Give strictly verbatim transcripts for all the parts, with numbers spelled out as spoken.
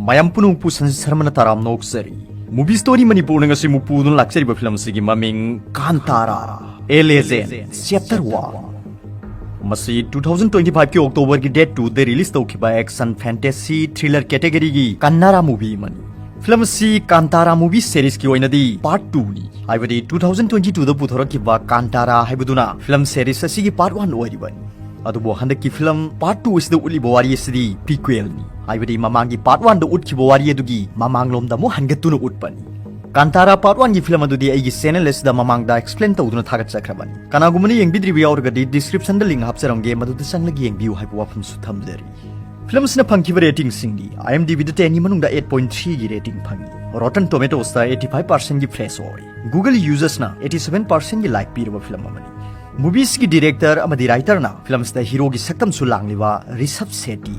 ꯃꯌꯥꯝ ꯄꯨꯝꯅꯃꯛꯄꯨ ꯁꯟꯖꯤꯠ ꯁꯔꯃꯅ ꯇꯔꯥꯝꯅ ꯑꯣꯛꯆꯔꯤ꯫ Movie Story ꯃꯅꯤꯄꯨꯔꯅ ꯉꯁꯤ ꯃꯨꯛꯄꯨꯗꯨꯅ ꯂꯥꯛꯆꯔꯤꯕ ꯐꯤꯂꯝ ꯑꯁꯤꯒꯤ ꯃꯃꯤꯡ ꯀꯥꯟꯇꯥꯔꯥ, A Legend, Chapter One꯫ ꯃꯁꯤ two thousand twenty five ꯀꯤ October ꯒꯤ date two ꯗ release ꯇꯧꯈꯤꯕ action fantasy thriller category ꯒꯤ ꯀꯟꯅꯥꯔꯥ movie ꯑꯃꯅꯤ꯫ ꯐꯤꯂꯝ ꯑꯁꯤ ꯀꯥꯟꯇꯥꯔꯥ movie series ꯀꯤ ꯑꯣꯏꯅꯗꯤ part two ꯅꯤ, ꯍꯥꯏꯕꯗꯤ two thousand twenty two ꯗ ꯄꯨꯊꯣꯔꯛꯈꯤꯕ ꯀꯥꯟꯇꯥꯔꯥ ꯍꯥꯏꯕꯗꯨꯅ ꯐꯤꯂꯝ series ꯑꯁꯤꯒꯤ part one ꯑꯣꯏꯔꯤꯕꯅꯤ꯫ ꯑꯗꯨꯕꯨ ꯍꯟꯗꯛꯀꯤ ꯐꯤꯂꯝ part two ꯑꯁꯤꯗ ꯎꯠꯂꯤꯕ ꯋꯥꯔꯤ ꯑꯁꯤꯗꯤ prequel ꯅꯤ, ꯍꯥꯏꯕꯗꯤ ꯃꯃꯥꯡꯒꯤ part one ꯗ ꯎꯠꯈꯤꯕ ꯋꯥꯔꯤ ꯑꯗꯨꯒꯤ ꯃꯃꯥꯡꯂꯣꯝꯗ ꯑꯃꯨꯛ ꯍꯟꯒꯠꯇꯨꯅ ꯎꯠꯄꯅꯤ꯫ ꯀꯥꯟꯇꯥꯔꯥ part one ꯒꯤ ꯐꯤꯂꯝ ꯑꯗꯨꯗꯤ ꯑꯩꯒꯤ channel ꯑꯁꯤꯗ ꯃꯃꯥꯡꯗ explain ꯇꯧꯗꯨꯅ ꯊꯥꯒꯠꯆꯈ꯭ꯔꯕꯅꯤ꯫ ꯀꯅꯥꯒꯨꯝꯕꯅ ꯌꯦꯡꯕꯤꯗ꯭ꯔꯤꯕ ꯌꯥꯎꯔꯒꯗꯤ description ꯗ link ꯍꯥꯞꯆꯔꯝꯒꯦ, ꯃꯗꯨꯗ ꯆꯪꯂꯒ ꯌꯦꯡꯕꯤꯌꯨ ꯍꯥꯏꯕ ꯋꯥꯐꯝꯁꯨ ꯊꯝꯖꯔꯤ꯫ ꯐꯤꯂꯝ ꯑꯁꯤꯅ ꯐꯪꯈꯤꯕ rating ꯁꯤꯡꯗꯤ IMDb ꯗ ten ꯒꯤ ꯃꯅꯨꯡꯗ eight point three ꯒꯤ rating ꯐꯪꯉꯤ꯫ Rotten Tomatoes ꯇ eighty five percent ꯒꯤ fresh ꯑꯣꯏ꯫ Google users ꯅ eighty seven percent ꯒꯤ like ꯄꯤꯔꯕ ꯐꯤꯂꯝ ꯑꯃꯅꯤ꯫ Movie ꯁꯤꯒꯤ director ꯑꯃꯗꯤ writer ꯅ ꯐꯤꯂꯝ ꯑꯁꯤꯗ hero ꯒꯤ ꯁꯛꯇꯝꯁꯨ ꯂꯥꯡꯂꯤꯕ ꯔꯤꯁꯕ ꯁꯦꯇꯤ,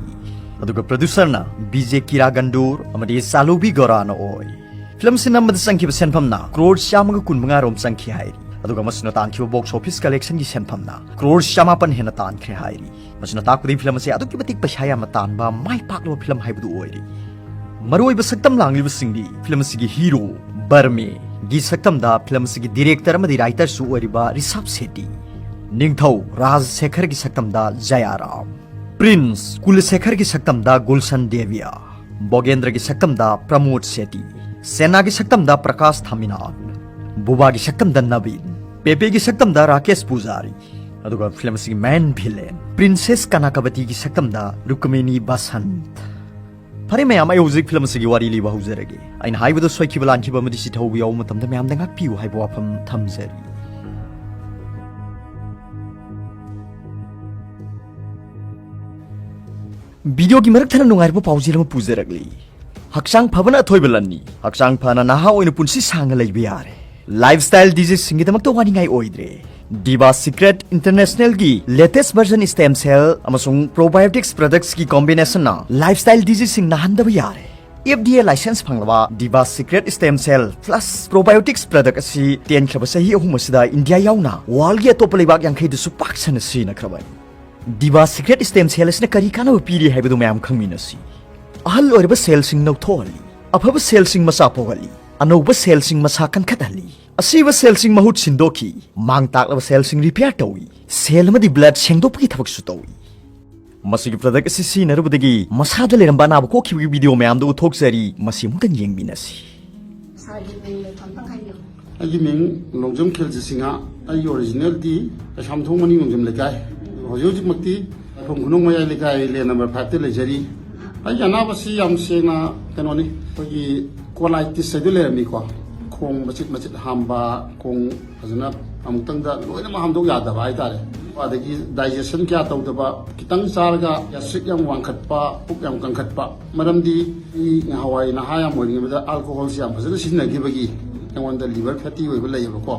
ꯑꯗꯨꯒ producer ꯅ B J ꯀꯤꯔꯥꯒꯟꯗꯨꯔ ꯑꯃꯗꯤ ꯆꯥꯂꯨꯕꯤ ꯒꯣꯔꯥꯅ ꯑꯣꯏ꯫ ꯐꯤꯂꯝ ꯑꯁꯤ ꯅꯝꯕꯗ ꯆꯪꯈꯤꯕ ꯁꯦꯟꯐꯝꯅ crore ꯆꯥꯝꯃꯒ ꯀꯨꯟꯃꯉꯥ ꯔꯣꯝ ꯆꯪꯈꯤ ꯍꯥꯏꯔꯤ꯫ ꯑꯗꯨꯒ ꯃꯁꯤꯅ ꯇꯥꯟꯈꯤꯕ box office collection ꯒꯤ ꯁꯦꯟꯐꯝꯅ crore ꯆꯃꯥꯄꯟ ꯍꯦꯟꯅ ꯇꯥꯟꯈ꯭ꯔꯦ ꯍꯥꯏꯔꯤ꯫ ꯃꯁꯤꯅ ꯇꯥꯛꯄꯗꯤ ꯐꯤꯂꯝ ꯑꯁꯤ ꯑꯗꯨꯛꯀꯤ ꯃꯇꯤꯛ ꯄꯩꯁꯥ ꯌꯥꯝꯅ ꯇꯥꯟꯕ ꯃꯥꯏ ꯄꯥꯛꯂꯕ ꯐꯤꯂꯝ ꯍꯥꯏꯕꯗꯨ ꯑꯣꯏꯔꯤ꯫ ꯃꯔꯨꯑꯣꯏꯕ ꯁꯛꯇꯝ ꯂꯥꯡꯂꯤꯕꯁꯤꯡꯗꯤ ꯐꯤꯂꯝ ꯑꯁꯤꯒꯤ hero ꯕꯔꯃꯦ ꯒꯤ ꯁꯛꯇꯝꯗ ꯐꯤꯂꯝ ꯑꯁꯤꯒꯤ director ꯑꯃꯗꯤ writer ꯁꯨ ꯑꯣꯏꯔꯤꯕ ꯔꯤꯁꯕ ꯁꯦꯇꯤ, ꯅꯤꯡꯊꯧ ꯔꯥꯖ ꯁꯦꯈꯔꯒꯤ ꯁꯛꯇꯝꯗ ꯖꯌꯥꯔꯥꯝ, Prince ꯀꯨꯂꯁꯦꯈꯔꯒꯤ ꯁꯛꯇꯝꯗ ꯒꯨꯜꯁꯟ ꯗꯦꯕꯤꯌꯥ, ꯕꯣꯒꯦꯟꯗ꯭ꯔꯒꯤ ꯁꯛꯇꯝꯗ ꯄ꯭ꯔꯃꯣꯗ ꯁꯦꯇꯤ, ꯁꯦꯅꯥꯒꯤ ꯁꯛꯇꯝꯗ ꯄ꯭ꯔꯀꯥꯁ ꯊꯥꯃꯤꯅꯥꯟ, ꯕꯨꯕꯥꯒꯤ ꯁꯛꯇꯝꯗ ꯅꯕꯤꯟ, ꯄꯦꯄꯦꯒꯤ ꯁꯛꯇꯝꯗ ꯔꯥꯀꯦꯁ ꯄꯨꯖꯥꯔꯤ, ꯑꯗꯨꯒ ꯐꯤꯂꯝ ꯑꯁꯤꯒꯤ main villain Princess ꯀꯅꯥꯀꯕꯇꯤꯒꯤ ꯁꯛꯇꯝꯗ ꯔꯨꯀꯃꯤꯅꯤ ꯕꯁꯟꯠ꯫ ꯐꯔꯦ ꯃꯌꯥꯝ, ꯑꯩ ꯍꯧꯖꯤꯛ ꯐꯤꯂꯝ ꯑꯁꯤꯒꯤ ꯋꯥꯔꯤ ꯂꯤꯕ ꯍꯧꯖꯔꯒꯦ꯫ ꯑꯩꯅ ꯍꯥꯏꯕꯗ ꯁꯣꯏꯈꯤꯕ ꯂꯥꯟꯈꯤꯕ ꯑꯃꯗꯤ ꯆꯤꯊꯍꯧꯕ ꯌꯥꯎꯕ ꯃꯇꯝꯗ ꯃꯌꯥꯝꯗ ꯉꯥꯛꯄꯤꯌꯨ ꯍꯥꯏꯕ ꯋꯥꯐꯝ ꯊꯝꯖꯔꯤ꯫ Video ꯒꯤ ꯃꯔꯛ ꯊꯠꯅ ꯅꯨꯡꯉꯥꯏꯔꯕ ꯄꯥꯎꯖꯦꯜ ꯑꯃ ꯄꯨꯖꯔꯛꯂꯤ꯫ ꯍꯛꯆꯥꯡ ꯐꯕꯅ ꯑꯊꯣꯏꯕ ꯂꯟꯅꯤ꯫ ꯍꯛꯆꯥꯡ ꯐꯅ ꯅꯍꯥ ꯑꯣꯏꯅ ꯄꯨꯟꯁꯤ ꯁꯥꯡꯅ ꯂꯩꯕ ꯌꯥꯔꯦ꯫ Lifestyle disease ꯁꯤꯡꯒꯤꯗꯃꯛꯇ ꯋꯥꯅꯤꯡꯉꯥꯏ ꯑꯣꯏꯗ꯭ꯔꯦ꯫ Diva Secret International ꯒꯤ latest version stem cell ꯑꯃꯁꯨꯡ probiotics products ꯀꯤ combination ꯅ lifestyle disease ꯁꯤꯡ ꯅꯥꯍꯟꯗꯕ ꯌꯥꯔꯦ꯫ F D A license ꯐꯪꯂꯕ Diva Secret Stem Cell Plus Probiotics product ꯑꯁꯤ ꯇꯦꯟꯈ꯭ꯔꯕ ꯆꯍꯤ ꯑꯍꯨꯝ ꯑꯁꯤꯗ ꯏꯟꯗꯤꯌꯥ ꯌꯥꯎꯅ world ꯒꯤ ꯑꯇꯣꯞꯄ ꯂꯩꯕꯥꯛ ꯌꯥꯡꯈꯩꯗꯁꯨ ꯄꯥꯛ ꯁꯟꯅ ꯁꯤꯖꯤꯟꯅꯈ꯭ꯔꯕꯅꯤ꯫ Diva Secret Stem Cell ꯑꯁꯤꯅ ꯀꯔꯤ ꯀꯥꯟꯅꯕ ꯄꯤꯔꯤ ꯍꯥꯏꯕꯗꯨ ꯃꯌꯥꯝ ꯈꯪꯃꯤꯟꯅꯁꯤ꯫ ꯑꯍꯜ ꯑꯣꯏꯔꯕ ꯁꯦꯜꯁꯤꯡ ꯅꯧꯊꯣꯛꯍꯜꯂꯤ, ꯑꯐꯕ ꯁꯦꯜꯁꯤꯡ ꯃꯁꯥ ꯄꯣꯛꯍꯜꯂꯤ, ꯑꯅꯧꯕ ꯁꯦꯜꯁꯤꯡ ꯃꯁꯥ ꯀꯟꯈꯠꯍꯜꯂꯤ, ꯑꯁꯤꯕ ꯁꯦꯜꯁꯤꯡ ꯃꯍꯨꯠ ꯁꯤꯟꯗꯣꯛꯈꯤ, ꯃꯥꯡ ꯇꯥꯛꯂꯕ ꯁꯦꯜꯁꯤꯡ ꯔꯤꯄꯤꯌꯥꯔ ꯇꯧꯏ, ꯁꯦꯜ ꯑꯃꯗꯤ ꯕ꯭ꯂꯗ ꯁꯦꯡꯗꯣꯛꯄꯒꯤ ꯊꯕꯛꯁꯨ ꯇꯧꯏ꯫ ꯃꯁꯤꯒꯤ ꯄ꯭ꯔꯗꯛ ꯑꯁꯤ ꯁꯤꯖꯤꯟꯅꯔꯨꯕꯗꯒꯤ ꯃꯁꯥꯗ ꯂꯩꯔꯝꯕ ꯑꯅꯥꯕ ꯀꯣꯛꯈꯤꯕꯒꯤ ꯚꯤꯗꯤꯑꯣ ꯃꯌꯥꯝꯗꯨ ꯎꯠꯊꯣꯛꯆꯔꯤ꯫ ꯃꯁꯤ ꯑꯃꯨꯛꯇꯪ ꯌꯦꯡꯃꯤꯟꯅꯁꯤ꯫ ꯁꯥꯔꯒꯤ ꯃꯤꯡ ꯂꯩꯐꯝ ꯑꯝꯇꯪ ꯍꯥꯏꯕꯤꯌꯨ꯫ ꯑꯩꯒꯤ ꯃꯤꯡ ꯂꯣꯡꯖꯝ ꯈꯦꯜꯖꯤ ꯁꯤꯡꯍ꯫ ꯑꯩꯒꯤ ꯑꯣꯔꯤꯖꯤꯅꯦꯜꯗꯤ ꯀꯩꯁꯥꯝꯊꯣꯡ ꯃꯅꯤꯡ ꯂꯣꯡꯖꯝ ꯂꯩꯀꯥꯏ꯫ ꯍꯧꯖꯤꯛ ꯍꯧꯖꯤꯛꯃꯛꯇꯤ ꯂꯥꯏꯐꯝ ꯈꯨꯅꯧ ꯃꯌꯥꯏ ꯂꯩꯀꯥꯏ, ꯂꯦꯟ ꯅꯝꯕꯔ ꯐꯥꯏꯚꯇ ꯂꯩꯖꯔꯤ꯫ ꯑꯩꯒꯤ ꯑꯅꯥꯕꯁꯤ ꯌꯥꯝ ꯁꯦꯡꯅ ꯀꯩꯅꯣꯅꯤ, ꯑꯩꯈꯣꯏꯒꯤ ꯀꯣꯂꯥꯏꯇꯤꯁ ꯍꯥꯏꯗꯨ ꯂꯩꯔꯝꯃꯤꯀꯣ, ꯈꯣꯡ ꯃꯆꯤꯠ ꯃꯆꯤꯠ ꯍꯥꯝꯕ, ꯈꯣꯡ ꯐꯖꯅ ꯑꯃꯨꯛꯇꯪꯗ ꯂꯣꯏꯅꯃꯛ ꯍꯥꯝꯗꯣꯛ ꯌꯥꯗꯕ ꯍꯥꯏꯇꯥꯔꯦ꯫ ꯑꯗꯒꯤ ꯗꯥꯏꯖꯦꯁꯟ ꯀꯌꯥ ꯇꯧꯗꯕ, ꯈꯤꯇꯪ ꯆꯥꯔꯒ ꯒ꯭ꯌꯥꯁꯇ꯭ꯔꯤꯛ ꯌꯥꯝ ꯋꯥꯡꯈꯠꯄ, ꯄꯨꯛ ꯌꯥꯝ ꯀꯟꯈꯠꯄ꯫ ꯃꯔꯝꯗꯤ ꯑꯩ ꯅꯍꯥꯟꯋꯥꯏ ꯅꯍꯥ ꯌꯥꯝ ꯑꯣꯏꯔꯤꯉꯩꯗ ꯑꯜꯀꯣꯍꯣꯜꯁꯤ ꯌꯥꯝ ꯐꯖꯅ ꯁꯤꯖꯤꯟꯅꯈꯤꯕꯒꯤ ꯑꯩꯉꯣꯟꯗ ꯂꯤꯚꯔ ꯐꯦꯇꯤ ꯑꯣꯏꯕ ꯂꯩꯌꯦꯕꯀꯣ꯫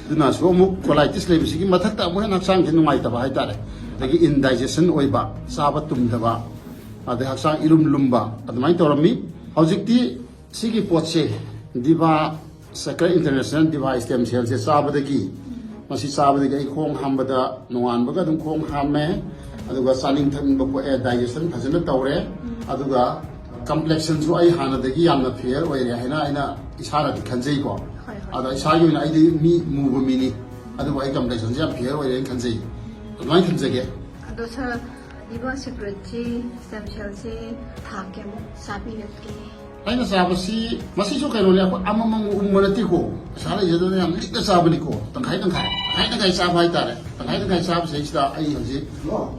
ꯑꯗꯨꯅꯁꯨ ꯑꯃꯨꯛ ꯀꯣꯂꯥꯏꯇꯤꯁ ꯂꯩꯕꯁꯤꯒꯤ ꯃꯊꯛꯇ ꯑꯃꯨꯛ ꯍꯦꯟꯅ ꯍꯛꯆꯥꯡꯁꯦ ꯅꯨꯡꯉꯥꯏꯇꯕ ꯍꯥꯏꯇꯥꯔꯦ꯫ ꯑꯗꯒꯤ ꯏꯟꯗꯥꯏꯖꯦꯁꯟ ꯑꯣꯏꯕ, ꯆꯥꯕ ꯇꯨꯝꯗꯕ, ꯑꯗꯩ ꯍꯛꯆꯥꯡ ꯏꯔꯨꯝ ꯂꯨꯝꯕ, ꯑꯗꯨꯃꯥꯏꯅ ꯇꯧꯔꯝꯃꯤ꯫ ꯍꯧꯖꯤꯛꯇꯤ ꯁꯤꯒꯤ ꯄꯣꯠꯁꯦ, ꯗꯤꯚꯥ ꯁꯦꯀ꯭ꯔꯦꯠ ꯏꯟꯇꯔꯅꯦꯁꯅꯦꯜ ꯗꯤꯚꯥ ꯁ꯭ꯇꯦꯝ ꯁꯦꯜꯁꯦ ꯆꯥꯕꯗꯒꯤ, ꯃꯁꯤ ꯆꯥꯕꯗꯒꯤ ꯑꯩ ꯈꯣꯡ ꯍꯥꯝꯕꯗ, ꯅꯣꯡꯉꯥꯟꯕꯒ ꯑꯗꯨꯝ ꯈꯣꯡ ꯍꯥꯝꯃꯦ, ꯑꯗꯨꯒ ꯆꯥꯅꯤꯡ ꯊꯛꯅꯤꯡꯕ ꯄꯣꯛꯑꯦ, ꯗꯥꯏꯖꯦꯁꯟ ꯐꯖꯅ ꯇꯧꯔꯦ, ꯑꯗꯨꯒ ꯀꯝꯄ꯭ꯂꯦꯛꯁꯟꯁꯨ ꯑꯩ ꯍꯥꯟꯅꯗꯒꯤ ꯌꯥꯝꯅ ꯐꯤꯌꯔ ꯑꯣꯏꯔꯦ ꯍꯥꯏꯅ ꯑꯩꯅ ꯏꯁꯥꯅꯗꯤ ꯈꯟꯖꯩꯀꯣ꯫ ꯍꯣꯏ, ꯍꯣꯏ꯫ ꯑꯗꯣ ꯏꯁꯥꯒꯤ ꯑꯣꯏꯅ ꯑꯩꯗꯤ ꯃꯤ ꯃꯨꯕ ꯃꯤꯅꯤ, ꯑꯗꯨꯕꯨ ꯑꯩ ꯀꯝꯄ꯭ꯂꯦꯛꯁꯟꯁꯦ ꯌꯥꯝ ꯐꯤꯌꯔ ꯑꯣꯏꯔꯦꯅ ꯈꯟꯖꯩ꯫ ꯑꯗꯨꯃꯥꯏꯅ ꯊꯝꯖꯒꯦ꯫ ꯑꯗꯣ ꯁꯥꯔ, ꯗꯤꯚꯥ ꯁꯦꯀ꯭ꯔꯦꯠꯁꯤ, ꯁ꯭ꯇꯦꯝ ꯁꯦꯜꯁꯤ ꯊꯥ ꯀꯌꯥꯃꯨꯛ ꯆꯥꯕꯤꯔꯛꯀꯦ? ꯑꯩꯅ ꯆꯥꯕꯁꯤ, ꯃꯁꯤꯁꯨ ꯀꯩꯅꯣꯅꯦ, ꯑꯩꯈꯣꯏ ꯑꯃꯃꯝ ꯎꯪꯕ ꯅꯠꯇꯦꯀꯣ, ꯄꯩꯁꯥ ꯂꯩꯖꯗꯅ ꯌꯥꯝ ꯂꯤꯛꯅ ꯆꯥꯕꯅꯤꯀꯣ, ꯇꯪꯈꯥꯏ ꯇꯪꯈꯥꯏ, ꯇꯪꯈꯥꯏ ꯇꯪꯈꯥꯏ ꯆꯥꯕ ꯍꯥꯏꯇꯥꯔꯦ꯫ ꯇꯪꯈꯥꯏ ꯇꯪꯈꯥꯏ ꯆꯥꯕꯁꯤꯗꯩꯁꯤꯗ ꯑꯩ ꯍꯧꯖꯤꯛ,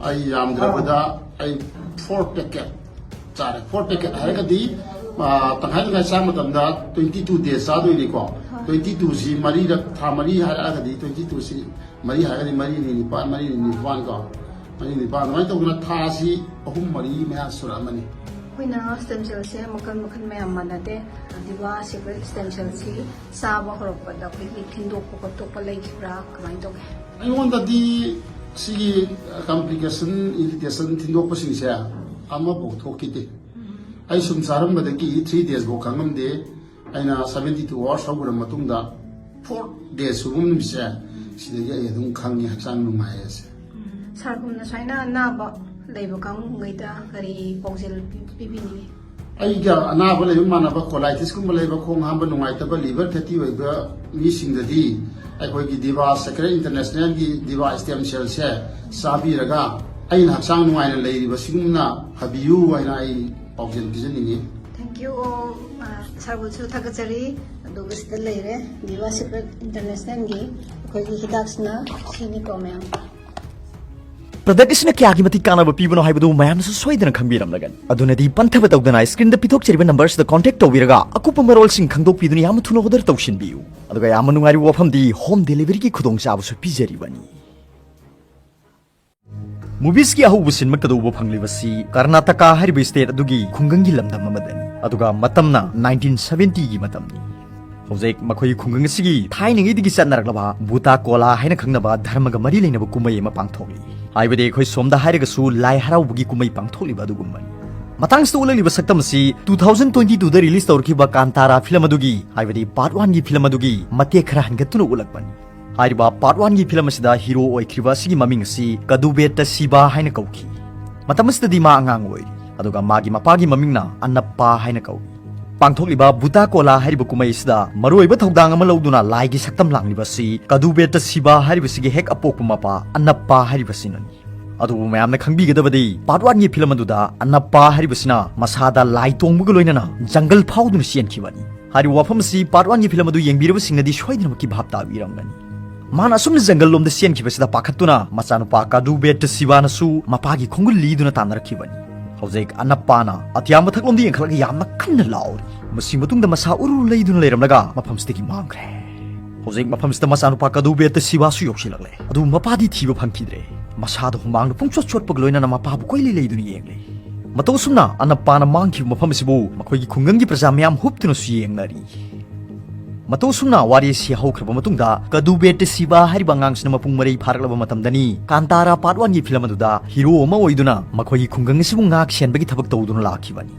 ꯑꯩ ꯌꯥꯝꯗ꯭ꯔꯕꯗ ꯑꯩ ꯐꯣꯔ ꯄꯦꯀꯦꯠ ꯆꯥꯔꯦ꯫ ꯐꯣꯔ ꯄꯦꯀꯦꯠ ꯍꯥꯏꯔꯒꯗꯤ, ꯑ, ꯇꯪꯈꯥꯏ ꯇꯪꯈꯥꯏ ꯆꯥꯕ ꯃꯇꯝꯗ ꯇ꯭ꯋꯦꯟꯇꯤ ꯇꯨ ꯗꯦꯖ ꯆꯥꯗꯣꯏꯅꯤꯀꯣ꯫ ꯇ꯭ꯋꯦꯟꯇꯤ ꯇꯨꯁꯤ ꯃꯔꯤꯔꯛ, ꯊꯥ ꯃꯔꯤ ꯍꯥꯏꯔꯛꯑꯒꯗꯤ ꯇ꯭ꯋꯦꯟꯇꯤ ꯇꯨꯁꯤ ꯃꯔꯤ ꯍꯥꯏꯔꯒꯗꯤ ꯃꯔꯤꯅꯤ ꯅꯤꯄꯥꯟ, ꯃꯔꯤꯅꯤ ꯅꯤꯄꯥꯟ ꯀꯣ, ꯃꯔꯤ ꯅꯤꯄꯥꯟ ꯑꯗꯨꯃꯥꯏꯅ ꯇꯧꯗꯅ ꯊꯥꯁꯤ ꯑꯍꯨꯝ ꯃꯔꯤ ꯃꯌꯥ ꯁꯨꯔꯛꯑꯃꯅꯤ꯫ ꯑꯩꯈꯣꯏꯅ ꯁ꯭ꯇꯦꯝ ꯁꯦꯜꯁꯦ ꯃꯈꯜ ꯃꯈꯜ ꯃꯌꯥꯝ ꯃꯥꯟꯅꯗꯦ꯫ ꯗꯤꯚꯥ ꯁꯦꯀ꯭ꯔꯦꯠ ꯁ꯭ꯇꯦꯝ ꯁꯦꯜꯁꯤ ꯆꯥꯕ ꯍꯧꯔꯛꯄꯗ ꯑꯩꯈꯣꯏꯒꯤ ꯊꯤꯟꯗꯣꯛꯄ ꯈꯣꯠꯇꯣꯛꯄ ꯂꯩꯈꯤꯕ꯭ꯔꯥ, ꯀꯃꯥꯏꯅ ꯇꯧꯒꯦ? ꯑꯩꯉꯣꯟꯗꯗꯤ ꯁꯤꯒꯤ ꯀꯝꯄ꯭ꯂꯤꯀꯦꯁꯟ, ꯏꯔꯤꯇꯦꯁꯟ, ꯊꯤꯟꯗꯣꯛꯄꯁꯤꯡꯁꯦ ꯑꯃꯐꯥꯎ ꯊꯣꯛꯈꯤꯗꯦ꯫ ꯑꯩ ꯁꯨꯝ ꯆꯥꯔꯝꯕꯗꯒꯤ ꯊ꯭ꯔꯤ ꯗꯦꯖ ꯐꯥꯎ ꯈꯪꯉꯝꯗꯦ꯫ ꯑꯩꯅ ꯁꯚꯦꯟꯇꯤ ꯇꯨ ꯑꯋꯥꯔꯁ ꯍꯧꯈ꯭ꯔ ꯃꯇꯨꯡꯗ ꯐꯣꯔ ꯗꯦꯖ ꯁꯨꯕ ꯅꯨꯃꯤꯠꯁꯦ, ꯁꯤꯗꯒꯤ ꯑꯩ ꯑꯗꯨꯝ ꯈꯪꯉꯦ ꯍꯛꯆꯥꯡ ꯅꯨꯡꯉꯥꯏ ꯍꯥꯏꯁꯦ꯫ ꯁꯥꯔꯒꯨꯝꯅ ꯁꯨꯃꯥꯏꯅ ꯑꯅꯥꯕ ꯂꯩꯕ ꯀꯥꯡꯕꯨꯉꯩꯗ ꯀꯔꯤ ꯄꯥꯎꯖꯦꯜ ꯄꯤ-, ꯄꯤꯕꯤꯅꯤꯡꯉꯤ? ꯑꯩꯒ ꯑꯅꯥꯕ ꯂꯩꯕ ꯃꯥꯟꯅꯕ, colitis ꯀꯨꯝꯕ ꯂꯩꯕ, ꯈꯣꯡ ꯍꯥꯝꯕ ꯅꯨꯡꯉꯥꯏꯇꯕ, liver fatty ꯑꯣꯏꯕ ꯃꯤꯁꯤꯡꯗꯗꯤ ꯑꯩꯈꯣꯏꯒꯤ Diva Secret International ꯒꯤ Diva Stem Cell ꯁꯦ ꯆꯥꯕꯤꯔꯒ ꯑꯩꯅ ꯍꯛꯆꯥꯡ ꯅꯨꯡꯉꯥꯏꯅ ꯂꯩꯔꯤꯕ ꯁꯤꯒꯨꯝꯅ ꯐꯕꯤꯌꯨ ꯍꯥꯏꯅ ꯑꯩ ꯄꯥꯎꯖꯦꯜ ꯄꯤꯖꯅꯤꯡꯉꯤ꯫ Thank you all꯫ ꯑ, ꯁꯥꯔꯕꯨꯁꯨ ꯊꯥꯒꯠꯆꯔꯤ꯫ ꯑꯗꯨꯒ ꯁꯤꯗ ꯂꯩꯔꯦ Diva Secret International ꯒꯤ ꯑꯩꯈꯣꯏꯒꯤ ꯍꯤꯗꯥꯛꯁꯤꯅ ꯁꯤꯅꯤꯀꯣ ꯃꯌꯥꯝ꯫ Product ꯑꯁꯤꯅ ꯀꯌꯥꯒꯤ ꯃꯇꯤꯛ ꯀꯥꯟꯅꯕ ꯄꯤꯕꯅꯣ ꯍꯥꯏꯕꯗꯨ ꯃꯌꯥꯝꯅꯁꯨ ꯁꯣꯏꯗꯅ ꯈꯪꯕꯤꯔꯝꯂꯒꯅꯤ꯫ ꯑꯗꯨꯅꯗꯤ ꯄꯟꯊꯕ ꯇꯧꯗꯅ screen ꯗ ꯄꯤꯊꯣꯛꯆꯔꯤꯕ number ꯁꯤꯗ contact ꯇꯧꯕꯤꯔꯒ ꯑꯀꯨꯞꯄ ꯃꯔꯣꯜꯁꯤꯡ ꯈꯪꯗꯣꯛꯄꯤꯗꯨꯅ ꯌꯥꯝꯅ ꯊꯨꯅ order ꯇꯧꯁꯤꯟꯕꯤꯌꯨ꯫ ꯑꯗꯨꯒ ꯌꯥꯝꯅ ꯅꯨꯡꯉꯥꯏꯔꯤꯕ ꯋꯥꯐꯝꯗꯤ home delivery ꯒꯤ ꯈꯨꯗꯣꯡꯆꯥꯕꯁꯨ ꯄꯤꯖꯔꯤꯕꯅꯤ꯫ Movies ꯀꯤ ꯑꯍꯧꯕ ꯁꯤꯟꯃ ꯀꯗꯧꯕ ꯐꯪꯂꯤꯕꯁꯤ ꯀꯔꯅꯥꯇꯀꯥ ꯍꯥꯏꯔꯤꯕ state ꯑꯗꯨꯒꯤ ꯈꯨꯡꯒꯪꯒꯤ ꯂꯝꯗꯝ ꯑꯃꯗꯅꯤ, ꯑꯗꯨꯒ ꯃꯇꯝꯅ nineteen seventy ꯒꯤ ꯃꯇꯝꯅꯤ꯫ ꯍꯧꯖꯤꯛ ꯃꯈꯣꯏꯒꯤ ꯈꯨꯡꯒꯪ ꯑꯁꯤꯒꯤ ꯊꯥꯏꯅꯉꯩꯗꯒꯤ ꯆꯠꯅꯔꯛꯂꯕ ꯕꯨꯇꯥ ꯀꯣꯂꯥ ꯍꯥꯏꯅ ꯈꯪꯅꯕ ꯙꯔꯃꯒ ꯃꯔꯤ ꯂꯩꯅꯕ ꯀꯨꯝꯍꯩ ꯑꯃ ꯄꯥꯡꯊꯣꯛꯂꯤ꯫ ꯍꯥꯏꯕꯗꯤ ꯑꯩꯈꯣꯏ ꯁꯣꯝꯗ ꯍꯥꯏꯔꯒꯁꯨ ꯂꯥꯏ ꯍꯔꯥꯎꯕꯒꯤ ꯀꯨꯝꯍꯩ ꯄꯥꯡꯊꯣꯛꯂꯤꯕ ꯑꯗꯨꯒꯨꯝꯕꯅꯤ꯫ ꯃꯇꯥꯡꯁꯤꯗ ꯎꯠꯂꯛꯂꯤꯕ ꯁꯛꯇꯝ ꯑꯁꯤ two thousand twenty two ꯗ release ꯇꯧꯔꯛꯈꯤꯕ ꯀꯥꯟꯇꯥꯔꯥ film ꯑꯗꯨꯒꯤ, ꯍꯥꯏꯕꯗꯤ part one ꯒꯤ film ꯑꯗꯨꯒꯤ ꯃꯇꯦꯛ ꯈꯔ ꯍꯟꯒꯠꯇꯨꯅ ꯎꯠꯂꯛꯄꯅꯤ꯫ ꯍꯥꯏꯔꯤꯕ part one ꯒꯤ film ꯑꯁꯤꯗ hero ꯑꯣꯏꯈ꯭ꯔꯤꯕ ꯑꯁꯤꯒꯤ ꯃꯃꯤꯡ ꯑꯁꯤ ꯀꯗꯨꯕꯦꯠꯇ ꯁꯤꯕꯥ ꯍꯥꯏꯅ ꯀꯧꯈꯤ꯫ ꯃꯇꯝ ꯑꯁꯤꯗꯗꯤ ꯃꯥ ꯑꯉꯥꯡ ꯑꯣꯏꯔꯤ, ꯑꯗꯨꯒ ꯃꯥꯒꯤ ꯃꯄꯥꯒꯤ ꯃꯃꯤꯡꯅ ꯑꯅꯞꯄꯥ ꯍꯥꯏꯅ ꯀꯧꯏ꯫ ꯄꯥꯡꯊꯣꯛꯂꯤꯕ ꯕꯨꯇꯥ ꯀꯣꯂꯥ ꯍꯥꯏꯔꯤꯕ ꯀꯨꯝꯍꯩ ꯑꯁꯤꯗ ꯃꯔꯨꯑꯣꯏꯕ ꯊꯧꯗꯥꯡ ꯑꯃ ꯂꯧꯗꯨꯅ ꯂꯥꯏꯒꯤ ꯁꯛꯇꯝ ꯂꯥꯡꯂꯤꯕ ꯑꯁꯤ ꯀꯗꯨꯕꯦꯠꯇ ꯁꯤꯕꯥ ꯍꯥꯏꯔꯤꯕꯁꯤꯒꯤ ꯍꯦꯛ ꯑꯄꯣꯛꯄ ꯃꯄꯥ ꯑꯅꯞꯄꯥ ꯍꯥꯏꯔꯤꯕꯁꯤꯅꯅꯤ꯫ ꯑꯗꯨꯕꯨ ꯃꯌꯥꯝꯅ ꯈꯪꯕꯤꯒꯗꯕꯗꯤ part one ꯒꯤ film ꯑꯗꯨꯗ ꯑꯅꯞꯄꯥ ꯍꯥꯏꯔꯤꯕꯁꯤꯅ ꯃꯁꯥꯗ ꯂꯥꯏ ꯇꯣꯡꯕꯒ ꯂꯣꯏꯅꯅ ꯖꯪꯒꯜ ꯐꯥꯎꯗꯨꯅ ꯆꯦꯟꯈꯤꯕꯅꯤ꯫ ꯍꯥꯏꯔꯤꯕ ꯋꯥꯐꯝ ꯑꯁꯤ part one ꯒꯤ film ꯑꯗꯨ ꯌꯦꯡꯕꯤꯔꯕꯁꯤꯡꯅꯗꯤ ꯁꯣꯏꯗꯅꯃꯛꯀꯤ ꯚꯥꯞ ꯇꯥꯕꯤꯔꯝꯒꯅꯤ꯫ ꯃꯥꯅ ꯑꯁꯨꯝꯅ ꯖꯪꯒꯜ ꯂꯣꯝꯗ ꯆꯦꯟꯈꯤꯕꯁꯤꯗ ꯄꯥꯈꯠꯇꯨꯅ ꯃꯆꯥꯅꯨꯄꯥ ꯀꯗꯨꯕꯦꯠꯇ ꯁꯤꯕꯥꯅꯁꯨ ꯃꯄꯥꯒꯤ ꯈꯣꯡꯒꯨꯜ ꯂꯤꯗꯨꯅ ꯇꯥꯟꯅꯔꯛꯈꯤꯕꯅꯤ꯫ ꯍꯧꯖꯤꯛ ꯑꯅꯞꯄꯥꯅ ꯑꯇꯤꯌꯥ ꯃꯊꯛꯂꯣꯝꯗ ꯌꯦꯡꯈꯠꯂꯒ ꯌꯥꯝꯅ ꯀꯟꯅ ꯂꯥꯎꯔꯤ꯫ ꯃꯁꯤ ꯃꯇꯨꯡꯗ ꯃꯁꯥ ꯎꯔꯨ ꯂꯩꯗꯨꯅ ꯂꯩꯔꯝꯂꯒ ꯃꯐꯝꯁꯤꯗꯒꯤ ꯃꯥꯡꯈ꯭ꯔꯦ꯫ ꯍꯧꯖꯤꯛ ꯃꯐꯝꯁꯤꯗ ꯃꯆꯥꯅꯨꯄꯥ ꯀꯗꯨꯕꯦꯠꯇ ꯁꯤꯕꯥꯁꯨ ꯌꯧꯁꯤꯜꯂꯛꯂꯦ꯫ ꯑꯗꯨꯕꯨ ꯃꯄꯥꯗꯤ ꯊꯤꯕ ꯐꯪꯈꯤꯗ꯭ꯔꯦ꯫ ꯃꯁꯥꯗ ꯍꯨꯃꯥꯡꯅ ꯄꯨꯡꯆꯣꯠ ꯆꯣꯠꯄꯒ ꯂꯣꯏꯅꯅ ꯃꯄꯥꯕꯨ ꯀꯣꯏꯂꯩ ꯂꯩꯗꯨꯅ ꯌꯦꯡꯂꯤ꯫ ꯃꯇꯧ ꯑꯁꯨꯝꯅ ꯑꯅꯞꯄꯥꯅ ꯃꯥꯡꯈꯤꯕ ꯃꯐꯝ ꯑꯁꯤꯕꯨ ꯃꯈꯣꯏꯒꯤ ꯈꯨꯡꯒꯪꯒꯤ ꯄ꯭ꯔꯖꯥ ꯃꯌꯥꯝ ꯍꯨꯞꯇꯨꯅꯁꯨ ꯌꯦꯡꯅꯔꯤ꯫ ꯃꯇꯧ ꯑꯁꯨꯝꯅ ꯋꯥꯔꯤ ꯑꯁꯤ ꯍꯧꯈ꯭ꯔꯕ ꯃꯇꯨꯡꯗ ꯀꯗꯨꯕꯦꯠꯇ ꯁꯤꯕꯥ ꯍꯥꯏꯔꯤꯕ ꯑꯉꯥꯡꯁꯤꯅ ꯃꯄꯨꯡ ꯃꯔꯩ ꯐꯥꯔꯛꯂꯕ ꯃꯇꯝꯗꯅꯤ ꯀꯥꯟꯇꯥꯔꯥ part one ꯒꯤ film ꯑꯗꯨꯗ hero ꯑꯃ ꯑꯣꯏꯗꯨꯅ ꯃꯈꯣꯏꯒꯤ ꯈꯨꯡꯒꯪ ꯑꯁꯤꯕꯨ ꯉꯥꯛ ꯁꯦꯟꯕꯒꯤ ꯊꯕꯛ ꯇꯧꯗꯨꯅ ꯂꯥꯛꯈꯤꯕꯅꯤ꯫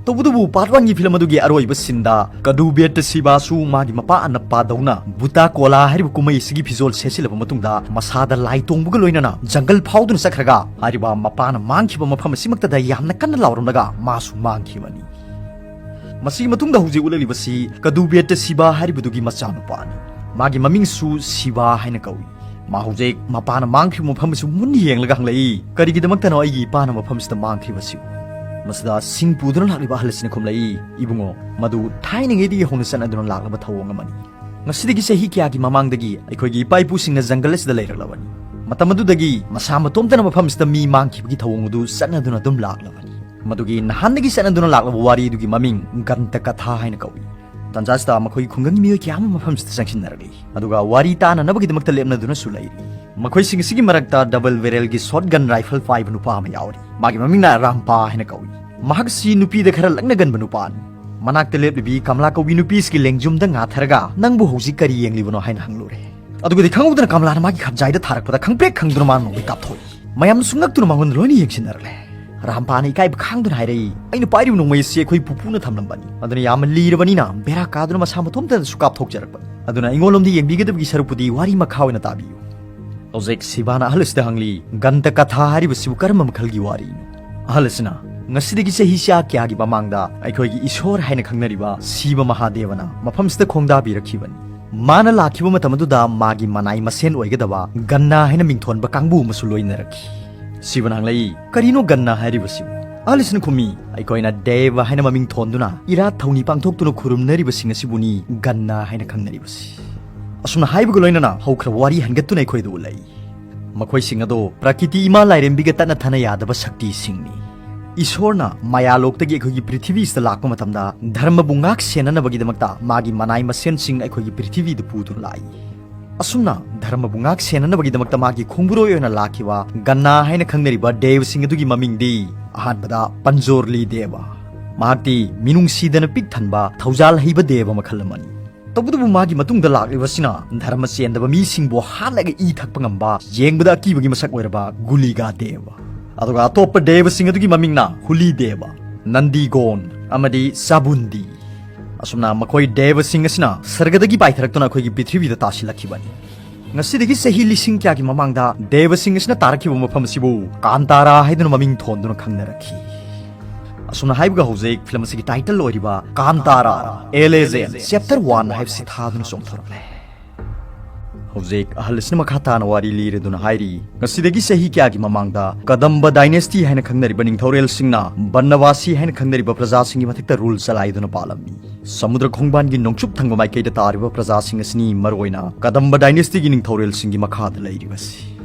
ꯇꯧꯕꯇꯕꯨ ꯄꯥꯔꯠ ꯋꯥꯟꯒꯤ ꯐꯤꯂꯝ ꯑꯗꯨꯒꯤ ꯑꯔꯣꯏꯕ ꯁꯤꯟꯗ ꯀꯗꯨꯕꯦꯠꯇ ꯁꯤꯕꯥꯁꯨ ꯃꯥꯒꯤ ꯃꯄꯥ ꯑꯅꯞꯄꯥꯗꯧꯅ ꯕꯨꯇꯥ ꯀꯣꯂꯥ ꯍꯥꯏꯔꯤꯕ ꯀꯨꯝꯍꯩ ꯑꯁꯤꯒꯤ ꯐꯤꯖꯣꯜ ꯁꯦꯠꯆꯤꯜꯂꯕ ꯃꯇꯨꯡꯗ ꯃꯁꯥꯗ ꯂꯥꯏ ꯇꯣꯡꯕꯒ ꯂꯣꯏꯅꯅ ꯖꯪꯒꯜ ꯐꯥꯎꯗꯨꯅ ꯆꯠꯈ꯭ꯔꯒ ꯍꯥꯏꯔꯤꯕ ꯃꯄꯥꯅ ꯃꯥꯡꯈꯤꯕ ꯃꯐꯝ ꯑꯁꯤꯃꯛꯇꯗ ꯌꯥꯝꯅ ꯀꯟꯅ ꯂꯥꯎꯔꯝꯂꯒ ꯃꯥꯁꯨ ꯃꯥꯡꯈꯤꯕꯅꯤ꯫ ꯃꯁꯤꯒꯤ ꯃꯇꯨꯡꯗ ꯍꯧꯖꯤꯛ ꯎꯠꯂꯛꯂꯤꯕꯁꯤ ꯀꯗꯨꯕꯦꯠꯇ ꯁꯤꯕꯥ ꯍꯥꯏꯔꯤꯕꯗꯨꯒꯤ ꯃꯆꯥꯅꯨꯄꯥꯅꯤ꯫ ꯃꯥꯒꯤ ꯃꯃꯤꯡꯁꯨ ꯁꯤꯕꯥ ꯍꯥꯏꯅ ꯀꯧꯏ꯫ ꯃꯥ ꯍꯧꯖꯤꯛ ꯃꯄꯥꯅ ꯃꯥꯡꯈ꯭ꯔꯤꯕ ꯃꯐꯝ ꯑꯁꯤ ꯃꯨꯟꯅ ꯌꯦꯡꯂꯒ ꯍꯪꯂꯛꯏ, "ꯀꯔꯤꯒꯤꯗꯃꯛꯇꯅꯣ ꯑꯩꯒꯤ ꯏꯄꯥꯅ ꯃꯐꯝꯁꯤꯗ ꯃꯥꯡꯈ꯭ꯔꯤꯕꯁꯤ?" ꯃꯁꯤꯗ ꯁꯤꯡ ꯄꯨꯗꯨꯅ ꯂꯥꯛꯂꯤꯕ ꯑꯍꯜ ꯑꯁꯤꯅ ꯈꯨꯝꯂꯛꯏ, "ꯏꯕꯨꯡꯉꯣ, ꯃꯗꯨ ꯊꯥꯏꯅꯉꯩꯗꯒꯤ ꯍꯧꯅ ꯆꯠꯅꯗꯨꯅ ꯂꯥꯛꯂꯕ ꯊꯧꯑꯣꯡ ꯑꯃꯅꯤ꯫ ꯉꯁꯤꯗꯒꯤ ꯆꯍꯤ ꯀꯌꯥꯒꯤ ꯃꯃꯥꯡꯗꯒꯤ ꯑꯩꯈꯣꯏꯒꯤ ꯏꯄꯥ ꯏꯄꯨꯁꯤꯡꯅ ꯖꯪꯒꯜ ꯑꯁꯤꯗ ꯂꯩꯔꯛꯂꯕꯅꯤ꯫ ꯃꯇꯝ ꯑꯗꯨꯗꯒꯤ ꯃꯁꯥ ꯃꯇꯣꯝꯇꯅ ꯃꯐꯝꯁꯤꯗ ꯃꯤ ꯃꯥꯡꯈꯤꯕꯒꯤ ꯊꯧꯑꯣꯡ ꯑꯗꯨ ꯆꯠꯅꯗꯨꯅ ꯑꯗꯨꯝ ꯂꯥꯛꯂꯕꯅꯤ꯫ ꯃꯗꯨꯒꯤ ꯅꯍꯥꯟꯗꯒꯤ ꯆꯠꯅꯗꯨꯅ ꯂꯥꯛꯂꯕ ꯋꯥꯔꯤ ꯑꯗꯨꯒꯤ ꯃꯃꯤꯡ ꯒꯟꯇ ꯀꯊꯥ ꯍꯥꯏꯅ ꯀꯧꯏ꯫ ꯇꯥꯟꯖꯥꯁꯤꯗ ꯃꯈꯣꯏꯒꯤ ꯈꯨꯡꯒꯪꯒꯤ ꯃꯤꯑꯣꯏ ꯀꯌꯥ ꯑꯃ ꯃꯐꯝꯁꯤꯗ ꯆꯪꯁꯤꯟꯅꯔꯛꯂꯤ꯫ ꯑꯗꯨꯒ ꯋꯥꯔꯤ ꯇꯥꯅꯅꯕꯒꯤꯗꯃꯛꯇ ꯂꯦꯞꯅꯗꯨꯅꯁꯨ ꯂꯩꯔꯤ꯫ ꯃꯈꯣꯏꯁꯤꯡ ꯑꯁꯤꯒꯤ ꯃꯔꯛꯇ ꯗꯕꯜ ꯕꯦꯔꯦꯜꯒꯤ ꯁꯣꯠ ꯒꯟ ꯔꯥꯏꯐꯜ ꯄꯥꯏꯕ ꯅꯨꯄꯥ ꯑꯃ ꯌꯥꯎꯔꯤ꯫ ꯃꯥꯒꯤ ꯃꯃꯤꯡꯅ ꯔꯥꯝꯄꯥ ꯍꯥꯏꯅ ꯀꯧꯏ꯫ ꯃꯍꯥꯛꯁꯤ ꯅꯨꯄꯤꯗ ꯈꯔ ꯂꯛꯅꯒꯟꯕ ꯅꯨꯄꯥꯅꯤ꯫ ꯃꯅꯥꯛꯇ ꯂꯦꯞꯂꯤꯕꯤ ꯀꯃꯂꯥ ꯀꯧꯕꯤ ꯅꯨꯄꯤꯁꯤꯒꯤ ꯂꯦꯡꯖꯨꯝꯗ ꯉꯥꯊꯔꯒ, "ꯅꯪꯕꯨ ꯍꯧꯖꯤꯛ ꯀꯔꯤ ꯌꯦꯡꯂꯤꯕꯅꯣ?" ꯍꯥꯏꯅ ꯍꯪꯂꯨꯔꯦ꯫ ꯑꯗꯨꯒꯗꯤ ꯈꯪꯍꯧꯗꯅ ꯀꯃꯂꯥꯅ ꯃꯥꯒꯤ ꯈꯞꯖꯥꯏꯗ ꯊꯥꯔꯛꯄꯗ ꯈꯪꯄ꯭ꯔꯦꯛ ꯈꯪꯗꯨꯅ ꯃꯥꯅ ꯅꯣꯡꯃꯩ ꯀꯥꯞꯊꯣꯛꯏ꯫ ꯃꯌꯥꯝꯅꯁꯨ ꯉꯛꯇꯨꯅ ꯃꯉꯣꯟꯗ ꯂꯣꯏꯅ ꯌꯦꯡꯁꯤꯟꯅꯔꯛꯂꯦ꯫ ꯔꯥꯝꯄꯥꯅ ꯏꯀꯥꯏꯕ ꯈꯥꯡꯗꯨꯅ ꯍꯥꯏꯔꯛꯏ, "ꯑꯩꯅ ꯄꯥꯏꯔꯤꯕ ꯅꯣꯡꯃꯩ ꯑꯁꯤ ꯑꯩꯈꯣꯏ ꯄꯨꯄꯨꯅ ꯊꯝꯂꯝꯕꯅꯤ꯫ ꯑꯗꯨꯅ ꯌꯥꯝꯅ ꯂꯤꯔꯕꯅꯤꯅ ꯕꯦꯔꯥ ꯀꯥꯗꯨꯅ ꯃꯁꯥ ꯃꯇꯣꯝꯇꯅꯁꯨ ꯀꯥꯞꯊꯣꯛꯆꯔꯛꯄꯅꯤ꯫ ꯑꯗꯨꯅ ꯑꯩꯉꯣꯟꯂꯣꯝꯗ ꯌꯦꯡꯕꯤꯒꯗꯕꯒꯤ ꯁꯔꯨꯛꯄꯨꯗꯤ ꯋꯥꯔꯤ ꯃꯈꯥ ꯑꯣꯏꯅ ꯇꯥꯕꯤꯌꯨ"꯫ ꯍꯧꯖꯤꯛ ꯁꯤꯕꯥꯅ ꯑꯍꯜ ꯑꯁꯤꯗ ꯍꯪꯂꯤ, "ꯒꯟꯇ ꯀꯊꯥ ꯍꯥꯏꯔꯤꯕꯁꯤꯕꯨ ꯀꯔꯝꯕ ꯃꯈꯜꯒꯤ ꯋꯥꯔꯤꯅꯣ?" ꯑꯍꯜ ꯑꯁꯤꯅ, "ꯉꯁꯤꯗꯒꯤ ꯆꯍꯤ ꯆꯥ ꯀꯌꯥꯒꯤ ꯃꯃꯥꯡꯗ ꯑꯩꯈꯣꯏꯒꯤ ꯏꯁꯣꯔ ꯍꯥꯏꯅ ꯈꯪꯅꯔꯤꯕ ꯁꯤꯕ ꯃꯍꯥꯗꯦꯕꯅ ꯃꯐꯝꯁꯤꯗ ꯈꯣꯡꯗꯥꯕꯤꯔꯛꯈꯤꯕꯅꯤ꯫ ꯃꯥꯅ ꯂꯥꯛꯈꯤꯕ ꯃꯇꯝ ꯑꯗꯨꯗ ꯃꯥꯒꯤ ꯃꯅꯥꯏ ꯃꯁꯦꯟ ꯑꯣꯏꯒꯗꯕ ꯒꯟꯅꯥ ꯍꯥꯏꯅ ꯃꯤꯡꯊꯣꯟꯕ ꯀꯥꯡꯕꯨ ꯑꯃꯁꯨ ꯂꯣꯏꯅꯔꯛꯈꯤ"꯫ ꯁꯤꯕꯅ ꯍꯪꯂꯛꯏ, "ꯀꯔꯤꯅꯣ ꯒꯟꯅꯥ ꯍꯥꯏꯔꯤꯕꯁꯤꯕꯨ?" ꯑꯍꯜ ꯑꯁꯤꯅ ꯈꯨꯝꯃꯤ, "ꯑꯩꯈꯣꯏꯅ ꯗꯦꯕ ꯍꯥꯏꯅ ꯃꯃꯤꯡ ꯊꯣꯟꯗꯨꯅ ꯏꯔꯥꯠ ꯊꯧꯅꯤ ꯄꯥꯡꯊꯣꯛꯇꯨꯅ ꯈꯨꯔꯨꯝꯅꯔꯤꯕꯁꯤꯡ ꯑꯁꯤꯕꯨꯅꯤ ꯒꯟꯅꯥ ꯍꯥꯏꯅ ꯈꯪꯅꯔꯤꯕꯁꯤ"꯫ ꯑꯁꯨꯝꯅ ꯍꯥꯏꯕꯒ ꯂꯣꯏꯅꯅ ꯍꯧꯈ꯭ꯔꯕ ꯋꯥꯔꯤ ꯍꯟꯒꯠꯇꯨꯅ ꯑꯩꯈꯣꯏꯗ ꯎꯠꯂꯛꯏ꯫ ꯃꯈꯣꯏꯁꯤꯡ ꯑꯗꯣ ꯄ꯭ꯔꯀꯤꯇꯤ ꯏꯃꯥ ꯂꯥꯏꯔꯦꯝꯕꯤꯒ ꯇꯠꯅ ꯊꯥꯅ ꯌꯥꯗꯕ ꯁꯛꯇꯤꯁꯤꯡꯅꯤ꯫ ꯏꯁꯣꯔꯅ ꯃꯌꯥꯂꯣꯛꯇꯒꯤ ꯑꯩꯈꯣꯏꯒꯤ ꯄ꯭ꯔꯤꯊꯤꯕꯤꯁꯤꯗ ꯂꯥꯛꯄ ꯃꯇꯝꯗ ꯙꯔꯃꯕꯨ ꯉꯥꯛ ꯁꯦꯟꯅꯅꯕꯒꯤꯗꯃꯛꯇ ꯃꯥꯒꯤ ꯃꯅꯥꯏ ꯃꯁꯦꯟꯁꯤꯡ ꯑꯩꯈꯣꯏꯒꯤ ꯄ꯭ꯔꯤꯊꯤꯕꯤꯗ ꯄꯨꯗꯨꯅ ꯂꯥꯛꯏ꯫ ꯑꯁꯨꯝꯅ ꯙꯔꯃꯕꯨ ꯉꯥꯛ ꯁꯦꯟꯅꯅꯕꯒꯤꯗꯃꯛꯇ ꯃꯥꯒꯤ ꯈꯣꯡꯕꯨꯔꯣꯏ ꯑꯣꯏꯅ ꯂꯥꯛꯈꯤꯕ ꯒꯟꯅꯥ ꯍꯥꯏꯅ ꯈꯪꯅꯔꯤꯕ ꯗꯦꯕꯁꯤꯡ ꯑꯗꯨꯒꯤ ꯃꯃꯤꯡꯗꯤ ꯑꯍꯥꯟꯕꯗ ꯄꯟꯖꯣꯔꯂꯤ ꯗꯦꯕ꯫ ꯃꯍꯥꯛꯇꯤ ꯃꯤꯅꯨꯡꯁꯤꯗꯅ ꯄꯤꯛ ꯊꯟꯕ ꯊꯧꯖꯥꯜ ꯍꯩꯕ ꯗꯦꯕ ꯃꯈꯜ ꯑꯃꯅꯤ꯫ ꯇꯧꯕꯇꯕꯨ ꯃꯥꯒꯤ ꯃꯇꯨꯡꯗ ꯂꯥꯛꯂꯤꯕꯁꯤꯅ ꯙꯔꯃ ꯆꯦꯟꯗꯕ ꯃꯤꯁꯤꯡꯕꯨ ꯍꯥꯠꯂꯒ ꯏ ꯊꯛꯄ ꯉꯝꯕ, ꯌꯦꯡꯕꯗ ꯑꯀꯤꯕꯒꯤ ꯃꯁꯛ ꯑꯣꯏꯔꯕ ꯒꯨꯂꯤꯒꯥ ꯗꯦꯕ꯫ ꯑꯗꯨꯒ ꯑꯇꯣꯞꯄ ꯗꯦꯕꯁꯤꯡ ꯑꯗꯨꯒꯤ ꯃꯃꯤꯡꯅ ꯍꯨꯂꯤ ꯗꯦꯕ, ꯅꯟꯗꯤꯒꯣꯟ ꯑꯃꯗꯤ ꯆꯥꯕꯨꯟꯗꯤ꯫ ꯑꯁꯨꯝꯅ ꯃꯈꯣꯏ ꯗꯦꯕꯁꯤꯡ ꯑꯁꯤꯅ ꯁꯔꯒꯗꯒꯤ ꯄꯥꯏꯊꯔꯛꯇꯨꯅ ꯑꯩꯈꯣꯏꯒꯤ ꯄ꯭ꯔꯤꯊꯤꯕꯤꯗ ꯇꯥꯁꯤꯜꯂꯛꯈꯤꯕꯅꯤ꯫ ꯉꯁꯤꯗꯒꯤ ꯆꯍꯤ ꯂꯤꯁꯤꯡ ꯀꯌꯥꯒꯤ ꯃꯃꯥꯡꯗ ꯗꯦꯕꯁꯤꯡ ꯑꯁꯤꯅ ꯇꯥꯔꯛꯈꯤꯕ ꯃꯐꯝ ꯑꯁꯤꯕꯨ ꯀꯥꯟꯇꯥꯔꯥ ꯍꯥꯏꯗꯨꯅ ꯃꯃꯤꯡ ꯊꯣꯟꯗꯨꯅ ꯈꯪꯅꯔꯛꯈꯤ꯫ ꯑꯁꯨꯝꯅ ꯍꯥꯏꯕꯒ ꯍꯧꯖꯤꯛ ꯐꯤꯂꯝ ꯑꯁꯤꯒꯤ ꯇꯥꯏꯇꯜ ꯑꯣꯏꯔꯤꯕ ꯀꯥꯟꯇꯥꯔꯥ, ꯑꯦ ꯂꯦꯖꯦꯟ, ꯆꯦꯞꯇꯔ ꯋꯥꯟ ꯍꯥꯏꯕꯁꯤ ꯊꯥꯗꯨꯅ ꯆꯣꯡꯊꯣꯔꯛꯂꯦ꯫ ꯍꯧꯖꯤꯛ ꯑꯍꯜ ꯑꯁꯤꯅ ꯃꯈꯥ ꯇꯥꯅ ꯋꯥꯔꯤ ꯂꯤꯔꯗꯨꯅ ꯍꯥꯏꯔꯤ, ꯉꯁꯤꯗꯒꯤ ꯆꯍꯤ ꯀꯌꯥꯒꯤ ꯃꯃꯥꯡꯗ ꯀꯗꯝꯕ ꯗꯥꯏꯅꯦꯁꯇꯤ ꯍꯥꯏꯅ ꯈꯪꯅꯔꯤꯕ ꯅꯤꯡꯊꯧꯔꯦꯜꯁꯤꯡꯅ ꯕꯟꯅꯕꯥꯁꯤ ꯍꯥꯏꯅ ꯈꯪꯅꯔꯤꯕ ꯄ꯭ꯔꯖꯥꯁꯤꯡꯒꯤ ꯃꯊꯛꯇ ꯔꯨꯜ ꯆꯂꯥꯏꯗꯨꯅ ꯄꯥꯜꯂꯝꯃꯤ꯫ ꯁꯃꯨꯗ꯭ꯔ ꯈꯣꯡꯕꯥꯟꯒꯤ ꯅꯣꯡꯆꯨꯞ ꯊꯪꯕ ꯃꯥꯏꯀꯩꯗ ꯇꯥꯔꯤꯕ ꯄ꯭ꯔꯖꯥꯁꯤꯡ ꯑꯁꯤꯅꯤ ꯃꯔꯨꯑꯣꯏꯅ ꯀꯗꯝꯕ ꯗꯥꯏꯅꯦꯁꯇꯤꯒꯤ ꯅꯤꯡꯊꯧꯔꯦꯜꯁꯤꯡꯒꯤ ꯃꯈꯥꯗ ꯂꯩꯔꯤꯕꯁꯤ꯫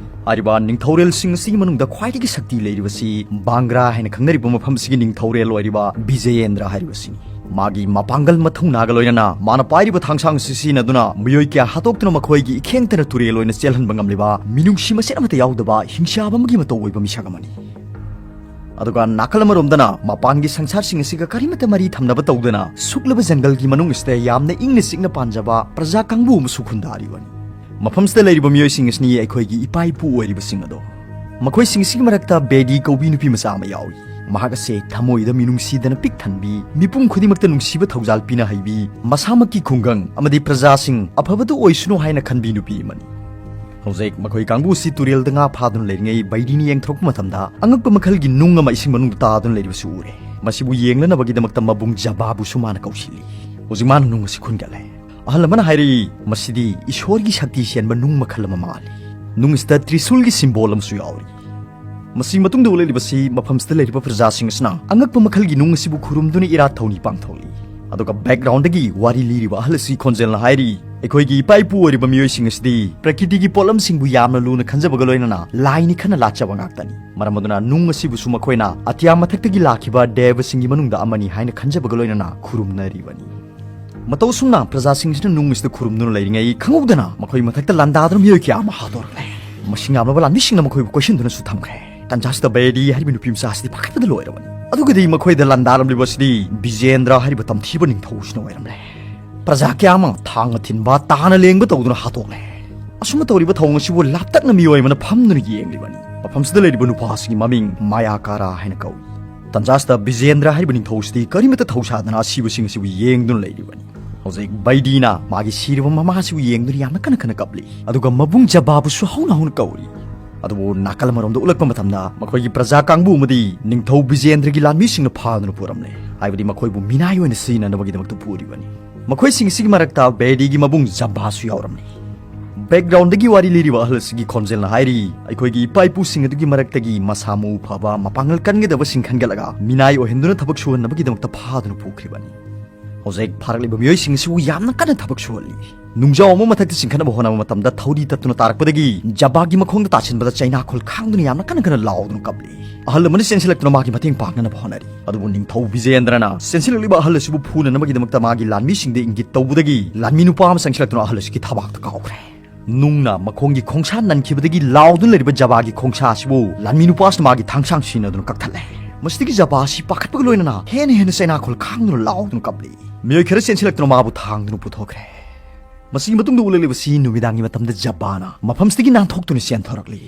ꯍꯥꯏꯔꯤꯕ ꯅꯤꯡꯊꯧꯔꯦꯜꯁꯤꯡ ꯑꯁꯤꯒꯤ ꯃꯅꯨꯡꯗ ꯈ꯭ꯋꯥꯏꯗꯒꯤ ꯁꯛꯇꯤ ꯂꯩꯔꯤꯕꯁꯤ ꯕꯥꯡꯒ꯭ꯔꯥ ꯍꯥꯏꯅ ꯈꯪꯅꯔꯤꯕ ꯃꯐꯝ ꯑꯁꯤꯒꯤ ꯅꯤꯡꯊꯧꯔꯦꯜ ꯑꯣꯏꯔꯤꯕ ꯕꯤꯖꯌꯦꯟꯗ꯭ꯔ ꯍꯥꯏꯔꯤꯕꯁꯤꯅꯤ꯫ ꯃꯥꯒꯤ ꯃꯄꯥꯡꯒꯜ ꯃꯊꯧꯅꯥꯒ ꯂꯣꯏꯅꯅ ꯃꯥꯅ ꯄꯥꯏꯔꯤꯕ ꯊꯥꯡꯁꯥꯡ ꯑꯁꯤ ꯁꯤꯖꯤꯟꯅꯗꯨꯅ ꯃꯤꯑꯣꯏ ꯀꯌꯥ ꯍꯥꯠꯇꯣꯛꯇꯨꯅ ꯃꯈꯣꯏꯒꯤ ꯏꯈꯦꯡꯇꯅ ꯇꯨꯔꯦꯜ ꯑꯣꯏꯅ ꯆꯦꯜꯍꯟꯕ ꯉꯝꯂꯤꯕ ꯃꯤꯅꯨꯡꯁꯤ ꯃꯆꯦꯠ ꯑꯃꯠꯇ ꯌꯥꯎꯗꯕ ꯍꯤꯡꯁꯥꯕ ꯑꯃꯒꯤ ꯃꯇꯧ ꯑꯣꯏꯕ ꯃꯤꯁꯛ ꯑꯃꯅꯤ꯫ ꯑꯗꯨꯒ ꯅꯥꯀꯜ ꯑꯃꯔꯣꯝꯗꯅ ꯃꯄꯥꯟꯒꯤ ꯁꯪꯁꯥꯔꯁꯤꯡ ꯑꯁꯤꯒ ꯀꯔꯤꯃꯠꯇ ꯃꯔꯤ ꯊꯝꯅꯕ ꯇꯧꯗꯅ ꯁꯨꯛꯂꯕ ꯖꯪꯒꯜꯒꯤ ꯃꯅꯨꯡ ꯑꯁꯤꯗ ꯌꯥꯝꯅ ꯏꯪꯅ ꯆꯤꯛꯅ ꯄꯥꯟꯖꯕ ꯄ꯭ꯔꯖꯥ ꯀꯥꯡꯕꯨ ꯑꯃꯁꯨ ꯈꯨꯟꯗꯥꯔꯤꯕꯅꯤ꯫ ꯃꯐꯝꯁꯤꯗ ꯂꯩꯔꯤꯕ ꯃꯤꯑꯣꯏꯁꯤꯡ ꯑꯁꯤꯅꯤ ꯑꯩꯈꯣꯏꯒꯤ ꯏꯄꯥ ꯏꯄꯨ ꯑꯣꯏꯔꯤꯕꯁꯤꯡ ꯑꯗꯣ꯫ ꯃꯈꯣꯏꯁꯤꯡ ꯑꯁꯤꯒꯤ ꯃꯔꯛꯇ ꯕꯦꯗꯤ ꯀꯧꯕꯤ ꯅꯨꯄꯤ ꯃꯆꯥ ꯑꯃ ꯌꯥꯎꯏ꯫ ꯃꯍꯥꯛ ꯑꯁꯦ ꯊꯃꯣꯏꯗ ꯃꯤꯅꯨꯡꯁꯤꯗꯅ ꯄꯤꯛ ꯊꯟꯕꯤ, ꯃꯤꯄꯨꯝ ꯈꯨꯗꯤꯡꯃꯛꯇ ꯅꯨꯡꯁꯤꯕ ꯊꯧꯖꯥꯜ ꯄꯤꯅ ꯍꯩꯕꯤ, ꯃꯁꯥꯃꯛꯀꯤ ꯈꯨꯡꯒꯪ ꯑꯃꯗꯤ ꯄ꯭ꯔꯖꯥꯁꯤꯡ ꯑꯐꯕꯗꯨ ꯑꯣꯏꯁꯅꯨ ꯍꯥꯏꯅ ꯈꯟꯕꯤ ꯅꯨꯄꯤ ꯑꯃꯅꯤ꯫ ꯍꯧꯖꯤꯛ ꯃꯈꯣꯏ ꯀꯥꯡꯕꯨ ꯑꯁꯤ ꯇꯨꯔꯦꯜꯗ ꯉꯥ ꯐꯥꯗꯨꯅ ꯂꯩꯔꯤꯉꯩ ꯕꯩꯔꯤꯅ ꯌꯦꯡꯊꯣꯔꯛꯄ ꯃꯇꯝꯗ ꯑꯉꯛꯄ ꯃꯈꯜꯒꯤ ꯅꯨꯡ ꯑꯃ ꯏꯁꯤꯡ ꯃꯅꯨꯡꯗ ꯇꯥꯗꯨꯅ ꯂꯩꯔꯤꯕꯁꯤ ꯎꯔꯦ꯫ ꯃꯁꯤꯕꯨ ꯌꯦꯡꯂꯅꯕꯒꯤꯗꯃꯛꯇ ꯃꯕꯨꯡ ꯖꯕꯥꯕꯨꯁꯨ ꯃꯥꯅ ꯀꯧꯁꯤꯜꯂꯤ꯫ ꯍꯧꯖꯤꯛ ꯃꯥꯅ ꯅꯨꯡ ꯑꯁꯤ ꯈꯨꯟꯒꯠꯂꯦ꯫ ꯑꯍꯜ ꯑꯃꯅ ꯍꯥꯏꯔꯛꯏ, "ꯃꯁꯤꯗꯤ ꯏꯁꯣꯔꯒꯤ ꯁꯛꯇꯤ ꯆꯦꯟꯕ ꯅꯨꯡ ꯃꯈꯜ ꯑꯃ ꯃꯥꯜꯂꯤ꯫ ꯅꯨꯡ ꯑꯁꯤꯗ ꯇ꯭ꯔꯤꯁꯨꯜꯒꯤ ꯁꯤꯝꯕꯣꯜ ꯑꯃꯁꯨ ꯌꯥꯎꯔꯤ"꯫ ꯃꯁꯤ ꯃꯇꯨꯡꯗ ꯎꯠꯂꯛꯂꯤꯕꯁꯤ ꯃꯐꯝꯁꯤꯗ ꯂꯩꯔꯤꯕ ꯄ꯭ꯔꯖꯥꯁꯤꯡ ꯑꯁꯤꯅ ꯑꯉꯛꯄ ꯃꯈꯜꯒꯤ ꯅꯨꯡ ꯑꯁꯤꯕꯨ ꯈꯨꯔꯨꯝꯗꯨꯅ ꯏꯔꯥꯠ ꯊꯧꯅꯤ ꯄꯥꯡꯊꯣꯛꯂꯤ꯫ ꯑꯗꯨꯒ ꯕꯦꯛꯒ꯭ꯔꯥꯎꯟꯗꯒꯤ ꯋꯥꯔꯤ ꯂꯤꯔꯤꯕ ꯑꯍꯜ ꯑꯁꯤ ꯈꯣꯟꯖꯦꯜꯅ ꯍꯥꯏꯔꯤ, "ꯑꯩꯈꯣꯏꯒꯤ ꯏꯄꯥ ꯏꯄꯨ ꯑꯣꯏꯔꯤꯕ ꯃꯤꯑꯣꯏꯁꯤꯡ ꯑꯁꯤꯗꯤ ꯄ꯭ꯔꯀꯤꯇꯤꯒꯤ ꯄꯣꯠꯂꯝꯁꯤꯡꯕꯨ ꯌꯥꯝꯅ ꯂꯨꯅ ꯈꯟꯖꯕꯒ ꯂꯣꯏꯅꯅ ꯂꯥꯏꯅꯤ ꯈꯟꯅ ꯂꯥꯠꯆꯕ ꯉꯥꯛꯇꯅꯤ꯫ ꯃꯔꯝ ꯑꯗꯨꯅ ꯅꯨꯡ ꯑꯁꯤꯕꯨꯁꯨ ꯃꯈꯣꯏꯅ ꯑꯇꯤꯌꯥ ꯃꯊꯛꯇꯒꯤ ꯂꯥꯛꯈꯤꯕ ꯗꯦꯕꯁꯤꯡꯒꯤ ꯃꯅꯨꯡꯗ ꯑꯃꯅꯤ ꯍꯥꯏꯅ ꯈꯟꯖꯕꯒ ꯂꯣꯏꯅꯅ ꯈꯨꯔꯨꯝꯅꯔꯤꯕꯅꯤ"꯫ ꯃꯇꯧ ꯑꯁꯨꯝꯅ ꯄ꯭ꯔꯖꯥꯁꯤꯡꯁꯤꯅ ꯅꯨꯡ ꯑꯁꯤꯗ ꯈꯨꯔꯨꯝꯗꯨꯅ ꯂꯩꯔꯤꯉꯩ ꯈꯪꯍꯧꯗꯅ ꯃꯈꯣꯏ ꯃꯊꯛꯇ ꯂꯥꯟꯗꯥꯗꯨꯅ ꯃꯤꯑꯣꯏ ꯀꯌꯥ ꯑꯃ ꯍꯥꯠꯇꯣꯔꯛꯂꯦ꯫ ꯃꯁꯤꯡ ꯌꯥꯝꯂꯕ ꯂꯥꯟꯃꯤꯁꯤꯡꯅ ꯃꯈꯣꯏꯕꯨ ꯀꯣꯏꯁꯤꯟꯗꯨꯅꯁꯨ ꯊꯝꯈ꯭ꯔꯦ꯫ ꯇꯟꯖꯥꯁꯤꯗ ꯕꯦꯗꯤ ꯍꯥꯏꯔꯤꯕ ꯅꯨꯄꯤ ꯃꯆꯥ ꯑꯁꯤꯗꯤ ꯄꯥꯈꯠꯄꯗ ꯂꯣꯏꯔꯕꯅꯤ꯫ ꯑꯗꯨꯒꯗꯤ ꯃꯈꯣꯏꯗ ꯂꯥꯟꯗꯥꯔꯝꯂꯤꯕ ꯑꯁꯤꯗꯤ ꯕꯤꯖꯦꯟꯗ꯭ꯔ ꯍꯥꯏꯔꯤꯕ ꯇꯝꯊꯤꯕ ꯅꯤꯡꯊꯧꯁꯤꯅ ꯑꯣꯏꯔꯝꯂꯦ꯫ ꯄ꯭ꯔꯖꯥ ꯀꯌꯥ ꯑꯃ ꯊꯥꯡꯅ ꯊꯤꯟꯕ, ꯇꯥꯅ ꯂꯦꯡꯕ ꯇꯧꯗꯨꯅ ꯍꯥꯠꯇꯣꯛꯂꯦ꯫ ꯑꯁꯨꯝꯅ ꯇꯧꯔꯤꯕ ꯊꯧꯑꯣꯡ ꯑꯁꯤꯕꯨ ꯂꯥꯞꯇꯛꯅ ꯃꯤꯑꯣꯏ ꯑꯃꯅ ꯐꯝꯗꯨꯅ ꯌꯦꯡꯂꯤꯕꯅꯤ꯫ ꯃꯐꯝꯁꯤꯗ ꯂꯩꯔꯤꯕ ꯅꯨꯄꯥ ꯑꯁꯤꯒꯤ ꯃꯃꯤꯡ ꯃꯥꯌꯥꯀꯥꯔꯥ ꯍꯥꯏꯅ ꯀꯧꯏ꯫ ꯇꯟꯖꯥꯁꯤꯗ ꯕꯤꯖꯦꯟꯗ꯭ꯔ ꯍꯥꯏꯔꯤꯕ ꯅꯤꯡꯊꯧꯁꯤꯗꯤ ꯀꯔꯤꯃꯠꯇ ꯊꯧꯁꯥꯗꯅ ꯑꯁꯤꯕꯁꯤꯡ ꯑꯁꯤꯕꯨ ꯌꯦꯡꯗꯨꯅ ꯂꯩꯔꯤꯕꯅꯤ꯫ ꯍꯧꯖꯤꯛ ꯕꯩꯗꯤꯅ ꯃꯥꯒꯤ ꯁꯤꯔꯕ ꯃꯃꯥꯁꯤꯕꯨ ꯌꯦꯡꯗꯨꯅ ꯌꯥꯝꯅ ꯀꯟꯅ ꯀꯟꯅ ꯀꯞꯂꯤ꯫ ꯑꯗꯨꯒ ꯃꯕꯨꯡ ꯖꯕꯥꯕꯨꯁꯨ ꯍꯧꯅ ꯍꯧꯅ ꯀꯧꯔꯤ꯫ ꯑꯗꯨꯕꯨ ꯅꯥꯀꯜ ꯑꯃꯔꯣꯝꯗ ꯎꯠꯂꯛꯄ ꯃꯇꯝꯗ ꯃꯈꯣꯏꯒꯤ ꯄ꯭ꯔꯖꯥ ꯀꯥꯡꯕꯨ ꯑꯃꯗꯤ ꯅꯤꯡꯊꯧ ꯕꯤꯖꯦꯟꯗ꯭ꯔꯒꯤ ꯂꯥꯟꯃꯤꯁꯤꯡꯅ ꯐꯥꯗꯨꯅ ꯄꯨꯔꯝꯂꯦ꯫ ꯍꯥꯏꯕꯗꯤ ꯃꯈꯣꯏꯕꯨ ꯃꯤꯅꯥꯏ ꯑꯣꯏꯅ ꯁꯤꯖꯤꯟꯅꯅꯕꯒꯤꯗꯃꯛꯇ ꯄꯨꯔꯤꯕꯅꯤ꯫ ꯃꯈꯣꯏꯁꯤꯡ ꯑꯁꯤꯒꯤ ꯃꯔꯛꯇ ꯕꯦꯗꯤꯒꯤ ꯃꯕꯨꯡ ꯖꯝꯕꯥꯁꯨ ꯌꯥꯎꯔꯝꯂꯤ꯫ ꯕꯦꯛꯒ꯭ꯔꯥꯎꯟꯗꯒꯤ ꯋꯥꯔꯤ ꯂꯤꯔꯤꯕ ꯑꯍꯜ ꯑꯁꯤꯒꯤ ꯈꯣꯟꯖꯦꯜꯅ ꯍꯥꯏꯔꯤ, ꯑꯩꯈꯣꯏꯒꯤ ꯏꯄꯥ ꯏꯄꯨꯁꯤꯡ ꯑꯗꯨꯒꯤ ꯃꯔꯛꯇꯒꯤ ꯃꯁꯥ ꯃꯎ ꯐꯕ, ꯃꯄꯥꯡꯒꯜ ꯀꯟꯒꯗꯕꯁꯤꯡ ꯈꯟꯒꯠꯂꯒ ꯃꯤꯅꯥꯏ ꯑꯣꯏꯍꯟꯗꯨꯅ ꯊꯕꯛ ꯁꯨꯍꯟꯅꯕꯒꯤꯗꯃꯛꯇ ꯐꯥꯗꯨꯅ ꯄꯨꯈ꯭ꯔꯤꯕꯅꯤ꯫ ꯍꯧꯖꯤꯛ ꯐꯥꯔꯛꯂꯤꯕ ꯃꯤꯑꯣꯏꯁꯤꯡ ꯑꯁꯤꯕꯨ ꯌꯥꯝꯅ ꯀꯟꯅ ꯊꯕꯛ ꯁꯨꯍꯜꯂꯤ꯫ ꯅꯨꯡꯖꯥꯎ ꯑꯃ ꯃꯊꯛꯇ ꯆꯤꯡꯈꯠꯅꯕ ꯍꯣꯠꯅꯕ ꯃꯇꯝꯗ ꯊꯧꯔꯤ ꯇꯠꯇꯨꯅ ꯇꯥꯔꯛꯄꯗꯒꯤ ꯖꯕꯥꯒꯤ ꯃꯈꯣꯡꯗ ꯇꯥꯁꯤꯟꯕꯗ ꯆꯩꯅꯥꯈꯣꯜ ꯈꯥꯡꯗꯨꯅ ꯌꯥꯝꯅ ꯀꯟꯅ ꯀꯟꯅ ꯂꯥꯎꯗꯨꯅ ꯀꯞꯂꯤ꯫ ꯑꯍꯜ ꯑꯃꯅ ꯆꯦꯟꯁꯤꯜꯂꯛꯇꯨꯅ ꯃꯥꯒꯤ ꯃꯇꯦꯡ ꯄꯥꯡꯅꯅꯕ ꯍꯣꯠꯅꯔꯤ꯫ ꯑꯗꯨꯕꯨ ꯅꯤꯡꯊꯧ ꯕꯤꯖꯦꯟꯗ꯭ꯔꯅ ꯆꯦꯟꯁꯤꯜꯂꯛꯂꯤꯕ ꯑꯍꯜ ꯑꯁꯤꯕꯨ ꯐꯨꯅꯅꯕꯒꯤꯗꯃꯛꯇ ꯃꯥꯒꯤ ꯂꯥꯟꯃꯤꯁꯤꯡꯗ ꯏꯪꯒꯤꯠ ꯇꯧꯕꯗꯒꯤ ꯂꯥꯟꯃꯤ ꯅꯨꯄꯥ ꯑꯃ ꯆꯪꯁꯤꯜꯂꯛꯇꯨꯅ ꯑꯍꯜ ꯑꯁꯤꯒꯤ ꯊꯕꯥꯛꯇ ꯀꯥꯎꯈ꯭ꯔꯦ꯫ ꯅꯨꯡꯅ ꯃꯈꯣꯡꯒꯤ ꯈꯣꯡꯁꯥ ꯅꯟꯈꯤꯕꯗꯒꯤ ꯂꯥꯎꯗꯨꯅ ꯂꯩꯔꯤꯕ ꯖꯕꯥꯒꯤ ꯈꯣꯡꯁꯥ ꯑꯁꯤꯕꯨ ꯂꯥꯟꯃꯤ ꯅꯨꯄꯥ ꯑꯁꯤꯅ ꯃꯥꯒꯤ ꯊꯥꯡꯁꯥꯡ ꯁꯤꯖꯤꯟꯅꯗꯨꯅ ꯀꯛꯊꯠꯂꯦ꯫ ꯃꯁꯤꯗꯒꯤ ꯖꯕꯥ ꯑꯁꯤ ꯄꯥꯈꯠꯄꯒ ꯂꯣꯏꯅꯅ ꯍꯦꯟꯅ ꯍꯦꯟꯅ ꯆꯩꯅꯥꯈꯣꯜ ꯈꯥꯡꯗꯨꯅ ꯂꯥꯎꯗꯨꯅ ꯀꯞꯂꯤ꯫ ꯃꯤꯑꯣꯏ ꯈꯔ ꯆꯦꯟꯁꯤꯜꯂꯛꯇꯨꯅ ꯃꯥꯕꯨ ꯊꯥꯡꯗꯨꯅ ꯄꯨꯊꯣꯛꯈ꯭ꯔꯦ꯫ ꯃꯁꯤꯒꯤ ꯃꯇꯨꯡꯗ ꯎꯠꯂꯛꯂꯤꯕꯁꯤ ꯅꯨꯃꯤꯗꯥꯡꯒꯤ ꯃꯇꯝꯗ ꯖꯕꯥꯅ ꯃꯐꯝꯁꯤꯗꯒꯤ ꯅꯥꯟꯊꯣꯛꯇꯨꯅ ꯆꯦꯟꯊꯣꯔꯛꯂꯤ꯫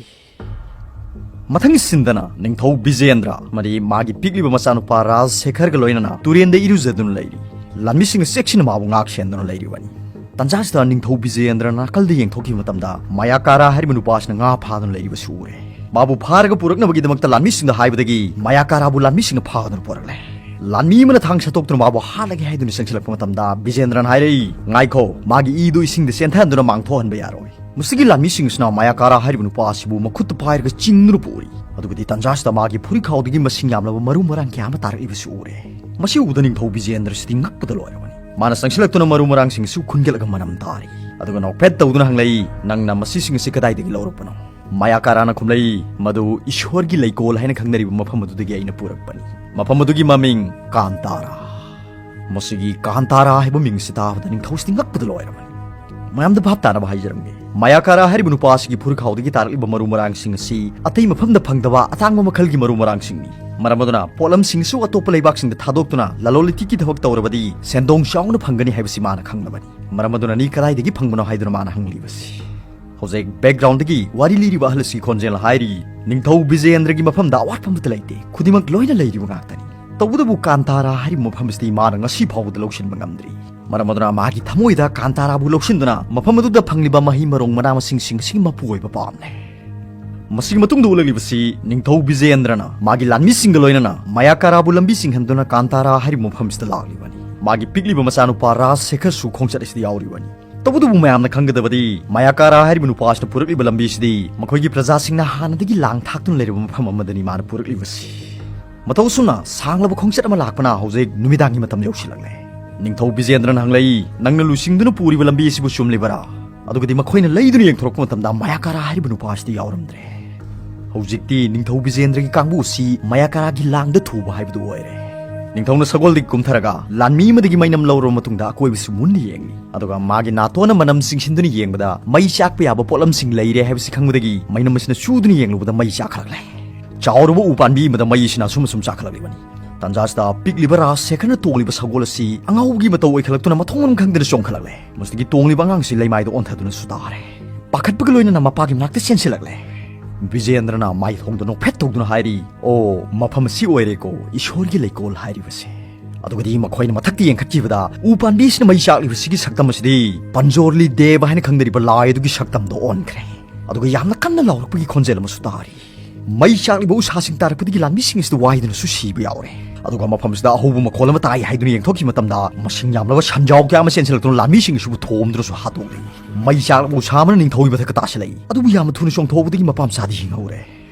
ꯃꯊꯪꯒꯤ ꯁꯤꯟꯗꯅ ꯅꯤꯡꯊꯧ ꯕꯤꯖꯦꯟꯗ꯭ꯔ ꯑꯃꯗꯤ ꯃꯥꯒꯤ ꯄꯤꯛꯂꯤꯕ ꯃꯆꯥꯅꯨꯄꯥ ꯔꯥꯖ ꯁꯦꯈꯔꯒ ꯂꯣꯏꯅꯅ ꯇꯨꯔꯦꯟꯗ ꯏꯔꯨꯖꯗꯨꯅ ꯂꯩꯔꯤ꯫ ꯂꯥꯟꯃꯤꯁꯤꯡꯅ ꯆꯦꯛꯁꯤꯟꯅ ꯃꯥꯕꯨ ꯉꯥꯛ ꯁꯦꯟꯗꯨꯅ ꯂꯩꯔꯤꯕꯅꯤ꯫ ꯇꯟꯖꯥꯁꯤꯗ ꯅꯤꯡꯊꯧ ꯕꯤꯖꯦꯟꯗ꯭ꯔ ꯅꯥꯀꯜꯗ ꯌꯦꯡꯊꯣꯛꯈꯤꯕ ꯃꯇꯝꯗ ꯃꯌꯥꯀꯥꯔꯥ ꯍꯥꯏꯔꯤꯕ ꯅꯨꯄꯥ ꯑꯁꯤꯅ ꯉꯥ ꯐꯥꯗꯨꯅ ꯂꯩꯔꯤꯕꯁꯨ ꯎꯔꯦ꯫ ꯃꯥꯕꯨ ꯐꯥꯔꯒ ꯄꯨꯔꯛꯅꯕꯒꯤꯗꯃꯛꯇ ꯂꯥꯟꯃꯤꯁꯤꯡꯗ ꯍꯥꯏꯕꯗꯒꯤ ꯃꯌꯥꯀꯥꯔꯥꯕꯨ ꯂꯥꯟꯃꯤꯁꯤꯡꯅ ꯐꯥꯗꯨꯅ ꯄꯨꯔꯛꯂꯦ꯫ ꯂꯥꯟꯃꯤ ꯑꯃꯅ ꯊꯥꯡ ꯁꯠꯇꯣꯛꯇꯨꯅ ꯃꯥꯕꯨ ꯍꯥꯠꯂꯒꯦ ꯍꯥꯏꯗꯨꯅ ꯆꯪꯁꯤꯜꯂꯛꯄ ꯃꯇꯝꯗ ꯕꯤꯖꯦꯟꯗ꯭ꯔꯅ ꯍꯥꯏꯔꯛꯏ, "ꯉꯥꯏꯈꯣ, ꯃꯥꯒꯤ ꯏꯗꯨ ꯏꯁꯤꯡꯗ ꯆꯦꯟꯊꯍꯟꯗꯨꯅ ꯃꯥꯡꯊꯣꯛꯍꯟꯕ ꯌꯥꯔꯣꯏ꯫ ꯃꯁꯤꯒꯤ ꯂꯥꯟꯃꯤꯁꯤꯡ ꯑꯁꯤꯅ ꯃꯌꯥꯀꯥꯔꯥ ꯍꯥꯏꯔꯤꯕ ꯅꯨꯄꯥ ꯑꯁꯤꯕꯨ ꯃꯈꯨꯠꯇ ꯄꯥꯏꯔꯒ ꯆꯤꯡꯗꯨꯅ ꯄꯨꯔꯤ꯫" ꯑꯗꯨꯒꯗꯤ ꯇꯟꯖꯥꯁꯤꯗ ꯃꯥꯒꯤ ꯐꯨꯔꯤꯈꯥꯎꯗꯒꯤ ꯃꯁꯤꯡ ꯌꯥꯝꯂꯕ ꯃꯔꯨ ꯃꯔꯥꯡ ꯀꯌꯥ ꯑꯃ ꯇꯥꯔꯛꯂꯤꯕꯁꯨ ꯎꯔꯦ꯫ ꯃꯁꯤ ꯎꯕꯗ ꯅꯤꯡꯊꯧ ꯕꯤꯖꯦꯟꯗ꯭ꯔꯁꯤꯗꯤ ꯉꯛꯄꯗ ꯂꯣꯏꯔꯕꯅꯤ꯫ ꯃꯥꯅ ꯆꯪꯁꯤꯜꯂꯛꯇꯨꯅ ꯃꯔꯨ ꯃꯔꯥꯡꯁꯤꯡꯁꯨ ꯈꯨꯟꯒꯠꯂꯒ ꯃꯅꯝ ꯇꯥꯔꯤ꯫ ꯑꯗꯨꯒ ꯅꯣꯛꯐꯦꯠ ꯇꯧꯗꯨꯅ ꯍꯪꯂꯛꯏ, "ꯅꯪꯅ ꯃꯁꯤꯁꯤꯡ ꯑꯁꯤ ꯀꯗꯥꯏꯗꯒꯤ ꯂꯧꯔꯛꯄꯅꯣ?" ꯃꯌꯥꯀꯥꯔꯥꯅ ꯈꯨꯝꯂꯛꯏ, "ꯃꯗꯨ ꯏꯁꯣꯔꯒꯤ ꯂꯩꯀꯣꯜ ꯍꯥꯏꯅ ꯈꯪꯅꯔꯤꯕ ꯃꯐꯝ ꯑꯗꯨꯗꯒꯤ ꯑꯩꯅ ꯄꯨꯔꯛꯄꯅꯤ꯫ ꯃꯐꯝ ꯑꯗꯨꯒꯤ ꯃꯃꯤꯡ ꯀꯥꯟꯇꯥꯔꯥ꯫" ꯃꯁꯤꯒꯤ ꯀꯥꯟꯇꯥꯔꯥ ꯍꯥꯏꯕ ꯃꯤꯡꯁꯤ ꯇꯥꯕꯗ ꯅꯤꯡꯊꯧꯁꯤꯗꯤ ꯉꯛꯄꯗ ꯂꯣꯏꯔꯕꯅꯤ꯫ ꯃꯌꯥꯝꯗ ꯚꯥꯞ ꯇꯥꯅꯕ ꯍꯥꯏꯖꯔꯝꯒꯦ, ꯃꯌꯥꯀꯥꯔꯥ ꯍꯥꯏꯔꯤꯕ ꯅꯨꯄꯥ ꯑꯁꯤꯒꯤ ꯐꯨꯔꯤꯈꯥꯎꯗꯒꯤ ꯇꯥꯔꯛꯂꯤꯕ ꯃꯔꯨ ꯃꯔꯥꯡꯁꯤꯡ ꯑꯁꯤ ꯑꯇꯩ ꯃꯐꯝꯗ ꯐꯪꯗꯕ ꯑꯇꯥꯡꯕ ꯃꯈꯜꯒꯤ ꯃꯔꯨ ꯃꯔꯥꯡꯁꯤꯡꯅꯤ꯫ ꯃꯔꯝ ꯑꯗꯨꯅ ꯄꯣꯠꯂꯝꯁꯤꯡꯁꯨ ꯑꯇꯣꯞꯄ ꯂꯩꯕꯥꯛꯁꯤꯡꯗ ꯊꯥꯗꯣꯛꯇꯨꯅ ꯂꯂꯣꯟ ꯏꯇꯤꯛꯀꯤ ꯊꯕꯛ ꯇꯧꯔꯕꯗꯤ ꯁꯦꯟꯗꯣꯡ ꯆꯥꯎꯅ ꯐꯪꯒꯅꯤ ꯍꯥꯏꯕꯁꯤ ꯃꯥꯅ ꯈꯪꯂꯕꯅꯤ꯫ ꯃꯔꯝ ꯑꯗꯨꯅꯅꯤ ꯀꯗꯥꯏꯗꯒꯤ ꯐꯪꯕꯅꯣ ꯍꯥꯏꯗꯨꯅ ꯃꯥꯅ ꯍꯪꯂꯤꯕꯁꯤ꯫ ꯍꯧꯖꯤꯛ ꯕꯦꯛꯒ꯭ꯔꯥꯎꯟꯗꯒꯤ ꯋꯥꯔꯤ ꯂꯤꯔꯤꯕ ꯑꯍꯜ ꯑꯁꯤꯒꯤ ꯈꯣꯟꯖꯦꯜ ꯍꯥꯏꯔꯤ, ꯅꯤꯡꯊꯧ ꯕꯤꯖꯦꯟꯗ꯭ꯔꯒꯤ ꯃꯐꯝꯗ ꯑꯋꯥꯠꯄ ꯑꯃꯠꯇ ꯂꯩꯇꯦ, ꯈꯨꯗꯤꯡꯃꯛ ꯂꯣꯏꯅ ꯂꯩꯔꯤꯕ ꯉꯥꯛꯇꯅꯤ꯫ ꯇꯧꯕꯇꯕꯨ ꯀꯥꯟꯇꯥꯔꯥ ꯍꯥꯏꯔꯤꯕ ꯃꯐꯝ ꯑꯁꯤꯗꯤ ꯃꯥꯅ ꯉꯁꯤ ꯐꯥꯎꯕꯗ ꯂꯧꯁꯤꯟꯕ ꯉꯝꯗ꯭ꯔꯤ꯫ ꯃꯔꯝ ꯑꯗꯨꯅ ꯃꯥꯒꯤ ꯊꯃꯣꯏꯗ ꯀꯥꯟꯇꯥꯔꯥꯕꯨ ꯂꯧꯁꯤꯟꯗꯨꯅ ꯃꯐꯝ ꯑꯗꯨꯗ ꯐꯪꯂꯤꯕ ꯃꯍꯩ ꯃꯔꯣꯡ ꯃꯅꯥ ꯃꯁꯤꯡꯁꯤꯡ ꯑꯁꯤ ꯃꯄꯨ ꯑꯣꯏꯕ ꯄꯥꯝꯂꯦ꯫ ꯃꯁꯤꯒꯤ ꯃꯇꯨꯡꯗ ꯎꯠꯂꯛꯂꯤꯕꯁꯤ ꯅꯤꯡꯊꯧ ꯕꯤꯖꯦꯟꯗ꯭ꯔꯅ ꯃꯥꯒꯤ ꯂꯥꯟꯃꯤꯁꯤꯡꯒ ꯂꯣꯏꯅꯅ ꯃꯌꯥꯀꯥꯔꯥꯕꯨ ꯂꯝꯕꯤ ꯁꯤꯡꯍꯟꯗꯨꯅ ꯀꯥꯟꯇꯥꯔꯥ ꯍꯥꯏꯔꯤꯕ ꯃꯐꯝꯁꯤꯗ ꯂꯥꯛꯂꯤꯕꯅꯤ꯫ ꯃꯥꯒꯤ ꯄꯤꯛꯂꯤꯕ ꯃꯆꯥꯅꯨꯄꯥ ꯔꯥꯖ ꯁꯦꯈꯔꯁꯨ ꯈꯣꯡꯆꯠ ꯑꯁꯤꯗ ꯌꯥꯎꯔꯤꯕꯅꯤ꯫ ꯇꯧꯕꯇꯕꯨ ꯃꯌꯥꯝꯅ ꯈꯪꯒꯗꯕꯗꯤ ꯃꯌꯥꯀꯥꯔꯥ ꯍꯥꯏꯔꯤꯕ ꯅꯨꯄꯥ ꯑꯁꯤꯅ ꯄꯨꯔꯛꯂꯤꯕ ꯂꯝꯕꯤ ꯑꯁꯤꯗꯤ ꯃꯈꯣꯏꯒꯤ ꯄ꯭ꯔꯖꯥꯁꯤꯡꯅ ꯍꯥꯟꯅꯗꯒꯤ ꯂꯥꯡ ꯊꯥꯛꯇꯨꯅ ꯂꯩꯔꯕ ꯃꯐꯝ ꯑꯃꯗꯅꯤ ꯃꯥꯅ ꯄꯨꯔꯛꯂꯤꯕꯁꯤ꯫ ꯃꯇꯧ ꯑꯁꯨꯝꯅ ꯁꯥꯡꯂꯕ ꯈꯣꯡꯆꯠ ꯑꯃ ꯂꯥꯛꯄꯅ ꯍꯧꯖꯤꯛ ꯅꯨꯃꯤꯗꯥꯡꯒꯤ ꯃꯇꯝ ꯌꯧꯁꯤꯜꯂꯛꯂꯦ꯫ ꯅꯤꯡꯊꯧ ꯕꯤꯖꯦꯟꯗ꯭ꯔꯅ ꯍꯪꯂꯛꯏ, "ꯅꯪꯅ ꯂꯨꯆꯤꯡꯗꯨꯅ ꯄꯨꯔꯤꯕ ꯂꯝꯕꯤ ꯑꯁꯤꯕꯨ ꯆꯨꯝꯂꯤꯕꯔꯥ?" ꯑꯗꯨꯒꯗꯤ ꯃꯈꯣꯏꯅ ꯂꯩꯗꯨꯅ ꯌꯦꯡꯊꯣꯔꯛꯄ ꯃꯇꯝꯗ ꯃꯌꯥꯀꯥꯔꯥ ꯍꯥꯏꯔꯤꯕ ꯅꯨꯄꯥ ꯑꯁꯤꯗꯤ ꯌꯥꯎꯔꯝꯗ꯭ꯔꯦ꯫ ꯍꯧꯖꯤꯛꯇꯤ ꯅꯤꯡꯊꯧ ꯕꯤꯖꯦꯟꯗ꯭ꯔꯒꯤ ꯀꯥꯡꯕꯨ ꯑꯁꯤ ꯃꯌꯥꯀꯥꯔꯥꯒꯤ ꯂꯥꯡꯗ ꯊꯨꯕ ꯍꯥꯏꯕꯗꯨ ꯑꯣꯏꯔꯦ꯫ ꯅꯤꯡꯊꯧꯅ ꯁꯒꯣꯜꯗꯒꯤ ꯀꯨꯝꯊꯔꯒ ꯂꯥꯟꯃꯤ ꯑꯃꯗꯒꯤ ꯃꯩꯅꯝ ꯂꯧꯔꯕ ꯃꯇꯨꯡꯗ ꯑꯀꯣꯏꯕꯁꯤ ꯃꯨꯟꯅ ꯌꯦꯡꯂꯤ꯫ ꯑꯗꯨꯒ ꯃꯥꯒꯤ ꯅꯥꯇꯣꯟꯅ ꯃꯅꯝ ꯆꯤꯡꯁꯤꯟꯗꯨꯅ ꯌꯦꯡꯕꯗ ꯃꯩ ꯆꯥꯛꯄ ꯌꯥꯕ ꯄꯣꯠꯂꯝꯁꯤꯡ ꯂꯩꯔꯦ ꯍꯥꯏꯕꯁꯤ ꯈꯪꯕꯗꯒꯤ ꯃꯩꯅꯝ ꯑꯁꯤꯅ ꯆꯨꯗꯨꯅ ꯌꯦꯡꯂꯨꯕꯗ ꯃꯩ ꯆꯥꯛꯈꯠꯂꯛꯂꯦ꯫ ꯆꯥꯎꯔꯕ ꯎ ꯄꯥꯝꯕꯤ ꯑꯃꯗ ꯃꯩ ꯑꯁꯤꯅ ꯑꯁꯨꯝ ꯑꯁꯨꯝ ꯆꯥꯛꯈꯠꯂꯛꯂꯤꯕꯅꯤ꯫ ꯇꯥꯟꯖꯥꯁꯤꯗ ꯄꯤꯛꯂꯤꯕ ꯔꯥꯖ ꯁꯦꯈꯔꯅ ꯇꯣꯡꯂꯤꯕ ꯁꯒꯣꯜ ꯑꯁꯤ ꯑꯉꯥꯎꯕꯒꯤ ꯃꯇꯧ ꯑꯣꯏꯈꯠꯂꯛꯇꯨꯅ ꯃꯊꯣꯡ ꯃꯔꯝ ꯈꯪꯗꯅ ꯆꯣꯡꯈꯠꯂꯛꯂꯦ꯫ ꯃꯁꯤꯗꯒꯤ ꯇꯣꯡꯂꯤꯕ ꯑꯉꯥꯡꯁꯤ ꯂꯩꯃꯥꯏꯗ ꯑꯣꯟꯊꯗꯨꯅ ꯁꯨꯇꯥꯔꯦ꯫ ꯄꯥꯈꯠꯄꯒ ꯂꯣꯏꯅꯅ ꯃꯄꯥꯒꯤ ꯃꯅꯥꯛꯇ ꯆꯦꯟꯁꯤꯜꯂꯛꯂꯦ꯫ ꯕꯤꯖꯦꯟꯗ꯭ꯔꯅ ꯃꯥꯏꯊꯣꯡꯗ ꯅꯣꯛꯐꯦꯠ ꯇꯧꯗꯨꯅ ꯍꯥꯏꯔꯤ, "ꯑꯣ, ꯃꯐꯝ ꯑꯁꯤ ꯑꯣꯏꯔꯦꯀꯣ ꯏꯁꯣꯔꯒꯤ ꯂꯩꯀꯣꯜ ꯍꯥꯏꯔꯤꯕꯁꯦ"꯫ ꯑꯗꯨꯒꯗꯤ ꯃꯈꯣꯏꯅ ꯃꯊꯛꯇ ꯌꯦꯡꯈꯠꯈꯤꯕꯗ ꯎ ꯄꯥꯝꯕꯤꯁꯤꯅ ꯃꯩ ꯆꯥꯛꯂꯤꯕꯁꯤꯒꯤ ꯁꯛꯇꯝ ꯑꯁꯤꯗꯤ ꯄꯟꯖꯣꯔꯂꯤ ꯗꯦꯕ ꯍꯥꯏꯅ ꯈꯪꯅꯔꯤꯕ ꯂꯥꯏ ꯑꯗꯨꯒꯤ ꯁꯛꯇꯝꯗ ꯑꯣꯟꯈ꯭ꯔꯦ꯫ ꯑꯗꯨꯒ ꯌꯥꯝꯅ ꯀꯟꯅ ꯂꯥꯎꯔꯛꯄꯒꯤ ꯈꯣꯟꯖꯦꯜ ꯑꯃꯁꯨ ꯇꯥꯔꯤ꯫ ꯃꯩ ꯆꯥꯛꯂꯤꯕ ꯎꯁꯥꯁꯤꯡ ꯇꯥꯔꯛꯄꯗꯒꯤ ꯂꯥꯟꯃꯤꯁꯤꯡ ꯑꯁꯤꯗ ꯋꯥꯏꯗꯨꯅꯁꯨ ꯁꯤꯕ ꯌꯥꯎꯔꯦ꯫ ꯑꯗꯨꯒ ꯃꯐꯝꯁꯤꯗ ꯑꯍꯧꯕ ꯃꯈꯣꯜ ꯑꯃ ꯇꯥꯏ ꯍꯥꯏꯗꯨꯅ ꯌꯦꯡꯊꯣꯛꯈꯤꯕ ꯃꯇꯝꯗ ꯃꯁꯤꯡ ꯌꯥꯝꯂꯕ ꯁꯟꯖꯥꯎ ꯀꯌꯥ ꯑꯃ ꯆꯦꯟꯁꯤꯜꯂꯛꯇꯨꯅ ꯂꯥꯟꯃꯤꯁꯤꯡ ꯑꯁꯤꯕꯨ ꯊꯣꯝꯗꯨꯅꯁꯨ ꯍꯥꯠꯇꯣꯛꯂꯤ꯫ ꯃꯩ ꯆꯥꯛꯂꯕ ꯎꯁꯥ ꯑꯃꯅ ꯅꯤꯡꯊꯧꯒꯤ ꯃꯊꯛꯇ ꯇꯥꯁꯤꯜꯂꯛꯏ꯫ ꯑꯗꯨꯕꯨ ꯌꯥꯝꯅ ꯊꯨꯅ ꯆꯣꯡꯊꯣꯛꯍꯧꯕꯗꯒꯤ ꯃꯄꯥ ꯃꯆꯥꯗꯤ ꯍꯤꯡꯍꯧꯔꯦ꯫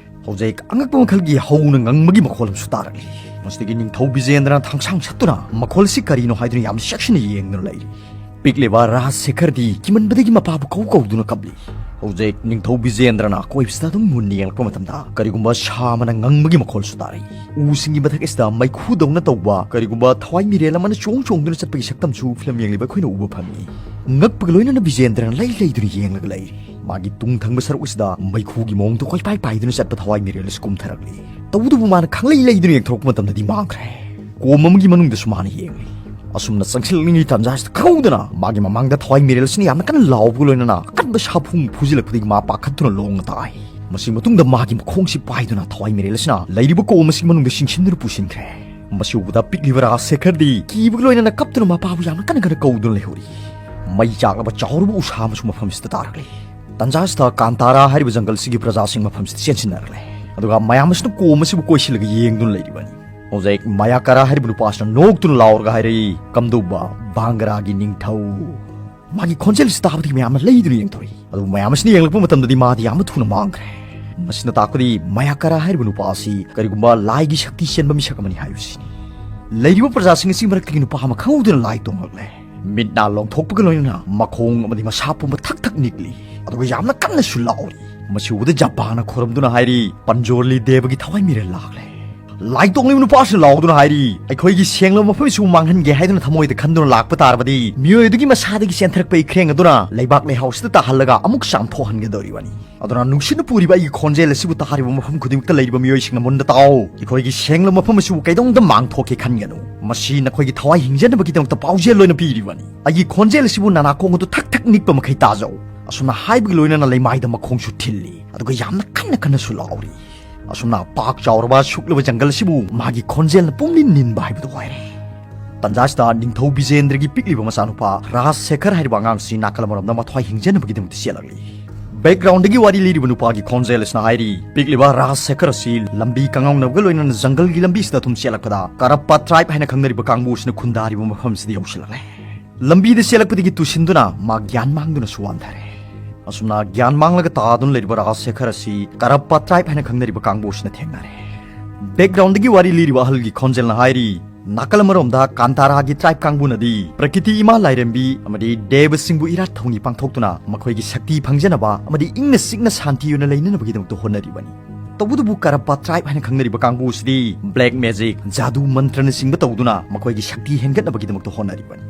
ꯍꯧꯖꯤꯛ ꯑꯉꯛꯄ ꯃꯈꯜꯒꯤ ꯍꯧꯅ ꯉꯪꯕꯒꯤ ꯃꯈꯣꯜ ꯑꯃꯁꯨ ꯇꯥꯔꯛꯂꯤ꯫ ꯃꯁꯤꯗꯒꯤ ꯅꯤꯡꯊꯧ ꯕꯤꯖꯦꯟꯗ꯭ꯔꯅ ꯊꯥꯡꯁꯥꯡ ꯁꯠꯇꯨꯅ ꯃꯈꯣꯜ ꯑꯁꯤ ꯀꯔꯤꯅꯣ ꯍꯥꯏꯗꯨꯅ ꯌꯥꯝꯅ ꯆꯦꯛꯁꯤꯟꯅ ꯌꯦꯡꯗꯨꯅ ꯂꯩꯔꯤ꯫ ꯄꯤꯛꯂꯤꯕ ꯔꯥꯖ ꯁꯦꯈꯔꯗꯤ ꯀꯤꯃꯟꯕꯗꯒꯤ ꯃꯄꯥꯕꯨ ꯀꯧ ꯀꯧꯗꯨꯅ ꯀꯞꯂꯤ꯫ ꯍꯧꯖꯤꯛ ꯅꯤꯡꯊꯧ ꯕꯤꯖꯦꯟꯗ꯭ꯔꯅ ꯑꯀꯣꯏꯕꯁꯤꯗ ꯑꯗꯨꯝ ꯃꯨꯟꯅ ꯌꯦꯡꯂꯛꯄ ꯃꯇꯝꯗ ꯀꯔꯤꯒꯨꯝꯕ ꯁꯥ ꯑꯃꯅ ꯉꯪꯕꯒꯤ ꯃꯈꯣꯜꯁꯨ ꯇꯥꯔꯛꯏ꯫ ꯎꯁꯤꯡꯒꯤ ꯃꯊꯛ ꯑꯁꯤꯗ ꯃꯩꯈꯨꯗꯧꯅ ꯇꯧꯕ ꯀꯔꯤꯒꯨꯝꯕ ꯊꯋꯥꯏ ꯃꯤꯔꯦꯜ ꯑꯃꯅ ꯆꯣꯡ ꯆꯣꯡꯗꯨꯅ ꯆꯠꯄꯒꯤ ꯁꯛꯇꯝꯁꯨ ꯐꯤꯂꯝ ꯌꯦꯡꯂꯤꯕ ꯑꯩꯈꯣꯏꯅ ꯎꯕ ꯐꯪꯏ꯫ ꯉꯛꯄꯒ ꯂꯣꯏꯅꯅ ꯕꯤꯖꯦꯟꯗ꯭ꯔꯅ ꯂꯩ ꯂꯩꯗꯨꯅ ꯌꯦꯡꯂꯒ ꯂꯩꯔꯤ꯫ ꯃꯥꯒꯤ ꯇꯨꯡ ꯊꯪꯕ ꯁꯔꯨꯛ ꯑꯁꯤꯗ ꯃꯩꯈꯨꯒꯤ ꯃꯑꯣꯡꯗ ꯀꯣꯏꯄꯥꯏ ꯄꯥꯏꯗꯨꯅ ꯆꯠꯄ ꯊꯋꯥꯏ ꯃꯤꯔꯦꯜ ꯑꯁꯤ ꯀꯨꯝꯊꯔꯛꯂꯤ꯫ ꯇꯧꯕꯇꯕꯨ ꯃꯥꯅ ꯈꯪꯂꯩ ꯂꯩꯗꯨꯅ ꯌꯦꯡꯊꯣꯔꯛꯄ ꯃꯇꯝꯗꯗꯤ ꯃꯥꯡꯈ꯭ꯔꯦ꯫ ꯀꯣꯝ ꯑꯃꯒꯤ ꯃꯅꯨꯡꯗꯁꯨ ꯃꯥꯅ ꯌꯦꯡꯂꯤ꯫ ꯑꯁꯨꯝꯅ ꯆꯪꯁꯤꯜꯂꯛꯂꯤꯉꯩ ꯇꯥꯟꯖꯥꯁꯤꯗ ꯈꯪꯍꯧꯗꯅ ꯃꯥꯒꯤ ꯃꯃꯥꯡꯗ ꯊꯋꯥꯏ ꯃꯤꯔꯦꯜ ꯑꯁꯤꯅ ꯌꯥꯝꯅ ꯀꯟꯅ ꯂꯥꯎꯕꯒ ꯂꯣꯏꯅꯅ ꯑꯀꯟꯕ ꯁꯥꯐꯨ ꯐꯨꯖꯤꯜꯂꯛꯄꯗꯒꯤ ꯃꯥ ꯄꯥꯈꯠꯇꯨꯅ ꯂꯣꯡꯅ ꯇꯥꯏ꯫ ꯃꯁꯤ ꯃꯇꯨꯡꯗ ꯃꯥꯒꯤ ꯃꯈꯣꯡꯁꯤ ꯄꯥꯏꯗꯨꯅ ꯊꯋꯥꯏ ꯃꯤꯔꯦꯜ ꯑꯁꯤꯅ ꯂꯩꯔꯤꯕ ꯀꯣꯝ ꯑꯁꯤꯒꯤ ꯃꯅꯨꯡꯗ ꯆꯤꯡꯁꯤꯟꯗꯨꯅ ꯄꯨꯁꯤꯟꯈ꯭ꯔꯦ꯫ ꯃꯁꯤ ꯎꯕꯗ ꯄꯤꯛꯂꯤꯕ ꯔꯥꯖ ꯁꯦꯈꯔꯗꯤ ꯀꯤꯕꯒ ꯂꯣꯏꯅꯅ ꯀꯞꯇꯨꯅ ꯃꯄꯥꯕꯨ ꯌꯥꯝꯅ ꯀꯟꯅ ꯀꯟꯅ ꯀꯧꯗꯨꯅ ꯂꯩꯍꯧꯔꯤ꯫ ꯃꯩ ꯆꯥꯛꯂꯕ ꯆꯥꯎꯔꯕ ꯎꯁꯥ ꯑꯃꯁꯨ ꯃꯐꯝꯁꯤꯗ ꯇꯥꯔꯛꯂꯦ꯫ ꯇꯟꯖꯥꯁꯤꯗ ꯀꯥꯟꯇꯥꯔꯥ ꯍꯥꯏꯔꯤꯕ ꯖꯪꯒꯜꯁꯤꯒꯤ ꯄ꯭ꯔꯖꯥꯁꯤꯡ ꯃꯐꯝꯁꯤꯗ ꯆꯦꯟꯁꯤꯟꯅꯔꯛꯂꯦ꯫ ꯑꯗꯨꯒ ꯃꯌꯥꯝ ꯑꯁꯤꯅ ꯀꯣꯝ ꯑꯁꯤꯕꯨ ꯀꯣꯏꯁꯤꯜꯂꯒ ꯌꯦꯡꯗꯨꯅ ꯂꯩꯔꯤꯕꯅꯤ꯫ ꯍꯧꯖꯤꯛ ꯃꯌꯥꯀꯥꯔꯥ ꯍꯥꯏꯔꯤꯕ ꯅꯨꯄꯥ ꯑꯁꯤꯅ ꯅꯣꯛꯇꯨꯅ ꯂꯥꯎꯔꯒ ꯍꯥꯏꯔꯛꯏ, "ꯀꯝꯗꯧꯕ ꯚꯥꯡꯒꯔꯥꯒꯤ ꯅꯤꯡꯊꯧ?" ꯃꯥꯒꯤ ꯈꯣꯟꯖꯦꯜ ꯑꯁꯤ ꯇꯥꯕꯗꯒꯤ ꯃꯌꯥꯝꯅ ꯂꯩꯗꯨꯅ ꯌꯦꯡꯊꯣꯔꯛꯏ꯫ ꯑꯗꯨꯕꯨ ꯃꯌꯥꯝ ꯑꯁꯤꯅ ꯌꯦꯡꯂꯛꯄ ꯃꯇꯝꯗꯗꯤ ꯃꯥꯗꯤ ꯌꯥꯝꯅ ꯊꯨꯅ ꯃꯥꯡꯈ꯭ꯔꯦ꯫ ꯃꯁꯤꯅ ꯇꯥꯛꯄꯗꯤ ꯃꯌꯥꯀꯥꯔꯥ ꯍꯥꯏꯔꯤꯕ ꯅꯨꯄꯥ ꯑꯁꯤ ꯀꯔꯤꯒꯨꯝꯕ ꯂꯥꯏꯒꯤ ꯁꯛꯇꯤ ꯆꯦꯟꯕ ꯃꯤꯁꯛ ꯑꯃꯅꯤ ꯍꯥꯏꯕꯁꯤꯅꯤ꯫ ꯂꯩꯔꯤꯕ ꯄ꯭ꯔꯖꯥꯁꯤꯡ ꯑꯁꯤꯒꯤ ꯃꯔꯛꯇꯒꯤ ꯅꯨꯄꯥ ꯑꯃ ꯈꯪꯍꯧꯗꯅ ꯂꯥꯏ ꯇꯣꯡꯂꯛꯂꯦ꯫ ꯃꯤꯠ ꯅꯥ ꯂꯣꯡꯊꯣꯛꯄꯒ ꯂꯣꯏꯅꯅ ꯃꯈꯣꯡ ꯑꯃꯗꯤ ꯃꯁꯥ ꯄꯨꯝꯕ ꯊꯛ ꯊꯛ ꯅꯤꯛꯂꯤ꯫ ꯑꯗꯨꯒ ꯌꯥꯝꯅ ꯀꯟꯅꯁꯨ ꯂꯥꯎꯔꯤ꯫ ꯃꯁꯤ ꯎꯕꯗ ꯖꯄꯥꯟꯅ ꯈꯣꯏꯔꯝꯗꯨꯅ ꯍꯥꯏꯔꯤ, "ꯄꯟꯖꯣꯔꯂꯤ ꯗꯦꯕꯒꯤ ꯊꯋꯥꯏ ꯃꯤꯔꯦꯜ ꯂꯥꯛꯂꯦ!" ꯂꯥꯏ ꯇꯣꯡꯂꯤꯕ ꯅꯨꯄꯥꯁꯤꯅ ꯂꯥꯎꯗꯨꯅ ꯍꯥꯏꯔꯤ, "ꯑꯩꯈꯣꯏꯒꯤ ꯁꯦꯡꯂꯕ ꯃꯐꯝꯁꯤꯕꯨ ꯃꯥꯡꯍꯟꯒꯦ ꯍꯥꯏꯗꯨꯅ ꯊꯃꯣꯏꯗ ꯈꯟꯗꯨꯅ ꯂꯥꯛꯄ ꯇꯥꯔꯕꯗꯤ, ꯃꯤꯑꯣꯏ ꯑꯗꯨꯒꯤ ꯃꯁꯥꯗꯒꯤ ꯆꯦꯟꯊꯔꯛꯄ ꯏꯈ꯭ꯔꯦꯡ ꯑꯗꯨꯅ ꯂꯩꯕꯥꯛ ꯂꯩꯍꯥꯎꯁꯤꯗ ꯇꯥꯍꯜꯂꯒ ꯑꯃꯨꯛ ꯆꯥꯝꯊꯣꯛꯍꯟꯒꯗꯧꯔꯤꯕꯅꯤ꯫ ꯑꯗꯨꯅ ꯅꯨꯡꯁꯤꯠꯅ ꯄꯨꯔꯤꯕ ꯑꯩꯒꯤ ꯈꯣꯟꯖꯦꯜ ꯑꯁꯤꯕꯨ ꯇꯥꯔꯤꯕ ꯃꯐꯝ ꯈꯨꯗꯤꯡꯃꯛꯇ ꯂꯩꯔꯤꯕ ꯃꯤꯑꯣꯏꯁꯤꯡꯅ ꯃꯨꯟꯅ ꯇꯥꯎ꯫ ꯑꯩꯈꯣꯏꯒꯤ ꯁꯦꯡꯂꯕ ꯃꯐꯝ ꯑꯁꯤꯕꯨ ꯀꯩꯗꯧꯅꯨꯡꯗ ꯃꯥꯡꯊꯣꯛꯀꯦ ꯈꯟꯒꯅꯨ꯫ ꯃꯁꯤ ꯅꯈꯣꯏꯒꯤ ꯊꯋꯥꯏ ꯍꯤꯡꯖꯅꯕꯒꯤꯗꯃꯛꯇ ꯄꯥꯎꯖꯦꯜ ꯑꯣꯏꯅ ꯄꯤꯔꯤꯕꯅꯤ꯫ ꯑꯩꯒꯤ ꯈꯣꯟꯖꯦꯜ ꯑꯁꯤꯕꯨ ꯅꯅꯥꯀꯣꯡ ꯑꯗꯨ ꯊꯛ ꯊꯛ ꯅꯤꯛꯄ ꯃꯈꯩ ꯇꯥꯖꯧ꯫" ꯑꯁꯨꯝꯅ ꯍꯥꯏꯕꯒ ꯂꯣꯏꯅꯅ ꯂꯩꯃꯥꯏꯗ ꯃꯈꯣꯡꯁꯨ ꯊꯤꯜꯂꯤ꯫ ꯑꯗꯨꯒ ꯌꯥꯝꯅ ꯀꯟꯅ ꯀꯟꯅꯁꯨ ꯂꯥꯎꯔꯤ꯫ ꯑꯁꯨꯝꯅ ꯄꯥꯛ ꯆꯥꯎꯔꯕ ꯁꯨꯛꯂꯕ ꯖꯪꯒꯜ ꯑꯁꯤꯕꯨ ꯃꯥꯒꯤ ꯈꯣꯟꯖꯦꯜꯅ ꯄꯨꯝꯅꯤꯟ ꯅꯤꯟꯕ ꯍꯥꯏꯕꯗꯨ ꯑꯣꯏꯔꯦ꯫ ꯇꯟꯖꯥꯁꯤꯗ ꯅꯤꯡꯊꯧ ꯕꯤꯖꯦꯟꯗ꯭ꯔꯒꯤ ꯄꯤꯛꯂꯤꯕ ꯃꯆꯥꯅꯨꯄꯥ ꯔꯥꯖ ꯁꯦꯈꯔ ꯍꯥꯏꯔꯤꯕ ꯑꯉꯥꯡꯁꯤ ꯅꯥꯀꯜ ꯑꯃꯔꯣꯝꯗ ꯃꯊ꯭ꯋꯥꯏ ꯍꯤꯡꯖꯅꯕꯒꯤꯗꯃꯛꯇ ꯆꯦꯜꯂꯛꯂꯤ꯫ ꯕꯦꯛꯒ꯭ꯔꯥꯎꯟꯗꯒꯤ ꯋꯥꯔꯤ ꯂꯤꯔꯤꯕ ꯅꯨꯄꯥꯒꯤ ꯈꯣꯟꯖꯦꯜ ꯑꯁꯤꯅ ꯍꯥꯏꯔꯤ, "ꯄꯤꯛꯂꯤꯕ ꯔꯥꯖ ꯁꯦꯈꯔ ꯑꯁꯤ ꯂꯝꯕꯤ ꯀꯪꯉꯥꯎꯅꯕꯒ ꯂꯣꯏꯅꯅ ꯖꯪꯒꯜꯒꯤ ꯂꯝꯕꯤꯁꯤꯗ ꯑꯗꯨꯝ ꯆꯦꯜꯂꯛꯄꯗ ꯀꯔꯞꯄ ꯇ꯭ꯔꯥꯏꯕ ꯍꯥꯏꯅ ꯈꯪꯅꯔꯤꯕ ꯀꯥꯡꯕꯨ ꯑꯁꯤꯅ ꯈꯨꯟꯗꯥꯔꯤꯕ ꯃꯐꯝꯁꯤꯗ ꯌꯧꯁꯤꯜꯂꯛꯂꯦ꯫ ꯂꯝꯕꯤꯗ ꯆꯦꯜꯂꯛꯄꯗꯒꯤ ꯇꯨꯁꯤꯟꯗꯨꯅ ꯃꯥ ꯒ꯭ꯌꯥꯟ ꯃꯥꯡꯗꯨꯅꯁꯨ ꯋꯥꯟꯊꯔꯦ꯫ ꯑꯁꯨꯝꯅ ꯒ꯭ꯌꯥꯟ ꯃꯥꯡꯂꯒ ꯇꯥꯗꯨꯅ ꯂꯩꯔꯤꯕ ꯔꯥꯖ ꯁꯦꯈꯔ ꯑꯁꯤ ꯀꯔꯞꯄ ꯇ꯭ꯔꯥꯏꯕ ꯍꯥꯏꯅ ꯈꯪꯅꯔꯤꯕ ꯀꯥꯡꯕꯨ ꯑꯁꯤꯅ ꯊꯦꯡꯅꯔꯦ꯫ ꯕꯦꯛꯒ꯭ꯔꯥꯎꯟꯗꯒꯤ ꯋꯥꯔꯤ ꯂꯤꯔꯤꯕ ꯑꯍꯜꯒꯤ ꯈꯣꯟꯖꯦꯜꯅ ꯍꯥꯏꯔꯤ, ꯅꯥꯀꯜ ꯑꯃꯔꯣꯝꯗ ꯀꯥꯟꯇꯥꯔꯥꯒꯤ ꯇ꯭ꯔꯥꯏꯕ ꯀꯥꯡꯕꯨꯅꯗꯤ ꯄ꯭ꯔꯀꯤꯇꯤ ꯏꯃꯥ ꯂꯥꯏꯔꯦꯝꯕꯤ ꯑꯃꯗꯤ ꯗꯦꯕꯁꯤꯡꯕꯨ ꯏꯔꯥꯠ ꯊꯧꯅꯤ ꯄꯥꯡꯊꯣꯛꯇꯨꯅ ꯃꯈꯣꯏꯒꯤ ꯁꯛꯇꯤ ꯐꯪꯖꯅꯕ ꯑꯃꯗꯤ ꯏꯪꯅ ꯆꯤꯛꯅ ꯁꯥꯟꯇꯤ ꯑꯣꯏꯅ ꯂꯩꯅꯅꯕꯒꯤꯗꯃꯛꯇ ꯍꯣꯠꯅꯔꯤꯕꯅꯤ꯫ ꯇꯧꯕꯇꯕꯨ ꯀꯔꯞꯄ ꯇ꯭ꯔꯥꯏꯕ ꯍꯥꯏꯅ ꯈꯪꯅꯔꯤꯕ ꯀꯥꯡꯕꯨ ꯑꯁꯤꯗꯤ ꯕ꯭ꯂꯦꯛ ꯃꯦꯖꯤꯛ, ꯖꯥꯗꯨ ꯃꯟꯇ꯭ꯔꯅꯆꯤꯡꯕ ꯇꯧꯗꯨꯅ ꯃꯈꯣꯏꯒꯤ ꯁꯛꯇꯤ ꯍꯦꯟꯒꯠꯅꯕꯒꯤꯗꯃꯛꯇ ꯍꯣꯠꯅꯔꯤꯕꯅꯤ꯫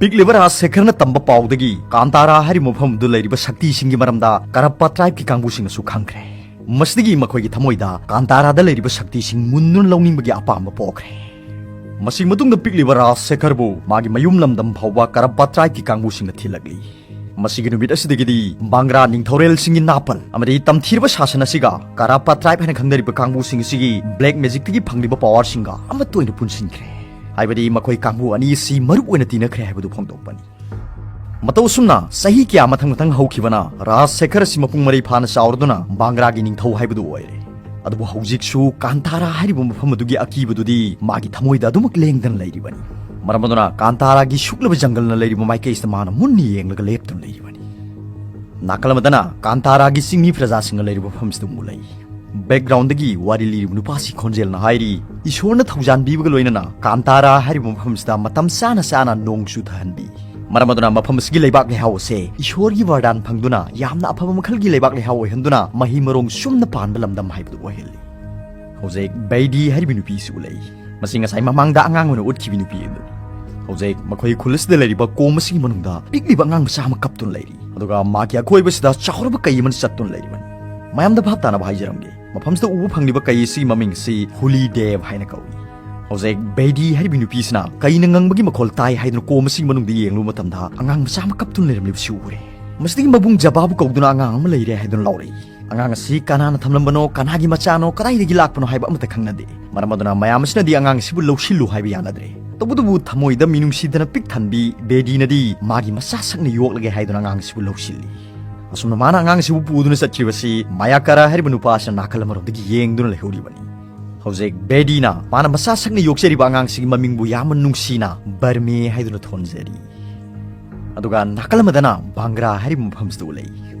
ꯄꯤꯛꯂꯤꯕ ꯔꯥꯖ ꯁꯦꯈꯔꯅ ꯇꯝꯕ ꯄꯥꯎꯗꯒꯤ ꯀꯥꯟꯇꯥꯔꯥ ꯍꯥꯏꯔꯤꯕ ꯃꯐꯝ ꯑꯗꯨ ꯂꯩꯔꯤꯕ ꯁꯛꯇꯤꯁꯤꯡꯒꯤ ꯃꯔꯝꯗ ꯀꯔꯞꯄ ꯇ꯭ꯔꯥꯏꯕꯀꯤ ꯀꯥꯡꯕꯨꯁꯤꯡꯅꯁꯨ ꯈꯪꯈ꯭ꯔꯦ꯫ ꯃꯁꯤꯗꯒꯤ ꯃꯈꯣꯏꯒꯤ ꯊꯃꯣꯏꯗ ꯀꯥꯟꯇꯥꯔꯥꯗ ꯂꯩꯔꯤꯕ ꯁꯛꯇꯤꯁꯤꯡ ꯃꯨꯟꯗꯨꯅ ꯂꯧꯅꯤꯡꯕꯒꯤ ꯑꯄꯥꯝꯕ ꯄꯣꯛꯈ꯭ꯔꯦ꯫ ꯃꯁꯤꯒꯤ ꯃꯇꯨꯡꯗ ꯄꯤꯛꯂꯤꯕ ꯔꯥꯖ ꯁꯦꯈꯔꯕꯨ ꯃꯥꯒꯤ ꯃꯌꯨꯝ ꯂꯝꯗꯝ ꯐꯥꯎꯕ ꯀꯔꯞꯄ ꯇ꯭ꯔꯥꯏꯕꯀꯤ ꯀꯥꯡꯕꯨꯁꯤꯡꯅ ꯊꯤꯜꯂꯛꯂꯤ꯫ ꯃꯁꯤꯒꯤ ꯅꯨꯃꯤꯠ ꯑꯁꯤꯗꯒꯤꯗꯤ ꯕꯥꯡꯒ꯭ꯔꯥ ꯅꯤꯡꯊꯧꯔꯦꯜꯁꯤꯡꯒꯤ ꯅꯥꯄꯜ ꯑꯃꯗꯤ ꯇꯝꯊꯤꯔꯕ ꯁꯥꯁꯟ ꯑꯁꯤꯒ ꯀꯔꯞꯄ ꯇ꯭ꯔꯥꯏꯕ ꯍꯥꯏꯅ ꯈꯪꯅꯔꯤꯕ ꯀꯥꯡꯕꯨꯁꯤꯡ ꯑꯁꯤꯒꯤ ꯕ꯭ꯂꯦꯛ ꯃꯦꯖꯤꯛꯇꯒꯤ ꯐꯪꯂꯤꯕ ꯄꯋꯥꯔꯁꯤꯡꯒ ꯑꯃꯠꯇ ꯑꯣꯏꯅ ꯄꯨꯟꯁꯤꯟꯈ꯭ꯔꯦ꯫ ꯍꯥꯏꯕꯗꯤ ꯃꯈꯣꯏ ꯀꯥꯡꯕꯨ ꯑꯅꯤ ꯑꯁꯤ ꯃꯔꯨꯞ ꯑꯣꯏꯅ ꯇꯤꯟꯅꯈ꯭ꯔꯦ ꯍꯥꯏꯕꯗꯨ ꯐꯣꯡꯗꯣꯛꯄꯅꯤ꯫ ꯃꯇꯧ ꯑꯁꯨꯝꯅ ꯆꯍꯤ ꯀꯌꯥ ꯃꯊꯪ ꯃꯊꯪ ꯍꯧꯈꯤꯕꯅ ꯔꯥꯖ ꯁꯦꯈꯔ ꯑꯁꯤ ꯃꯄꯨꯡ ꯃꯔꯩ ꯐꯥꯅ ꯆꯥꯎꯔꯗꯨꯅ ꯕꯥꯡꯒ꯭ꯔꯥꯒꯤ ꯅꯤꯡꯊꯧ ꯍꯥꯏꯕꯗꯨ ꯑꯣꯏꯔꯦ꯫ ꯑꯗꯨꯕꯨ ꯍꯧꯖꯤꯛꯁꯨ ꯀꯥꯟꯇꯥꯔꯥ ꯍꯥꯏꯔꯤꯕ ꯃꯐꯝ ꯑꯗꯨꯒꯤ ꯑꯀꯤꯕꯗꯨꯗꯤ ꯃꯥꯒꯤ ꯊꯃꯣꯏꯗ ꯑꯗꯨꯃꯛ ꯂꯦꯡꯗꯅ ꯂꯩꯔꯤꯕꯅꯤ꯫ ꯃꯔꯝ ꯑꯗꯨꯅ ꯀꯥꯟꯇꯥꯔꯥꯒꯤ ꯁꯨꯛꯂꯕ ꯖꯪꯒꯜꯅ ꯂꯩꯔꯤꯕ ꯃꯥꯏꯀꯩꯁꯤꯗ ꯃꯥꯅ ꯃꯨꯟꯅ ꯌꯦꯡꯂꯒ ꯂꯦꯞꯇꯨꯅ ꯂꯩꯔꯤꯕꯅꯤ꯫ ꯅꯥꯀꯜ ꯑꯃꯗꯅ ꯀꯥꯟꯇꯥꯔꯥꯒꯤ ꯆꯤꯡꯃꯤ ꯄ꯭ꯔꯖꯥꯁꯤꯡꯅ ꯂꯩꯔꯤꯕ ꯃꯐꯝꯁꯤꯗ ꯑꯃꯨꯛ ꯂꯩ꯫ ꯕꯦꯛꯒ꯭ꯔꯥꯎꯟꯗꯒꯤ ꯋꯥꯔꯤ ꯂꯤꯔꯤꯕ ꯅꯨꯄꯥꯁꯤ ꯈꯣꯟꯖꯦꯜꯅ ꯍꯥꯏꯔꯤ, ꯏꯁꯣꯔꯅ ꯊꯧꯖꯥꯟꯕꯤꯕꯒ ꯂꯣꯏꯅꯅ ꯀꯥꯟꯇꯥꯔꯥ ꯍꯥꯏꯔꯤꯕ ꯃꯐꯝꯁꯤꯗ ꯃꯇꯝ ꯆꯥꯅ ꯆꯥꯅ ꯅꯣꯡ ꯆꯨꯊꯍꯟꯕꯤ꯫ ꯃꯔꯝ ꯑꯗꯨꯅ ꯃꯐꯝ ꯑꯁꯤꯒꯤ ꯂꯩꯕꯥꯛ ꯂꯩꯍꯥꯎ ꯑꯁꯦ ꯏꯁꯣꯔꯒꯤ ꯋꯔꯗꯥꯟ ꯐꯪꯗꯨꯅ ꯌꯥꯝꯅ ꯑꯐꯕ ꯃꯈꯜꯒꯤ ꯂꯩꯕꯥꯛ ꯂꯩꯍꯥꯎ ꯑꯣꯏꯍꯟꯗꯨꯅ ꯃꯍꯩ ꯃꯔꯣꯡ ꯆꯨꯝꯅ ꯄꯥꯟꯕ ꯂꯝꯗꯝ ꯍꯥꯏꯕꯗꯨ ꯑꯣꯏꯍꯜꯂꯤ꯫ ꯍꯧꯖꯤꯛ ꯕꯦꯗꯤ ꯍꯥꯏꯔꯤꯕ ꯅꯨꯄꯤꯁꯨ ꯂꯩ꯫ ꯃꯁꯤ ꯉꯁꯥꯏ ꯃꯃꯥꯡꯗ ꯑꯉꯥꯡ ꯑꯣꯏꯅ ꯎꯠꯈꯤꯕ ꯅꯨꯄꯤ ꯑꯗꯨ꯫ ꯍꯧꯖꯤꯛ ꯃꯈꯣꯏ ꯈꯨꯜ ꯑꯁꯤꯗ ꯂꯩꯔꯤꯕ ꯀꯣꯝ ꯑꯁꯤꯒꯤ ꯃꯅꯨꯡꯗ ꯄꯤꯛꯂꯤꯕ ꯑꯉꯥꯡ ꯃꯆꯥ ꯑꯃ ꯀꯞꯇꯨꯅ ꯂꯩꯔꯤ꯫ ꯑꯗꯨꯒ ꯃꯥꯒꯤ ꯑꯀꯣꯏꯕꯁꯤꯗ ꯆꯥꯎꯔꯕ ꯀꯩ ꯑꯃꯅ ꯆꯠꯇꯨꯅ ꯂꯩꯔꯤꯕꯅꯤ꯫ ꯃꯌꯥꯝꯗ ꯚꯥꯞ ꯇꯥꯅꯕ ꯍꯥꯏꯖꯔꯝꯒꯦ, ꯃꯐꯝꯁꯤꯗ ꯎꯕ ꯐꯪꯂꯤꯕ ꯀꯩ ꯑꯁꯤꯒꯤ ꯃꯃꯤꯡ ꯑꯁꯤ ꯍꯨꯂꯤ ꯗꯦꯕ ꯍꯥꯏꯅ ꯀꯧꯏ꯫ ꯍꯧꯖꯤꯛ ꯕꯦꯗꯤ ꯍꯥꯏꯔꯤꯕ ꯅꯨꯄꯤꯁꯤꯅ ꯀꯩꯅ ꯉꯪꯕꯒꯤ ꯃꯈꯣꯜ ꯇꯥꯏ ꯍꯥꯏꯗꯨꯅ ꯀꯣꯝ ꯑꯁꯤꯒꯤ ꯃꯅꯨꯡꯗ ꯌꯦꯡꯂꯨꯕ ꯃꯇꯝꯗ ꯑꯉꯥꯡ ꯃꯆꯥ ꯑꯃ ꯀꯞꯇꯨꯅ ꯂꯩꯔꯝꯂꯤꯕꯁꯤ ꯎꯔꯦ꯫ ꯃꯁꯤꯗꯒꯤ ꯃꯕꯨꯡ ꯖꯕꯥꯕꯨ ꯀꯧꯗꯨꯅ ꯑꯉꯥꯡ ꯑꯃ ꯂꯩꯔꯦ ꯍꯥꯏꯗꯨꯅ ꯂꯥꯎꯔꯛꯏ꯫ ꯑꯉꯥꯡ ꯑꯁꯤ ꯀꯅꯥꯅ ꯊꯝꯂꯝꯕꯅꯣ, ꯀꯅꯥꯒꯤ ꯃꯆꯥꯅꯣ, ꯀꯗꯥꯏꯗꯒꯤ ꯂꯥꯛꯄꯅꯣ ꯍꯥꯏꯕ ꯑꯃꯠꯇ ꯈꯪꯅꯗꯦ꯫ ꯃꯔꯝ ꯑꯗꯨꯅ ꯃꯌꯥꯝ ꯑꯁꯤꯅꯗꯤ ꯑꯉꯥꯡ ꯑꯁꯤꯕꯨ ꯂꯧꯁꯤꯜꯂꯨ ꯍꯥꯏꯕ ꯌꯥꯅꯗ꯭ꯔꯦ꯫ ꯇꯧꯕꯇꯕꯨ ꯊꯃꯣꯏꯗ ꯃꯤꯅꯨꯡꯁꯤꯗꯅ ꯄꯤꯛ ꯊꯟꯕꯤ ꯕꯦꯗꯤꯅꯗꯤ ꯃꯥꯒꯤ ꯃꯆꯥ ꯁꯛꯅ ꯌꯣꯛꯂꯒꯦ ꯍꯥꯏꯗꯨꯅ ꯑꯉꯥꯡ ꯑꯁꯤꯕꯨ ꯂꯧꯁꯤꯜꯂꯤ꯫ ꯑꯁꯨꯝꯅ ꯃꯥꯅ ꯑꯉꯥꯡ ꯑꯁꯤꯕꯨ ꯄꯨꯗꯨꯅ ꯆꯠꯈꯤꯕꯁꯤ ꯃꯌꯥꯀꯥꯔꯥ ꯍꯥꯏꯔꯤꯕ ꯅꯨꯄꯥ ꯑꯁꯤꯅ ꯅꯥꯀꯜ ꯑꯃꯔꯣꯝꯗꯒꯤ ꯌꯦꯡꯗꯨꯅ ꯂꯩꯍꯧꯔꯤꯕꯅꯤ꯫ ꯍꯧꯖꯤꯛ ꯕꯦꯗꯤꯅ ꯃꯥꯅ ꯃꯆꯥ ꯁꯛꯅ ꯌꯣꯛꯆꯔꯤꯕ ꯑꯉꯥꯡꯁꯤꯒꯤ ꯃꯃꯤꯡꯕꯨ ꯌꯥꯝꯅ ꯅꯨꯡꯁꯤꯅ ꯕꯔꯃꯦ ꯍꯥꯏꯗꯨꯅ ꯊꯣꯟꯖꯔꯤ꯫ ꯑꯗꯨꯒ ꯅꯥꯀꯜ ꯑꯃꯗꯅ ꯕꯥꯡꯒ꯭ꯔꯥ ꯍꯥꯏꯔꯤꯕ ꯃꯐꯝꯁꯤꯗ ꯎꯠꯂꯛꯏ꯫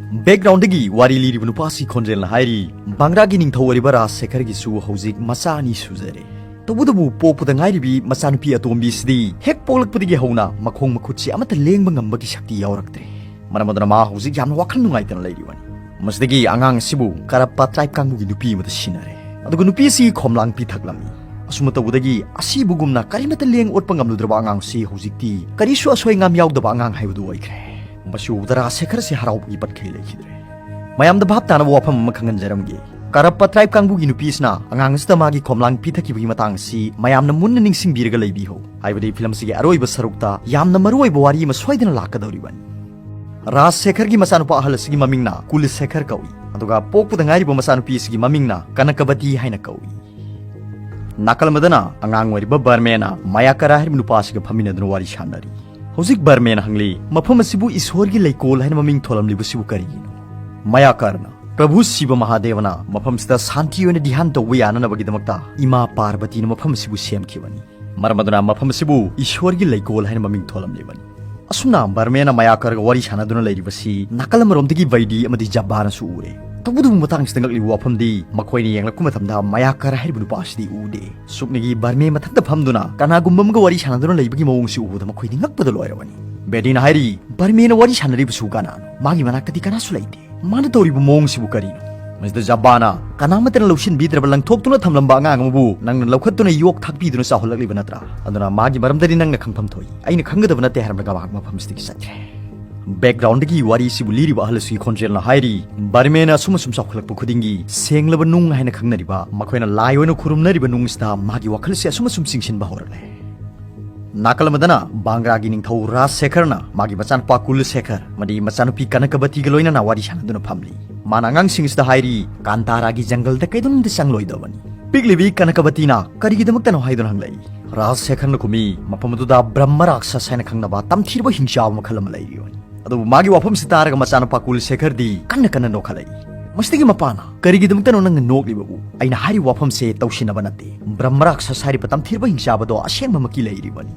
ꯕꯦꯛꯒ꯭ꯔꯥꯎꯟꯗꯒꯤ ꯋꯥꯔꯤ ꯂꯤꯔꯤꯕ ꯅꯨꯄꯥꯁꯤ ꯈꯣꯟꯖꯦꯜꯅ ꯍꯥꯏꯔꯤ, ꯕꯥꯡꯒ꯭ꯔꯥꯒꯤ ꯅꯤꯡꯊꯧ ꯑꯣꯏꯔꯤꯕ ꯔꯥꯖ ꯁꯦꯈꯔꯒꯤꯁꯨ ꯍꯧꯖꯤꯛ ꯃꯆꯥ ꯑꯅꯤ ꯁꯨꯖꯔꯦ꯫ ꯇꯧꯕꯇꯕꯨ ꯄꯣꯛꯄꯗ ꯉꯥꯏꯔꯤꯕꯤ ꯃꯆꯥꯅꯨꯄꯤ ꯑꯇꯣꯝꯕꯤꯁꯤꯗꯤ ꯍꯦꯛ ꯄꯣꯛꯂꯛꯄꯗꯒꯤ ꯍꯧꯅ ꯃꯈꯣꯡ ꯃꯈꯨꯠꯁꯤ ꯑꯃꯠꯇ ꯂꯦꯡꯕ ꯉꯝꯕꯒꯤ ꯁꯛꯇꯤ ꯌꯥꯎꯔꯛꯇ꯭ꯔꯦ꯫ ꯃꯔꯝ ꯑꯗꯨꯅ ꯃꯥ ꯍꯧꯖꯤꯛ ꯌꯥꯝꯅ ꯋꯥꯈꯜ ꯅꯨꯡꯉꯥꯏꯇꯅ ꯂꯩꯔꯤꯕꯅꯤ꯫ ꯃꯁꯤꯗꯒꯤ ꯑꯉꯥꯡ ꯑꯁꯤꯕꯨ ꯀꯔꯞꯄ ꯇ꯭ꯔꯥꯏꯕ ꯀꯥꯡꯕꯨꯒꯤ ꯅꯨꯄꯤ ꯑꯃꯗ ꯁꯤꯟꯅꯔꯦ꯫ ꯑꯗꯨꯒ ꯅꯨꯄꯤ ꯑꯁꯤ ꯈꯣꯝꯂꯥꯡ ꯄꯤꯊꯛꯂꯝꯃꯤ꯫ ꯑꯁꯨꯝꯅ ꯇꯧꯕꯗꯒꯤ ꯑꯁꯤꯕꯒꯨꯝꯅ ꯀꯔꯤꯃꯠꯇ ꯂꯦꯡ ꯑꯣꯠꯄ ꯉꯝꯂꯨꯗ꯭ꯔꯕ ꯑꯉꯥꯡ ꯑꯁꯤ ꯍꯧꯖꯤꯛꯇꯤ ꯀꯔꯤꯁꯨ ꯑꯁꯣꯏ ꯑꯉꯥꯝ ꯌꯥꯎꯗꯕ ꯑꯉꯥꯡ ꯍꯥꯏꯕꯗꯨ ꯑꯣꯏꯈ꯭ꯔꯦ꯫ ꯃꯁꯤ ꯎꯕꯗ ꯔꯥꯖ ꯁꯦꯈꯔ ꯑꯁꯤ ꯍꯔꯥꯎꯕꯒꯤ ꯄꯠꯈꯩ ꯂꯩꯈꯤꯗ꯭ꯔꯦ꯫ ꯃꯌꯥꯝꯗ ꯚꯥꯞ ꯇꯥꯅꯕ ꯋꯥꯐꯝ ꯑꯃ ꯈꯪꯍꯟꯖꯔꯝꯒꯦ꯫ ꯀꯔꯞꯄ ꯇ꯭ꯔꯥꯏꯕ ꯀꯥꯡꯕꯨꯒꯤ ꯅꯨꯄꯤꯁꯤꯅ ꯑꯉꯥꯡ ꯑꯁꯤꯗ ꯃꯥꯒꯤ ꯈꯣꯝꯂꯥꯡ ꯄꯤꯊꯛꯈꯤꯕꯒꯤ ꯃꯇꯥꯡ ꯑꯁꯤ ꯃꯌꯥꯝꯅ ꯃꯨꯟꯅ ꯅꯤꯡꯁꯤꯡꯕꯤꯔꯒ ꯂꯩꯕꯤꯍꯧ꯫ ꯍꯥꯏꯕꯗꯤ ꯐꯤꯂꯝ ꯑꯁꯤꯒꯤ ꯑꯔꯣꯏꯕ ꯁꯔꯨꯛꯇ ꯌꯥꯝꯅ ꯃꯔꯨꯑꯣꯏꯕ ꯋꯥꯔꯤ ꯑꯃ ꯁꯣꯏꯗꯅ ꯂꯥꯛꯀꯗꯧꯔꯤꯕꯅꯤ꯫ ꯔꯥꯖ ꯁꯦꯈꯔꯒꯤ ꯃꯆꯥꯅꯨꯄꯥ ꯑꯍꯜ ꯑꯁꯤꯒꯤ ꯃꯃꯤꯡꯅ ꯀꯨꯜ ꯁꯦꯈꯔ ꯀꯧꯏ, ꯑꯗꯨꯒ ꯄꯣꯛꯄꯗ ꯉꯥꯏꯔꯤꯕ ꯃꯆꯥꯅꯨꯄꯤ ꯑꯁꯤꯒꯤ ꯃꯃꯤꯡꯅ ꯀꯅꯀꯕꯇꯤ ꯍꯥꯏꯅ ꯀꯧꯏ꯫ ꯅꯥꯀꯜ ꯑꯃꯗꯅ ꯑꯉꯥꯡ ꯑꯣꯏꯔꯤꯕ ꯕꯔꯃꯦꯅ ꯃꯌꯥꯀꯔ ꯍꯥꯏꯔꯤꯕ ꯅꯨꯄꯥ ꯑꯁꯤꯒ ꯐꯝꯃꯤꯟꯅꯗꯨꯅ ꯋꯥꯔꯤ ꯁꯥꯟꯅꯔꯤ꯫ ꯍꯧꯖꯤꯛ ꯕꯔꯃꯦꯅ ꯍꯪꯂꯤ, "ꯃꯐꯝ ꯑꯁꯤꯕꯨ ꯏꯁꯣꯔꯒꯤ ꯂꯩꯀꯣꯜ ꯍꯥꯏꯅ ꯃꯃꯤꯡ ꯊꯣꯜꯂꯝꯂꯤꯕꯁꯤꯕꯨ ꯀꯔꯤꯒꯤꯅꯣ?" ꯃꯌꯥꯀꯔꯅ, "ꯄ꯭ꯔꯚꯨ ꯁꯤꯕ ꯃꯍꯥꯗꯦꯕꯅ ꯃꯐꯝꯁꯤꯗ ꯁꯥꯟꯇꯤ ꯑꯣꯏꯅ ꯙ꯭ꯌꯥꯟ ꯇꯧꯕ ꯌꯥꯅꯅꯕꯒꯤꯗꯃꯛꯇ ꯏꯃꯥ ꯄꯥꯔꯕꯇꯤꯅ ꯃꯐꯝ ꯑꯁꯤꯕꯨ ꯁꯦꯝꯈꯤꯕꯅꯤ꯫ ꯃꯔꯝ ꯑꯗꯨꯅ ꯃꯐꯝ ꯑꯁꯤꯕꯨ ꯏꯁꯣꯔꯒꯤ ꯂꯩꯀꯣꯜ ꯍꯥꯏꯅ ꯃꯃꯤꯡ ꯊꯣꯜꯂꯝꯂꯤꯕꯅꯤ꯫" ꯑꯁꯨꯝꯅ ꯕꯔꯃꯦꯅ ꯃꯌꯥꯀꯔꯒ ꯋꯥꯔꯤ ꯁꯥꯟꯅꯗꯨꯅ ꯂꯩꯔꯤꯕꯁꯤ ꯅꯥꯀꯜ ꯑꯃꯔꯣꯝꯗꯒꯤ ꯕꯩꯗꯤ ꯑꯃꯗꯤ ꯖꯕꯥꯅꯁꯨ ꯎꯔꯦ꯫ ꯇꯧꯕꯇꯕꯨ ꯃꯇꯥꯡꯁꯤꯗ ꯉꯛꯂꯤꯕ ꯋꯥꯐꯝꯗꯤ, ꯃꯈꯣꯏꯅ ꯌꯦꯡꯂꯛꯄ ꯃꯇꯝꯗ ꯃꯌꯥꯀꯔ ꯍꯥꯏꯔꯤꯕ ꯅꯨꯄꯥ ꯑꯁꯤꯗꯤ ꯎꯗꯦ꯫ ꯁꯨꯞꯅꯒꯤ ꯕꯔꯃꯦ ꯃꯊꯟꯇ ꯐꯝꯗꯨꯅ ꯀꯅꯥꯒꯨꯝꯕ ꯑꯃꯒ ꯋꯥꯔꯤ ꯁꯥꯟꯅꯗꯨꯅ ꯂꯩꯕꯒꯤ ꯃꯑꯣꯡꯁꯤ ꯎꯕꯗ ꯃꯈꯣꯏꯗꯤ ꯉꯛꯄꯗ ꯂꯣꯏꯔꯕꯅꯤ꯫ ꯕꯦꯗꯤꯅ ꯍꯥꯏꯔꯤ, "ꯕꯔꯃꯦꯅ ꯋꯥꯔꯤ ꯁꯥꯟꯅꯔꯤꯕꯁꯨ ꯀꯅꯥꯅꯣ? ꯃꯥꯒꯤ ꯃꯅꯥꯛꯇꯗꯤ ꯀꯅꯥꯁꯨ ꯂꯩꯇꯦ꯫ ꯃꯥꯅ ꯇꯧꯔꯤꯕ ꯃꯑꯣꯡꯁꯤꯕꯨ ꯀꯔꯤꯅꯣ?" ꯃꯁꯤꯗ ꯖꯕꯥꯅ, "ꯀꯅꯥꯃꯠꯇꯅ ꯂꯧꯁꯤꯟꯕꯤꯗ꯭ꯔꯕ ꯂꯪꯊꯣꯛꯇꯨꯅ ꯊꯝꯂꯝꯕ ꯑꯉꯥꯡ ꯑꯃꯕꯨ ꯅꯪꯅ ꯂꯧꯈꯠꯇꯨꯅ ꯌꯣꯛ ꯊꯥꯛꯄꯤꯗꯨꯅ ꯆꯥꯎꯍꯜꯂꯛꯂꯤꯕ ꯅꯠꯇ꯭ꯔꯥ? ꯑꯗꯨꯅ ꯃꯥꯒꯤ ꯃꯔꯝꯗꯗꯤ ꯅꯪꯅ ꯈꯪꯐꯝ ꯊꯣꯛꯏ꯫ ꯑꯩꯅ ꯈꯪꯒꯗꯕ ꯅꯠꯇꯦ" ꯍꯥꯏꯔꯝꯂꯒ ꯃꯍꯥꯛ ꯃꯐꯝꯁꯤꯗꯒꯤ ꯆꯠꯈ꯭ꯔꯦ꯫ ꯕꯦꯛꯒ꯭ꯔꯥꯎꯟꯗꯒꯤ ꯋꯥꯔꯤꯁꯤꯕꯨ ꯂꯤꯔꯤꯕ ꯑꯍꯜ ꯑꯁꯤꯒꯤ ꯈꯣꯟꯖꯦꯜꯅ ꯍꯥꯏꯔꯤ, ꯕꯔꯃꯦꯅ ꯑꯁꯨꯝ ꯑꯁꯨꯝ ꯆꯥꯎꯈꯠꯂꯛꯄ ꯈꯨꯗꯤꯡꯒꯤ ꯁꯦꯡꯂꯕ ꯅꯨꯡ ꯍꯥꯏꯅ ꯈꯪꯅꯔꯤꯕ, ꯃꯈꯣꯏꯅ ꯂꯥꯏ ꯑꯣꯏꯅ ꯈꯨꯔꯨꯝꯅꯔꯤꯕ ꯅꯨꯡꯁꯤꯗ ꯃꯥꯒꯤ ꯋꯥꯈꯜꯁꯦ ꯑꯁꯨꯝ ꯑꯁꯨꯝ ꯆꯤꯡꯁꯤꯟꯕ ꯍꯧꯔꯛꯂꯦ꯫ ꯅꯥꯀꯜ ꯑꯃꯗꯅ ꯕꯥꯡꯒ꯭ꯔꯥꯒꯤ ꯅꯤꯡꯊꯧ ꯔꯥꯖ ꯁꯦꯈꯔꯅ ꯃꯥꯒꯤ ꯃꯆꯥꯅꯨꯄꯥ ꯀꯨꯜ ꯁꯦꯈꯔ ꯑꯃꯗꯤ ꯃꯆꯥꯅꯨꯄꯤ ꯀꯅꯀꯕꯇꯤꯒ ꯂꯣꯏꯅꯅ ꯋꯥꯔꯤ ꯁꯥꯟꯅꯗꯨꯅ ꯐꯝꯂꯤ꯫ ꯃꯥꯅ ꯑꯉꯥꯡꯁꯤꯡ ꯑꯁꯤꯗ ꯍꯥꯏꯔꯤ, "ꯀꯥꯟꯇꯥꯔꯥꯒꯤ ꯖꯪꯒꯜꯗ ꯀꯩꯗꯧꯅꯨꯡꯗ ꯆꯪꯂꯣꯏꯗꯕꯅꯤ꯫" ꯄꯤꯛꯂꯤꯕꯤ ꯀꯅꯀꯕꯇꯤꯅ ꯀꯔꯤꯒꯤꯗꯃꯛꯇꯅꯣ ꯍꯥꯏꯗꯨꯅ ꯍꯪꯂꯛꯏ꯫ ꯔꯥꯖ ꯁꯦꯈꯔꯅ ꯈꯨꯝꯃꯤ, "ꯃꯐꯝ ꯑꯗꯨꯗ ꯕ꯭ꯔꯍꯃ ꯔꯥꯛꯁꯁ ꯍꯥꯏꯅ ꯈꯪꯅꯕ ꯇꯝꯊꯤꯔꯕ ꯍꯤꯡꯆꯥꯕ ꯃꯈꯜ ꯑꯃ ꯂꯩꯔꯤꯕꯅꯤ꯫ ꯑꯗꯨꯕꯨ ꯃꯥꯒꯤ ꯋꯥꯐꯝꯁꯤ ꯇꯥꯔꯒ ꯃꯆꯥꯅꯨꯄꯥ ꯀꯨꯜ ꯁꯦꯈꯔꯗꯤ ꯀꯟꯅ ꯀꯟꯅ ꯅꯣꯛꯈꯠꯂꯛꯏ꯫ ꯃꯁꯤꯗꯒꯤ ꯃꯄꯥꯅ, "ꯀꯔꯤꯒꯤꯗꯃꯛꯇꯅꯣ ꯅꯪꯅ ꯅꯣꯛꯂꯤꯕꯕꯨ? ꯑꯩꯅ ꯍꯥꯏꯔꯤꯕ ꯋꯥꯐꯝꯁꯦ ꯇꯧꯁꯤꯟꯅꯕ ꯅꯠꯇꯦ꯫ ꯕ꯭ꯔꯍꯃ ꯔꯥꯛꯁꯁ ꯍꯥꯏꯔꯤꯕ ꯇꯝꯊꯤꯔꯕ ꯍꯤꯡꯆꯥꯕꯗꯣ ꯑꯁꯦꯡꯕꯃꯛꯀꯤ ꯂꯩꯔꯤꯕꯅꯤ꯫"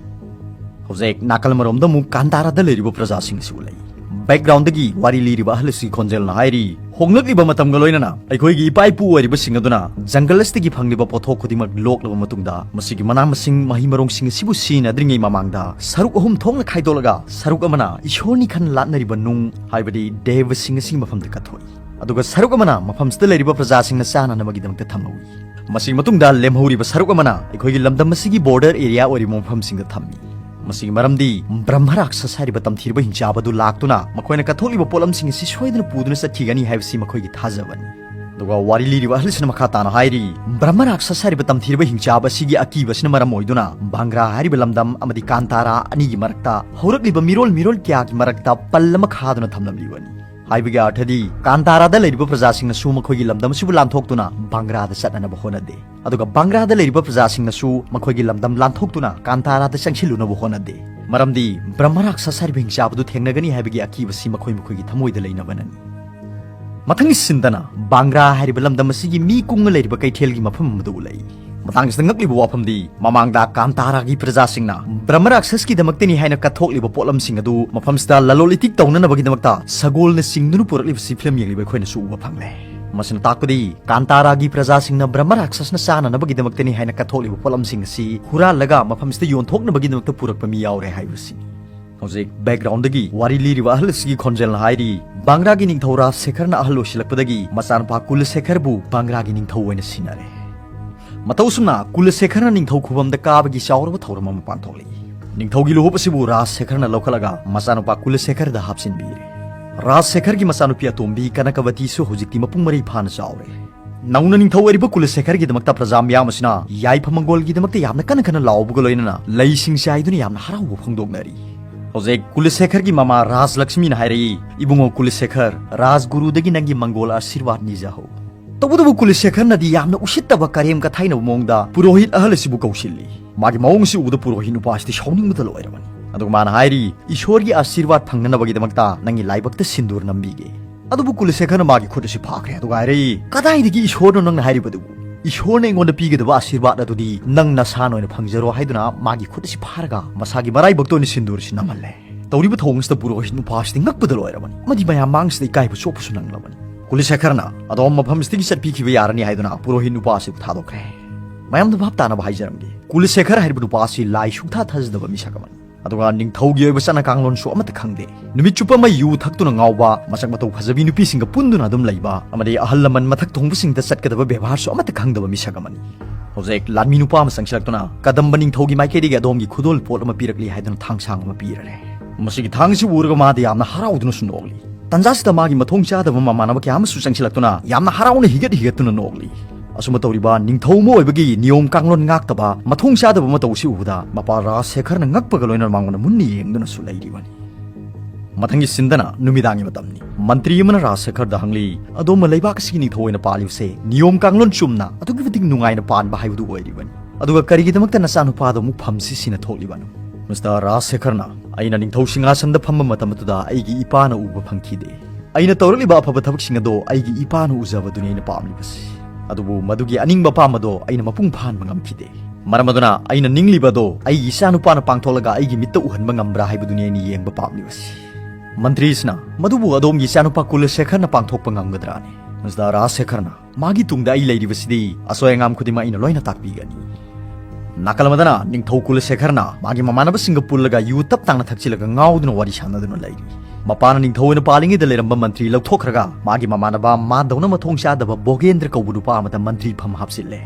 ꯍꯧꯖꯤꯛ ꯅꯥꯀꯜ ꯑꯃꯔꯣꯝꯗ ꯑꯃꯨꯛ ꯀꯥꯟꯇꯥꯔꯥꯗ ꯂꯩꯔꯤꯕ ꯄ꯭ꯔꯖꯥꯁꯤꯡ ꯑꯁꯤ ꯎꯠꯂꯛꯏ꯫ ꯕꯦꯛꯒ꯭ꯔꯥꯎꯟꯗꯒꯤ ꯋꯥꯔꯤ ꯂꯤꯔꯤꯕ ꯑꯍꯜ ꯑꯁꯤꯒꯤ ꯈꯣꯟꯖꯦꯜꯅ ꯍꯥꯏꯔꯤ, "ꯍꯣꯡꯂꯛꯂꯤꯕ ꯃꯇꯝꯒ ꯂꯣꯏꯅꯅ ꯑꯩꯈꯣꯏꯒꯤ ꯏꯄꯥ ꯏꯄꯨ ꯑꯣꯏꯔꯤꯕꯁꯤꯡ ꯑꯗꯨꯅ ꯖꯪꯒꯜ ꯑꯁꯤꯗꯒꯤ ꯐꯪꯂꯤꯕ ꯄꯣꯠꯊꯣꯛ ꯈꯨꯗꯤꯡꯃꯛ ꯂꯣꯛꯂꯕ ꯃꯇꯨꯡꯗ, ꯃꯁꯤꯒꯤ ꯃꯅꯥ ꯃꯁꯤꯡ, ꯃꯍꯩ ꯃꯔꯣꯡꯁꯤꯡ ꯑꯁꯤꯕꯨ ꯁꯤꯖꯤꯟꯅꯗ꯭ꯔꯤꯉꯩ ꯃꯃꯥꯡꯗ ꯁꯔꯨꯛ ꯑꯍꯨꯝ ꯊꯣꯛꯅ ꯈꯥꯏꯗꯣꯛꯂꯒ, ꯁꯔꯨꯛ ꯑꯃꯅ ꯏꯁꯣꯔꯅꯤ ꯈꯟꯅ ꯂꯥꯠꯅꯔꯤꯕ ꯅꯨꯡ, ꯍꯥꯏꯕꯗꯤ ꯗꯦꯕꯁꯤꯡ ꯑꯁꯤꯒꯤ ꯃꯐꯝꯗ ꯀꯠꯊꯣꯛꯏ꯫ ꯑꯗꯨꯒ ꯁꯔꯨꯛ ꯑꯃꯅ ꯃꯐꯝꯁꯤꯗ ꯂꯩꯔꯤꯕ ꯄ꯭ꯔꯖꯥꯁꯤꯡꯅ ꯆꯥꯅꯅꯕꯒꯤꯗꯃꯛꯇ ꯊꯝꯍꯧꯏ꯫ ꯃꯁꯤꯒꯤ ꯃꯇꯨꯡꯗ ꯂꯦꯝꯍꯧꯔꯤꯕ ꯁꯔꯨꯛ ꯑꯃꯅ ꯑꯩꯈꯣꯏꯒꯤ ꯂꯝꯗꯝ ꯑꯁꯤꯒꯤ ꯕꯣꯔꯗꯔ ꯑꯦꯔꯤꯌꯥ ꯑꯣꯏꯔꯤꯕ ꯃꯐꯝꯁꯤꯡꯗ ꯊꯝꯃꯤ꯫ ꯃꯁꯤꯒꯤ ꯃꯔꯝꯗꯤ ꯕ꯭ꯔꯍꯃ ꯔꯥꯛꯁꯁ ꯍꯥꯏꯔꯤꯕ ꯇꯝꯊꯤꯔꯕ ꯍꯤꯡꯆꯥꯕ ꯑꯗꯨ ꯂꯥꯛꯇꯨꯅ ꯃꯈꯣꯏꯅ ꯀꯠꯊꯣꯛꯂꯤꯕ ꯄꯣꯠꯂꯝꯁꯤꯡ ꯑꯁꯤ ꯁꯣꯏꯗꯅ ꯄꯨꯗꯨꯅ ꯆꯠꯈꯤꯒꯅꯤ ꯍꯥꯏꯕꯁꯤ ꯃꯈꯣꯏꯒꯤ ꯊꯥꯖꯕꯅꯤ꯫ ꯑꯗꯨꯒ ꯋꯥꯔꯤ ꯂꯤꯔꯤꯕ ꯑꯍꯜꯁꯤꯅ ꯃꯈꯥ ꯇꯥꯅ ꯍꯥꯏꯔꯤ, ꯕ꯭ꯔꯍꯃ ꯔꯥꯛꯁꯁ ꯍꯥꯏꯔꯤꯕ ꯇꯝꯊꯤꯔꯕ ꯍꯤꯡꯆꯥꯕ ꯑꯁꯤꯒꯤ ꯑꯀꯤꯕꯁꯤꯅ ꯃꯔꯝ ꯑꯣꯏꯗꯨꯅ ꯕꯪꯒ꯭ꯔꯥ ꯍꯥꯏꯔꯤꯕ ꯂꯝꯗꯝ ꯑꯃꯗꯤ ꯀꯥꯟꯇꯥꯔꯥ ꯑꯅꯤꯒꯤ ꯃꯔꯛꯇ ꯍꯧꯔꯛꯂꯤꯕ ꯃꯤꯔꯣꯜ ꯃꯤꯔꯣꯜ ꯀꯌꯥꯒꯤ ꯃꯔꯛꯇ ꯄꯜ ꯑꯃ ꯈꯥꯗꯨꯅ ꯊꯝꯂꯝꯂꯤꯕꯅꯤ꯫ ꯍꯥꯏꯕꯒꯤ ꯑꯔꯊꯗꯤ, ꯀꯥꯟꯇꯥꯔꯥꯗ ꯂꯩꯔꯤꯕ ꯄ꯭ꯔꯖꯥꯁꯤꯡꯅꯁꯨ ꯃꯈꯣꯏꯒꯤ ꯂꯝꯗꯝ ꯑꯁꯤꯕꯨ ꯂꯥꯟꯊꯣꯛꯇꯨꯅ ꯕꯪꯒ꯭ꯔꯥꯗ ꯆꯠꯅꯅꯕ ꯍꯣꯠꯅꯗꯦ, ꯑꯗꯨꯒ ꯕꯪꯒ꯭ꯔꯥꯗ ꯂꯩꯔꯤꯕ ꯄ꯭ꯔꯖꯥꯁꯤꯡꯅꯁꯨ ꯃꯈꯣꯏꯒꯤ ꯂꯝꯗꯝ ꯂꯥꯟꯊꯣꯛꯇꯨꯅ ꯀꯥꯟꯇꯥꯔꯥꯗ ꯆꯪꯁꯤꯜꯂꯨꯅꯕ ꯍꯣꯠꯅꯗꯦ꯫ ꯃꯔꯝꯗꯤ ꯕ꯭ꯔꯍꯃ ꯔꯥꯛꯁꯁ ꯍꯥꯏꯔꯤꯕ ꯍꯤꯡꯆꯥꯕꯗꯨ ꯊꯦꯡꯅꯒꯅꯤ ꯍꯥꯏꯕꯒꯤ ꯑꯀꯤꯕꯁꯤ ꯃꯈꯣꯏ ꯃꯈꯣꯏꯒꯤ ꯊꯃꯣꯏꯗ ꯂꯩꯅꯕꯅꯅꯤ꯫ ꯃꯊꯪꯒꯤ ꯁꯤꯟꯗꯅ ꯕꯥꯡꯒ꯭ꯔꯥ ꯍꯥꯏꯔꯤꯕ ꯂꯝꯗꯝ ꯑꯁꯤꯒꯤ ꯃꯤ ꯀꯨꯡꯅ ꯂꯩꯔꯤꯕ ꯀꯩꯊꯦꯜꯒꯤ ꯃꯐꯝ ꯑꯃꯗ ꯎꯠꯂꯛꯏ꯫ ꯃꯇꯥꯡꯁꯤꯗ ꯉꯛꯂꯤꯕ ꯋꯥꯐꯝꯗꯤ, ꯃꯃꯥꯡꯗ ꯀꯥꯟꯇꯥꯔꯥꯒꯤ ꯄ꯭ꯔꯖꯥꯁꯤꯡꯅ ꯕ꯭ꯔꯍꯃ ꯔꯥꯛꯁꯁꯀꯤꯗꯃꯛꯇꯅꯤ ꯍꯥꯏꯅ ꯀꯠꯊꯣꯛꯂꯤꯕ ꯄꯣꯠꯂꯝꯁꯤꯡ ꯑꯗꯨ ꯃꯐꯝꯁꯤꯗ ꯂꯂꯣꯟ ꯏꯇꯤꯛ ꯇꯧꯅꯅꯕꯒꯤꯗꯃꯛꯇ ꯁꯒꯣꯜꯅ ꯆꯤꯡꯗꯨꯅ ꯄꯨꯔꯛꯂꯤꯕꯁꯤ ꯐꯤꯂꯝ ꯌꯦꯡꯂꯤꯕ ꯑꯩꯈꯣꯏꯅꯁꯨ ꯎꯕ ꯐꯪꯂꯦ꯫ ꯃꯁꯤꯅ ꯇꯥꯛꯄꯗꯤ, ꯀꯥꯟꯇꯥꯔꯥꯒꯤ ꯄ꯭ꯔꯖꯥꯁꯤꯡꯅ ꯕ꯭ꯔꯍꯃ ꯔꯥꯛꯁꯁꯅ ꯆꯥꯅꯅꯕꯒꯤꯗꯃꯛꯇꯅꯤ ꯍꯥꯏꯅ ꯀꯠꯊꯣꯛꯂꯤꯕ ꯄꯣꯠꯂꯝꯁꯤꯡ ꯑꯁꯤ ꯍꯨꯔꯥꯜꯂꯒ ꯃꯐꯝꯁꯤꯗ ꯌꯣꯟꯊꯣꯛꯅꯕꯒꯤꯗꯃꯛꯇ ꯄꯨꯔꯛꯄ ꯃꯤ ꯌꯥꯎꯔꯦ ꯍꯥꯏꯕꯁꯤꯅꯤ꯫ ꯍꯧꯖꯤꯛ ꯕꯦꯛꯒ꯭ꯔꯥꯎꯟꯗꯒꯤ ꯋꯥꯔꯤ ꯂꯤꯔꯤꯕ ꯑꯍꯜ ꯑꯁꯤꯒꯤ ꯈꯣꯟꯖꯦꯜꯅ ꯍꯥꯏꯔꯤ, ꯕꯥꯡꯒ꯭ꯔꯥꯒꯤ ꯅꯤꯡꯊꯧ ꯔꯥꯖ ꯁꯦꯈꯔꯅ ꯑꯍꯜ ꯑꯣꯏꯁꯤꯜꯂꯛꯄꯗꯒꯤ ꯃꯆꯥꯅꯨꯄꯥ ꯀꯨꯂꯁꯦꯈꯔꯕꯨ ꯕꯥꯡꯒ꯭ꯔꯥꯒꯤ ꯅꯤꯡꯊꯧ ꯑꯣꯏꯅ ꯁꯤꯟꯅꯔꯦ꯫ ꯃꯇꯧ ꯑꯁꯨꯝꯅ ꯀꯨꯂꯁꯦꯈꯔꯅ ꯅꯤꯡꯊꯧ ꯈꯨꯕꯝꯗ ꯀꯥꯕꯒꯤ ꯆꯥꯎꯔꯕ ꯊꯧꯔꯝ ꯑꯃ ꯄꯥꯡꯊꯣꯛꯂꯛꯏ꯫ ꯅꯤꯡꯊꯧꯒꯤ ꯂꯨꯍꯨꯞ ꯑꯁꯤꯕꯨ ꯔꯥꯖ ꯁꯦꯈꯔꯅ ꯂꯧꯈꯠꯂꯒ ꯃꯆꯥꯅꯨꯄꯥ ꯀꯨꯂꯁꯦꯈꯔꯗ ꯍꯥꯞꯆꯤꯟꯕꯤꯔꯦ꯫ ꯔꯥꯖ ꯁꯦꯈꯔꯒꯤ ꯃꯆꯥꯅꯨꯄꯤ ꯑꯇꯣꯝꯕꯤ ꯀꯅꯀꯕꯇꯤꯁꯨ ꯍꯧꯖꯤꯛꯇꯤ ꯃꯄꯨꯡ ꯃꯔꯩ ꯐꯥꯅ ꯆꯥꯎꯔꯦ꯫ ꯅꯧꯅ ꯅꯤꯡꯊꯧ ꯑꯣꯏꯔꯤꯕ ꯀꯨꯂꯁꯦꯈꯔꯒꯤꯗꯃꯛꯇ ꯄ꯭ꯔꯖꯥ ꯃꯤꯌꯥꯝ ꯑꯁꯤꯅ ꯌꯥꯏꯐ ꯃꯪꯒꯣꯜꯒꯤꯗꯃꯛꯇ ꯌꯥꯝꯅ ꯀꯟꯅ ꯀꯟꯅ ꯂꯥꯎꯕꯒ ꯂꯣꯏꯅꯅ ꯂꯩꯁꯤꯡ ꯆꯥꯏꯗꯨꯅ ꯌꯥꯝꯅ ꯍꯔꯥꯎꯕ ꯐꯣꯡꯗꯣꯛꯅꯔꯤ꯫ ꯍꯧꯖꯤꯛ ꯀꯨꯂꯁꯦꯈꯔꯒꯤ ꯃꯃꯥ ꯔꯥꯖ ꯂꯛꯁꯃꯤꯅ ꯍꯥꯏꯔꯛꯏ, "ꯏꯕꯨꯡꯉꯣ ꯀꯨꯂꯁꯦꯈꯔ, ꯔꯥꯖꯒꯨꯔꯨꯗꯒꯤ ꯅꯪꯒꯤ ꯃꯪꯒꯣꯜ ꯑꯥꯁꯤꯔꯋꯥꯗ ꯅꯤꯖꯍꯧ"꯫ ꯇꯧꯕꯇꯕꯨ ꯀꯨꯂꯁꯦꯈꯔꯅꯗꯤ ꯌꯥꯝꯅ ꯎꯁꯤꯠꯇꯕ, ꯀꯔꯦꯝ ꯀꯊꯥꯏꯅꯕ ꯃꯑꯣꯡꯗ ꯄꯨꯔꯣꯍꯤꯠ ꯑꯍꯜ ꯑꯁꯤꯕꯨ ꯀꯧꯁꯤꯜꯂꯤ꯫ ꯃꯥꯒꯤ ꯃꯑꯣꯡ ꯑꯁꯤ ꯎꯕꯗ ꯄꯨꯔꯣꯍꯤꯠ ꯅꯨꯄꯥ ꯑꯁꯤꯗꯤ ꯁꯥꯎꯅꯤꯡꯕꯗ ꯂꯣꯏꯔꯕꯅꯤ꯫ ꯑꯗꯨꯒ ꯃꯥꯅ ꯍꯥꯏꯔꯤ, "ꯏꯁꯣꯔꯒꯤ ꯑꯥꯁꯤꯔꯋꯥꯗ ꯐꯪꯅꯅꯕꯒꯤꯗꯃꯛꯇ ꯅꯪꯒꯤ ꯂꯥꯏꯕꯛꯇ ꯁꯤꯟꯗꯨꯔ ꯅꯝꯕꯤꯒꯦ"꯫ ꯑꯗꯨꯕꯨ ꯀꯨꯂꯁꯦꯈꯔꯅ ꯃꯥꯒꯤ ꯈꯨꯠ ꯑꯁꯤ ꯐꯥꯈ꯭ꯔꯦ꯫ ꯑꯗꯨꯒ ꯍꯥꯏꯔꯛꯏ, "ꯀꯗꯥꯏꯗꯒꯤ ꯏꯁꯣꯔꯅꯣ ꯅꯪꯅ ꯍꯥꯏꯔꯤꯕꯗꯨꯕꯨ? ꯏꯁꯣꯔꯅ ꯑꯩꯉꯣꯟꯗ ꯄꯤꯒꯗꯕ ꯑꯥꯁꯤꯔꯋꯥꯗ ꯑꯗꯨꯗꯤ ꯅꯪ ꯅꯁꯥꯅ ꯑꯣꯏꯅ ꯐꯪꯖꯔꯣ" ꯍꯥꯏꯗꯨꯅ ꯃꯥꯒꯤ ꯈꯨꯠ ꯑꯁꯤ ꯐꯥꯔꯒ ꯃꯁꯥꯒꯤ ꯃꯔꯥꯏꯕꯛꯇ ꯑꯣꯏꯅ ꯁꯤꯟꯗꯨꯔ ꯑꯁꯤ ꯅꯝꯍꯜꯂꯦ꯫ ꯇꯧꯔꯤꯕ ꯊꯧꯑꯣꯡ ꯑꯁꯤꯗ ꯄꯨꯔꯣꯍꯤꯠ ꯅꯨꯄꯥ ꯑꯁꯤꯗꯤ ꯉꯛꯄꯗ ꯂꯣꯏꯔꯕꯅꯤ꯫ ꯑꯃꯗꯤ ꯃꯌꯥꯝ ꯃꯥꯡꯁꯤꯗ ꯏꯀꯥꯏꯕ ꯆꯣꯞꯄꯁꯨ ꯅꯪꯂꯕꯅꯤ꯫ ꯀꯨꯂꯁꯦꯈꯔꯅ ꯑꯗꯣꯝ ꯃꯐꯝꯁꯤꯗꯒꯤ ꯆꯠꯄꯤꯈꯤꯕ ꯌꯥꯔꯅꯤ ꯍꯥꯏꯗꯨꯅ ꯄꯨꯔꯣꯍꯤꯠ ꯅꯨꯄꯥ ꯑꯁꯤꯕꯨ ꯊꯥꯗꯣꯛꯈ꯭ꯔꯦ꯫ ꯃꯌꯥꯝꯗ ꯚꯥꯞ ꯇꯥꯅꯕ ꯍꯥꯏꯖꯔꯝꯒꯦ, ꯀꯨꯂꯁꯦꯈꯔ ꯍꯥꯏꯔꯤꯕ ꯅꯨꯄꯥ ꯑꯁꯤ ꯂꯥꯏ ꯁꯨꯛꯊꯥ ꯊꯥꯖꯗꯕ ꯃꯤꯁꯛ ꯑꯃꯅꯤ꯫ ꯑꯗꯨꯒ ꯅꯤꯡꯊꯧꯒꯤ ꯑꯣꯏꯕ ꯆꯠꯅ ꯀꯥꯡꯂꯣꯟꯁꯨ ꯑꯃꯠꯇ ꯈꯪꯗꯦ꯫ ꯅꯨꯃꯤꯠ ꯆꯨꯞꯄ ꯑꯃ ꯌꯨ ꯊꯛꯇꯨꯅ ꯉꯥꯎꯕ, ꯃꯁꯛ ꯃꯇꯧ ꯐꯖꯕꯤ ꯅꯨꯄꯤꯁꯤꯡꯒ ꯄꯨꯟꯗꯨꯅ ꯑꯗꯨꯝ ꯂꯩꯕ, ꯑꯃꯗꯤ ꯑꯍꯜ ꯂꯃꯟ ꯃꯊꯛ ꯊꯣꯡꯕꯁꯤꯡꯗ ꯆꯠꯀꯗꯕ ꯕꯦꯕꯥꯔꯁꯨ ꯑꯃꯠꯇ ꯈꯪꯗꯕ ꯃꯤꯁꯛ ꯑꯃꯅꯤ꯫ ꯍꯧꯖꯤꯛ ꯂꯥꯟꯃꯤ ꯅꯨꯄꯥ ꯑꯃ ꯆꯪꯁꯤꯜꯂꯛꯇꯨꯅ ꯀꯗꯝꯕ ꯅꯤꯡꯊꯧꯒꯤ ꯃꯥꯏꯀꯩꯗꯒꯤ ꯑꯗꯣꯝꯒꯤ ꯈꯨꯗꯣꯜ ꯄꯣꯠ ꯑꯃ ꯄꯤꯔꯛꯂꯤ ꯍꯥꯏꯗꯨꯅ ꯊꯥꯡꯁꯥꯡ ꯑꯃ ꯄꯤꯔꯔꯦ꯫ ꯃꯁꯤꯒꯤ ꯊꯥꯡꯁꯤ ꯎꯔꯒ ꯃꯥꯗꯤ ꯌꯥꯝꯅ ꯍꯔꯥꯎꯗꯨꯅꯁꯨ ꯅꯣꯛꯂꯤ꯫ ꯇꯟꯖꯥꯁꯤꯗ ꯃꯥꯒꯤ ꯃꯊꯣꯡ ꯆꯥꯗꯕ ꯃꯃꯥꯟꯅꯕ ꯀꯌꯥ ꯑꯃꯁꯨ ꯆꯪꯁꯤꯜꯂꯛꯇꯨꯅ ꯌꯥꯝꯅ ꯍꯔꯥꯎꯅ ꯍꯤꯒꯠ ꯍꯤꯒꯠꯇꯨꯅ ꯅꯣꯛꯂꯤ꯫ ꯑꯁꯨꯝꯅ ꯇꯧꯔꯤꯕ ꯅꯤꯡꯊꯧ ꯑꯃ ꯑꯣꯏꯕꯒꯤ ꯅꯤꯌꯣꯝ ꯀꯥꯡꯂꯣꯟ ꯉꯥꯛꯇꯕ ꯃꯊꯣꯡ ꯆꯥꯗꯕ ꯑꯃ ꯇꯧꯕꯁꯤ ꯎꯕꯗ ꯃꯄꯥ ꯔꯥꯖ ꯁꯦꯈꯔꯅ ꯉꯛꯄꯒ ꯂꯣꯏꯅꯅ ꯃꯉꯣꯟꯗ ꯃꯨꯟꯅ ꯌꯦꯡꯗꯨꯅꯁꯨ ꯂꯩꯔꯤꯕꯅꯤ꯫ ꯃꯊꯪꯒꯤ ꯁꯤꯟꯗꯅ ꯅꯨꯃꯤꯗꯥꯡꯒꯤ ꯃꯇꯝꯅꯤ꯫ ꯃꯟꯇ꯭ꯔꯤ ꯑꯃꯅ ꯔꯥꯖ ꯁꯦꯈꯔꯗ ꯍꯪꯂꯤ, "ꯑꯗꯣꯝꯕꯨ ꯂꯩꯕꯥꯛ ꯑꯁꯤꯒꯤ ꯅꯤꯡꯊꯧ ꯑꯣꯏꯅ ꯄꯥꯜꯂꯤꯕꯁꯦ ꯅꯤꯌꯣꯝ ꯀꯥꯡꯂꯣꯟ ꯆꯨꯝꯅ ꯑꯗꯨꯛꯀꯤ ꯃꯇꯤꯛ ꯅꯨꯡꯉꯥꯏꯅ ꯄꯥꯟꯕ ꯍꯥꯏꯕꯗꯨ ꯑꯣꯏꯔꯤꯕꯅꯤ꯫ ꯑꯗꯨꯒ ꯀꯔꯤꯒꯤꯗꯃꯛꯇ ꯅꯆꯥꯅꯨꯄꯥꯗꯣ ꯑꯃꯨꯛ ꯐꯝꯁꯤ ꯁꯤꯅ ꯊꯣꯛꯂꯤꯕꯅꯣ?" ꯃꯤꯁꯇꯔ ꯔꯥꯖ ꯁꯦꯈꯔꯅ, "ꯑꯩꯅ ꯅꯤꯡꯊꯧ ꯁꯤꯡꯍꯥꯁꯟꯗ ꯐꯝꯕ ꯃꯇꯝ ꯑꯗꯨꯗ ꯑꯩꯒꯤ ꯏꯄꯥꯅ ꯎꯕ ꯐꯪꯈꯤꯗꯦ꯫ ꯑꯩꯅ ꯇꯧꯔꯛꯂꯤꯕ ꯑꯐꯕ ꯊꯕꯛꯁꯤꯡ ꯑꯗꯣ ꯑꯩꯒꯤ ꯏꯄꯥꯅ ꯎꯖꯕꯗꯨꯅꯤ ꯑꯩꯅ ꯄꯥꯝꯂꯤꯕꯁꯤ꯫ ꯑꯗꯨꯕꯨ ꯃꯗꯨꯒꯤ ꯑꯅꯤꯡꯕ ꯑꯄꯥꯝꯕꯗꯣ ꯑꯩꯅ ꯃꯄꯨꯡ ꯐꯥꯍꯟꯕ ꯉꯝꯈꯤꯗꯦ꯫ ꯃꯔꯝ ꯑꯗꯨꯅ ꯑꯩꯅ ꯅꯤꯡꯂꯤꯕ ꯑꯗꯣ ꯑꯩꯒꯤ ꯏꯆꯥꯅꯨꯄꯥꯅ ꯄꯥꯡꯊꯣꯛꯂꯒ ꯑꯩꯒꯤ ꯃꯤꯠꯇ ꯎꯍꯟꯕ ꯉꯝꯕ꯭ꯔꯥ ꯍꯥꯏꯕꯗꯨꯅꯤ ꯑꯩꯅ ꯌꯦꯡꯕ ꯄꯥꯝꯂꯤꯕꯁꯤ꯫" ꯃꯟꯇ꯭ꯔꯤꯁꯤꯅ, "ꯃꯗꯨꯕꯨ ꯑꯗꯣꯝꯒꯤ ꯏꯆꯥꯅꯨꯄꯥ ꯀꯨꯂꯁꯦꯈꯔꯅ ꯄꯥꯡꯊꯣꯛꯄ ꯉꯝꯒꯗ꯭ꯔꯥꯅꯦ?" ꯃꯤꯁꯇꯔ ꯔꯥꯖ ꯁꯦꯈꯔꯅ, "ꯃꯥꯒꯤ ꯇꯨꯡꯗ ꯑꯩ ꯂꯩꯔꯤꯕꯁꯤꯗꯤ ꯑꯁꯣꯏ ꯑꯉꯥꯝ ꯈꯨꯗꯤꯡꯃꯛ ꯑꯩꯅ ꯂꯣꯏꯅ ꯇꯥꯛꯄꯤꯒꯅꯤ꯫" ꯅꯥꯀꯜ ꯑꯃꯗꯅ ꯅꯤꯡꯊꯧ ꯀꯨꯂꯁꯦꯈꯔꯅ ꯃꯥꯒꯤ ꯃꯃꯥꯟꯅꯕꯁꯤꯡꯒ ꯄꯨꯜꯂꯒ ꯌꯨ ꯇꯞ ꯇꯥꯡꯅ ꯊꯛꯆꯤꯜꯂꯒ ꯉꯥꯎꯗꯨꯅ ꯋꯥꯔꯤ ꯁꯥꯟꯅꯗꯨꯅ ꯂꯩꯔꯤ꯫ ꯃꯄꯥꯅ ꯅꯤꯡꯊꯧ ꯑꯣꯏꯅ ꯄꯥꯜꯂꯤꯉꯩꯗ ꯂꯩꯔꯝꯕ ꯃꯟꯇ꯭ꯔꯤ ꯂꯧꯊꯣꯛꯈ꯭ꯔꯒ ꯃꯥꯒꯤ ꯃꯃꯥꯟꯅꯕ ꯃꯥꯗꯧꯅ ꯃꯊꯣꯡ ꯆꯥꯗꯕ ꯕꯣꯒꯦꯟꯗ꯭ꯔ ꯀꯧꯕ ꯅꯨꯄꯥ ꯑꯃꯗ ꯃꯟꯇ꯭ꯔꯤ ꯐꯝ ꯍꯥꯞꯆꯤꯜꯂꯦ꯫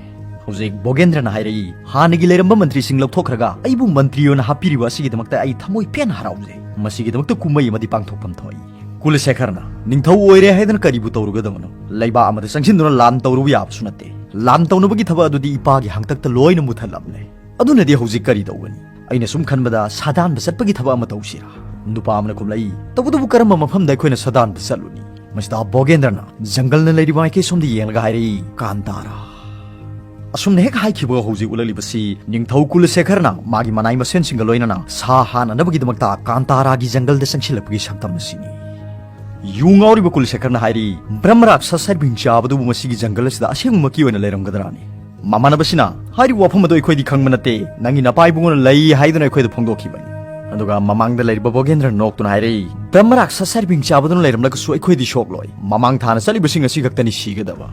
ꯍꯧꯖꯤꯛ ꯕꯣꯒꯦꯟꯗ꯭ꯔꯅ ꯍꯥꯏꯔꯛꯏ, "ꯍꯥꯟꯅꯒꯤ ꯂꯩꯔꯝꯕ ꯃꯟꯇ꯭ꯔꯤꯁꯤꯡ ꯂꯧꯊꯣꯛꯈ꯭ꯔꯒ ꯑꯩꯕꯨ ꯃꯟꯇ꯭ꯔꯤ ꯑꯣꯏꯅ ꯍꯥꯞꯄꯤꯔꯤꯕ ꯑꯁꯤꯒꯤꯗꯃꯛꯇ ꯑꯩ ꯊꯃꯣꯏ ꯄꯦꯟꯅ ꯍꯔꯥꯎꯖꯩ꯫ ꯃꯁꯤꯒꯤꯗꯃꯛꯇ ꯀꯨꯝꯍꯩ ꯑꯃꯗꯤ ꯄꯥꯡꯊꯣꯛꯐꯝ ꯊꯣꯛꯏ꯫" ꯀꯨꯂꯁꯦꯈꯔꯅ, "ꯅꯤꯡꯊꯧ ꯑꯣꯏꯔꯦ ꯍꯥꯏꯗꯅ ꯀꯔꯤꯕꯨ ꯇꯧꯔꯨꯒꯗꯕꯅꯣ? ꯂꯩꯕꯥꯛ ꯑꯃꯗ ꯆꯪꯁꯤꯟꯗꯨꯅ ꯂꯥꯟ ꯇꯧꯔꯨꯕ ꯌꯥꯕꯁꯨ ꯅꯠꯇꯦ꯫ ꯂꯥꯟ ꯇꯧꯅꯕꯒꯤ ꯊꯕꯛ ꯑꯗꯨꯗꯤ ꯏꯄꯥꯒꯤ ꯍꯥꯡꯇꯛꯇ ꯂꯣꯏꯅ ꯃꯨꯊꯠꯂꯝꯂꯦ꯫ ꯑꯗꯨꯅꯗꯤ ꯍꯧꯖꯤꯛ ꯀꯔꯤ ꯇꯧꯒꯅꯤ? ꯑꯩꯅ ꯁꯨꯝ ꯈꯟꯕꯗ ꯁꯥꯗꯥꯟꯕ ꯆꯠꯄꯒꯤ ꯊꯕꯛ ꯑꯃ ꯇꯧꯁꯤꯔꯥ?" ꯅꯨꯄꯥ ꯑꯃꯅ ꯈꯨꯝꯂꯛꯏ, "ꯇꯧꯕꯇꯕꯨ ꯀꯔꯝꯕ ꯃꯐꯝꯗ ꯑꯩꯈꯣꯏꯅ ꯁꯥꯗꯥꯟꯕ ꯆꯠꯂꯨꯅꯤ?" ꯃꯁꯤꯗ ꯕꯣꯒꯦꯟꯗ꯭ꯔꯅ ꯖꯪꯒꯜꯅ ꯂꯩꯔꯤꯕ ꯃꯥꯏꯀꯩ ꯁꯣꯝꯗ ꯌꯦꯡꯂꯒ ꯍꯥꯏꯔꯛꯏ, "ꯀꯥꯟꯇꯥꯔꯥ꯫" ꯑꯁꯨꯝꯅ ꯍꯦꯛ ꯍꯥꯏꯈꯤꯕꯒ ꯍꯧꯖꯤꯛ ꯎꯠꯂꯛꯂꯤꯕꯁꯤ ꯅꯤꯡꯊꯧ ꯀꯨꯂꯁꯦꯈꯔꯅ ꯃꯥꯒꯤ ꯃꯅꯥꯏ ꯃꯁꯦꯟꯁꯤꯡꯒ ꯂꯣꯏꯅꯅ ꯁꯥ ꯍꯥꯠꯅꯅꯕꯒꯤꯗꯃꯛꯇ ꯀꯥꯟꯇꯥꯔꯥꯒꯤ ꯖꯪꯒꯜꯗ ꯆꯪꯁꯤꯜꯂꯛꯄꯒꯤ ꯁꯛꯇꯝ ꯑꯁꯤꯅꯤ꯫ ꯌꯨ ꯉꯥꯎꯔꯤꯕ ꯀꯨꯂꯁꯦꯈꯔꯅ ꯍꯥꯏꯔꯤ, "ꯕ꯭ꯔꯍ꯭ꯃ ꯔꯥꯛꯁ ꯁꯔꯕꯤꯡ ꯆꯥꯕꯗꯨꯕꯨ ꯃꯁꯤꯒꯤ ꯖꯪꯒꯜ ꯑꯁꯤꯗ ꯑꯁꯦꯡꯕꯃꯛꯀꯤ ꯑꯣꯏꯅ ꯂꯩꯔꯝꯒꯗ꯭ꯔꯥꯅꯤ?" ꯃꯃꯥꯟꯅꯕꯁꯤꯅ, "ꯍꯥꯏꯔꯤꯕ ꯋꯥꯐꯝ ꯑꯗꯨ ꯑꯩꯈꯣꯏꯗꯤ ꯈꯪꯕ ꯅꯠꯇꯦ, ꯅꯪꯒꯤ ꯅꯄꯥ ꯏꯕꯨꯡꯉꯣꯅ ꯂꯩ ꯍꯥꯏꯗꯨꯅ ꯑꯩꯈꯣꯏꯗ ꯐꯣꯡꯗꯣꯛꯈꯤꯕꯅꯤ꯫" ꯑꯗꯨꯒ ꯃꯃꯥꯡꯗ ꯂꯩꯔꯤꯕ ꯕꯣꯒꯦꯟꯗ꯭ꯔ ꯅꯣꯛꯇꯨꯅ ꯍꯥꯏꯔꯛꯏ, "ꯕ꯭ꯔꯍ꯭ꯃ ꯔꯥꯛꯁ ꯁꯔꯕꯤꯡ ꯆꯥꯕꯗꯨꯅ ꯂꯩꯔꯝꯂꯒꯁꯨ ꯑꯩꯈꯣꯏꯗꯤ ꯁꯣꯛꯂꯣꯏ꯫ ꯃꯃꯥꯡ ꯊꯥꯅ ꯆꯠꯂꯤꯕꯁꯤꯡ ꯑꯁꯤ ꯈꯛꯇꯅꯤ ꯁꯤꯒꯗꯕ꯫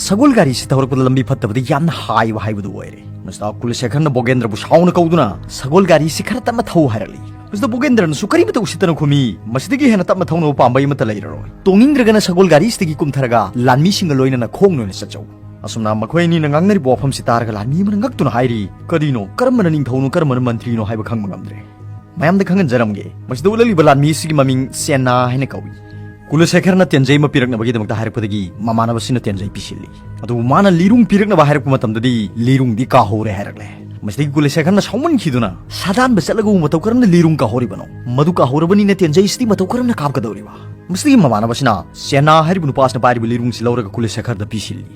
ꯁꯒꯣꯜ ꯒꯥꯔꯤꯁꯤ ꯊꯧꯔꯛꯄꯗ ꯂꯝꯕꯤ ꯐꯠꯇꯕꯗ ꯌꯥꯝꯅ ꯍꯥꯏꯕ ꯍꯥꯏꯕꯗꯨ ꯑꯣꯏꯔꯦ꯫" ꯃꯁꯤꯗ ꯀꯨꯂꯁꯦꯈꯔꯅ ꯕꯣꯒꯦꯟꯗ꯭ꯔꯕꯨ ꯁꯥꯎꯅ ꯀꯧꯗꯨꯅ, "ꯁꯒꯣꯜ ꯒꯥꯔꯤꯁꯤ ꯈꯔ ꯇꯞꯅ ꯊꯧ" ꯍꯥꯏꯔꯛꯂꯤ꯫ ꯃꯁꯤꯗ ꯕꯣꯒꯦꯟꯗ꯭ꯔꯅꯁꯨ ꯀꯔꯤꯃꯇ ꯎꯁꯤꯠꯇꯅ ꯈꯨꯝꯃꯤ, "ꯃꯁꯤꯗꯒꯤ ꯍꯦꯟꯅ ꯇꯞꯅ ꯊꯧꯅꯕ ꯄꯥꯝꯕꯩ ꯑꯃꯠꯇ ꯂꯩꯔꯔꯣꯏ꯫ ꯇꯣꯡꯅꯤꯡꯗ꯭ꯔꯒꯅ ꯁꯒꯣꯜ ꯒꯥꯔꯤꯁꯤꯗꯒꯤ ꯀꯨꯝꯊꯔꯒ ꯂꯥꯟꯃꯤꯁꯤꯡꯒ ꯂꯣꯏꯅꯅ ꯈꯣꯡꯅ ꯑꯣꯏꯅ ꯆꯠꯆꯧ꯫" ꯑꯁꯨꯝꯅ ꯃꯈꯣꯏ ꯑꯅꯤꯅ ꯉꯥꯡꯅꯔꯤꯕ ꯋꯥꯐꯝꯁꯤ ꯇꯥꯔꯒ ꯂꯥꯟꯃꯤ ꯑꯃꯅ ꯉꯛꯇꯨꯅ ꯍꯥꯏꯔꯤ, "ꯀꯔꯤꯅꯣ? ꯀꯔꯝꯕꯅ ꯅꯤꯡꯊꯧꯅꯣ, ꯀꯔꯝꯕꯅ ꯃꯟꯇ꯭ꯔꯤꯅꯣ ꯍꯥꯏꯕ ꯈꯪꯕ ꯉꯝꯗ꯭ꯔꯦ꯫" ꯃꯌꯥꯝꯗ ꯈꯪꯍꯟꯖꯔꯝꯒꯦ, ꯃꯁꯤꯗ ꯎꯠꯂꯛꯂꯤꯕ ꯂꯥꯟꯃꯤ ꯑꯁꯤꯒꯤ ꯃꯃꯤꯡ ꯁꯦꯅꯥ ꯍꯥꯏꯅ ꯀꯧꯏ꯫ ꯀꯨꯂꯁꯦꯈꯔꯅ ꯇꯦꯟꯖꯩ ꯑꯃ ꯄꯤꯔꯛꯅꯕꯒꯤꯗꯃꯛꯇ ꯍꯥꯏꯔꯛꯄꯗꯒꯤ ꯃꯃꯥꯟꯅꯕꯁꯤꯅ ꯇꯦꯟꯖꯩ ꯄꯤꯁꯤꯜꯂꯤ꯫ ꯑꯗꯨꯕꯨ ꯃꯥꯅ ꯂꯤꯔꯨꯡ ꯄꯤꯔꯛꯅꯕ ꯍꯥꯏꯔꯛꯄ ꯃꯇꯝꯗꯗꯤ ꯂꯤꯔꯨꯡꯗꯤ ꯀꯥꯍꯧꯔꯦ ꯍꯥꯏꯔꯛꯂꯦ꯫ ꯃꯁꯤꯗꯒꯤ ꯀꯨꯂꯁꯦꯈꯔꯅ ꯁꯥꯎꯃꯟꯈꯤꯗꯨꯅ ꯁꯥꯗꯥꯟꯕ ꯆꯠꯂꯒ ꯃꯇꯧ ꯀꯔꯝꯅ ꯂꯤꯔꯨꯡ ꯀꯥꯍꯧꯔꯤꯕꯅꯣ? ꯃꯗꯨ ꯀꯥꯍꯧꯔꯕꯅꯤꯅ ꯇꯦꯟꯖꯩꯁꯤꯗꯤ ꯃꯇꯧ ꯀꯔꯝꯅ ꯀꯥꯞꯀꯗꯧꯔꯤꯕ? ꯃꯁꯤꯗꯒꯤ ꯃꯃꯥꯟꯅꯕꯁꯤꯅ ꯁꯦꯅꯥ ꯍꯥꯏꯔꯤꯕ ꯅꯨꯄꯥꯁꯤꯅ ꯄꯥꯏꯔꯤꯕ ꯂꯤꯔꯨꯡꯁꯤ ꯂꯧꯔꯒ ꯀꯨꯂꯁꯦꯈꯔꯗ ꯄꯤꯁꯤꯜꯂꯤ꯫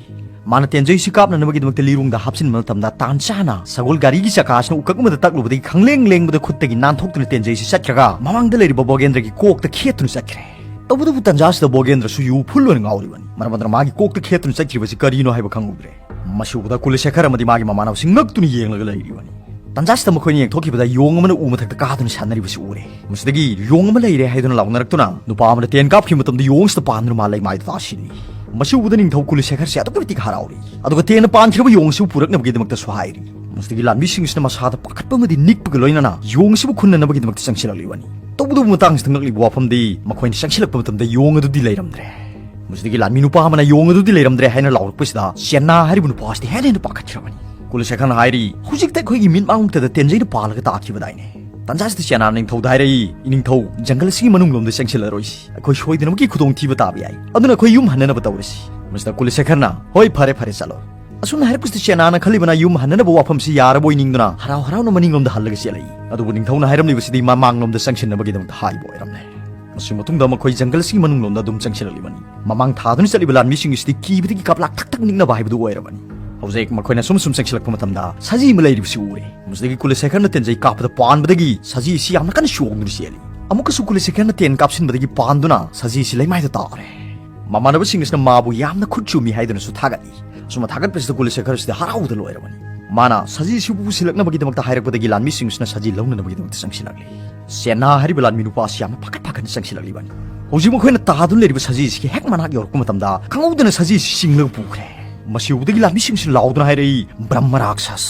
ꯃꯥꯅ ꯇꯦꯟꯖꯩꯁꯤ ꯀꯥꯞꯅꯅꯕꯒꯤꯗꯃꯛꯇ ꯂꯤꯔꯨꯡꯗ ꯍꯥꯞꯆꯤꯟꯕ ꯃꯇꯝꯗ ꯇꯥꯟ ꯆꯥꯅ ꯁꯒꯣꯜ ꯒꯥꯔꯤꯒꯤ ꯆꯀꯥꯁꯤꯅ ꯎꯀꯛ ꯑꯃꯗ ꯇꯛꯂꯨꯕꯗꯒꯤ ꯈꯪꯂꯦꯡ ꯂꯦꯡꯕꯗ ꯈꯨꯠꯇꯒꯤ ꯅꯥꯟꯊꯣꯛꯇꯨꯅ ꯇꯦꯟꯖꯩꯁꯤ ꯆꯠꯈ꯭ꯔꯒ ꯃꯃꯥꯡꯗ ꯂꯩꯔꯤꯕ ꯕꯣꯒꯦꯟꯗ꯭ꯔꯒꯤ ꯀꯣꯛꯇ ꯈꯦꯠꯇꯨꯅ ꯆꯠꯈ꯭ꯔꯦ꯫ ꯇꯧꯕꯇꯕꯨ ꯇꯟꯖꯥꯁꯤꯗ ꯕꯣꯒꯦꯟꯗ꯭ꯔꯁꯨ ꯌꯨ ꯐꯨꯜ ꯑꯣꯏꯅ ꯉꯥꯎꯔꯤꯕꯅꯤ꯫ ꯃꯔꯝ ꯑꯗꯨꯅ ꯃꯥꯒꯤ ꯀꯣꯛꯇ ꯈꯦꯠꯇꯨꯅ ꯆꯠꯈꯤꯕꯁꯤ ꯀꯔꯤꯅꯣ ꯍꯥꯏꯕ ꯈꯪꯍꯧꯗ꯭ꯔꯦ꯫ ꯃꯁꯤ ꯎꯕꯗ ꯀꯨꯂꯁꯦꯈꯔ ꯑꯃꯗꯤ ꯃꯥꯒꯤ ꯃꯃꯥꯟꯅꯕꯁꯤꯡ ꯉꯛꯇꯨꯅ ꯌꯦꯡꯂꯒ ꯂꯩꯔꯤꯕꯅꯤ꯫ ꯇꯟꯖꯥꯁꯤꯗ ꯃꯈꯣꯏꯅ ꯌꯦꯡꯊꯣꯛꯈꯤꯕꯗ ꯌꯣꯡ ꯑꯃꯅ ꯎ ꯃꯊꯛꯇ ꯀꯥꯗꯨꯅ ꯁꯥꯟꯅꯔꯤꯕꯁꯤ ꯎꯔꯦ꯫ ꯃꯁꯤꯗꯒꯤ ꯌꯣꯡ ꯑꯃ ꯂꯩꯔꯦ ꯍꯥꯏꯗꯨꯅ ꯂꯥꯎꯅꯔꯛꯇꯨꯅ ꯅꯨꯄꯥ ꯑꯃꯅ ꯇꯦꯟ ꯀꯥꯞꯈꯤꯕ ꯃꯇꯝꯗ ꯌꯣꯡꯁꯤꯗ ꯄꯥꯟꯗꯨꯅ ꯃꯥ ꯂꯩꯃꯥꯏꯗ ꯇꯥꯁꯤꯜꯂꯤ꯫ ꯃꯁꯤ ꯎꯕꯗ ꯅꯤꯡꯊꯧ ꯀꯨꯂꯁꯦꯈꯔꯁꯦ ꯑꯗꯨꯛꯀꯤ ꯃꯇꯤꯛ ꯍꯔꯥꯎꯔꯤ꯫ ꯑꯗꯨꯒ ꯇꯦꯟꯅ ꯄꯥꯟꯈꯤꯕ ꯌꯣꯡꯁꯤꯕꯨ ꯄꯨꯔꯛꯅꯕꯒꯤꯗꯃꯛꯇꯁꯨ ꯍꯥꯏꯔꯤ꯫ ꯃꯁꯤꯗꯒꯤ ꯂꯥꯟꯃꯤꯁꯤꯡꯁꯤꯅ ꯃꯁꯥꯗ ꯄꯥꯈꯠꯄ ꯑꯃꯗꯤ ꯅꯤꯛꯄꯒ ꯂꯣꯏꯅꯅ ꯌꯣꯡꯁꯤꯕꯨ ꯈꯨꯟꯅꯅꯕꯒꯤꯗꯃꯛꯇ ꯆꯪꯁꯤꯜꯂꯛꯂꯤꯕꯅꯤ꯫ ꯇꯧꯕꯇꯕꯨ ꯃꯇꯥꯡꯁꯤꯗ ꯉꯛꯂꯤꯕ ꯋꯥꯐꯝꯗꯤ ꯃꯈꯣꯏꯅ ꯆꯪꯁꯤꯜꯂꯛꯄ ꯃꯇꯝꯗ ꯌꯣꯡ ꯑꯗꯨꯗꯤ ꯂꯩꯔꯝꯗ꯭ꯔꯦ꯫ ꯃꯁꯤꯗꯒꯤ ꯂꯥꯟꯃꯤ ꯅꯨꯄꯥ ꯑꯃꯅ ꯌꯣꯡ ꯑꯗꯨꯗꯤ ꯂꯩꯔꯝꯗ꯭ꯔꯦ ꯍꯥꯏꯅ ꯂꯥꯎꯔꯛꯄꯁꯤꯗ ꯆꯦꯟꯅꯥ ꯍꯥꯏꯔꯤꯕ ꯅꯨꯄꯥ ꯑꯁꯤꯗꯤ ꯍꯦꯟꯅ ꯍꯦꯟꯅ ꯄꯥꯈꯠꯈ꯭ꯔꯕꯅꯤ꯫ ꯀꯨꯂꯁꯦꯈꯔꯅ ꯍꯥꯏꯔꯤ, "ꯍꯧꯖꯤꯛꯇ ꯑꯩꯈꯣꯏꯒꯤ ꯃꯤꯠꯃꯥꯡꯃꯛꯇꯗ ꯇꯦꯟꯖꯩꯅ ꯄꯥꯜꯂꯒ ꯇꯥꯈꯤꯕꯗꯥꯏꯅꯦ?" ꯇꯟꯖꯥꯁꯤꯗ ꯆꯦꯟꯅꯥ ꯅꯤꯡꯊꯧꯗ ꯍꯥꯏꯔꯛꯏ, "ꯏꯅꯤꯡꯊꯧ, ꯖꯪꯒꯜ ꯑꯁꯤꯒꯤ ꯃꯅꯨꯡꯂꯣꯝꯗ ꯆꯪꯁꯤꯜꯂꯔꯣꯏꯁꯤ꯫ ꯑꯩꯈꯣꯏ ꯁꯣꯏꯗꯅꯃꯛꯀꯤ ꯈꯨꯗꯣꯡꯊꯤꯕ ꯇꯥꯕ ꯌꯥꯏ꯫ ꯑꯗꯨꯅ ꯑꯩꯈꯣꯏ ꯌꯨꯝ ꯍꯟꯅꯅꯕ ꯇꯧꯔꯁꯤ꯫" ꯃꯁꯤꯗ ꯀꯨꯂꯁꯦꯈꯔꯅ, "ꯍꯣꯏ, ꯐꯔꯦ, ꯐꯔꯦ, ꯆꯠꯂꯣ꯫" ꯑꯁꯨꯝꯅ ꯍꯥꯏꯔꯛꯄꯁꯤꯗ ꯆꯦꯟꯅꯥꯅ ꯈꯜꯂꯤꯕꯅ ꯌꯨꯝ ꯍꯟꯅꯅꯕ ꯋꯥꯐꯝꯁꯤ ꯌꯥꯔꯕꯣꯏ ꯅꯤꯡꯗꯨꯅ ꯍꯔꯥꯎ ꯍꯔꯥꯎꯅ ꯃꯅꯤꯡꯂꯣꯝꯗ ꯍꯜꯂꯒ ꯆꯦꯜꯂꯛꯏ꯫ ꯑꯗꯨꯕꯨ ꯅꯤꯡꯊꯧꯅ ꯍꯥꯏꯔꯝꯂꯤꯕꯁꯤꯗꯤ ꯃꯃꯥꯡꯂꯣꯝꯗ ꯆꯪꯁꯤꯟꯅꯕꯒꯤꯗꯃꯛꯇ ꯍꯥꯏꯕ ꯑꯣꯏꯔꯝꯂꯦ꯫ ꯃꯁꯤ ꯃꯇꯨꯡꯗ ꯃꯈꯣꯏ ꯖꯪꯒꯜ ꯑꯁꯤꯒꯤ ꯃꯅꯨꯡꯂꯣꯝꯗ ꯑꯗꯨꯝ ꯆꯪꯁꯤꯜꯂꯛꯂꯤꯕꯅꯤ꯫ ꯃꯃꯥꯡ ꯊꯥꯗꯨꯅ ꯆꯠꯂꯤꯕ ꯂꯥꯟꯃꯤꯁꯤꯡ ꯑꯁꯤꯗꯤ ꯀꯤꯕꯗꯒꯤ ꯀꯥꯞꯂꯥꯛ ꯊꯛ ꯊꯛ ꯅꯤꯛꯅꯕ ꯍꯥꯏꯕꯗꯨ ꯑꯣꯏꯔꯕꯅꯤ꯫ ꯍꯧꯖꯤꯛ ꯃꯈꯣꯏꯅ ꯁꯨꯝ ꯁꯨꯝ ꯆꯪꯁꯤꯜꯂꯛꯄ ꯃꯇꯝꯗ ꯁꯖꯤ ꯑꯃ ꯂꯩꯔꯤꯕꯁꯤ ꯎꯔꯦ꯫ ꯃꯁꯤꯗꯒꯤ ꯀꯨꯂꯁꯦꯈꯔꯅ ꯇꯦꯟꯖꯩ ꯀꯥꯞꯄꯗ ꯄꯥꯟꯕꯗꯒꯤ ꯁꯖꯤ ꯑꯁꯤ ꯌꯥꯝꯅ ꯀꯟꯅ ꯆꯣꯡꯗꯨꯅ ꯆꯦꯜꯂꯤ꯫ ꯑꯃꯨꯛꯀꯁꯨ ꯀꯨꯂꯁꯦꯈꯔꯅ ꯇꯦꯟ ꯀꯥꯞꯁꯤꯟꯕꯗꯒꯤ ꯄꯥꯟꯗꯨꯅ ꯁꯖꯤ ꯑꯁꯤ ꯂꯩꯃꯥꯏꯗ ꯇꯥꯔꯦ꯫ ꯃꯃꯥꯟꯅꯕꯁꯤꯡ ꯑꯁꯤꯅ ꯃꯥꯕꯨ ꯌꯥꯝꯅ ꯈꯨꯠ ꯆꯨꯝꯃꯤ ꯍꯥꯏꯗꯨꯅꯁꯨ ꯊꯥꯒꯠꯂꯤ꯫ ꯑꯁꯨꯝꯅ ꯊꯥꯒꯠꯄꯁꯤꯗ ꯀꯨꯂꯁꯦꯈꯔꯁꯤꯗꯤ ꯍꯔꯥꯎꯕꯗ ꯂꯣꯏꯔꯕꯅꯤ꯫ ꯃꯥꯅ ꯁꯖꯤꯁꯤꯕꯨ ꯄꯨꯁꯤꯜꯂꯛꯅꯕꯒꯤꯗꯃꯛꯇ ꯍꯥꯏꯔꯛꯄꯗꯒꯤ ꯂꯥꯟꯃꯤꯁꯤꯡꯁꯤꯅ ꯁꯖꯤ ꯂꯧꯅꯅꯕꯒꯤꯗꯃꯛꯇ ꯆꯪꯁꯤꯜꯂꯛꯂꯤ꯫ ꯁꯦꯅꯥ ꯍꯥꯏꯔꯤꯕ ꯂꯥꯟꯃꯤ ꯅꯨꯄꯥ ꯑꯁꯤ ꯌꯥꯝꯅ ꯄꯥꯈꯠ ꯄꯥꯈꯠꯅ ꯆꯪꯁꯤꯜꯂꯛꯂꯤꯕꯅꯤ꯫ ꯍꯧꯖꯤꯛ ꯃꯈꯣꯏꯅ ꯇꯥꯗꯨꯅ ꯂꯩꯔꯤꯕ ꯁꯖꯤꯁꯤꯒꯤ ꯍꯦꯛ ꯃꯅꯥꯛ ꯌꯧꯔꯛꯄ ꯃꯇꯝꯗ ꯈꯪꯍꯧꯗꯅ ꯁꯖꯤꯁꯤ ꯆꯤꯡꯂꯒ ꯄꯨꯈ꯭ꯔꯦ꯫ ꯃꯁꯤ ꯎꯕꯗꯒꯤ ꯂꯥꯟꯃꯤꯁꯤꯡꯁꯤ ꯂꯥꯎꯗꯨꯅ ꯍꯥꯏꯔꯛꯏ, "ꯕ꯭ꯔꯍ꯭ꯃ ꯔꯥꯛꯁꯁ!"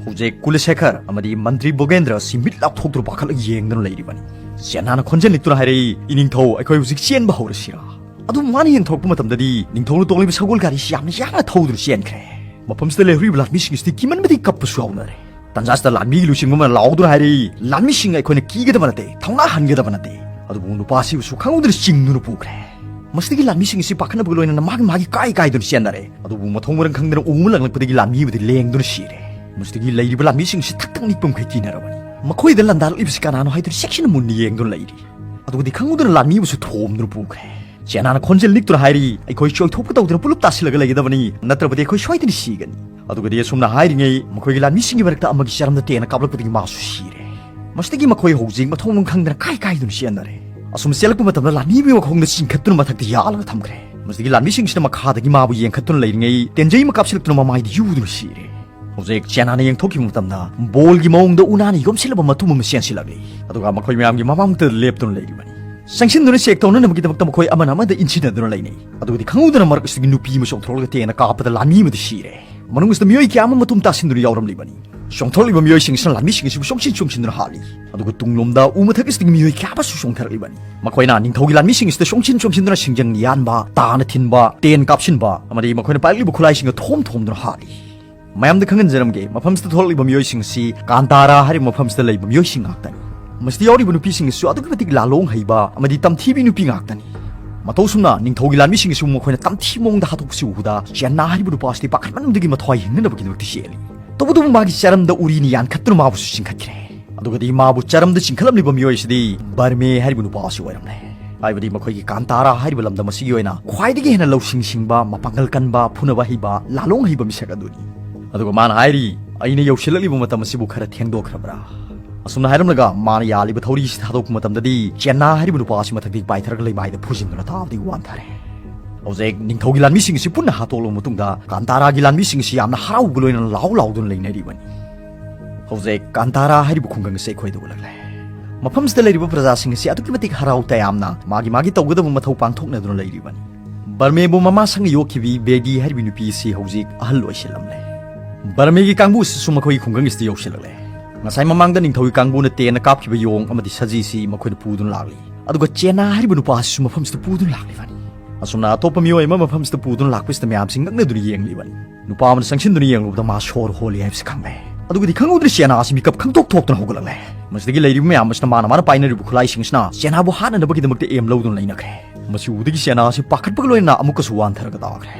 ꯍꯧꯖꯤꯛ ꯀꯨꯂꯁꯦꯈꯔ ꯑꯃꯗꯤ ꯃꯟꯇ꯭ꯔꯤ ꯕꯣꯒꯦꯟꯗ꯭ꯔ ꯑꯁꯤ ꯃꯤꯠ ꯂꯥꯎꯊꯣꯛꯇꯨꯅ ꯄꯥꯈꯠꯂꯒ ꯌꯦꯡꯗꯨꯅ ꯂꯩꯔꯤꯕꯅꯤ꯫ ꯁꯦꯅꯥꯅ ꯈꯣꯟꯖꯦꯜ ꯂꯤꯛꯇꯨꯅ ꯍꯥꯏꯔꯛꯏ, "ꯏꯅꯤꯡꯊꯧ, ꯑꯩꯈꯣꯏ ꯍꯧꯖꯤꯛ ꯆꯦꯟꯕ ꯍꯧꯔꯁꯤꯔꯥ?" ꯑꯗꯨ ꯃꯥꯅ ꯌꯦꯡꯊꯣꯔꯛꯄ ꯃꯇꯝꯗꯗꯤ ꯅꯤꯡꯊꯧꯅ ꯇꯣꯡꯂꯤꯕ ꯁꯒꯣꯜ ꯒꯥꯔꯤꯁꯤ ꯌꯥꯝꯅ ꯌꯥꯡꯅ ꯊꯧꯗꯨꯅ ꯆꯦꯟꯈ꯭ꯔꯦ꯫ ꯃꯐꯝꯁꯤꯗ ꯂꯩꯍꯧꯔꯤꯕ ꯂꯥꯟꯃꯤꯁꯤꯡ ꯑꯁꯤꯗꯤ ꯀꯤꯃꯟꯕꯗꯒꯤ ꯀꯞꯄꯁꯨ ꯌꯥꯎꯅꯔꯦ꯫ ꯇꯟꯖꯥꯁꯤꯗ ꯂꯥꯟꯃꯤꯒꯤ ꯂꯨꯆꯤꯡꯕ ꯑꯃꯅ ꯂꯥꯎꯗꯨꯅ ꯍꯥꯏꯔꯛꯏ, "ꯂꯥꯟꯃꯤꯁꯤꯡ, ꯑꯩꯈꯣꯏꯅ ꯀꯤꯒꯗꯕ ꯅꯠꯇꯦ, ꯊꯧꯅꯥ ꯍꯟꯒꯗꯕ ꯅꯠꯇꯦ꯫ ꯑꯗꯨꯕꯨ ꯅꯨꯄꯥꯁꯤꯕꯨꯁꯨ ꯈꯪꯍꯧꯗꯅ ꯆꯤꯡꯗꯨꯅ ꯄꯨꯈ꯭ꯔꯦ꯫ ꯃꯁꯤꯗꯒꯤ ꯂꯥꯟꯃꯤꯁꯤꯡ ꯑꯁꯤ ꯄꯥꯈꯠꯅꯕꯒ ꯂꯣꯏꯅꯅ ꯃꯥꯒꯤ ꯃꯥꯒꯤ ꯀꯥꯏ ꯀꯥꯏꯗꯨꯅ ꯆꯦꯟꯅꯔꯦ꯫ ꯑꯗꯨꯕꯨ ꯃꯊꯣꯡ ꯃꯔꯝ ꯈꯪꯗꯅ ꯎ ꯑꯃ ꯂꯪꯂꯛꯄꯗꯒꯤ ꯂꯥꯟꯃꯤ ꯑꯃꯗꯤ ꯂꯦꯡꯗꯨꯅ ꯁꯤꯔꯦ꯫ ꯃꯁꯤꯗꯒꯤ ꯂꯩꯔꯤꯕ ꯂꯥꯟꯃꯤꯁꯤꯡꯁꯤ ꯊꯛ ꯊꯛ ꯅꯤꯛꯄ ꯃꯈꯩ ꯀꯤꯅꯔꯕꯅꯤ꯫ ꯃꯈꯣꯏꯗ ꯂꯥꯟꯗꯥꯔꯛꯂꯤꯕꯁꯤ ꯀꯅꯥꯅꯣ ꯍꯥꯏꯗꯨꯅ ꯆꯦꯛꯁꯤꯟꯅ ꯃꯨꯟꯅ ꯌꯦꯡꯗꯨꯅ ꯂꯩꯔꯤ꯫ ꯑꯗꯨꯒꯗꯤ ꯈꯪꯍꯧꯗꯅ ꯂꯥꯟꯃꯤ ꯑꯃꯁꯨ ꯊꯣꯝꯗꯨꯅ ꯄꯨꯈ꯭ꯔꯦ꯫ ꯆꯦꯅꯥꯅ ꯈꯣꯟꯖꯦꯜ ꯅꯤꯛꯇꯨꯅ ꯍꯥꯏꯔꯤ, "ꯑꯩꯈꯣꯏ ꯆꯣꯏꯊꯣꯛꯄ ꯇꯧꯗꯅ ꯄꯨꯂꯞ ꯇꯥꯁꯤꯜꯂꯒ ꯂꯩꯒꯗꯕꯅꯤ, ꯅꯠꯇ꯭ꯔꯕꯗꯤ ꯑꯩꯈꯣꯏ ꯁꯣꯏꯗꯅ ꯁꯤꯒꯅꯤ"꯫ ꯑꯗꯨꯒꯗꯤ ꯑꯁꯨꯝꯅ ꯍꯥꯏꯔꯤꯉꯩ ꯃꯈꯣꯏꯒꯤ ꯂꯥꯟꯃꯤꯁꯤꯡꯒꯤ ꯃꯔꯛꯇ ꯑꯃꯒꯤ ꯆꯔꯝꯗ ꯇꯦꯟꯅ ꯀꯥꯞꯂꯛꯄꯗꯒꯤ ꯃꯥꯁꯨ ꯁꯤꯔꯦ꯫ ꯃꯁꯤꯗꯒꯤ ꯃꯈꯣꯏ ꯍꯧꯖꯤꯛ ꯃꯊꯣꯡ ꯃꯔꯝ ꯈꯪꯗꯅ ꯀꯥꯏ ꯀꯥꯏꯗꯨꯅ ꯆꯦꯟꯅꯔꯦ꯫ ꯑꯁꯨꯝ ꯆꯦꯜꯂꯛꯄ ꯃꯇꯝꯗ ꯂꯥꯟꯃꯤꯕꯨ ꯃꯈꯣꯡꯗ ꯆꯤꯡꯈꯠꯇꯨꯅ ꯃꯊꯛꯇ ꯌꯥꯜꯂꯒ ꯊꯝꯈ꯭ꯔꯦ꯫ ꯃꯁꯤꯗꯒꯤ ꯂꯥꯟꯃꯤꯁꯤꯡꯁꯤꯅ ꯃꯈꯥꯗꯒꯤ ꯃꯥꯕꯨ ꯌꯦꯡꯈꯠꯇꯨꯅ ꯂꯩꯔꯤꯉꯩ ꯇꯦꯟꯖꯩ ꯑꯃ ꯀꯥꯞꯁꯤꯜꯂꯛꯇꯨꯅ ꯃꯃꯥꯏꯗ ꯌꯨꯗꯨꯅ ꯁꯤꯔꯦ꯫ ꯍꯧꯖꯤꯛ ꯆꯦꯅꯥꯅ ꯌꯦꯡꯊꯣꯛꯈꯤꯕ ꯃꯇꯝꯗ ꯕꯣꯜꯒꯤ ꯃꯑꯣꯡꯗ ꯎꯅꯥꯅ ꯌꯣꯝꯁꯤꯜꯂꯕ ꯃꯇꯨꯝ ꯑꯃ ꯆꯦꯟꯁꯤꯜꯂꯛꯂꯤ꯫ ꯑꯗꯨꯒ ꯃꯈꯣꯏ ꯃꯌꯥꯝꯒꯤ ꯃꯃꯥꯡꯗ ꯂꯦꯞꯇꯨꯅ ꯂꯩꯔꯤꯕꯅꯤ꯫ ꯆꯪꯁꯤꯟꯗꯨꯅ ꯆꯦꯛ ꯇꯧꯅꯅꯕꯒꯤꯗꯃꯛꯇ ꯃꯈꯣꯏ ꯑꯃꯅ ꯑꯃꯗ ꯏꯟꯁꯤꯟꯅꯗꯨꯅ ꯂꯩꯅꯩ꯫ ꯑꯗꯨꯒꯗꯤ ꯈꯪꯍꯧꯗꯅ ꯃꯔꯛ ꯑꯁꯤꯗꯒꯤ ꯅꯨꯄꯤ ꯑꯃ ꯆꯣꯡꯊꯣꯔꯛꯂꯒ ꯇꯦꯟꯅ ꯀꯥꯞꯄꯗ ꯂꯥꯟꯃꯤ ꯑꯃꯗꯤ ꯁꯤꯔꯦ꯫ ꯃꯅꯨꯡ ꯑꯁꯤꯗ ꯃꯤꯑꯣꯏ ꯀꯌꯥ ꯑꯃ ꯃꯇꯨꯝ ꯇꯥꯁꯤꯟꯗꯨꯅ ꯌꯥꯎꯔꯝꯂꯤꯕꯅꯤ꯫ ꯆꯣꯡꯊꯣꯔꯛꯂꯤꯕ ꯃꯤꯑꯣꯏꯁꯤꯡ ꯑꯁꯤꯅ ꯂꯥꯟꯃꯤꯁꯤꯡ ꯑꯁꯤꯕꯨ ꯆꯣꯡꯁꯤꯟ ꯆꯣꯡꯁꯤꯟꯗꯨꯅ ꯍꯥꯠꯂꯤ꯫ ꯑꯗꯨꯒ ꯇꯨꯡꯂꯣꯝꯗ ꯎ ꯃꯊꯛ ꯑꯁꯤꯗꯒꯤ ꯃꯤꯑꯣꯏ ꯀꯌꯥ ꯑꯃꯁꯨ ꯆꯣꯡꯊꯔꯛꯂꯤꯕꯅꯤ꯫ ꯃꯈꯣꯏꯅ ꯅꯤꯡꯊꯧꯒꯤ ꯂꯥꯟꯃꯤꯁꯤꯡ ꯑꯁꯤꯗ ꯆꯣꯡꯁꯤꯟ ꯆꯣꯡꯁꯤꯟꯗꯨꯅ ꯁꯤꯡꯖꯪ ꯌꯥꯟꯕ, ꯇꯥꯅ ꯊꯤꯟꯕ, ꯇꯦꯟ ꯀꯥꯞꯁꯤꯟꯕ ꯑꯃꯗꯤ ꯃꯈꯣꯏꯅ ꯄꯥꯏꯔꯛꯂꯤꯕ ꯈꯨꯠꯂꯥꯏꯁꯤꯡꯒ ꯊꯣꯝ ꯊꯣꯝꯗꯨꯅ ꯍꯥꯠꯂꯤ꯫ ꯃꯌꯥꯝꯗ ꯈꯪꯍꯟꯖꯔꯝꯒꯦ, ꯃꯐꯝꯁꯤꯗ ꯊꯣꯛꯂꯛꯂꯤꯕ ꯃꯤꯑꯣꯏꯁꯤꯡ ꯑꯁꯤ ꯀꯥꯟꯇꯥꯔꯥ ꯍꯥꯏꯔꯤꯕ ꯃꯐꯝꯁꯤꯗ ꯂꯩꯕ ꯃꯤꯑꯣꯏꯁꯤꯡ ꯉꯥꯛꯇꯅꯤ꯫ ꯃꯁꯤꯗ ꯌꯥꯎꯔꯤꯕ ꯅꯨꯄꯤꯁꯤꯡ ꯑꯁꯤꯁꯨ ꯑꯗꯨꯛꯀꯤ ꯃꯇꯤꯛ ꯂꯥꯂꯣꯡ ꯍꯩꯕ ꯑꯃꯗꯤ ꯇꯝꯊꯤꯕꯤ ꯅꯨꯄꯤ ꯉꯥꯛꯇꯅꯤ꯫ ꯃꯇꯧ ꯑꯁꯨꯝꯅ ꯅꯤꯡꯊꯧꯒꯤ ꯂꯥꯟꯃꯤꯁꯤꯡ ꯑꯁꯤꯕꯨ ꯃꯈꯣꯏꯅ ꯇꯝꯊꯤꯕ ꯃꯑꯣꯡꯗ ꯍꯥꯠꯇꯣꯛꯄꯁꯤ ꯎꯕꯗ ꯆꯦꯟꯅꯥ ꯍꯥꯏꯔꯤꯕ ꯅꯨꯄꯥ ꯑꯁꯤꯗꯤ ꯄꯥꯈꯠꯃꯟꯕꯗꯒꯤ ꯃꯊ꯭ꯋꯥꯏ ꯍꯤꯡꯅꯅꯕꯒꯤꯗꯃꯛꯇ ꯆꯦꯜꯂꯤ꯫ ꯇꯧꯕꯇꯕꯨ ꯃꯥꯒꯤ ꯆꯔꯝꯗ ꯎꯔꯤꯅ ꯌꯥꯟꯈꯠꯇꯨꯅ ꯃꯥꯕꯨꯁꯨ ꯆꯤꯡꯈꯠꯈ꯭ꯔꯦ꯫ ꯑꯗꯨꯒꯗꯤ ꯃꯥꯕꯨ ꯆꯔꯝꯗ ꯆꯤꯡꯈꯠꯂꯝꯂꯤꯕ ꯃꯤꯑꯣꯏ ꯑꯁꯤꯗꯤ ꯕꯔꯃꯦ ꯍꯥꯏꯔꯤꯕ ꯅꯨꯄꯥ ꯑꯁꯤ ꯑꯣꯏꯔꯝꯂꯦ꯫ ꯍꯥꯏꯕꯗꯤ ꯃꯈꯣꯏꯒꯤ ꯀꯥꯟꯇꯥꯔꯥ ꯍꯥꯏꯔꯤꯕ ꯂꯝꯗꯝ ꯑꯁꯤꯒꯤ ꯑꯣꯏꯅ ꯈ꯭ꯋꯥꯏꯗꯒꯤ ꯍꯦꯟꯅ ꯂꯧꯁꯤꯡ ꯁꯤꯡꯕ, ꯃꯄꯥꯡꯒꯜ ꯀꯟꯕ, ꯐꯨꯅꯕ ꯍꯩꯕ, ꯂꯥꯂꯣꯡ ꯍꯩꯕ ꯃꯤꯁꯛ ꯑꯗꯨꯅꯤ꯫ ꯑꯗꯨꯒ ꯃꯥꯅ ꯍꯥꯏꯔꯤ, "ꯑꯩꯅ ꯌꯧꯁꯤꯜꯂꯛꯂꯤꯕ ꯃꯇꯝ ꯑꯁꯤꯕꯨ ꯈꯔ ꯊꯦꯡꯗꯣꯛꯈ꯭ꯔꯕ꯭ꯔꯥ?" ꯑꯁꯨꯝꯅ ꯍꯥꯏꯔꯝꯂꯒ ꯃꯥꯅ ꯌꯥꯜꯂꯤꯕ ꯊꯧꯔꯤ ꯑꯁꯤ ꯊꯥꯗꯣꯛꯄ ꯃꯇꯝꯗꯗꯤ ꯆꯦꯟꯅꯥ ꯍꯥꯏꯔꯤꯕ ꯅꯨꯄꯥ ꯑꯁꯤ ꯃꯊꯛꯇꯒꯤ ꯄꯥꯏꯊꯔꯒ ꯂꯩꯃꯥꯏꯗ ꯐꯨꯖꯤꯟꯗꯨꯅ ꯇꯥꯕꯗꯒꯤ ꯋꯥꯟꯊꯔꯦ꯫ ꯍꯧꯖꯤꯛ ꯅꯤꯡꯊꯧꯒꯤ ꯂꯥꯟꯃꯤꯁꯤꯡ ꯑꯁꯤ ꯄꯨꯟꯅ ꯍꯥꯠꯇꯣꯛꯂꯕ ꯃꯇꯨꯡꯗ ꯀꯥꯟꯇꯥꯔꯥꯒꯤ ꯂꯥꯟꯃꯤꯁꯤꯡ ꯑꯁꯤ ꯌꯥꯝꯅ ꯍꯔꯥꯎꯕꯒ ꯂꯣꯏꯅꯅ ꯂꯥꯎ ꯂꯥꯎꯗꯨꯅ ꯂꯩꯅꯔꯤꯕꯅꯤ꯫ ꯍꯧꯖꯤꯛ ꯀꯥꯟꯇꯥꯔꯥ ꯍꯥꯏꯔꯤꯕ ꯈꯨꯡꯒꯪ ꯑꯁꯤ ꯑꯩꯈꯣꯏꯗ ꯎꯠꯂꯛꯂꯦ꯫ ꯃꯐꯝꯁꯤꯗ ꯂꯩꯔꯤꯕ ꯄ꯭ꯔꯖꯥꯁꯤꯡ ꯑꯁꯤ ꯑꯗꯨꯛꯀꯤ ꯃꯇꯤꯛ ꯍꯔꯥꯎ ꯇꯌꯥꯝꯅ ꯃꯥꯒꯤ ꯃꯥꯒꯤ ꯇꯧꯒꯗꯕ ꯃꯊꯧ ꯄꯥꯡꯊꯣꯛꯅꯗꯨꯅ ꯂꯩꯔꯤꯕꯅꯤ꯫ ꯕꯔꯃꯦꯕꯨ ꯃꯃꯥ ꯁꯪꯅ ꯌꯣꯛꯈꯤꯕꯤ ꯕꯦꯗꯤ ꯍꯥꯏꯔꯤꯕꯤ ꯅꯨꯄꯤ ꯑꯁꯤ ꯍꯧꯖꯤꯛ ꯑꯍꯜ ꯑꯣꯏꯁꯤꯜꯂꯝꯂꯦ꯫ ꯕꯔꯃꯦꯒꯤ ꯀꯥꯡꯕꯨ ꯑꯁꯤꯁꯨ ꯃꯈꯣꯏꯒꯤ ꯈꯨꯡꯒꯪ ꯑꯁꯤꯗ ꯌꯧꯁꯤꯜꯂꯛꯂꯦ꯫ ꯉꯁꯥꯏ ꯃꯃꯥꯡꯗ ꯅꯤꯡꯊꯧꯒꯤ ꯀꯥꯡꯕꯨꯅ ꯇꯦꯟꯅ ꯀꯥꯞꯈꯤꯕ ꯌꯣꯡ ꯑꯃꯗꯤ ꯁꯖꯤꯁꯤ ꯃꯈꯣꯏꯅ ꯄꯨꯗꯨꯅ ꯂꯥꯛꯂꯤ꯫ ꯑꯗꯨꯒ ꯆꯦꯅꯥ ꯍꯥꯏꯔꯤꯕ ꯅꯨꯄꯥ ꯑꯁꯤꯁꯨ ꯃꯐꯝꯁꯤꯗ ꯄꯨꯗꯨꯅ ꯂꯥꯛꯂꯤꯕꯅꯤ꯫ ꯑꯁꯨꯝꯅ ꯑꯇꯣꯞꯄ ꯃꯤꯑꯣꯏ ꯑꯃ ꯃꯐꯝꯁꯤꯗ ꯄꯨꯗꯨꯅ ꯂꯥꯛꯄꯁꯤꯗ ꯃꯌꯥꯝꯁꯤ ꯉꯛꯅꯗꯨꯅ ꯌꯦꯡꯂꯤꯕꯅꯤ꯫ ꯅꯨꯄꯥ ꯑꯃꯅ ꯆꯪꯁꯤꯟꯗꯨꯅ ꯌꯦꯡꯂꯨꯕꯗ ꯃꯥ ꯁꯣꯔ ꯍꯣꯜꯂꯤ ꯍꯥꯏꯕꯁꯤ ꯈꯪꯂꯦ꯫ ꯑꯗꯨꯒꯗꯤ ꯈꯪꯍꯧꯗꯅ ꯆꯦꯅꯥ ꯑꯁꯤ ꯃꯤꯀꯞ ꯈꯪꯊꯣꯛ ꯊꯣꯛꯇꯨꯅ ꯍꯧꯒꯠꯂꯛꯂꯦ꯫ ꯃꯁꯤꯗꯒꯤ ꯂꯩꯔꯤꯕ ꯃꯌꯥꯝ ꯑꯁꯤꯅ ꯃꯥꯅ ꯃꯥꯅ ꯄꯥꯏꯅꯔꯤꯕ ꯈꯨꯠꯂꯥꯏꯁꯤꯡ ꯑꯁꯤꯅ ꯆꯦꯅꯥꯕꯨ ꯍꯥꯠꯅꯅꯕꯒꯤꯗꯃꯛꯇ ꯑꯦꯝ ꯂꯧꯗꯨꯅ ꯂꯩꯅꯈ꯭ꯔꯦ꯫ ꯃꯁꯤ ꯎꯕꯗꯒꯤ ꯆꯦꯅꯥ ꯑꯁꯤ ꯄꯥꯈꯠꯄꯒ ꯂꯣꯏꯅꯅ ꯑꯃꯨꯛꯀꯁꯨ ꯋꯥꯟꯊꯔꯒ ꯇꯥꯈ꯭ꯔꯦ꯫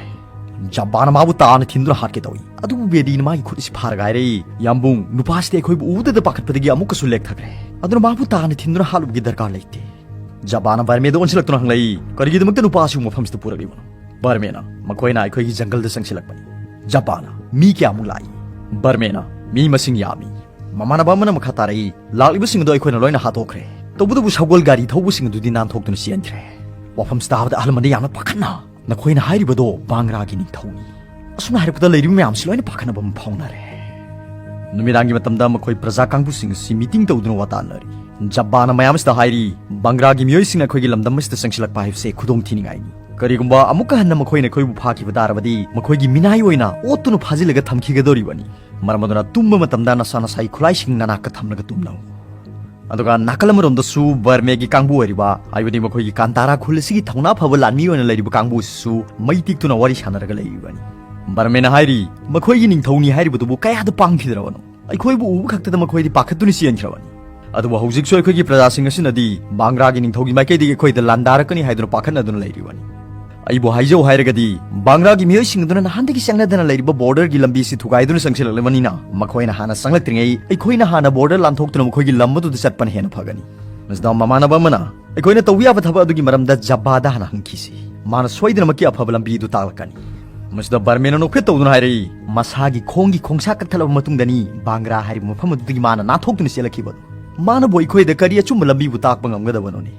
ꯖꯄꯥꯟꯅ ꯃꯥꯕꯨ ꯇꯥꯅ ꯊꯤꯟꯗꯨꯅ ꯍꯥꯠꯀꯦ ꯇꯧꯏ꯫ ꯑꯗꯨꯕꯨ ꯕꯦꯗꯤꯅ ꯃꯥꯒꯤ ꯈꯨꯠ ꯑꯁꯤ ꯐꯥꯔꯒ ꯍꯥꯏꯔꯛꯏ, "ꯌꯥꯝꯕꯨꯡ, ꯅꯨꯄꯥꯁꯤꯗꯤ ꯑꯩꯈꯣꯏꯕꯨ ꯎꯕꯗꯗ ꯄꯥꯈꯠꯄꯗꯒꯤ ꯑꯃꯨꯛꯀꯁꯨ ꯂꯦꯛꯊꯈ꯭ꯔꯦ꯫ ꯑꯗꯨꯅ ꯃꯥꯕꯨ ꯇꯥꯅ ꯊꯤꯟꯗꯨꯅ ꯍꯥꯠꯂꯨꯕꯒꯤ ꯗꯔꯀꯥꯔ ꯂꯩꯇꯦ"꯫ ꯖꯄꯥꯟꯅ ꯕꯔꯃꯦꯗ ꯑꯣꯟꯁꯤꯜꯂꯛꯇꯨꯅ ꯍꯪꯂꯛꯏ, "ꯀꯔꯤꯒꯤꯗꯃꯛꯇ ꯅꯨꯄꯥ ꯑꯁꯤꯕꯨ ꯃꯐꯝꯁꯤꯗ ꯄꯨꯔꯛꯂꯤꯕꯅꯣ?" ꯕꯔꯃꯦꯅ, "ꯃꯈꯣꯏꯅ ꯑꯩꯈꯣꯏꯒꯤ ꯖꯪꯒꯜꯗ ꯆꯪꯁꯤꯜꯂꯛꯄꯅꯤ"꯫ ꯖꯄꯥꯟꯅ, "ꯃꯤ ꯀꯌꯥꯃꯨꯛ ꯂꯥꯛꯏ?" ꯕꯔꯃꯦꯅ, "ꯃꯤ ꯃꯁꯤꯡ ꯌꯥꯝꯃꯤ"꯫ ꯃꯃꯥꯟꯅꯕ ꯑꯃꯅ ꯃꯈꯥ ꯇꯥꯔꯛꯏ, "ꯂꯥꯛꯂꯤꯕꯁꯤꯡ ꯑꯗꯨ ꯑꯩꯈꯣꯏꯅ ꯂꯣꯏꯅ ꯍꯥꯠꯇꯣꯛꯈ꯭ꯔꯦ꯫ ꯇꯧꯕꯇꯕꯨ ꯁꯒꯣꯜ ꯒꯥꯔꯤ ꯊꯧꯕꯁꯤꯡ ꯑꯗꯨꯗꯤ ꯅꯥꯟꯊꯣꯛꯇꯨꯅ ꯆꯦꯟꯈ꯭ꯔꯦ"꯫ ꯋꯥꯐꯝꯁꯤ ꯇꯥꯕꯗ ꯑꯍꯜ ꯑꯃꯗꯤ ꯌꯥꯝꯅ ꯄꯥꯈꯠꯅ, "ꯅꯈꯣꯏꯅ ꯍꯥꯏꯔꯤꯕꯗꯣ ꯕꯥꯡꯒ꯭ꯔꯥꯒꯤ ꯅꯤꯡꯊꯧꯅꯤ"꯫ ꯑꯁꯨꯝꯅ ꯍꯥꯏꯔꯛꯄꯗ ꯂꯩꯔꯤꯕ ꯃꯌꯥꯝꯁꯤ ꯂꯣꯏꯅ ꯄꯥꯈꯠꯅꯕ ꯑꯃ ꯐꯥꯎꯅꯔꯦ꯫ ꯅꯨꯃꯤꯗꯥꯡꯒꯤ ꯃꯇꯝꯗ ꯃꯈꯣꯏ ꯄ꯭ꯔꯖꯥ ꯀꯥꯡꯕꯨꯁꯤꯡ ꯑꯁꯤ ꯃꯤꯇꯤꯡ ꯇꯧꯗꯨꯅ ꯋꯥ ꯇꯥꯅꯔꯤ꯫ ꯖꯄꯥꯟꯅ ꯃꯌꯥꯝ ꯑꯁꯤꯗ ꯍꯥꯏꯔꯤ, "ꯕꯪꯒ꯭ꯂꯥꯒꯤ ꯃꯤꯑꯣꯏꯁꯤꯡꯅ ꯑꯩꯈꯣꯏꯒꯤ ꯂꯝꯗꯝ ꯑꯁꯤꯗ ꯆꯪꯁꯤꯜꯂꯛꯄ ꯍꯥꯏꯕꯁꯦ ꯈꯨꯗꯣꯡ ꯊꯤꯅꯤꯡꯉꯥꯏꯅꯤ꯫ ꯀꯔꯤꯒꯨꯝꯕ ꯑꯃꯨꯛꯀ ꯍꯟꯅ ꯃꯈꯣꯏꯅ ꯑꯩꯈꯣꯏꯕꯨ ꯐꯥꯈꯤꯕ ꯇꯥꯔꯕꯗꯤ ꯃꯈꯣꯏꯒꯤ ꯃꯤꯅꯥꯏ ꯑꯣꯏꯅ ꯑꯣꯠꯇꯨꯅ ꯐꯥꯖꯤꯜꯂꯒ ꯊꯝꯈꯤꯒꯗꯧꯔꯤꯕꯅꯤ꯫ ꯃꯔꯝ ꯑꯗꯨꯅ ꯇꯨꯝꯕ ꯃꯇꯝꯗ ꯅꯁꯥ ꯅꯁꯥꯒꯤ ꯈꯨꯠꯂꯥꯏꯁꯤꯡ ꯅꯅꯥꯛꯇ ꯊꯝꯂꯒ ꯇꯨꯝꯅꯧ"꯫ ꯑꯗꯨꯒ ꯅꯥꯀꯜ ꯑꯃꯔꯣꯝꯗꯁꯨ ꯕꯔꯃꯦꯒꯤ ꯀꯥꯡꯕꯨ ꯑꯣꯏꯔꯤꯕ, ꯍꯥꯏꯕꯗꯤ ꯃꯈꯣꯏꯒꯤ ꯀꯥꯟꯇꯥꯔꯥ ꯈꯨꯜ ꯑꯁꯤꯒꯤ ꯊꯧꯅꯥ ꯐꯕ ꯂꯥꯟꯃꯤ ꯑꯣꯏꯅ ꯂꯩꯔꯤꯕ ꯀꯥꯡꯕꯨ ꯑꯁꯤꯁꯨ ꯃꯩ ꯇꯤꯛꯇꯨꯅ ꯋꯥꯔꯤ ꯁꯥꯟꯅꯔꯒ ꯂꯩꯔꯤꯕꯅꯤ꯫ ꯕꯔꯃꯦꯅ ꯍꯥꯏꯔꯤ, "ꯃꯈꯣꯏꯒꯤ ꯅꯤꯡꯊꯧꯅꯤ ꯍꯥꯏꯔꯤꯕꯗꯨꯕꯨ ꯀꯌꯥꯗ ꯄꯥꯡꯈꯤꯗ꯭ꯔꯕꯅꯣ? ꯑꯩꯈꯣꯏꯕꯨ ꯎꯕ ꯈꯛꯇꯗ ꯃꯈꯣꯏꯗꯤ ꯄꯥꯈꯠꯇꯨꯅ ꯆꯦꯟꯈ꯭ꯔꯕꯅꯤ꯫ ꯑꯗꯨꯕꯨ ꯍꯧꯖꯤꯛꯁꯨ ꯑꯩꯈꯣꯏꯒꯤ ꯄ꯭ꯔꯖꯥꯁꯤꯡ ꯑꯁꯤꯅꯗꯤ ꯕꯥꯡꯒ꯭ꯔꯥꯒꯤ ꯅꯤꯡꯊꯧꯒꯤ ꯃꯥꯏꯀꯩꯗꯒꯤ ꯑꯩꯈꯣꯏꯗ ꯂꯥꯟꯗꯥꯔꯛꯀꯅꯤ ꯍꯥꯏꯗꯨꯅ ꯄꯥꯈꯠꯅꯗꯨꯅ ꯂꯩꯔꯤꯕꯅꯤ꯫ ꯑꯩꯕꯨ ꯍꯥꯏꯖꯧ ꯍꯥꯏꯔꯒꯗꯤ, ꯕꯥꯡꯒ꯭ꯔꯥꯒꯤ ꯃꯤꯑꯣꯏꯁꯤꯡ ꯑꯗꯨꯅ ꯅꯍꯥꯟꯗꯒꯤ ꯆꯪꯅꯗꯅ ꯂꯩꯔꯤꯕ ꯕꯣꯔꯗꯔꯒꯤ ꯂꯝꯕꯤ ꯑꯁꯤ ꯊꯨꯒꯥꯏꯗꯨꯅ ꯆꯪꯁꯤꯜꯂꯛꯂꯕꯅꯤꯅ, ꯃꯈꯣꯏꯅ ꯍꯥꯟꯅ ꯆꯪꯂꯛꯇ꯭ꯔꯤꯉꯩ ꯑꯩꯈꯣꯏꯅ ꯍꯥꯟꯅ ꯕꯣꯔꯗꯔ ꯂꯥꯟꯊꯣꯛꯇꯨꯅ ꯃꯈꯣꯏꯒꯤ ꯂꯝ ꯑꯗꯨꯗ ꯆꯠꯄꯅ ꯍꯦꯟꯅ ꯐꯒꯅꯤ"꯫ ꯃꯁꯤꯗ ꯃꯃꯥꯟꯅꯕ ꯑꯃꯅ, "ꯑꯩꯈꯣꯏꯅ ꯇꯧꯕ ꯌꯥꯕ ꯊꯕꯛ ꯑꯗꯨꯒꯤ ꯃꯔꯝꯗ ꯖꯕꯥꯗ ꯍꯥꯟꯅ ꯍꯪꯈꯤꯁꯤ꯫ ꯃꯥꯅ ꯁꯣꯏꯗꯅꯃꯛꯀꯤ ꯑꯐꯕ ꯂꯝꯕꯤ ꯑꯗꯨ ꯇꯥꯛꯂꯛꯀꯅꯤ"꯫ ꯃꯁꯤꯗ ꯕꯔꯃꯦꯅ ꯅꯣꯛꯐꯦꯠ ꯇꯧꯗꯨꯅ ꯍꯥꯏꯔꯛꯏ, "ꯃꯁꯥꯒꯤ ꯈꯣꯡꯒꯤ ꯈꯣꯡꯁꯥ ꯀꯛꯊꯠꯂꯕ ꯃꯇꯨꯡꯗꯅꯤ ꯕꯥꯡꯒ꯭ꯔꯥ ꯍꯥꯏꯔꯤꯕ ꯃꯐꯝ ꯑꯗꯨꯗꯒꯤ ꯃꯥꯅ ꯅꯥꯟꯊꯣꯛꯇꯨꯅ ꯆꯦꯜꯂꯛꯈꯤꯕ ꯑꯗꯨ꯫ ꯃꯥꯅꯕꯨ ꯑꯩꯈꯣꯏꯗ ꯀꯔꯤ ꯑꯆꯨꯝꯕ ꯂꯝꯕꯤꯕꯨ ꯇꯥꯛꯄ ꯉꯝꯒꯗꯕꯅꯣꯅꯦ?"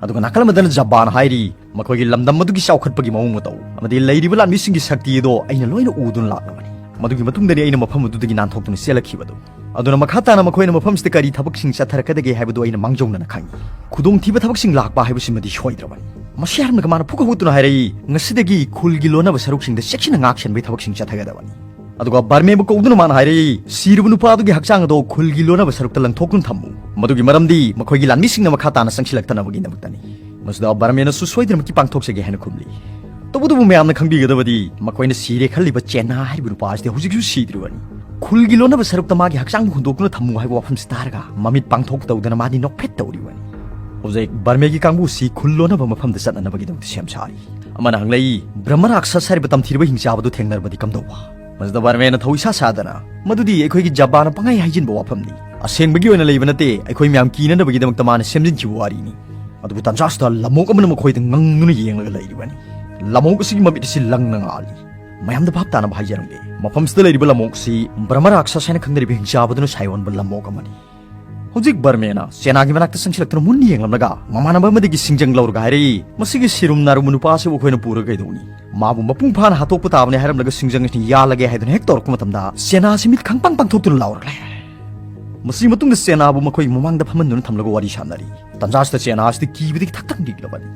ꯑꯗꯨꯒ ꯅꯥꯀꯜ ꯑꯃꯗꯅ ꯖꯄꯥꯟ ꯍꯥꯏꯔꯤ, "ꯃꯈꯣꯏꯒꯤ ꯂꯝꯗꯝ ꯑꯗꯨꯒꯤ ꯆꯥꯎꯈꯠꯄꯒꯤ ꯃꯑꯣꯡ ꯃꯇꯧ ꯑꯃꯗꯤ ꯂꯩꯔꯤꯕ ꯂꯥꯟꯃꯤꯁꯤꯡꯒꯤ ꯁꯛꯇꯤ ꯑꯗꯣ ꯑꯩꯅ ꯂꯣꯏꯅ ꯎꯗꯨꯅ ꯂꯥꯛꯂꯕꯅꯤ꯫ ꯃꯗꯨꯒꯤ ꯃꯇꯨꯡꯗꯅꯤ ꯑꯩꯅ ꯃꯐꯝ ꯑꯗꯨꯗꯒꯤ ꯅꯥꯟꯊꯣꯛꯇꯨꯅ ꯆꯦꯜꯂꯛꯈꯤꯕꯗꯨ"꯫ ꯑꯗꯨꯅ ꯃꯈꯥ ꯇꯥꯅ ꯃꯈꯣꯏꯅ ꯃꯐꯝꯁꯤꯗ ꯀꯔꯤ ꯊꯕꯛꯁꯤꯡ ꯆꯠꯊꯔꯛꯀꯗꯒꯦ ꯍꯥꯏꯕꯗꯨ ꯑꯩꯅ ꯃꯥꯡꯖꯧꯅꯅ ꯈꯪꯏ꯫ ꯈꯨꯗꯣꯡꯊꯤꯕ ꯊꯕꯛꯁꯤꯡ ꯂꯥꯛꯄ ꯍꯥꯏꯕꯁꯤꯃꯗꯤ ꯁꯣꯏꯗ꯭ꯔꯕꯅꯤ꯫ ꯃꯁꯤ ꯍꯥꯏꯔꯝꯂꯒ ꯃꯥꯅ ꯐꯨꯛ ꯍꯧꯒꯠꯇꯨꯅ ꯍꯥꯏꯔꯛꯏ, "ꯉꯁꯤꯗꯒꯤ ꯈꯨꯜꯒꯤ ꯂꯣꯟꯅꯕ ꯁꯔꯨꯛꯁꯤꯡꯗ ꯆꯦꯛꯁꯤꯟꯅ ꯉꯥꯛ ꯁꯦꯟꯕꯒꯤ ꯊꯕꯛꯁꯤꯡ ꯆꯠꯊꯒꯗꯕꯅꯤ"꯫ ꯑꯗꯨꯒ ꯕꯔꯃꯦꯕꯨ ꯀꯧꯗꯨꯅ ꯃꯥꯅ ꯍꯥꯏꯔꯛꯏ, "ꯁꯤꯔꯕ ꯅꯨꯄꯥ ꯑꯗꯨꯒꯤ ꯍꯛꯆꯥꯡ ꯑꯗꯣ ꯈꯨꯜꯒꯤ ꯂꯣꯟꯅꯕ ꯁꯔꯨꯛꯇ ꯂꯪꯊꯣꯛꯇꯨꯅ ꯊꯝꯃꯨ꯫ ꯃꯗꯨꯒꯤ ꯃꯔꯝꯗꯤ ꯃꯈꯣꯏꯒꯤ ꯂꯥꯟꯃꯤꯁꯤꯡꯅ ꯃꯈꯥ ꯇꯥꯅ ꯆꯪꯁꯤꯜꯂꯛꯇꯅꯕꯒꯤꯗꯃꯛꯇꯅꯤ"꯫ ꯃꯁꯤꯗ ꯕꯔꯃꯦꯅꯁꯨ ꯁꯣꯏꯗꯅꯃꯛꯀꯤ ꯄꯥꯡꯊꯣꯛꯆꯒꯦ ꯍꯥꯏꯅ ꯈꯨꯝꯂꯤ꯫ ꯇꯧꯕꯇꯕꯨ ꯃꯌꯥꯝꯅ ꯈꯪꯕꯤꯒꯗꯕꯗꯤ ꯃꯈꯣꯏꯅ ꯁꯤꯔꯦ ꯈꯜꯂꯤꯕ ꯆꯦꯅꯥ ꯍꯥꯏꯔꯤꯕ ꯅꯨꯄꯥ ꯑꯁꯤꯗꯤ ꯍꯧꯖꯤꯛꯁꯨ ꯁꯤꯗ꯭ꯔꯤꯕꯅꯤ꯫ ꯈꯨꯜꯒꯤ ꯂꯣꯟꯅꯕ ꯁꯔꯨꯛꯇ ꯃꯥꯒꯤ ꯍꯛꯆꯥꯡꯕꯨ ꯍꯨꯟꯗꯣꯛꯇꯨꯅ ꯊꯝꯃꯨ ꯍꯥꯏꯕ ꯋꯥꯐꯝꯁꯤ ꯇꯥꯔꯒ ꯃꯃꯤꯠ ꯄꯥꯡꯊꯣꯛ ꯇꯧꯗꯅ ꯃꯥꯗꯤ ꯅꯣꯛꯐꯦꯠ ꯇꯧꯔꯤꯕꯅꯤ꯫ ꯍꯧꯖꯤꯛ ꯕꯔꯃꯦꯒꯤ ꯀꯥꯡꯕꯨꯁꯤ ꯈꯨꯜ ꯂꯣꯟꯅꯕ ꯃꯐꯝꯗ ꯆꯠꯅꯅꯕꯒꯤꯗꯃꯛꯇ ꯁꯦꯝ ꯁꯥꯔꯤ꯫ ꯑꯃꯅ ꯍꯪꯂꯛꯏ, "ꯕ꯭ꯔꯍ꯭ꯃ ꯔꯥꯛꯁꯁ ꯍꯥꯏꯔꯤꯕ ꯇꯝꯊꯤꯔꯕ ꯍꯤꯡꯆꯥꯕꯗꯨ ꯊꯦꯡꯅꯔꯕꯗꯤ ꯀꯝꯗꯧꯕ?" ꯃꯁꯤꯗ ꯕꯔꯃꯦꯅ ꯊꯧ ꯏꯁꯥ ꯁꯥꯗꯅ, "ꯃꯗꯨꯗꯤ ꯑꯩꯈꯣꯏꯒꯤ ꯖꯕꯥꯟꯅ ꯄꯪꯍꯥꯏ ꯍꯥꯏꯖꯤꯟꯕ ꯋꯥꯐꯝꯅꯤ꯫ ꯑꯁꯦꯡꯕꯒꯤ ꯑꯣꯏꯅ ꯂꯩꯕ ꯅꯠꯇꯦ, ꯑꯩꯈꯣꯏ ꯃꯌꯥꯝ ꯀꯤꯅꯅꯕꯒꯤꯗꯃꯛꯇ ꯃꯥꯅ ꯁꯦꯝꯖꯤꯟꯈꯤꯕ ꯋꯥꯔꯤꯅꯤ"꯫ ꯑꯗꯨꯕꯨ ꯇꯥꯟꯖꯥꯁꯤꯗ ꯂꯝꯑꯣꯛ ꯑꯃꯅ ꯃꯈꯣꯏꯗ ꯉꯪꯗꯨꯅ ꯌꯦꯡꯂꯒ ꯂꯩꯔꯤꯕꯅꯤ꯫ ꯂꯝꯑꯣꯛ ꯑꯁꯤꯒꯤ ꯃꯃꯤꯠ ꯑꯁꯤ ꯂꯪꯅ ꯉꯥꯜꯂꯤ꯫ ꯃꯌꯥꯝꯗ ꯚꯥꯞ ꯇꯥꯅꯕ ꯍꯥꯏꯖꯔꯝꯒꯦ, ꯃꯐꯝꯁꯤꯗ ꯂꯩꯔꯤꯕ ꯂꯝꯑꯣꯛꯁꯤ ꯕ꯭ꯔꯍ꯭ꯃ ꯔꯥꯛꯁꯁ ꯍꯥꯏꯅ ꯈꯪꯅꯔꯤꯕ ꯍꯤꯡꯆꯥꯕꯗꯨꯅ ꯁꯥꯏꯑꯣꯟꯕ ꯂꯝꯑꯣꯛ ꯑꯃꯅꯤ꯫ ꯍꯧꯖꯤꯛ ꯕꯔꯃꯦꯅ ꯆꯦꯅꯥꯒꯤ ꯃꯅꯥꯛꯇ ꯆꯪꯁꯤꯜꯂꯛꯇꯨꯅ ꯃꯨꯟꯅ ꯌꯦꯡꯂꯝꯂꯒ ꯃꯃꯥꯟꯅꯕ ꯑꯃꯗꯒꯤ ꯁꯤꯡꯖꯪ ꯂꯧꯔꯒ ꯍꯥꯏꯔꯛꯏ, "ꯃꯁꯤꯒꯤ ꯁꯤꯔꯨꯝ ꯅꯥꯔꯨꯝꯕ ꯅꯨꯄꯥ ꯑꯁꯤꯕꯨ ꯑꯩꯈꯣꯏꯅ ꯄꯨꯔꯒ ꯀꯩꯗꯧꯅꯤ? ꯃꯥꯕꯨ ꯃꯄꯨꯡ ꯐꯥꯅ ꯍꯥꯠꯇꯣꯛꯄ ꯇꯥꯕꯅꯤ" ꯍꯥꯏꯔꯝꯂꯒ ꯁꯤꯡꯖꯪ ꯑꯁꯤꯅ ꯌꯥꯜꯂꯒꯦ ꯍꯥꯏꯗꯨꯅ ꯍꯦꯛ ꯇꯧꯔꯛꯄ ꯃꯇꯝꯗ ꯆꯦꯅꯥ ꯑꯁꯤ ꯃꯤꯠ ꯈꯪꯄꯥꯡ ꯄꯥꯡꯊꯣꯛꯇꯨꯅ ꯂꯥꯎꯔꯛꯂꯦ꯫ ꯃꯁꯤꯒꯤ ꯃꯇꯨꯡꯗ ꯆꯦꯅꯥꯕꯨ ꯃꯈꯣꯏꯒꯤ ꯃꯃꯥꯡꯗ ꯐꯝꯍꯟꯗꯨꯅ ꯊꯝꯂꯒ ꯋꯥꯔꯤ ꯁꯥꯟꯅꯔꯤ꯫ ꯇꯟꯖꯥꯁꯤꯗ ꯆꯦꯅꯥ ꯑꯁꯤꯗꯤ ꯀꯤꯕꯗꯒꯤ ꯊꯛ ꯊꯛ ꯅꯤꯛꯂꯕꯅꯤ꯫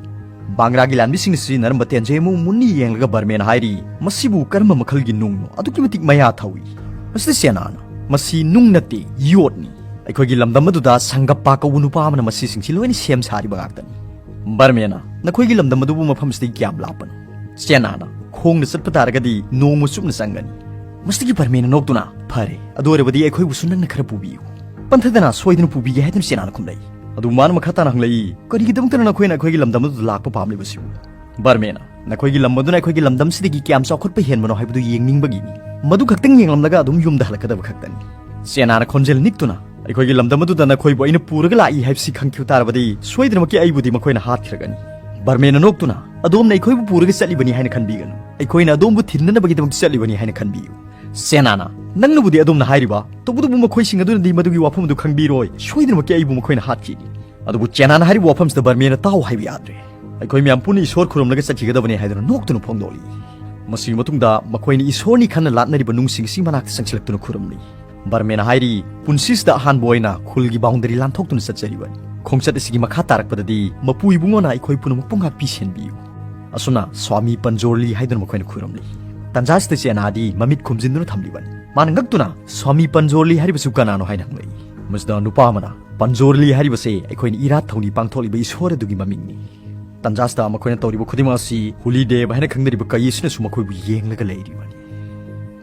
ꯕꯥꯡꯒ꯭ꯔꯥꯒꯤ ꯂꯥꯟꯃꯤꯁꯤꯡꯅ ꯁꯤꯖꯤꯟꯅꯔꯝꯕ ꯇꯦꯟꯖꯩ ꯑꯃ ꯃꯨꯟꯅ ꯌꯦꯡꯂꯒ ꯕꯔꯃꯦꯅ ꯍꯥꯏꯔꯤ, "ꯃꯁꯤꯕꯨ ꯀꯔꯝꯕ ꯃꯈꯜꯒꯤ ꯅꯨꯡꯅꯣ? ꯑꯗꯨꯛꯀꯤ ꯃꯇꯤꯛ ꯃꯌꯥ ꯊꯧꯏ꯫ ꯃꯁꯤꯗ ꯆꯦꯅꯥꯅ, 'ꯃꯁꯤ ꯅꯨꯡ ꯅꯠꯇꯦ, ꯌꯣꯠꯅꯤ꯫ ꯑꯩꯈꯣꯏꯒꯤ ꯂꯝꯗꯝ ꯑꯗꯨꯗ ꯁꯪꯒꯞꯄꯥ ꯀꯧꯕ ꯅꯨꯄꯥ ꯑꯃꯅ ꯃꯁꯤꯁꯤꯡꯁꯤ ꯂꯣꯏꯅ ꯁꯦꯝ ꯁꯥꯔꯤꯕ ꯉꯥꯛꯇꯅꯤ.'" ꯕꯔꯃꯦꯅ, "ꯅꯈꯣꯏꯒꯤ ꯂꯝꯗꯝ ꯑꯗꯨꯕꯨ ꯃꯐꯝꯁꯤꯗꯒꯤ ꯀꯌꯥꯝ ꯂꯥꯞꯄꯅꯣ?" ꯆꯦꯅꯥꯅ, "ꯈꯣꯡꯅ ꯆꯠꯄ ꯇꯥꯔꯒꯗꯤ ꯅꯣꯡꯃ ꯆꯨꯞꯅ ꯆꯪꯒꯅꯤ꯫" ꯃꯁꯤꯗꯒꯤ ꯕꯔꯃꯦꯅ ꯅꯣꯛꯇꯨꯅ, "ꯐꯔꯦ, ꯑꯗꯨ ꯑꯣꯏꯔꯕꯗꯤ ꯑꯩꯈꯣꯏꯕꯨꯁꯨ ꯅꯪꯅ ꯈꯔ ꯄꯨꯕꯤꯌꯨ꯫ ꯄꯟꯊꯗꯅ ꯁꯣꯏꯗꯅ ꯄꯨꯕꯤꯒꯦ" ꯍꯥꯏꯗꯨꯅ ꯆꯦꯅꯥꯅ ꯈꯨꯝꯂꯛꯏ꯫ ꯑꯗꯨ ꯃꯥꯅ ꯃꯈꯥ ꯇꯥꯅ ꯍꯪꯂꯛꯏ, "ꯀꯔꯤꯒꯤꯗꯃꯛꯇꯅ ꯅꯈꯣꯏꯅ ꯑꯩꯈꯣꯏꯒꯤ ꯂꯝꯗꯝ ꯑꯗꯨꯗ ꯂꯥꯛꯄ ꯄꯥꯝꯂꯤꯕꯁꯤꯕꯨ?" ꯕꯔꯃꯦꯅ, "ꯅꯈꯣꯏꯒꯤ ꯂꯝ ꯑꯗꯨꯅ ꯑꯩꯈꯣꯏꯒꯤ ꯂꯝꯗꯝꯁꯤꯗꯒꯤ ꯀꯌꯥꯝ ꯆꯥꯎꯈꯠꯄ ꯍꯦꯟꯕꯅꯣ ꯍꯥꯏꯕꯗꯨ ꯌꯦꯡꯅꯤꯡꯕꯒꯤꯅꯤ꯫ ꯃꯗꯨ ꯈꯛꯇꯪ ꯌꯦꯡꯂꯝꯂꯒ ꯑꯗꯨꯝ ꯌꯨꯝꯗ ꯍꯜꯂꯛꯀꯗꯕ ꯈꯛꯇꯅꯤ꯫" ꯆꯦꯅꯥꯅ ꯈꯣꯟꯖꯦꯜ ꯅꯤꯛꯇꯨꯅ, "ꯑꯩꯈꯣꯏꯒꯤ ꯂꯝꯗꯝ ꯑꯗꯨꯗ ꯅꯈꯣꯏꯕꯨ ꯑꯩꯅ ꯄꯨꯔꯒ ꯂꯥꯛꯏ ꯍꯥꯏꯕꯁꯤ ꯈꯪꯈꯤꯕ ꯇꯥꯔꯕꯗꯤ ꯁꯣꯏꯗꯅꯃꯛꯀꯤ ꯑꯩꯕꯨꯗꯤ ꯃꯈꯣꯏꯅ ꯍꯥꯠꯈ꯭ꯔꯒꯅꯤ꯫" ꯕꯔꯃꯦꯅ ꯅꯣꯛꯇꯨꯅ, "ꯑꯗꯣꯝꯅ ꯑꯩꯈꯣꯏꯕꯨ ꯄꯨꯔꯒ ꯆꯠꯂꯤꯕꯅꯤ ꯍꯥꯏꯅ ꯈꯟꯕꯤꯒꯅꯨ꯫ ꯑꯩꯈꯣꯏꯅ ꯑꯗꯣꯝꯕꯨ ꯊꯤꯟꯅꯅꯕꯒꯤꯗꯃꯛ ꯆꯠꯂꯤꯕꯅꯤ ꯍꯥꯏꯅ ꯈꯟꯕꯤꯌꯨ꯫" ꯆꯦꯅꯥꯅ, "ꯅꯪꯅꯕꯨꯗꯤ ꯑꯗꯣꯝꯅ ꯍꯥꯏꯔꯤꯕ, ꯇꯧꯕꯇꯕꯨ ꯃꯈꯣꯏꯁꯤꯡ ꯑꯗꯨꯅꯗꯤ ꯃꯗꯨꯒꯤ ꯋꯥꯐꯝ ꯑꯗꯨ ꯈꯪꯕꯤꯔꯣꯏ꯫ ꯁꯣꯏꯗꯅꯃꯛꯀꯤ ꯑꯩꯕꯨ ꯃꯈꯣꯏꯅ ꯍꯥꯠꯈꯤꯅꯤ꯫" ꯑꯗꯨꯕꯨ ꯆꯦꯅꯥꯅ ꯍꯥꯏꯔꯤꯕ ꯋꯥꯐꯝꯁꯤꯗ ꯕꯔꯃꯦꯅ ꯇꯥꯎ ꯍꯥꯏꯕ ꯌꯥꯗ꯭ꯔꯦ꯫ "ꯑꯩꯈꯣꯏ ꯃꯌꯥꯝ ꯄꯨꯟꯅ ꯏꯁꯣꯔ ꯈꯨꯔꯨꯝꯂꯒ ꯆꯠꯈꯤꯒꯗꯕꯅꯤ" ꯍꯥꯏꯗꯨꯅ ꯅꯣꯛꯇꯨꯅ ꯐꯣꯡꯗꯣꯛꯂꯤ꯫ ꯃꯁꯤꯒꯤ ꯃꯇꯨꯡꯗ ꯃꯈꯣꯏꯅ ꯏꯁꯣꯔꯅꯤ ꯈꯟꯅ ꯂꯥꯠꯅꯔꯤꯕ ꯅꯨꯡꯁꯤꯡ ꯑꯁꯤ ꯃꯅꯥꯛꯇ ꯆꯪꯁꯤꯜꯂꯛꯇꯨꯅ ꯈꯨꯔꯨꯝꯂꯤ꯫ ꯕꯔꯃꯦꯅ ꯍꯥꯏꯔꯤ, "ꯄꯨꯟꯁꯤꯁꯤꯗ ꯑꯍꯥꯟꯕ ꯑꯣꯏꯅ ꯈꯨꯜꯒꯤ ꯕꯥꯎꯟꯗꯔꯤ ꯂꯥꯟꯊꯣꯛꯇꯨꯅ ꯆꯠꯆꯔꯤꯕꯅꯤ꯫ ꯈꯣꯡꯆꯠ ꯑꯁꯤꯒꯤ ꯃꯈꯥ ꯇꯥꯔꯛꯄꯗꯗꯤ ꯃꯄꯨ ꯏꯕꯨꯡꯉꯣꯅ ꯑꯩꯈꯣꯏ ꯄꯨꯝꯅꯃꯛꯄꯨ ꯉꯥꯛꯄꯤ ꯁꯦꯟꯕꯤꯌꯨ꯫" ꯑꯁꯨꯝꯅ ꯁ꯭ꯋꯥꯃꯤ ꯄꯟꯖꯣꯔꯂꯤ ꯍꯥꯏꯗꯨꯅ ꯃꯈꯣꯏꯅ ꯈꯨꯔꯨꯝꯂꯤ꯫ ꯇꯟꯖꯥꯁꯤꯗ ꯆꯦꯅꯥꯗꯤ ꯃꯃꯤꯠ ꯈꯨꯝꯖꯤꯟꯗꯨꯅ ꯊꯝꯂꯤꯕꯅꯤ꯫ ꯃꯥꯅ ꯉꯛꯇꯨꯅ, "ꯁ꯭ꯋꯥꯃꯤ ꯄꯟꯖꯣꯔꯂꯤ ꯍꯥꯏꯔꯤꯕꯁꯤꯕꯨ ꯀꯅꯥꯅꯣ?" ꯍꯥꯏꯅ ꯍꯪꯂꯛꯏ꯫ ꯃꯁꯤꯗ ꯅꯨꯄꯥ ꯑꯃꯅ, "ꯄꯟꯖꯣꯔꯂꯤ ꯍꯥꯏꯔꯤꯕꯁꯦ ꯑꯩꯈꯣꯏꯅ ꯏꯔꯥꯠ ꯊꯧꯅꯤ ꯄꯥꯡꯊꯣꯛꯂꯤꯕ ꯏꯁꯣꯔ ꯑꯗꯨꯒꯤ ꯃꯃꯤꯡꯅꯤ꯫" ꯇꯟꯖꯥꯁꯤꯗ ꯃꯈꯣꯏꯅ ꯇꯧꯔꯤꯕ ꯈꯨꯗꯤꯡꯃꯛ ꯑꯁꯤ ꯍꯨꯂꯤ ꯗꯦꯕ ꯍꯥꯏꯅ ꯈꯪꯅꯔꯤꯕ ꯀꯩ ꯑꯁꯤꯅꯁꯨ ꯃꯈꯣꯏꯕꯨ ꯌꯦꯡꯂꯒ ꯂꯩꯔꯤꯕꯅꯤ꯫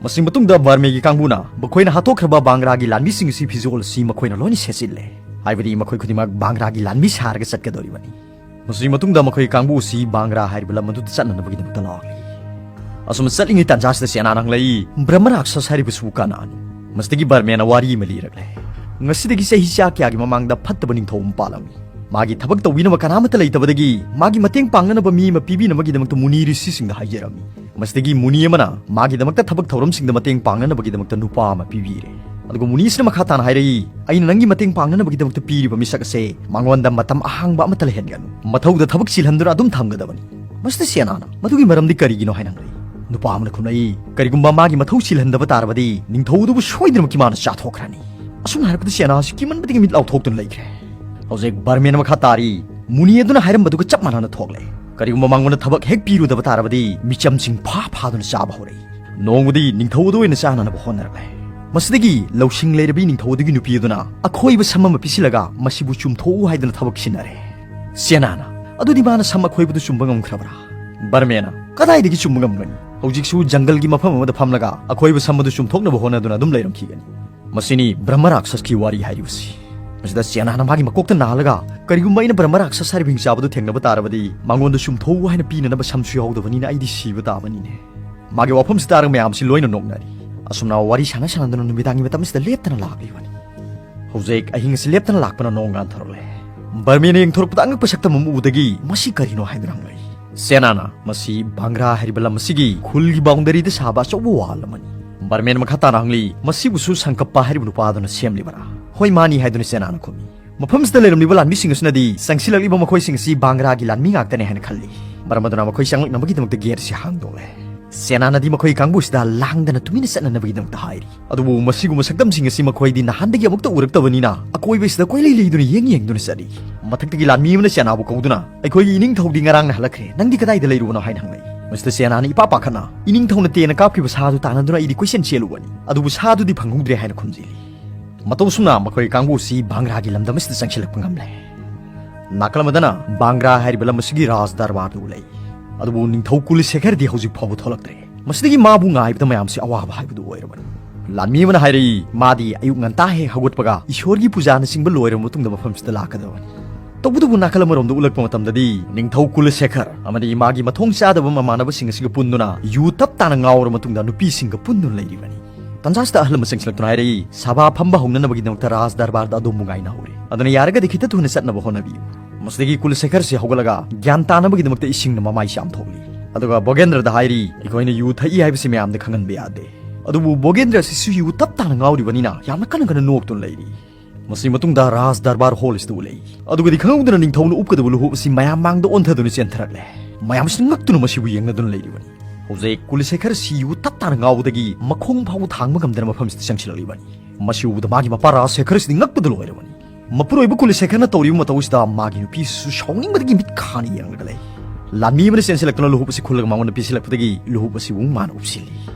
ꯃꯁꯤ ꯃꯇꯨꯡꯗ ꯕꯔꯃꯦꯒꯤ ꯀꯥꯡꯕꯨꯅ ꯃꯈꯣꯏꯅ ꯍꯥꯠꯇꯣꯛꯈ꯭ꯔꯕ ꯕꯥꯡꯒ꯭ꯔꯥꯒꯤ ꯂꯥꯟꯃꯤꯁꯤꯡ ꯑꯁꯤ ꯐꯤꯖꯣꯜ ꯑꯁꯤ ꯃꯈꯣꯏꯅ ꯂꯣꯏꯅ ꯁꯦꯠꯆꯤꯜꯂꯦ꯫ ꯍꯥꯏꯕꯗꯤ ꯃꯈꯣꯏ ꯈꯨꯗꯤꯡꯃꯛ ꯕꯥꯡꯒ꯭ꯔꯥꯒꯤ ꯂꯥꯟꯃꯤ ꯁꯥꯔꯒ ꯆꯠꯀꯗꯧꯔꯤꯕꯅꯤ꯫ ꯃꯁꯤ ꯃꯇꯨꯡꯗ ꯃꯈꯣꯏ ꯀꯥꯡꯕꯨ ꯑꯁꯤ ꯕꯥꯡꯒ꯭ꯔꯥ ꯍꯥꯏꯔꯤꯕ ꯂꯝ ꯑꯗꯨꯗ ꯆꯠꯅꯅꯕꯒꯤꯗꯃꯛꯇ ꯂꯥꯛꯂꯤ꯫ ꯑꯁꯨꯝꯅ ꯆꯠꯂꯤꯉꯩ ꯇꯥꯟꯖꯥꯁꯤꯗ ꯁꯦꯅꯥꯅ ꯍꯪꯂꯛꯏ, "ꯕ꯭ꯔꯍꯃ ꯔꯥꯛꯁꯁ ꯍꯥꯏꯔꯤꯕꯁꯤꯕꯨ ꯀꯅꯥꯅꯣ?" ꯃꯁꯤꯗꯒꯤ ꯕꯔꯃꯦꯅ ꯋꯥꯔꯤ ꯑꯃ ꯂꯤꯔꯛꯂꯦ꯫ ꯉꯁꯤꯗꯒꯤ ꯆꯍꯤ ꯆꯥ ꯀꯌꯥꯒꯤ ꯃꯃꯥꯡꯗ ꯐꯠꯇꯕ ꯅꯤꯡꯊꯧ ꯑꯃ ꯄꯥꯜꯂꯝꯃꯤ꯫ ꯃꯥꯒꯤ ꯊꯕꯛ ꯇꯧꯕꯤꯅꯕ ꯀꯅꯥꯃꯠꯇ ꯂꯩꯇꯕꯗꯒꯤ ꯃꯥꯒꯤ ꯃꯇꯦꯡ ꯄꯥꯡꯅꯅꯕ ꯃꯤ ꯑꯃ ꯄꯤꯕꯤꯅꯕꯒꯤꯗꯃꯛꯇ ꯃꯨꯅꯤ ꯔꯤꯁꯤꯁꯤꯡꯗ ꯍꯥꯏꯖꯔꯝꯃꯤ꯫ ꯃꯁꯤꯗꯒꯤ ꯃꯨꯅꯤ ꯑꯃꯅ ꯃꯥꯒꯤꯗꯃꯛꯇ ꯊꯕꯛ ꯊꯧꯔꯝꯁꯤꯡꯗ ꯃꯇꯦꯡ ꯄꯥꯡꯅꯅꯕꯒꯤꯗꯃꯛꯇ ꯅꯨꯄꯥ ꯑꯃ ꯄꯤꯕꯤꯔꯦ꯫ ꯑꯗꯨꯒ ꯃꯨꯅꯤ ꯑꯁꯤꯅ ꯃꯈꯥ ꯇꯥꯅ ꯍꯥꯏꯔꯛꯏ, "ꯑꯩꯅ ꯅꯪꯒꯤ ꯃꯇꯦꯡ ꯄꯥꯡꯅꯅꯕꯒꯤꯗꯃꯛꯇ ꯄꯤꯔꯤꯕ ꯃꯤꯁꯛ ꯑꯁꯦ ꯃꯉꯣꯟꯗ ꯃꯇꯝ ꯑꯍꯥꯡꯕ ꯑꯃꯠꯇ ꯂꯩꯍꯟꯒꯅꯨ꯫ ꯃꯊꯧꯗ ꯊꯕꯛ ꯆꯤꯜꯍꯟꯗꯨꯅ ꯑꯗꯨꯝ ꯊꯝꯒꯗꯕꯅꯤ꯫" ꯃꯁꯤꯗ ꯁꯦꯅꯥꯅ, "ꯃꯗꯨꯒꯤ ꯃꯔꯝꯗꯤ ꯀꯔꯤꯒꯤꯅꯣ?" ꯍꯥꯏꯅ ꯍꯪꯂꯛꯏ꯫ ꯅꯨꯄꯥ ꯑꯃꯅ ꯈꯨꯝꯂꯛꯏ, "ꯀꯔꯤꯒꯨꯝꯕ ꯃꯥꯒꯤ ꯃꯊꯧ ꯆꯤꯜꯍꯟꯗꯕ ꯇꯥꯔꯕꯗꯤ ꯅꯤꯡꯊꯧ ꯑꯗꯨꯕꯨ ꯁꯣꯏꯗꯅꯃꯛꯀꯤ ꯃꯥꯅ ꯆꯥꯊꯣꯛꯈ꯭ꯔꯅꯤ꯫" ꯑꯁꯨꯝꯅ ꯍꯥꯏꯔꯛꯄꯗ ꯁꯦꯅꯥ ꯑꯁꯤ ꯀꯤꯃꯟꯕꯗꯒꯤ ꯃꯤꯠ ꯂꯥꯎꯊꯣꯛꯇꯨꯅ ꯂꯩꯈ꯭ꯔꯦ꯫ ꯍꯧꯖꯤꯛ ꯕꯔꯃꯦꯟ ꯃꯈꯥ ꯇꯥꯔꯤ꯫ ꯃꯨꯅꯤ ꯑꯗꯨꯅ ꯍꯥꯏꯔꯝꯕꯗꯨꯒ ꯆꯞ ꯃꯥꯟꯅꯅ ꯊꯣꯛꯂꯦ꯫ ꯀꯔꯤꯒꯨꯝꯕ ꯃꯉꯣꯟꯗ ꯊꯕꯛ ꯍꯦꯛ ꯄꯤꯔꯨꯗꯕ ꯇꯥꯔꯕꯗꯤ ꯃꯤꯆꯝꯁꯤꯡ ꯐꯥ ꯐꯥꯗꯨꯅ ꯆꯥꯕ ꯍꯧꯔꯛꯏ꯫ ꯅꯣꯡꯃꯗꯤ ꯅꯤꯡꯊꯧ ꯑꯗꯨ ꯑꯣꯏꯅ ꯆꯥꯅꯅꯕ ꯍꯣꯠꯅꯔꯛꯂꯦ꯫ ꯃꯁꯤꯗꯒꯤ ꯂꯧꯁꯤꯡ ꯂꯩꯔꯕꯤ ꯅꯤꯡꯊꯧ ꯑꯗꯨꯒꯤ ꯅꯨꯄꯤ ꯑꯗꯨꯅ ꯑꯈꯣꯏꯕ ꯁꯝ ꯑꯃ ꯄꯤꯁꯤꯜꯂꯒ ꯃꯁꯤꯕꯨ ꯆꯨꯝꯊꯣꯛꯎ ꯍꯥꯏꯗꯨꯅ ꯊꯕꯛ ꯁꯤꯟꯅꯔꯦ꯫ ꯁꯦꯅꯥꯅ, "ꯑꯗꯨꯗꯤ ꯃꯥꯅ ꯁꯝ ꯑꯈꯣꯏꯕꯗꯨ ꯆꯨꯝꯕ ꯉꯝꯈ꯭ꯔꯕ꯭ꯔꯥ?" ꯕꯔꯃꯦꯅ, "ꯀꯗꯥꯏꯗꯒꯤ ꯆꯨꯝꯕ ꯉꯝꯒꯅꯤ? ꯍꯧꯖꯤꯛꯁꯨ ꯖꯪꯒꯜꯒꯤ ꯃꯐꯝ ꯑꯃꯗ ꯐꯝꯂꯒ ꯑꯈꯣꯏꯕ ꯁꯝ ꯑꯗꯨ ꯆꯨꯝꯊꯣꯛꯅꯕ ꯍꯣꯠꯅꯗꯨꯅ ꯑꯗꯨꯝ ꯂꯩꯔꯝꯈꯤꯒꯅꯤ꯫" ꯃꯁꯤꯅꯤ ꯕ꯭ꯔꯍꯃ ꯔꯥꯛꯁꯁꯀꯤ ꯋꯥꯔꯤ ꯍꯥꯏꯔꯤꯕꯁꯤ꯫ ꯃꯁꯤꯗ ꯁꯦꯅꯥꯅ ꯃꯥꯒꯤ ꯃꯀꯣꯛꯇ ꯅꯥꯜꯂꯒ, "ꯀꯔꯤꯒꯨꯝꯕ ꯑꯩꯅ ꯕ꯭ꯔꯍꯃ ꯔꯥꯛꯁꯁ ꯍꯥꯏꯔꯤꯕ ꯍꯤꯡꯆꯥꯕꯗꯨ ꯊꯦꯡꯅꯕ ꯇꯥꯔꯕꯗꯤ ꯃꯉꯣꯟꯗ ꯆꯨꯝꯊꯣꯛꯎ ꯍꯥꯏꯅ ꯄꯤꯅꯅꯕ ꯁꯝꯁꯨ ꯌꯥꯎꯗꯕꯅꯤꯅ ꯑꯩꯗꯤ ꯁꯤꯕ ꯇꯥꯕꯅꯤꯅꯦ꯫" ꯃꯥꯒꯤ ꯋꯥꯐꯝꯁꯤ ꯇꯥꯔꯒ ꯃꯌꯥꯝꯁꯤ ꯂꯣꯏꯅ ꯅꯣꯛꯅꯔꯤ꯫ ꯑꯁꯨꯝꯅ ꯋꯥꯔꯤ ꯁꯥꯟꯅ ꯁꯥꯟꯅꯗꯨꯅ ꯅꯨꯃꯤꯗꯥꯡꯒꯤ ꯃꯇꯝꯁꯤꯗ ꯂꯦꯞꯇꯅ ꯂꯥꯛꯂꯤꯕꯅꯤ꯫ ꯍꯧꯖꯤꯛ ꯑꯍꯤꯡ ꯑꯁꯤ ꯂꯦꯞꯇꯅ ꯂꯥꯛꯄꯅ ꯅꯣꯡ ꯉꯥꯟꯊꯣꯔꯛꯂꯦ꯫ ꯕꯔꯃꯦꯅ ꯌꯦꯡꯊꯣꯔꯛꯄꯗ ꯑꯉꯛꯄ ꯁꯛꯇꯝ ꯑꯃ ꯎꯕꯗꯒꯤ, "ꯃꯁꯤ ꯀꯔꯤꯅꯣ?" ꯍꯥꯏꯗꯨꯅ ꯍꯪꯂꯛꯏ꯫ ꯁꯦꯅꯥꯅ, "ꯃꯁꯤ ꯕꯥꯡꯒ꯭ꯔꯥ ꯍꯥꯏꯔꯤꯕ ꯂꯝ ꯑꯁꯤꯒꯤ ꯈꯨꯜꯒꯤ ꯕꯥꯎꯟꯗꯔꯤꯗ ꯁꯥꯕ ꯑꯆꯧꯕ ꯋꯥꯜ ꯑꯃꯅꯤ꯫" ꯕꯔꯃꯦꯟ ꯃꯈꯥ ꯇꯥꯅ ꯍꯪꯂꯤ, "ꯃꯁꯤꯕꯨꯁꯨ ꯁꯪꯀꯞꯄ ꯍꯥꯏꯔꯤꯕ ꯅꯨꯄꯥ ꯑꯗꯨꯅ ꯁꯦꯝꯂꯤꯕꯔꯥ?" "ꯍꯣꯏ, ꯃꯥꯅꯤ," ꯍꯥꯏꯗꯨꯅ ꯁꯦꯅꯥꯅ ꯈꯨꯝꯃꯤ꯫ ꯃꯐꯝꯁꯤꯗ ꯂꯩꯔꯝꯂꯤꯕ ꯂꯥꯟꯃꯤꯁꯤꯡ ꯑꯁꯤꯅꯗꯤ ꯆꯪꯁꯤꯜꯂꯛꯂꯤꯕ ꯃꯈꯣꯏꯁꯤꯡ ꯑꯁꯤ ꯕꯥꯡꯒ꯭ꯔꯥꯒꯤ ꯂꯥꯟꯃꯤ ꯉꯥꯛꯇꯅꯤ ꯍꯥꯏꯅ ꯈꯜꯂꯤ꯫ ꯃꯔꯝ ꯑꯗꯨꯅ ꯃꯈꯣꯏ ꯆꯪꯂꯛꯅꯕꯒꯤꯗꯃꯛꯇ ꯒꯦꯠ ꯑꯁꯤ ꯍꯥꯡꯗꯣꯛꯂꯦ꯫ ꯁꯦꯅꯥꯅꯗꯤ ꯃꯈꯣꯏ ꯀꯥꯡꯕꯨꯁꯤꯗ ꯂꯥꯡꯗꯅ ꯇꯨꯃꯤꯟꯅ ꯆꯠꯅꯅꯕꯒꯤꯗꯃꯛꯇ ꯍꯥꯏꯔꯤ꯫ ꯑꯗꯨꯕꯨ ꯃꯁꯤꯒꯨꯝꯕ ꯁꯛꯇꯝꯁꯤꯡ ꯑꯁꯤ ꯃꯈꯣꯏꯗꯤ ꯅꯍꯥꯟꯗꯒꯤ ꯑꯃꯨꯛꯇ ꯎꯔꯛꯇꯕꯅꯤꯅ ꯑꯀꯣꯏꯕꯁꯤꯗ ꯀꯣꯏꯂꯩ ꯂꯩꯗꯨꯅ ꯌꯦꯡ ꯌꯦꯡꯗꯨꯅ ꯆꯠꯂꯤ꯫ ꯃꯊꯛꯇꯒꯤ ꯂꯥꯟꯃꯤ ꯑꯃꯅ ꯁꯦꯅꯥꯕꯨ ꯀꯧꯗꯨꯅ, "ꯑꯩꯈꯣꯏꯒꯤ ꯏꯅꯤꯡꯊꯧꯗꯤ ꯉꯔꯥꯡꯅ ꯍꯜꯂꯛꯈ꯭ꯔꯦ, ꯅꯪꯗꯤ ꯀꯗꯥꯏꯗ ꯂꯩꯔꯨꯕꯅꯣ?" ꯍꯥꯏꯅ ꯍꯪꯂꯛꯏ꯫ ꯃꯁꯤꯗ ꯁꯦꯅꯥꯅ ꯏꯄꯥ ꯄꯥꯈꯠꯅ, "ꯏꯅꯤꯡꯊꯧꯅ ꯇꯦꯟꯅ ꯀꯥꯞꯈꯤꯕ ꯁꯥꯗꯨ ꯇꯥꯟꯅꯗꯨꯅ ꯑꯩꯗꯤ ꯀꯣꯏꯆꯦꯟ ꯆꯦꯜꯂꯨꯕꯅꯤ, ꯑꯗꯨꯕꯨ ꯁꯥꯗꯨꯗꯤ ꯐꯪꯍꯧꯗ꯭ꯔꯦ" ꯍꯥꯏꯅ ꯈꯨꯝꯖꯤꯜꯂꯤ꯫ ꯃꯇꯧ ꯑꯁꯨꯝꯅ ꯃꯈꯣꯏ ꯀꯥꯡꯕꯨ ꯑꯁꯤ ꯕꯥꯡꯒ꯭ꯔꯥꯒꯤ ꯂꯝꯗꯝ ꯑꯁꯤꯗ ꯆꯪꯁꯤꯜꯂꯛꯄ ꯉꯝꯂꯦ꯫ ꯅꯥꯀꯜ ꯑꯃꯗꯅ ꯕꯥꯡꯒ꯭ꯔꯥ ꯍꯥꯏꯔꯤꯕ ꯂꯝ ꯑꯁꯤꯒꯤ ꯔꯥꯖ ꯗꯔꯕꯥꯔꯗꯨ ꯂꯩ꯫ ꯑꯗꯨꯕꯨ ꯅꯤꯡꯊꯧ ꯀꯨꯂꯁꯦꯈꯔꯗꯤ ꯍꯧꯖꯤꯛ ꯐꯥꯎꯕ ꯊꯣꯛꯂꯛꯇ꯭ꯔꯦ꯫ ꯃꯁꯤꯗꯒꯤ ꯃꯥꯕꯨ ꯉꯥꯏꯕꯗ ꯃꯌꯥꯝꯁꯤ ꯑꯋꯥꯕ ꯍꯥꯏꯕꯗꯨ ꯑꯣꯏꯔꯕꯅꯤ꯫ ꯂꯥꯟꯃꯤ ꯑꯃꯅ ꯍꯥꯏꯔꯛꯏ, ꯃꯥꯗꯤ ꯑꯌꯨꯛ ꯉꯟꯇꯥ ꯍꯦꯛ ꯍꯧꯒꯠꯄꯒ ꯏꯁꯣꯔꯒꯤ ꯄꯨꯖꯥꯅꯆꯤꯡꯕ ꯂꯣꯏꯔꯕ ꯃꯇꯨꯡꯗ ꯃꯐꯝꯁꯤꯗ ꯂꯥꯛꯀꯗꯕꯅꯤ꯫ ꯇꯧꯕꯇꯕꯨ ꯅꯥꯀꯜ ꯑꯃꯔꯣꯝꯗ ꯎꯠꯂꯛꯄ ꯃꯇꯝꯗꯗꯤ ꯅꯤꯡꯊꯧ ꯀꯨꯂꯁꯦꯈꯔ ꯑꯃꯗꯤ ꯃꯥꯒꯤ ꯃꯊꯣꯡ ꯆꯥꯗꯕ ꯃꯃꯥꯟꯅꯕꯁꯤꯡ ꯑꯁꯤꯒ ꯄꯨꯟꯗꯨꯅ ꯌꯨ ꯇꯞ ꯇꯥꯅ ꯉꯥꯎꯔꯕ ꯃꯇꯨꯡꯗ ꯅꯨꯄꯤꯁꯤꯡꯒ ꯄꯨꯟꯗꯨꯅ ꯂꯩꯔꯤꯕꯅꯤ꯫ ꯇꯟꯖꯥꯁꯤꯗ ꯑꯍꯜ ꯑꯃ ꯆꯪꯁꯤꯜꯂꯛꯇꯨꯅ ꯍꯥꯏꯔꯛꯏ, ꯁꯚꯥ ꯐꯝꯕ ꯍꯧꯅꯅꯕꯒꯤꯗꯃꯛꯇ ꯔꯥꯖ ꯗꯔꯕꯥꯔꯗ ꯑꯗꯣꯝꯕꯨ ꯉꯥꯏꯅꯍꯧꯔꯦ꯫ ꯑꯗꯨꯅ ꯌꯥꯔꯒꯗꯤ ꯈꯤꯇ ꯊꯨꯅ ꯆꯠꯅꯕ ꯍꯣꯠꯅꯕꯤꯌꯨ꯫ ꯃꯁꯤꯗꯒꯤ ꯀꯨꯂꯁꯦꯈꯔꯁꯤ ꯍꯧꯒꯠꯂꯒ ꯒ꯭ꯌꯥꯟ ꯇꯥꯅꯕꯒꯤꯗꯃꯛꯇ ꯏꯁꯤꯡꯅ ꯃꯃꯥꯏ ꯆꯥꯝꯊꯣꯛꯂꯤ꯫ ꯑꯗꯨꯒ ꯕꯣꯒꯦꯟꯗ꯭ꯔꯗ ꯍꯥꯏꯔꯤ, ꯑꯩꯈꯣꯏꯅ ꯌꯨ ꯊꯛꯏ ꯍꯥꯏꯕꯁꯤ ꯃꯌꯥꯝꯗ ꯈꯪꯍꯟꯕ ꯌꯥꯗꯦ꯫ ꯑꯗꯨꯕꯨ ꯕꯣꯒꯦꯟꯗ꯭ꯔ ꯑꯁꯤꯁꯨ ꯌꯨ ꯇꯞ ꯇꯥꯅ ꯉꯥꯎꯔꯤꯕꯅꯤꯅ ꯌꯥꯝꯅ ꯀꯟꯅ ꯀꯟꯅ ꯅꯣꯛꯇꯨꯅ ꯂꯩꯔꯤ꯫ ꯃꯁꯤ ꯃꯇꯨꯡꯗ ꯔꯥꯖ ꯗꯔꯕꯥꯔ ꯍꯣꯜ ꯑꯁꯤꯗ ꯎꯠꯂꯛꯏ꯫ ꯑꯗꯨꯒꯗꯤ ꯈꯪꯍꯧꯗꯅ ꯅꯤꯡꯊꯧꯅ ꯎꯞꯀꯗꯕ ꯂꯨꯍꯨꯞ ꯑꯁꯤ ꯃꯌꯥꯝ ꯃꯥꯡꯗ ꯑꯣꯟꯊꯗꯨꯅ ꯆꯦꯟꯊꯔꯛꯂꯦ꯫ ꯃꯌꯥꯝꯁꯤꯅ ꯉꯛꯇꯨꯅ ꯃꯁꯤꯕꯨ ꯌꯦꯡꯅꯗꯨꯅ ꯂꯩꯔꯤꯕꯅꯤ꯫ ꯍꯧꯖꯤꯛ ꯀꯨꯂꯁꯦꯈꯔ ꯁꯤ ꯌꯨ ꯇꯞ ꯇꯥꯅ ꯉꯥꯎꯕꯗꯒꯤ ꯃꯈꯣꯡ ꯐꯥꯎꯕ ꯊꯥꯡꯕ ꯉꯝꯗꯅ ꯃꯐꯝꯁꯤꯗ ꯆꯪꯁꯤꯜꯂꯛꯂꯤꯕꯅꯤ꯫ ꯃꯁꯤ ꯎꯕꯗ ꯃꯥꯒꯤ ꯃꯄꯥ ꯔꯥꯖꯁꯦꯈꯔꯁꯤꯗꯤ ꯉꯛꯄꯗ ꯂꯣꯏꯔꯕꯅꯤ꯫ ꯃꯄꯨꯔꯣꯏꯕ ꯀꯨꯂꯁꯦꯈꯔꯅ ꯇꯧꯔꯤꯕ ꯃꯇꯧ ꯑꯁꯤꯗ ꯃꯥꯒꯤ ꯅꯨꯄꯤꯁꯨ ꯁꯥꯎꯅꯤꯡꯕꯗꯒꯤ ꯃꯤꯠ ꯈꯥꯅ ꯌꯦꯡꯂꯒ ꯂꯩ꯫ ꯂꯥꯟꯃꯤ ꯑꯃꯅ ꯆꯦꯟꯁꯤꯜꯂꯛꯇꯨꯅ ꯂꯨꯍꯨꯞ ꯑꯁꯤ ꯈꯨꯜꯂꯒ ꯃꯉꯣꯟꯗ ꯄꯤꯁꯤꯜꯂꯛꯄꯗꯒꯤ ꯂꯨꯍꯨꯞ ꯑꯁꯤꯕꯨ ꯃꯥꯅ ꯎꯞꯁꯤꯜꯂꯤ꯫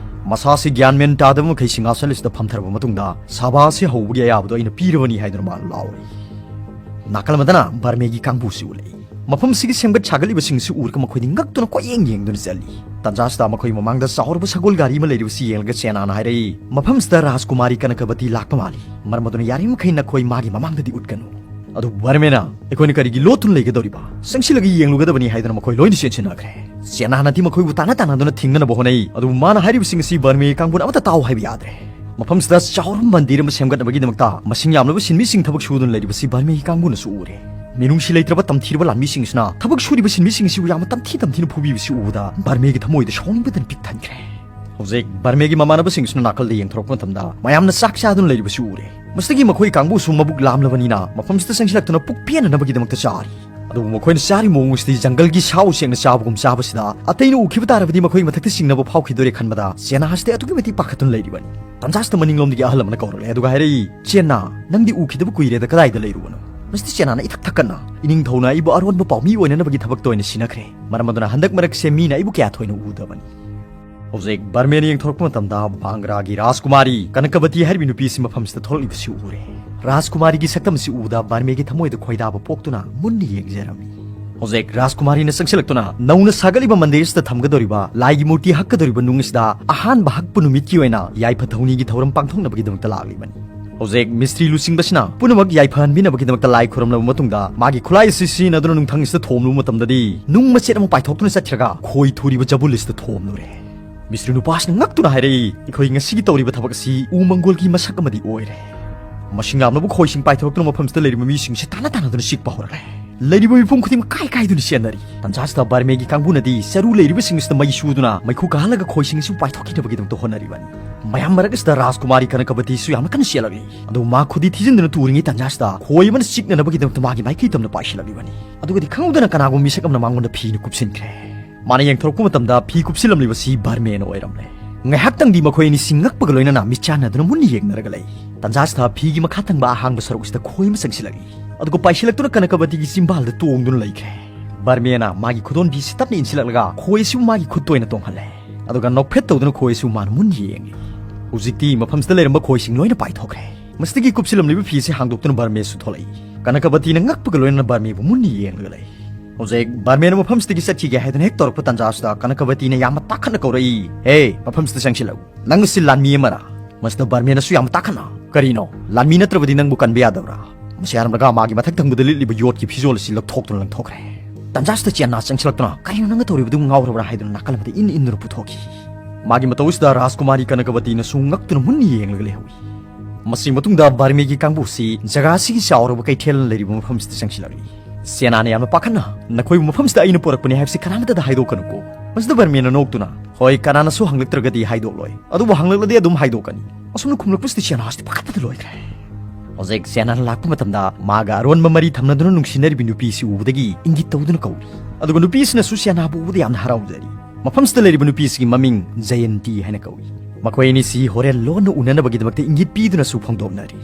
ꯃꯁꯥꯁꯤ ꯒ꯭ꯌꯥꯟ ꯃꯦꯟ ꯇꯥꯗꯕ ꯃꯈꯩ ꯁꯤꯡꯍꯥꯁꯟ ꯑꯁꯤꯗ ꯐꯝꯊꯔꯕ ꯃꯇꯨꯡꯗ ꯁꯚꯥ ꯑꯁꯤ ꯍꯧꯕꯒꯤ ꯑꯌꯥꯕꯗꯣ ꯑꯩꯅ ꯄꯤꯔꯕꯅꯤ ꯍꯥꯏꯗꯨꯅ ꯃꯥꯅ ꯂꯥꯎꯔꯤ꯫ ꯅꯥꯀꯜ ꯑꯃꯗꯅ ꯕꯔꯃꯦꯒꯤ ꯀꯥꯡꯕꯨꯁꯤ ꯎꯠꯂꯛꯏ꯫ ꯃꯐꯝꯁꯤꯒꯤ ꯁꯦꯝꯒꯠ ꯁꯥꯒꯠꯂꯤꯕꯁꯤꯡꯁꯤ ꯎꯔꯒ ꯃꯈꯣꯏꯗꯤ ꯉꯛꯇꯨꯅ ꯀꯣꯏꯌꯦꯡ ꯌꯦꯡꯗꯨꯅ ꯆꯠꯂꯤ꯫ ꯇꯟꯖꯥꯁꯤꯗ ꯃꯈꯣꯏ ꯃꯃꯥꯡꯗ ꯆꯥꯎꯔꯕ ꯁꯒꯣꯜ ꯒꯥꯔꯤ ꯑꯃ ꯂꯩꯔꯤꯕꯁꯤ ꯌꯦꯡꯂꯒ ꯆꯦꯅꯥꯅ ꯍꯥꯏꯔꯛꯏ, "ꯃꯐꯝꯁꯤꯗ ꯔꯥꯖꯀꯨꯃꯥꯔꯤ ꯀꯅꯀꯕꯇꯤ ꯂꯥꯛꯄ ꯃꯥꯜꯂꯤ꯫ ꯃꯔꯝ ꯑꯗꯨꯅ ꯌꯥꯔꯤꯃꯈꯩ ꯅꯈꯣꯏ ꯃꯥꯒꯤ ꯃꯃꯥꯡꯗꯗꯤ ꯎꯠꯀꯅꯨ"꯫ ꯑꯗꯨꯕꯨ ꯕꯔꯃꯦꯅ, "ꯑꯩꯈꯣꯏꯅ ꯀꯔꯤꯒꯤ ꯂꯣꯠꯇꯨꯅ ꯂꯩꯒꯗꯧꯔꯤꯕ? ꯆꯪꯁꯤꯜꯂꯒ ꯌꯦꯡꯂꯨꯒꯗꯕꯅꯤ" ꯍꯥꯏꯗꯨꯅ ꯃꯈꯣꯏ ꯂꯣꯏꯅ ꯆꯦꯟꯁꯤꯟꯅꯈ꯭ꯔꯦ꯫ ꯆꯦꯅꯥꯅꯗꯤ ꯃꯈꯣꯏꯕꯨ ꯇꯥꯟꯅ ꯇꯥꯟꯅꯗꯨꯅ ꯊꯤꯡꯅꯅꯕ ꯍꯣꯠꯅꯩ꯫ ꯑꯗꯨꯕꯨ ꯃꯥꯅ ꯍꯥꯏꯔꯤꯕꯁꯤꯡ ꯑꯁꯤ ꯕꯔꯃꯦꯒꯤ ꯀꯥꯡꯕꯨꯅ ꯑꯃꯠꯇ ꯇꯥꯎ ꯍꯥꯏꯕ ꯌꯥꯗ꯭ꯔꯦ꯫ ꯃꯐꯝꯁꯤꯗ ꯆꯥꯎꯔꯕ ꯃꯟꯗꯤꯔ ꯑꯃ ꯁꯦꯝꯒꯠꯅꯕꯒꯤꯗꯃꯛꯇ ꯃꯁꯤꯡ ꯌꯥꯝꯂꯕ ꯁꯤꯟꯃꯤꯁꯤꯡ ꯊꯕꯛ ꯁꯨꯗꯨꯅ ꯂꯩꯔꯤꯕꯁꯤ ꯕꯔꯃꯦꯒꯤ ꯀꯥꯡꯕꯨꯅꯁꯨ ꯎꯔꯦ꯫ ꯃꯤꯅꯨꯡꯁꯤ ꯂꯩꯇ꯭ꯔꯕ ꯇꯝꯊꯤꯔꯕ ꯂꯥꯟꯃꯤꯁꯤꯡꯁꯤꯅ ꯊꯕꯛ ꯁꯨꯔꯤꯕ ꯁꯤꯟꯃꯤꯁꯤꯡꯁꯤꯕꯨ ꯌꯥꯝꯅ ꯇꯝꯊꯤ ꯇꯝꯊꯤꯅ ꯐꯨꯕꯤꯕꯁꯤ ꯎꯕꯗ ꯕꯔꯃꯦꯒꯤ ꯊꯃꯣꯏꯗ ꯁꯥꯎꯅꯤꯡꯕꯗꯅ ꯄꯤꯛ ꯊꯟꯈ꯭ꯔꯦ꯫ ꯍꯧꯖꯤꯛ ꯕꯔꯃꯦꯒꯤ ꯃꯃꯥꯟꯅꯕꯁꯤꯡꯁꯤꯅ ꯅꯥꯀꯜꯗ ꯌꯦꯡꯊꯣꯔꯛꯄ ꯃꯇꯝꯗ ꯃꯌꯥꯝꯅ ꯆꯥꯛ ꯆꯥꯗꯨꯅ ꯂꯩꯔꯤꯕꯁꯤ ꯎꯔꯦ꯫ ꯃꯁꯤꯗꯒꯤ ꯃꯈꯣꯏ ꯀꯥꯡꯕꯨꯁꯨ ꯃꯕꯨꯛ ꯂꯥꯝꯂꯕꯅꯤꯅ ꯃꯐꯝꯁꯤꯗ ꯆꯪꯁꯤꯜꯂꯛꯇꯨꯅ ꯄꯨꯛ ꯄꯦꯟꯅꯅꯕꯒꯤꯗꯃꯛꯇ ꯆꯥꯔꯤ꯫ ꯑꯗꯨꯕꯨ ꯃꯈꯣꯏꯅ ꯆꯥꯔꯤꯕ ꯃꯑꯣꯡ ꯑꯁꯤꯗꯤ ꯖꯪꯒꯜꯒꯤ ꯁꯥ ꯎꯆꯦꯛꯅ ꯆꯥꯕꯒꯨꯝ ꯆꯥꯕꯁꯤꯗ ꯑꯇꯩꯅ ꯎꯈꯤꯕ ꯇꯥꯔꯕꯗꯤ ꯃꯈꯣꯏ ꯃꯊꯛꯇ ꯆꯤꯡꯅꯕ ꯐꯥꯎꯈꯤꯗꯣꯏꯔꯦ ꯈꯟꯕꯗ ꯆꯦꯅꯥ ꯑꯁꯤꯗꯤ ꯑꯗꯨꯛꯀꯤ ꯃꯇꯤꯛ ꯄꯥꯈꯠꯇꯨꯅ ꯂꯩꯔꯤꯕꯅꯤ꯫ ꯇꯟꯖꯥꯁꯤꯗ ꯃꯅꯤꯡꯂꯣꯝꯗꯒꯤ ꯑꯍꯜ ꯑꯃꯅ ꯀꯧꯔꯛꯂꯦ, ꯑꯗꯨꯒ ꯍꯥꯏꯔꯛꯏ, "ꯆꯦꯅꯥ, ꯅꯪꯗꯤ ꯎꯈꯤꯗꯕ ꯀꯨꯏꯔꯦꯗ, ꯀꯗꯥꯏꯗ ꯂꯩꯔꯨꯕꯅꯣ?" ꯃꯁꯤꯗ ꯆꯦꯅꯥꯅ ꯏꯊꯛ ꯊꯛꯀꯠꯅ, "ꯏꯅꯤꯡꯊꯧꯅ ꯑꯩꯕꯨ ꯑꯔꯣꯟꯕ ꯄꯥꯎꯃꯤ ꯑꯣꯏꯅꯅꯕꯒꯤ ꯊꯕꯛꯇ ꯑꯣꯏꯅ ꯁꯤꯟꯅꯈ꯭ꯔꯦ꯫ ꯃꯔꯝ ꯑꯗꯨꯅ ꯍꯟꯗꯛ ꯃꯔꯛꯁꯦ ꯃꯤꯅ ꯑꯩꯕꯨ ꯀꯌꯥ ꯊꯣꯏꯅ ꯎꯗꯕꯅꯤ"꯫ ꯍꯧꯖꯤꯛ ꯕꯔꯃꯦꯅ ꯌꯦꯡꯊꯣꯔꯛꯄ ꯃꯇꯝꯗ ꯕꯥꯡꯒ꯭ꯔꯥꯒꯤ ꯔꯥꯖꯀꯨꯃꯥꯔꯤ ꯀꯅꯀꯕꯇꯤ ꯍꯥꯏꯔꯤꯕ ꯅꯨꯄꯤ ꯑꯁꯤ ꯃꯐꯝꯁꯤꯗ ꯊꯣꯛꯂꯛꯂꯤꯕꯁꯤ ꯎꯔꯦ꯫ ꯔꯥꯖꯀꯨꯃꯥꯔꯤꯒꯤ ꯁꯛꯇꯝ ꯑꯁꯤ ꯎꯕꯗ ꯕꯔꯃꯦꯒꯤ ꯊꯃꯣꯏꯗ ꯈꯣꯏꯗꯥꯕ ꯄꯣꯛꯇꯨꯅ ꯃꯨꯟꯅ ꯌꯦꯡꯖꯔꯝꯃꯤ꯫ ꯍꯧꯖꯤꯛ ꯔꯥꯖꯀꯨꯃꯥꯔꯤꯅ ꯆꯪꯁꯤꯜꯂꯛꯇꯨꯅ ꯅꯧꯅ ꯁꯥꯒꯠꯂꯤꯕ ꯃꯟꯗꯤꯔꯁꯤꯗ ꯊꯝꯒꯗꯧꯔꯤꯕ ꯂꯥꯏꯒꯤ ꯃꯨꯔꯇꯤ ꯍꯛꯀꯗꯧꯔꯤꯕ ꯅꯨꯡ ꯑꯁꯤꯗ ꯑꯍꯥꯟꯕ ꯍꯛꯄ ꯅꯨꯃꯤꯠꯀꯤ ꯑꯣꯏꯅ ꯌꯥꯏꯐ ꯊꯧꯅꯤꯒꯤ ꯊꯧꯔꯝ ꯄꯥꯡꯊꯣꯛꯅꯕꯒꯤꯗꯃꯛꯇ ꯂꯥꯛꯂꯤꯕꯅꯤ꯫ ꯍꯧꯖꯤꯛ ꯃꯤꯁꯇ꯭ꯔꯤ ꯂꯨꯆꯤꯡꯕꯁꯤꯅ ꯄꯨꯝꯅꯃꯛ ꯌꯥꯏꯐꯍꯟꯕꯤꯅꯕꯒꯤꯗꯃꯛꯇ ꯂꯥꯏ ꯈꯨꯔꯨꯝꯂꯕ ꯃꯇꯨꯡꯗ ꯃꯥꯒꯤ ꯈꯨꯠꯂꯥꯏ ꯑꯁꯤ ꯁꯤꯖꯤꯟꯅꯗꯨꯅ ꯅꯨꯡꯊꯪ ꯑꯁꯤꯗ ꯊꯣꯝꯂꯨꯕ ꯃꯇꯝꯗꯗꯤ ꯅꯨꯡ ꯃꯆꯦꯠ ꯑꯃ ꯄꯥꯏꯊꯣꯛꯇꯨꯅ ꯆꯠꯈ꯭ꯔꯒ ꯈꯣꯏ ꯊꯨꯔꯤꯕ ꯖꯕꯨꯜ ꯑꯁꯤꯗ ꯊꯣꯝꯂꯨꯔꯦ꯫ ꯃꯤꯁꯇ꯭ꯔꯤ ꯅꯨꯄꯥꯁꯤꯅ ꯉꯛꯇꯨꯅ ꯍꯥꯏꯔꯛꯏ, "ꯑꯩꯈꯣꯏ ꯉꯁꯤꯒꯤ ꯇꯧꯔꯤꯕ ꯊꯕꯛ ꯑꯁꯤ ꯎ ꯃꯪꯒꯣꯜꯒꯤ ꯃꯁꯛ ꯑꯃꯗꯤ ꯑꯣꯏꯔꯦ꯫" ꯃꯁꯤꯡ ꯌꯥꯝꯂꯕ ꯈꯣꯏꯁꯤꯡ ꯄꯥꯏꯊꯣꯔꯛꯇꯨꯅ ꯃꯐꯝꯁꯤꯗ ꯂꯩꯔꯤꯕ ꯃꯤꯁꯤꯡꯁꯦ ꯇꯥꯅ ꯇꯥꯅꯗꯨꯅ ꯆꯤꯛꯄ ꯍꯧꯔꯛꯂꯦ꯫ ꯂꯩꯔꯤꯕ ꯃꯤꯄꯨꯝ ꯈꯨꯗꯤꯡꯃꯛ ꯀꯥꯏ ꯀꯥꯏꯗꯨꯅ ꯆꯦꯟꯅꯔꯤ꯫ ꯇꯟꯖꯥꯁꯤꯗ ꯕꯔꯃꯦꯒꯤ ꯀꯥꯡꯕꯨꯅꯗꯤ ꯆꯔꯨ ꯂꯩꯔꯤꯕꯁꯤꯡ ꯑꯁꯤꯗ ꯃꯩ ꯁꯨꯗꯨꯅ ꯃꯩꯈꯨ ꯀꯥꯍꯜꯂꯒ ꯈꯣꯏꯁꯤꯡ ꯑꯁꯤꯕꯨ ꯄꯥꯏꯊꯣꯛꯈꯤꯅꯕꯒꯤꯗꯃꯛꯇ ꯍꯣꯠꯅꯔꯤꯕꯅꯤ꯫ ꯃꯌꯥꯝ ꯃꯔꯛ ꯑꯁꯤꯗ ꯔꯥꯖꯀꯨꯃꯥꯔꯤ ꯀꯅꯀꯕꯇꯤꯁꯨ ꯌꯥꯝꯅ ꯀꯟꯅ ꯆꯦꯜꯂꯛꯂꯤ꯫ ꯑꯗꯨ ꯃꯥ ꯈꯨꯗꯤ ꯊꯤꯖꯤꯟꯗꯨꯅ ꯇꯨꯔꯤꯉꯩ ꯇꯟꯖꯥꯁꯤꯗ ꯈꯣꯏ ꯑꯃꯅ ꯆꯤꯛꯅꯅꯕꯒꯤꯗꯃꯛꯇ ꯃꯥꯒꯤ ꯃꯥꯏꯀꯩ ꯇꯝꯅ ꯄꯥꯏꯁꯤꯜꯂꯛꯂꯤꯕꯅꯤ꯫ ꯑꯗꯨꯒꯗꯤ ꯈꯪꯍꯧꯗꯅ ꯀꯅꯥꯒꯨꯝꯕ ꯃꯤꯁꯛ ꯑꯃꯅ ꯃꯉꯣꯟꯗ ꯐꯤꯅ ꯀꯨꯞꯁꯤꯟꯈ꯭ꯔꯦ꯫ ꯃꯥꯅ ꯌꯦꯡꯊꯣꯔꯛꯄ ꯃꯇꯝꯗ ꯐꯤ ꯀꯨꯞꯁꯤꯜꯂꯝꯂꯤꯕꯁꯤ ꯕꯔꯃꯦꯟ ꯑꯣꯏꯔꯝꯂꯦ꯫ ꯉꯥꯏꯍꯥꯛꯇꯪꯗꯤ ꯃꯈꯣꯏ ꯑꯅꯤꯁꯤ ꯉꯛꯄꯒ ꯂꯣꯏꯅꯅ ꯃꯤꯠ ꯆꯥꯟꯅꯗꯨꯅ ꯃꯨꯟꯅ ꯌꯦꯡꯅꯔꯒ ꯂꯩ꯫ ꯇꯟꯖꯥꯁꯤꯗ ꯐꯤꯒꯤ ꯃꯈꯥ ꯊꯪꯕ ꯑꯍꯥꯡꯕ ꯁꯔꯨꯛ ꯑꯁꯤꯗ ꯈꯣꯏ ꯑꯃ ꯆꯪꯁꯤꯜꯂꯛꯏ꯫ ꯑꯗꯨꯒ ꯄꯥꯏꯁꯤꯜꯂꯛꯇꯨꯅ ꯀꯅꯀꯕꯇꯤꯒꯤ ꯆꯤꯝꯕꯥꯜꯗ ꯇꯣꯡꯗꯨꯅ ꯂꯩꯈ꯭ꯔꯦ꯫ ꯕꯔꯃꯦꯅ ꯃꯥꯒꯤ ꯈꯨꯗꯣꯟꯕꯤ ꯑꯁꯤ ꯇꯞꯅ ꯏꯟꯁꯤꯜꯂꯛꯂꯒ ꯈꯣꯏ ꯑꯁꯤꯕꯨ ꯃꯥꯒꯤ ꯈꯨꯠꯇ ꯑꯣꯏꯅ ꯇꯣꯡꯍꯜꯂꯦ꯫ ꯑꯗꯨꯒ ꯅꯣꯛꯐꯦꯠ ꯇꯧꯗꯨꯅ ꯈꯣꯏ ꯑꯁꯤꯕꯨ ꯃꯥꯅ ꯃꯨꯟꯅ ꯌꯦꯡꯂꯤ꯫ ꯍꯧꯖꯤꯛꯇꯤ ꯃꯐꯝꯁꯤꯗ ꯂꯩꯔꯝꯕ ꯈꯣꯏꯁꯤꯡ ꯂꯣꯏꯅ ꯄꯥꯏꯊꯣꯛꯈ꯭ꯔꯦ꯫ ꯃꯁꯤꯗꯒꯤ ꯀꯨꯞꯁꯤꯜꯂꯝꯂꯤꯕ ꯐꯤ ꯑꯁꯤ ꯍꯥꯡꯗꯣꯛꯇꯨꯅ ꯕꯔꯃꯦꯁꯨ ꯊꯣꯛꯂꯛꯏ꯫ ꯀꯅꯀꯕꯇꯤꯅ ꯉꯛꯄꯒ ꯂꯣꯏꯅꯅ ꯕꯔꯃꯦꯕꯨ ꯃꯨꯟꯅ ꯌꯦꯡꯂꯒ ꯂꯩ꯫ ꯍꯧꯖꯤꯛ ꯕꯔꯃꯦꯅ ꯃꯐꯝꯁꯤꯗꯒꯤ ꯆꯠꯈꯤꯒꯦ ꯍꯥꯏꯗꯨꯅ ꯍꯦꯛ ꯇꯧꯔꯛꯄ ꯇꯟꯖꯥꯁꯤꯗ ꯀꯅꯀꯕꯇꯤꯅ ꯌꯥꯝꯅ ꯇꯥꯈꯠꯅ ꯀꯧꯔꯛꯏ, "ꯍꯦ, ꯃꯐꯝꯁꯤꯗ ꯆꯪꯁꯤꯜꯂꯛꯎ꯫ ꯅꯪ ꯑꯁꯤ ꯂꯥꯟꯃꯤ ꯑꯃꯔꯥ?" ꯃꯁꯤꯗ ꯕꯔꯃꯦꯅꯁꯨ ꯌꯥꯝꯅ ꯇꯥꯈꯠꯅ, "ꯀꯔꯤꯅꯣ? ꯂꯥꯟꯃꯤ ꯅꯠꯇ꯭ꯔꯕꯗꯤ ꯅꯪꯕꯨ ꯀꯟꯕ ꯌꯥꯗꯕ꯭ꯔꯥ?" ꯃꯁꯤ ꯍꯥꯏꯔꯝꯂꯒ ꯃꯥꯒꯤ ꯃꯊꯛ ꯊꯪꯕꯗ ꯂꯤꯠꯂꯤꯕ ꯌꯣꯠꯀꯤ ꯐꯤꯖꯣꯜ ꯑꯁꯤ ꯂꯧꯊꯣꯛꯇꯨꯅ ꯂꯪꯊꯣꯛꯈ꯭ꯔꯦ꯫ ꯇꯟꯖꯥꯁꯤꯗ ꯆꯦꯟꯅꯥ ꯆꯪꯁꯤꯜꯂꯛꯇꯨꯅ, "ꯀꯔꯤꯅꯣ ꯅꯪꯅ ꯇꯧꯔꯤꯕꯗꯨ? ꯉꯥꯎꯔꯕ꯭ꯔꯥ?" ꯍꯥꯏꯗꯨꯅ ꯅꯥꯀꯜ ꯑꯃꯗ ꯏꯟ ꯏꯟꯗꯨꯅ ꯄꯨꯊꯣꯛꯈꯤ꯫ ꯃꯥꯒꯤ ꯃꯇꯧ ꯑꯁꯤꯗ ꯔꯥꯖꯀꯨꯃꯥꯔꯤ ꯀꯅꯀꯕꯇꯤꯅꯁꯨ ꯉꯛꯇꯨꯅ ꯃꯨꯟꯅ ꯌꯦꯡꯂꯒ ꯂꯩꯍꯧꯏ꯫ ꯃꯁꯤ ꯃꯇꯨꯡꯗ ꯕꯔꯃꯦꯒꯤ ꯀꯥꯡꯕꯨꯁꯤ ꯖꯒꯥ ꯑꯁꯤꯒꯤ ꯆꯥꯎꯔꯕ ꯀꯩꯊꯦꯜꯅ ꯂꯩꯔꯤꯕ ꯃꯐꯝꯁꯤꯗ ꯆꯪꯁꯤꯜꯂꯛꯂꯤ꯫ ꯆꯦꯅꯥꯅ ꯌꯥꯝꯅ ꯄꯥꯈꯠꯅ, "ꯅꯈꯣꯏꯕꯨ ꯃꯐꯝꯁꯤꯗ ꯑꯩꯅ ꯄꯨꯔꯛꯄꯅꯤ ꯍꯥꯏꯕꯁꯤ ꯀꯅꯥꯃꯠꯇꯗ ꯍꯥꯏꯗꯣꯛꯀꯅꯨꯀꯣ꯫" ꯃꯁꯤꯗ ꯕꯔꯃꯦꯅ ꯅꯣꯛꯇꯨꯅ, "ꯍꯣꯏ, ꯀꯅꯥꯅꯁꯨ ꯍꯪꯂꯛꯇ꯭ꯔꯒꯗꯤ ꯍꯥꯏꯗꯣꯛꯂꯣꯏ, ꯑꯗꯨꯕꯨ ꯍꯪꯂꯛꯂꯗꯤ ꯑꯗꯨꯝ ꯍꯥꯏꯗꯣꯛꯀꯅꯤ꯫" ꯑꯁꯨꯝꯅ ꯈꯨꯝꯂꯛꯄꯁꯤꯗ ꯆꯦꯅꯥꯁꯤꯗꯤ ꯄꯥꯈꯠꯄꯗ ꯂꯣꯏꯈ꯭ꯔꯦ꯫ ꯍꯧꯖꯤꯛ ꯆꯦꯅꯥꯅ ꯂꯥꯛꯄ ꯃꯇꯝꯗ ꯃꯥꯒ ꯑꯔꯣꯟꯕ ꯃꯔꯤ ꯊꯝꯅꯗꯨꯅ ꯅꯨꯡꯁꯤꯅꯔꯤꯕ ꯅꯨꯄꯤ ꯑꯁꯤ ꯎꯕꯗꯒꯤ ꯏꯪꯒꯤꯠ ꯇꯧꯗꯨꯅ ꯀꯧꯔꯤ꯫ ꯑꯗꯨꯒ ꯅꯨꯄꯤ ꯑꯁꯤꯅꯁꯨ ꯆꯦꯅꯥꯕꯨ ꯎꯕꯗ ꯌꯥꯝꯅ ꯍꯔꯥꯎꯖꯔꯤ꯫ ꯃꯐꯝꯁꯤꯗ ꯂꯩꯔꯤꯕ ꯅꯨꯄꯤ ꯑꯁꯤꯒꯤ ꯃꯃꯤꯡ ꯖꯌꯟꯇꯤ ꯍꯥꯏꯅ ꯀꯧꯏ꯫ ꯃꯈꯣꯏ ꯑꯅꯤꯁꯤ ꯍꯣꯔꯦꯟ ꯂꯣꯟꯅ ꯎꯅꯅꯕꯒꯤꯗꯃꯛꯇ ꯏꯪꯒꯤꯠ ꯄꯤꯗꯨꯅꯁꯨ ꯐꯣꯡꯗꯣꯛꯅꯔꯤ꯫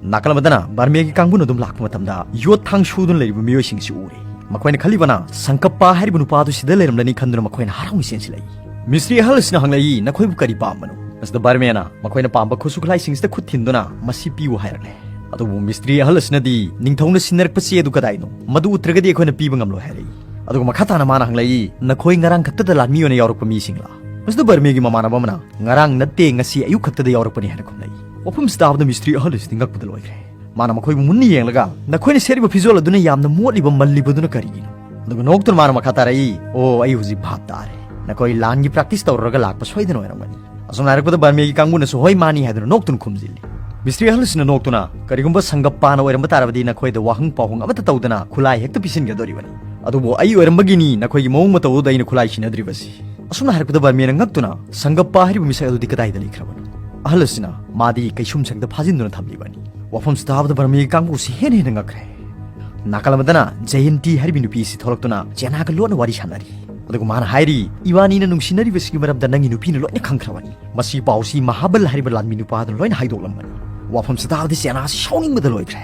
ꯅꯥꯀꯜ ꯑꯃꯗꯅ ꯕꯔꯃꯦꯒꯤ ꯀꯥꯡꯕꯨꯅ ꯑꯗꯨꯝ ꯂꯥꯛꯄ ꯃꯇꯝꯗ ꯌꯣꯠ ꯊꯥꯡ ꯁꯨꯗꯨꯅ ꯂꯩꯔꯤꯕ ꯃꯤꯑꯣꯏꯁꯤꯡꯁꯤ ꯎꯔꯦ꯫ ꯃꯈꯣꯏꯅ ꯈꯜꯂꯤꯕꯅ ꯁꯪꯀꯞꯄ ꯍꯥꯏꯔꯤꯕ ꯅꯨꯄꯥ ꯑꯗꯨ ꯁꯤꯗ ꯂꯩꯔꯝꯂꯅꯤ ꯈꯟꯗꯨꯅ ꯃꯈꯣꯏꯅ ꯍꯔꯥꯎꯅ ꯆꯦꯟꯁꯤꯜꯂꯛꯏ꯫ ꯃꯤꯁꯇ꯭ꯔꯤ ꯑꯍꯜ ꯑꯁꯤꯅ ꯍꯪꯂꯛꯏ, "ꯅꯈꯣꯏꯕꯨ ꯀꯔꯤ ꯄꯥꯝꯕꯅꯣ?" ꯃꯁꯤꯗ ꯕꯔꯃꯦꯅ ꯃꯈꯣꯏꯅ ꯄꯥꯝꯕ ꯈꯨꯠꯁꯨ ꯈꯨꯠꯂꯥꯏꯁꯤꯡꯁꯤꯗ ꯈꯨꯠ ꯊꯤꯟꯗꯨꯅ ꯃꯁꯤ ꯄꯤꯌꯨ ꯍꯥꯏꯔꯛꯂꯦ꯫ ꯑꯗꯨꯕꯨ ꯃꯤꯁꯇ꯭ꯔꯤ ꯑꯍꯜ ꯑꯁꯤꯅꯗꯤ ꯅꯤꯡꯊꯧꯅ ꯁꯤꯟꯅꯔꯛꯄ ꯆꯦ ꯑꯗꯨ ꯀꯗꯥꯏꯅꯣ, ꯃꯗꯨ ꯎꯠꯇ꯭ꯔꯒꯗꯤ ꯑꯩꯈꯣꯏꯅ ꯄꯤꯕ ꯉꯝꯂꯣꯏ ꯍꯥꯏꯔꯛꯏ꯫ ꯑꯗꯨꯒ ꯃꯈꯥ ꯇꯥꯅ ꯃꯥꯅ ꯍꯪꯂꯛꯏ, "ꯅꯈꯣꯏ ꯉꯔꯥꯡ ꯈꯛꯇꯗ ꯂꯥꯟꯃꯤ ꯑꯣꯏꯅ ꯌꯥꯎꯔꯛꯄ ꯃꯤꯁꯤꯡꯂꯥ?" ꯃꯁꯤꯗ ꯕꯔꯃꯦꯒꯤ ꯃꯃꯥꯟꯅꯕ ꯑꯃꯅ, "ꯉꯔꯥꯡ ꯅꯠꯇꯦ, ꯉꯁꯤ ꯑꯌꯨꯛ ꯈꯛꯇꯗ ꯌꯥꯎꯔꯛꯄꯅꯤ" ꯍꯥꯏꯅ ꯈꯨꯝꯂꯛꯏ꯫ ꯋꯥꯐꯝꯁꯤ ꯇꯥꯕꯗ ꯃꯤꯁꯇ꯭ꯔꯤ ꯑꯍꯜ ꯑꯁꯤꯗꯤ ꯉꯛꯄꯗ ꯂꯣꯏꯈ꯭ꯔꯦ꯫ ꯃꯥꯅ ꯃꯈꯣꯏꯕꯨ ꯃꯨꯟꯅ ꯌꯦꯡꯂꯒ, "ꯅꯈꯣꯏꯅ ꯁꯦꯠꯂꯤꯕ ꯐꯤꯖꯣꯜ ꯑꯗꯨꯅ ꯌꯥꯝꯅ ꯃꯣꯠꯂꯤꯕ, ꯃꯜꯂꯤꯕꯗꯨꯅ ꯀꯔꯤꯒꯤꯅꯣ?" ꯑꯗꯨꯒ ꯅꯣꯛꯇꯨꯅ ꯃꯥꯅ ꯃꯈꯥ ꯇꯥꯔꯛꯏ, "ꯑꯣ, ꯑꯩ ꯍꯧꯖꯤꯛ ꯚꯥꯞ ꯇꯥꯔꯦ꯫ ꯅꯈꯣꯏ ꯂꯥꯟꯒꯤ ꯄ꯭ꯔꯦꯛꯇꯤꯁ ꯇꯧꯔꯨꯔꯒ ꯂꯥꯛꯄ ꯁꯣꯏꯗꯅ ꯑꯣꯏꯔꯝꯒꯅꯤ꯫" ꯑꯁꯨꯝꯅ ꯍꯥꯏꯔꯛꯄꯗ ꯕꯔꯃꯦꯒꯤ ꯀꯥꯡꯕꯨꯅꯁꯨ, "ꯍꯣꯏ, ꯃꯥꯅꯤ" ꯍꯥꯏꯗꯨꯅ ꯅꯣꯛꯇꯨꯅ ꯈꯨꯝꯖꯤꯜꯂꯤ꯫ ꯃꯤꯁꯇ꯭ꯔꯤ ꯑꯍꯜ ꯑꯁꯤꯅ ꯅꯣꯛꯇꯨꯅ, "ꯀꯔꯤꯒꯨꯝꯕ ꯁꯪꯒꯞꯄꯥꯅ ꯑꯣꯏꯔꯝꯕ ꯇꯥꯔꯕꯗꯤ ꯅꯈꯣꯏꯗ ꯋꯥꯍꯪ ꯄꯥꯎꯍꯪ ꯑꯃꯠꯇ ꯇꯧꯗꯅ ꯈꯨꯠꯂꯥꯏ ꯍꯦꯛꯇ ꯄꯤꯁꯤꯟꯒꯗꯧꯔꯤꯕꯅꯤ꯫ ꯑꯗꯨꯕꯨ ꯑꯩ ꯑꯣꯏꯔꯝꯕꯒꯤꯅꯤ ꯅꯈꯣꯏꯒꯤ ꯃꯑꯣꯡ ꯃꯇꯧꯗꯨꯗ ꯑꯩꯅ ꯈꯨꯠꯂꯥꯏ ꯁꯤꯟꯅꯗ꯭ꯔꯤꯕꯁꯤ꯫" ꯑꯁꯨꯝꯅ ꯍꯥꯏꯔꯛꯄꯗ ꯕꯔꯃꯦꯅ ꯉꯛꯇꯨꯅ, "ꯁꯪꯒꯞꯄꯥ ꯍꯥꯏꯔꯤꯕ ꯃꯤꯁꯛ ꯑꯗꯨꯗꯤ ꯀꯗꯥꯏꯗ ꯂꯩꯈ꯭ꯔꯕꯅꯣ?" ꯑꯍꯜ ꯑꯁꯤꯅ, "ꯃꯥꯗꯤ ꯀꯩꯁꯨꯝꯁꯪꯗ ꯐꯥꯖꯤꯟꯗꯨꯅ ꯊꯝꯂꯤꯕꯅꯤ꯫" ꯋꯥꯐꯝꯁꯤ ꯇꯥꯕꯗ ꯕꯔꯃꯦꯒꯤ ꯀꯥꯡꯕꯨꯁꯤ ꯍꯦꯟꯅ ꯍꯦꯟꯅ ꯉꯛꯈ꯭ꯔꯦ꯫ ꯅꯥꯀꯜ ꯑꯃꯗꯅ ꯖꯌꯟꯇꯤ ꯍꯥꯏꯔꯤꯕꯤ ꯅꯨꯄꯤ ꯑꯁꯤ ꯊꯣꯛꯂꯛꯇꯨꯅ ꯆꯦꯅꯥꯒ ꯂꯣꯟꯅ ꯋꯥꯔꯤ ꯁꯥꯟꯅꯔꯤ꯫ ꯑꯗꯨꯒ ꯃꯥꯅ ꯍꯥꯏꯔꯤ, "ꯏꯕꯥꯅꯤꯅ ꯅꯨꯡꯁꯤꯅꯔꯤꯕꯁꯤꯒꯤ ꯃꯔꯝꯗ ꯅꯪꯒꯤ ꯅꯨꯄꯤꯅ ꯂꯣꯏꯅ ꯈꯪꯈ꯭ꯔꯕꯅꯤ꯫ ꯃꯁꯤ ꯄꯥꯎꯁꯤ ꯃꯍꯥꯕꯜ ꯍꯥꯏꯔꯤꯕ ꯂꯥꯟꯃꯤ ꯅꯨꯄꯥꯗꯨꯅ ꯂꯣꯏꯅ ꯍꯥꯏꯗꯣꯛꯂꯝꯕꯅꯤ꯫" ꯋꯥꯐꯝꯁꯤ ꯇꯥꯕꯗ ꯆꯦꯅꯥꯁꯤ ꯁꯥꯎꯅꯤꯡꯕꯗ ꯂꯣꯏꯈ꯭ꯔꯦ꯫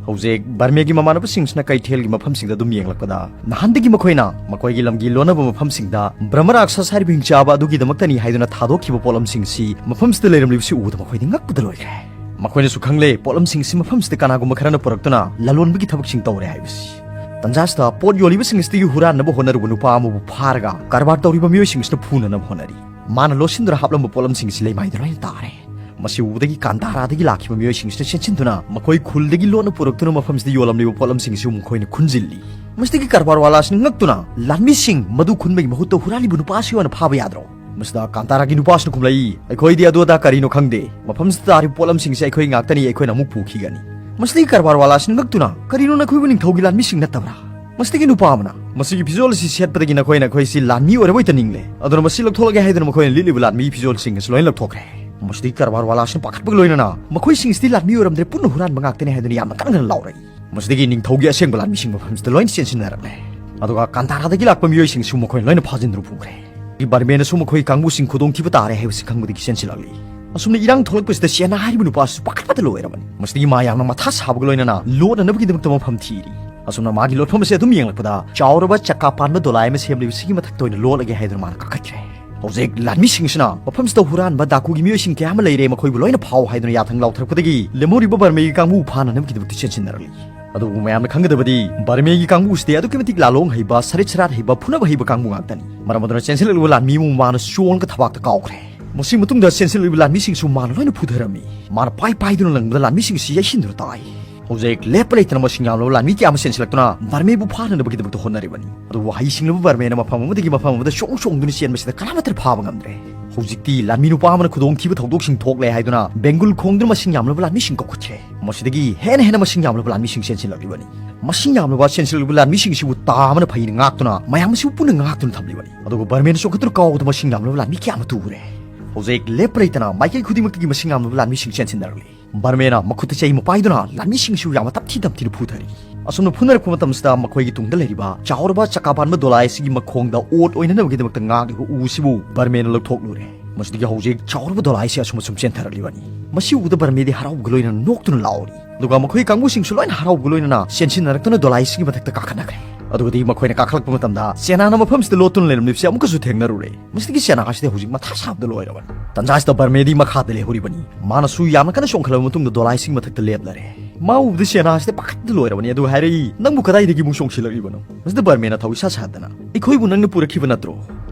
ꯍꯧꯖꯤꯛ ꯕꯔꯃꯦꯒꯤ ꯃꯃꯥꯟꯅꯕꯁꯤꯡꯁꯤꯅ ꯀꯩꯊꯦꯜꯒꯤ ꯃꯐꯝꯁꯤꯡꯗ ꯑꯗꯨꯝ ꯌꯦꯡꯂꯛꯄꯗ, ꯅꯍꯥꯟꯗꯒꯤ ꯃꯈꯣꯏꯅ ꯃꯈꯣꯏꯒꯤ ꯂꯝꯒꯤ ꯂꯣꯟꯅꯕ ꯃꯐꯝꯁꯤꯡꯗ ꯕ꯭ꯔꯍꯃ ꯔꯥꯛꯁꯁ ꯍꯥꯏꯔꯤꯕ ꯍꯤꯡꯆꯥꯕ ꯑꯗꯨꯒꯤꯗꯃꯛꯇꯅꯤ ꯍꯥꯏꯗꯨꯅ ꯊꯥꯗꯣꯛꯈꯤꯕ ꯄꯣꯠꯂꯝꯁꯤꯡꯁꯤ ꯃꯐꯝꯁꯤꯗ ꯂꯩꯔꯝꯂꯤꯕꯁꯤ ꯎꯕꯗ ꯃꯈꯣꯏꯗꯤ ꯉꯛꯄꯗ ꯂꯣꯏꯈ꯭ꯔꯦ꯫ ꯃꯈꯣꯏꯅꯁꯨ ꯈꯪꯂꯦ, ꯄꯣꯠꯂꯝꯁꯤꯡꯁꯤ ꯃꯐꯝꯁꯤꯗ ꯀꯅꯥꯒꯨꯝꯕ ꯈꯔꯅ ꯄꯨꯔꯛꯇꯨꯅ ꯂꯂꯣꯟꯕꯒꯤ ꯊꯕꯛꯁꯤꯡ ꯇꯧꯔꯦ ꯍꯥꯏꯕꯁꯤ꯫ ꯇꯟꯖꯥꯁꯤꯗ ꯄꯣꯠ ꯌꯣꯜꯂꯤꯕꯁꯤꯡ ꯑꯁꯤꯗꯒꯤ ꯍꯨꯔꯥꯟꯅꯕ ꯍꯣꯠꯅꯔꯨꯕ ꯅꯨꯄꯥ ꯑꯃꯕꯨ ꯐꯥꯔꯒ ꯀꯔꯕꯥꯔ ꯇꯧꯔꯤꯕ ꯃꯤꯑꯣꯏꯁꯤꯡꯁꯤꯅ ꯐꯨꯅꯅꯕ ꯍꯣꯠꯅꯔꯤ꯫ ꯃꯥꯅ ꯂꯣꯠꯁꯤꯟꯗꯨꯅ ꯍꯥꯞꯂꯝꯕ ꯄꯣꯠꯂꯝꯁꯤꯡ ꯑꯁꯤ ꯂꯩꯃꯥꯏꯗ ꯂꯣꯏꯅ ꯇꯥꯔꯦ꯫ ꯃꯁꯤ ꯎꯕꯗꯒꯤ ꯀꯥꯟꯗꯥꯔꯥꯗꯒꯤ ꯂꯥꯛꯈꯤꯕ ꯃꯤꯑꯣꯏꯁꯤꯡꯁꯤꯅ ꯆꯦꯟꯁꯤꯟꯗꯨꯅ ꯃꯈꯣꯏ ꯈꯨꯜꯗꯒꯤ ꯂꯣꯠꯅ ꯄꯨꯔꯛꯇꯨꯅ ꯃꯐꯝꯁꯤꯗ ꯌꯣꯜꯂꯝꯂꯤꯕ ꯄꯣꯠꯂꯝꯁꯤꯡꯁꯤ ꯃꯈꯣꯏꯅ ꯈꯨꯟꯖꯤꯜꯂꯤ꯫ ꯃꯁꯤꯗꯒꯤ ꯀꯔꯕꯥꯔ ꯋꯥꯂꯥꯁꯤꯅ ꯉꯛꯇꯨꯅ, "ꯂꯥꯟꯃꯤꯁꯤꯡ ꯃꯗꯨ ꯈꯨꯟꯕꯒꯤ ꯃꯍꯨꯠꯇ ꯍꯨꯔꯥꯜꯂꯤꯕ ꯅꯨꯄꯥ ꯑꯁꯤ ꯑꯣꯏꯅ ꯐꯥꯕ ꯌꯥꯗ꯭ꯔꯣ?" ꯃꯁꯤꯗ ꯀꯥꯟꯇꯥꯔꯥꯒꯤ ꯅꯨꯄꯥꯁꯤꯅ ꯈꯨꯝꯂꯛꯏ, "ꯑꯩꯈꯣꯏꯗꯤ ꯑꯗꯨ ꯑꯗꯥ ꯀꯔꯤꯅꯣ ꯈꯪꯗꯦ꯫ ꯃꯐꯝꯁꯤꯗ ꯇꯥꯔꯤꯕ ꯄꯣꯠꯂꯝꯁꯤꯡꯁꯤ ꯑꯩꯈꯣꯏ ꯉꯥꯛꯇꯅꯤ, ꯑꯩꯈꯣꯏꯅ ꯑꯃꯨꯛ ꯄꯨꯈꯤꯒꯅꯤ꯫" ꯃꯁꯤꯗꯒꯤ ꯀꯔꯕꯥꯔ ꯋꯥꯂꯥꯁꯤꯅ ꯉꯛꯇꯨꯅ, "ꯀꯔꯤꯅꯣ, ꯅꯈꯣꯏꯕꯨ ꯅꯤꯡꯊꯧꯒꯤ ꯂꯥꯟꯃꯤꯁꯤꯡ ꯅꯠꯇꯕ꯭ꯔꯥ?" ꯃꯁꯤꯗꯒꯤ ꯅꯨꯄꯥ ꯑꯃꯅ, "ꯃꯁꯤꯒꯤ ꯐꯤꯖꯣꯜ ꯑꯁꯤ ꯁꯦꯠꯄꯗꯒꯤ ꯅꯈꯣꯏꯅ ꯑꯩꯈꯣꯏꯁꯤ ꯂꯥꯟꯃꯤ ꯑꯣꯏꯔꯕꯣꯏꯇ ꯅꯤꯡꯂꯦ꯫ ꯑꯗꯨꯅ ꯃꯁꯤ ꯂꯧꯊꯣꯛꯂꯒꯦ" ꯍꯥꯏꯗꯨꯅ ꯃꯈꯣꯏꯅ ꯂꯤꯠꯂꯤꯕ ꯂꯥꯟꯃꯤꯒꯤ ꯐꯤꯖꯣꯜꯁꯤꯡ ꯑꯁꯤ ꯂꯣꯏꯅ ꯂꯧꯊꯣꯛꯈ꯭ꯔꯦ꯫ ꯃꯁꯤꯗꯒꯤ ꯀꯔꯕꯥꯔ ꯋꯥꯂꯥꯁꯤꯅ ꯄꯥꯈꯠꯄꯒ ꯂꯣꯏꯅꯅ, "ꯃꯈꯣꯏꯁꯤꯡ ꯑꯁꯤꯗꯤ ꯂꯥꯟꯃꯤ ꯑꯣꯏꯔꯝꯗ꯭ꯔꯦ, ꯄꯨꯟꯅ ꯍꯨꯔꯥꯟꯕ ꯉꯥꯛꯇꯅꯤ" ꯍꯥꯏꯗꯨꯅ ꯌꯥꯝꯅ ꯀꯟꯅ ꯂꯥꯎꯔꯛꯏ꯫ ꯃꯁꯤꯗꯒꯤ ꯅꯤꯡꯊꯧꯒꯤ ꯑꯁꯦꯡꯕ ꯂꯥꯟꯃꯤꯁꯤꯡ ꯃꯐꯝꯁꯤꯗ ꯂꯣꯏꯅ ꯆꯦꯟꯁꯤꯟꯅꯔꯛꯂꯦ꯫ ꯑꯗꯨꯒ ꯀꯥꯟꯗꯥꯔꯥꯗꯒꯤ ꯂꯥꯛꯄ ꯃꯤꯑꯣꯏꯁꯤꯡꯁꯨ ꯃꯈꯣꯏꯅ ꯂꯣꯏꯅ ꯐꯥꯖꯤꯟꯗꯨꯅ ꯄꯨꯈ꯭ꯔꯦ꯫ ꯕꯔꯃꯦꯅꯁꯨ ꯃꯈꯣꯏ ꯀꯥꯡꯕꯨꯁꯤꯡ ꯈꯨꯗꯣꯡꯊꯤꯕ ꯇꯥꯔꯦ ꯍꯥꯏꯕꯁꯤ ꯈꯪꯕꯗꯒꯤ ꯆꯦꯟꯁꯤꯜꯂꯛꯂꯤ꯫ ꯑꯁꯨꯝꯅ ꯏꯔꯥꯡ ꯊꯣꯛꯂꯛꯄꯁꯤꯗ ꯆꯦꯅꯥ ꯍꯥꯏꯔꯤꯕ ꯅꯨꯄꯥꯁꯤꯁꯨ ꯄꯥꯈꯠꯄꯗ ꯂꯣꯏꯔꯕꯅꯤ꯫ ꯃꯁꯤꯗꯒꯤ ꯃꯥ ꯌꯥꯝꯅ ꯃꯊꯥ ꯁꯥꯕꯒ ꯂꯣꯏꯅꯅ ꯂꯣꯠꯅꯅꯕꯒꯤꯗꯃꯛꯇ ꯃꯐꯝ ꯊꯤꯔꯤ꯫ ꯑꯁꯨꯝꯅ ꯃꯥꯒꯤ ꯂꯣꯠꯐꯝ ꯑꯁꯤ ꯑꯗꯨꯝ ꯌꯦꯡꯂꯛꯄꯗ ꯆꯥꯎꯔꯕ ꯆꯀꯥ ꯄꯥꯟꯕ ꯗꯣꯂꯥꯏ ꯑꯃ ꯁꯦꯝꯂꯤꯕꯁꯤꯒꯤ ꯃꯊꯛꯇ ꯑꯣꯏꯅ ꯂꯣꯠꯂꯒꯦ ꯍꯥꯏꯗꯨꯅ ꯃꯥꯅ ꯀꯥꯈꯠꯈ꯭ꯔꯦ꯫ ꯍꯧꯖꯤꯛ ꯂꯥꯟꯃꯤꯁꯤꯡꯁꯤꯅ ꯃꯐꯝꯁꯤꯗ ꯍꯨꯔꯥꯟꯕ ꯗꯥꯀꯨꯒꯤ ꯃꯤꯑꯣꯏꯁꯤꯡ ꯀꯌꯥ ꯑꯃ ꯂꯩꯔꯦ, ꯃꯈꯣꯏꯕꯨ ꯂꯣꯏꯅ ꯐꯥꯎ ꯍꯥꯏꯗꯨꯅ ꯌꯥꯊꯪ ꯂꯥꯎꯊꯔꯛꯄꯗꯒꯤ ꯂꯦꯝꯍꯧꯔꯤꯕ ꯕꯔꯃꯦꯒꯤ ꯀꯥꯡꯕꯨ ꯐꯥꯅꯅꯕꯒꯤꯗꯃꯛꯇ ꯆꯦꯟꯁꯤꯟꯅꯔꯛꯂꯤ꯫ ꯑꯗꯨꯕꯨ ꯃꯌꯥꯝꯅ ꯈꯪꯒꯗꯕꯗꯤ, ꯕꯔꯃꯦꯒꯤ ꯀꯥꯡꯕꯨꯁꯤꯗꯤ ꯑꯗꯨꯛꯀꯤ ꯃꯇꯤꯛ ꯂꯥꯂꯣꯡ ꯍꯩꯕ, ꯁꯔꯤꯠ ꯁꯔꯥꯠ ꯍꯩꯕ, ꯐꯨꯅꯕ ꯍꯩꯕ ꯀꯥꯡꯕꯨ ꯉꯥꯛꯇꯅꯤ꯫ ꯃꯔꯝ ꯑꯗꯨꯅ ꯆꯦꯟꯁꯤꯜꯂꯛꯂꯤꯕ ꯂꯥꯟꯃꯤ ꯑꯃꯕꯨ ꯃꯥꯅ ꯁꯣꯟꯒ ꯊꯕꯥꯛꯇ ꯀꯥꯎꯈ꯭ꯔꯦ꯫ ꯃꯁꯤ ꯃꯇꯨꯡꯗ ꯆꯦꯟꯁꯤꯜꯂꯛꯂꯤꯕ ꯂꯥꯟꯃꯤꯁꯤꯡꯁꯨ ꯃꯥꯅ ꯂꯣꯏꯅ ꯐꯨꯊꯔꯝꯃꯤ꯫ ꯃꯥꯅ ꯄꯥꯏ ꯄꯥꯏꯗꯨꯅ ꯂꯪꯕꯗ ꯂꯥꯟꯃꯤꯁꯤꯡ ꯑꯁꯤ ꯌꯩꯁꯤꯟꯗꯨꯅ ꯇꯥꯏ꯫ ꯍꯧꯖꯤꯛ ꯂꯦꯞꯄ ꯂꯩꯇꯅ ꯃꯁꯤꯡ ꯌꯥꯝꯂꯕ ꯂꯥꯟꯃꯤ ꯀꯌꯥ ꯑꯃ ꯆꯦꯟꯁꯤꯜꯂꯛꯇꯨꯅ ꯕꯔꯃꯦꯕꯨ ꯐꯥꯅꯅꯕꯒꯤꯗꯃꯛꯇ ꯍꯣꯠꯅꯔꯤꯕꯅꯤ꯫ ꯑꯗꯨꯕꯨ ꯍꯩꯁꯤꯡꯂꯕ ꯕꯔꯃꯦꯅ ꯃꯐꯝ ꯑꯃꯗꯒꯤ ꯃꯐꯝ ꯑꯃꯗ ꯆꯣꯡ ꯆꯣꯡꯗꯨꯅ ꯆꯦꯟꯕꯁꯤꯗ ꯀꯅꯥꯃꯠꯇꯅ ꯐꯥꯕ ꯉꯝꯗ꯭ꯔꯦ꯫ ꯍꯧꯖꯤꯛꯇꯤ ꯂꯥꯟꯃꯤ ꯅꯨꯄꯥ ꯑꯃꯅ ꯈꯨꯗꯣꯡꯊꯤꯕ ꯊꯧꯗꯣꯛꯁꯤꯡ ꯊꯣꯛꯂꯦ ꯍꯥꯏꯗꯨꯅ ꯕꯦꯡꯒꯨꯜ ꯈꯣꯡꯗꯨꯅ ꯃꯁꯤꯡ ꯌꯥꯝꯂꯕ ꯂꯥꯟꯃꯤꯁꯤꯡ ꯀꯧꯈꯠꯈ꯭ꯔꯦ꯫ ꯃꯁꯤꯗꯒꯤ ꯍꯦꯟꯅ ꯍꯦꯟꯅ ꯃꯁꯤꯡ ꯌꯥꯝꯂꯕ ꯂꯥꯟꯃꯤꯁꯤꯡ ꯆꯦꯟꯁꯤꯜꯂꯛꯂꯤꯕꯅꯤ꯫ ꯃꯁꯤꯡ ꯌꯥꯝꯂꯕ ꯆꯦꯟꯁꯤꯜꯂꯛꯂꯤꯕ ꯂꯥꯟꯃꯤꯁꯤꯡꯁꯤꯕꯨ ꯇꯥ ꯑꯃꯅ ꯐꯩꯅ ꯉꯥꯛꯇꯨꯅ ꯃꯌꯥꯝ ꯑꯁꯤꯕꯨ ꯄꯨꯟꯅ ꯉꯥꯛꯇꯨꯅ ꯊꯝꯂꯤꯕꯅꯤ꯫ ꯑꯗꯨꯒ ꯕꯔꯃꯦꯅ ꯆꯣꯡꯈꯠꯇꯨꯅ ꯀꯥꯎꯕꯗ ꯃꯁꯤꯡ ꯌꯥꯝꯂꯕ ꯂꯥꯟꯃꯤ ꯀꯌꯥ ꯑꯃ ꯇꯨꯔꯦ꯫ ꯍꯧꯖꯤꯛ ꯂꯦꯞꯄ ꯂꯩꯇꯅ ꯃꯥꯏꯀꯩ ꯈꯨꯗꯤꯡꯃꯛꯇꯒꯤ ꯃꯁꯤꯡ ꯌꯥꯝꯂꯕ ꯂꯥꯟꯃꯤꯁꯤꯡ ꯆꯦꯟꯁꯤꯟꯅꯔꯛꯂꯤ꯫ ꯕꯔꯃꯦꯅ ꯃꯈꯨꯠꯇ ꯆꯩ ꯑꯃ ꯄꯥꯏꯗꯨꯅ ꯂꯥꯟꯃꯤꯁꯤꯡꯁꯨ ꯌꯥꯝꯅ ꯇꯞꯊꯤ ꯇꯞꯊꯤꯅ ꯐꯨꯊꯔꯤ꯫ ꯑꯁꯨꯝꯅ ꯐꯨꯅꯔꯛꯄ ꯃꯇꯝꯁꯤꯗ ꯃꯈꯣꯏꯒꯤ ꯇꯨꯡꯗ ꯂꯩꯔꯤꯕ ꯆꯥꯎꯔꯕ ꯆꯀꯥ ꯄꯥꯟꯕ ꯗꯣꯂꯥꯏ ꯑꯁꯤꯒꯤ ꯃꯈꯣꯡꯗ ꯑꯣꯠ ꯑꯣꯏꯅꯅꯕꯒꯤꯗꯃꯛꯇ ꯉꯥꯛꯂꯤꯕ ꯎꯁꯤꯕꯨ ꯕꯔꯃꯦꯅ ꯂꯧꯊꯣꯛꯂꯨꯔꯦ꯫ ꯃꯁꯤꯗꯒꯤ ꯍꯧꯖꯤꯛ ꯆꯥꯎꯔꯕ ꯗꯣꯂꯥꯏꯁꯤ ꯑꯁꯨꯝ ꯑꯁꯨꯝ ꯆꯦꯟꯊꯔꯛꯂꯤꯕꯅꯤ꯫ ꯃꯁꯤ ꯎꯕꯗ ꯕꯔꯃꯦꯗꯤ ꯍꯔꯥꯎꯕꯒ ꯂꯣꯏꯅꯅ ꯅꯣꯛꯇꯨꯅ ꯂꯥꯎꯔꯤ꯫ ꯑꯗꯨꯒ ꯃꯈꯣꯏ ꯀꯥꯡꯕꯨꯁꯤꯡꯁꯨ ꯂꯣꯏꯅ ꯍꯔꯥꯎꯕꯒ ꯂꯣꯏꯅꯅ ꯆꯦꯟꯁꯤꯟꯅꯔꯛꯇꯨꯅ ꯗꯣꯂꯥꯏꯁꯤꯒꯤ ꯃꯊꯛꯇ ꯀꯥꯈꯠꯅꯈ꯭ꯔꯦ꯫ ꯑꯗꯨꯒꯗꯤ ꯃꯈꯣꯏꯅ ꯀꯥꯈꯠꯂꯛꯄ ꯃꯇꯝꯗ ꯆꯦꯅꯥꯅ ꯃꯐꯝꯁꯤꯗ ꯂꯣꯠꯇꯨꯅ ꯂꯩꯔꯝꯂꯤꯕꯁꯤ ꯑꯃꯨꯛꯀꯁꯨ ꯊꯦꯡꯅꯔꯨꯔꯦ꯫ ꯃꯁꯤꯗꯒꯤ ꯆꯦꯅꯥ ꯑꯁꯤꯗꯤ ꯍꯧꯖꯤꯛ ꯃꯊꯥ ꯁꯥꯕꯗ ꯂꯣꯏꯔꯕꯅꯤ꯫ ꯇꯟꯖꯥꯁꯤꯗ ꯕꯔꯃꯦꯗꯤ ꯃꯈꯥꯗ ꯂꯩꯍꯧꯔꯤꯕꯅꯤ꯫ ꯃꯥꯅꯁꯨ ꯌꯥꯝꯅ ꯀꯟꯅ ꯆꯣꯡꯈꯠꯂꯕ ꯃꯇꯨꯡꯗ ꯗꯣꯂꯥꯏꯁꯤꯒꯤ ꯃꯊꯛꯇ ꯂꯦꯞꯂꯔꯦ꯫ ꯃꯥ ꯎꯕꯗ ꯆꯦꯅꯥ ꯑꯁꯤꯗ ꯄꯥꯈꯠꯇ ꯂꯣꯏꯔꯕꯅꯤ꯫ ꯑꯗꯨ ꯍꯥꯏꯔꯛꯏ, "ꯅꯪꯕꯨ ꯀꯗꯥꯏꯗꯒꯤ ꯑꯃꯨꯛ ꯆꯣꯡꯁꯤꯜꯂꯛꯂꯤꯕꯅꯣ?" ꯃꯁꯤꯗ ꯕꯔꯃꯦꯅ ꯊꯧ ꯏꯁꯥ ꯁꯥꯗꯅ, "ꯑꯩꯈꯣꯏꯕꯨ ꯅꯪꯅ ꯄꯨꯔꯛꯈꯤꯕ ꯅꯠꯇ꯭ꯔꯣ?"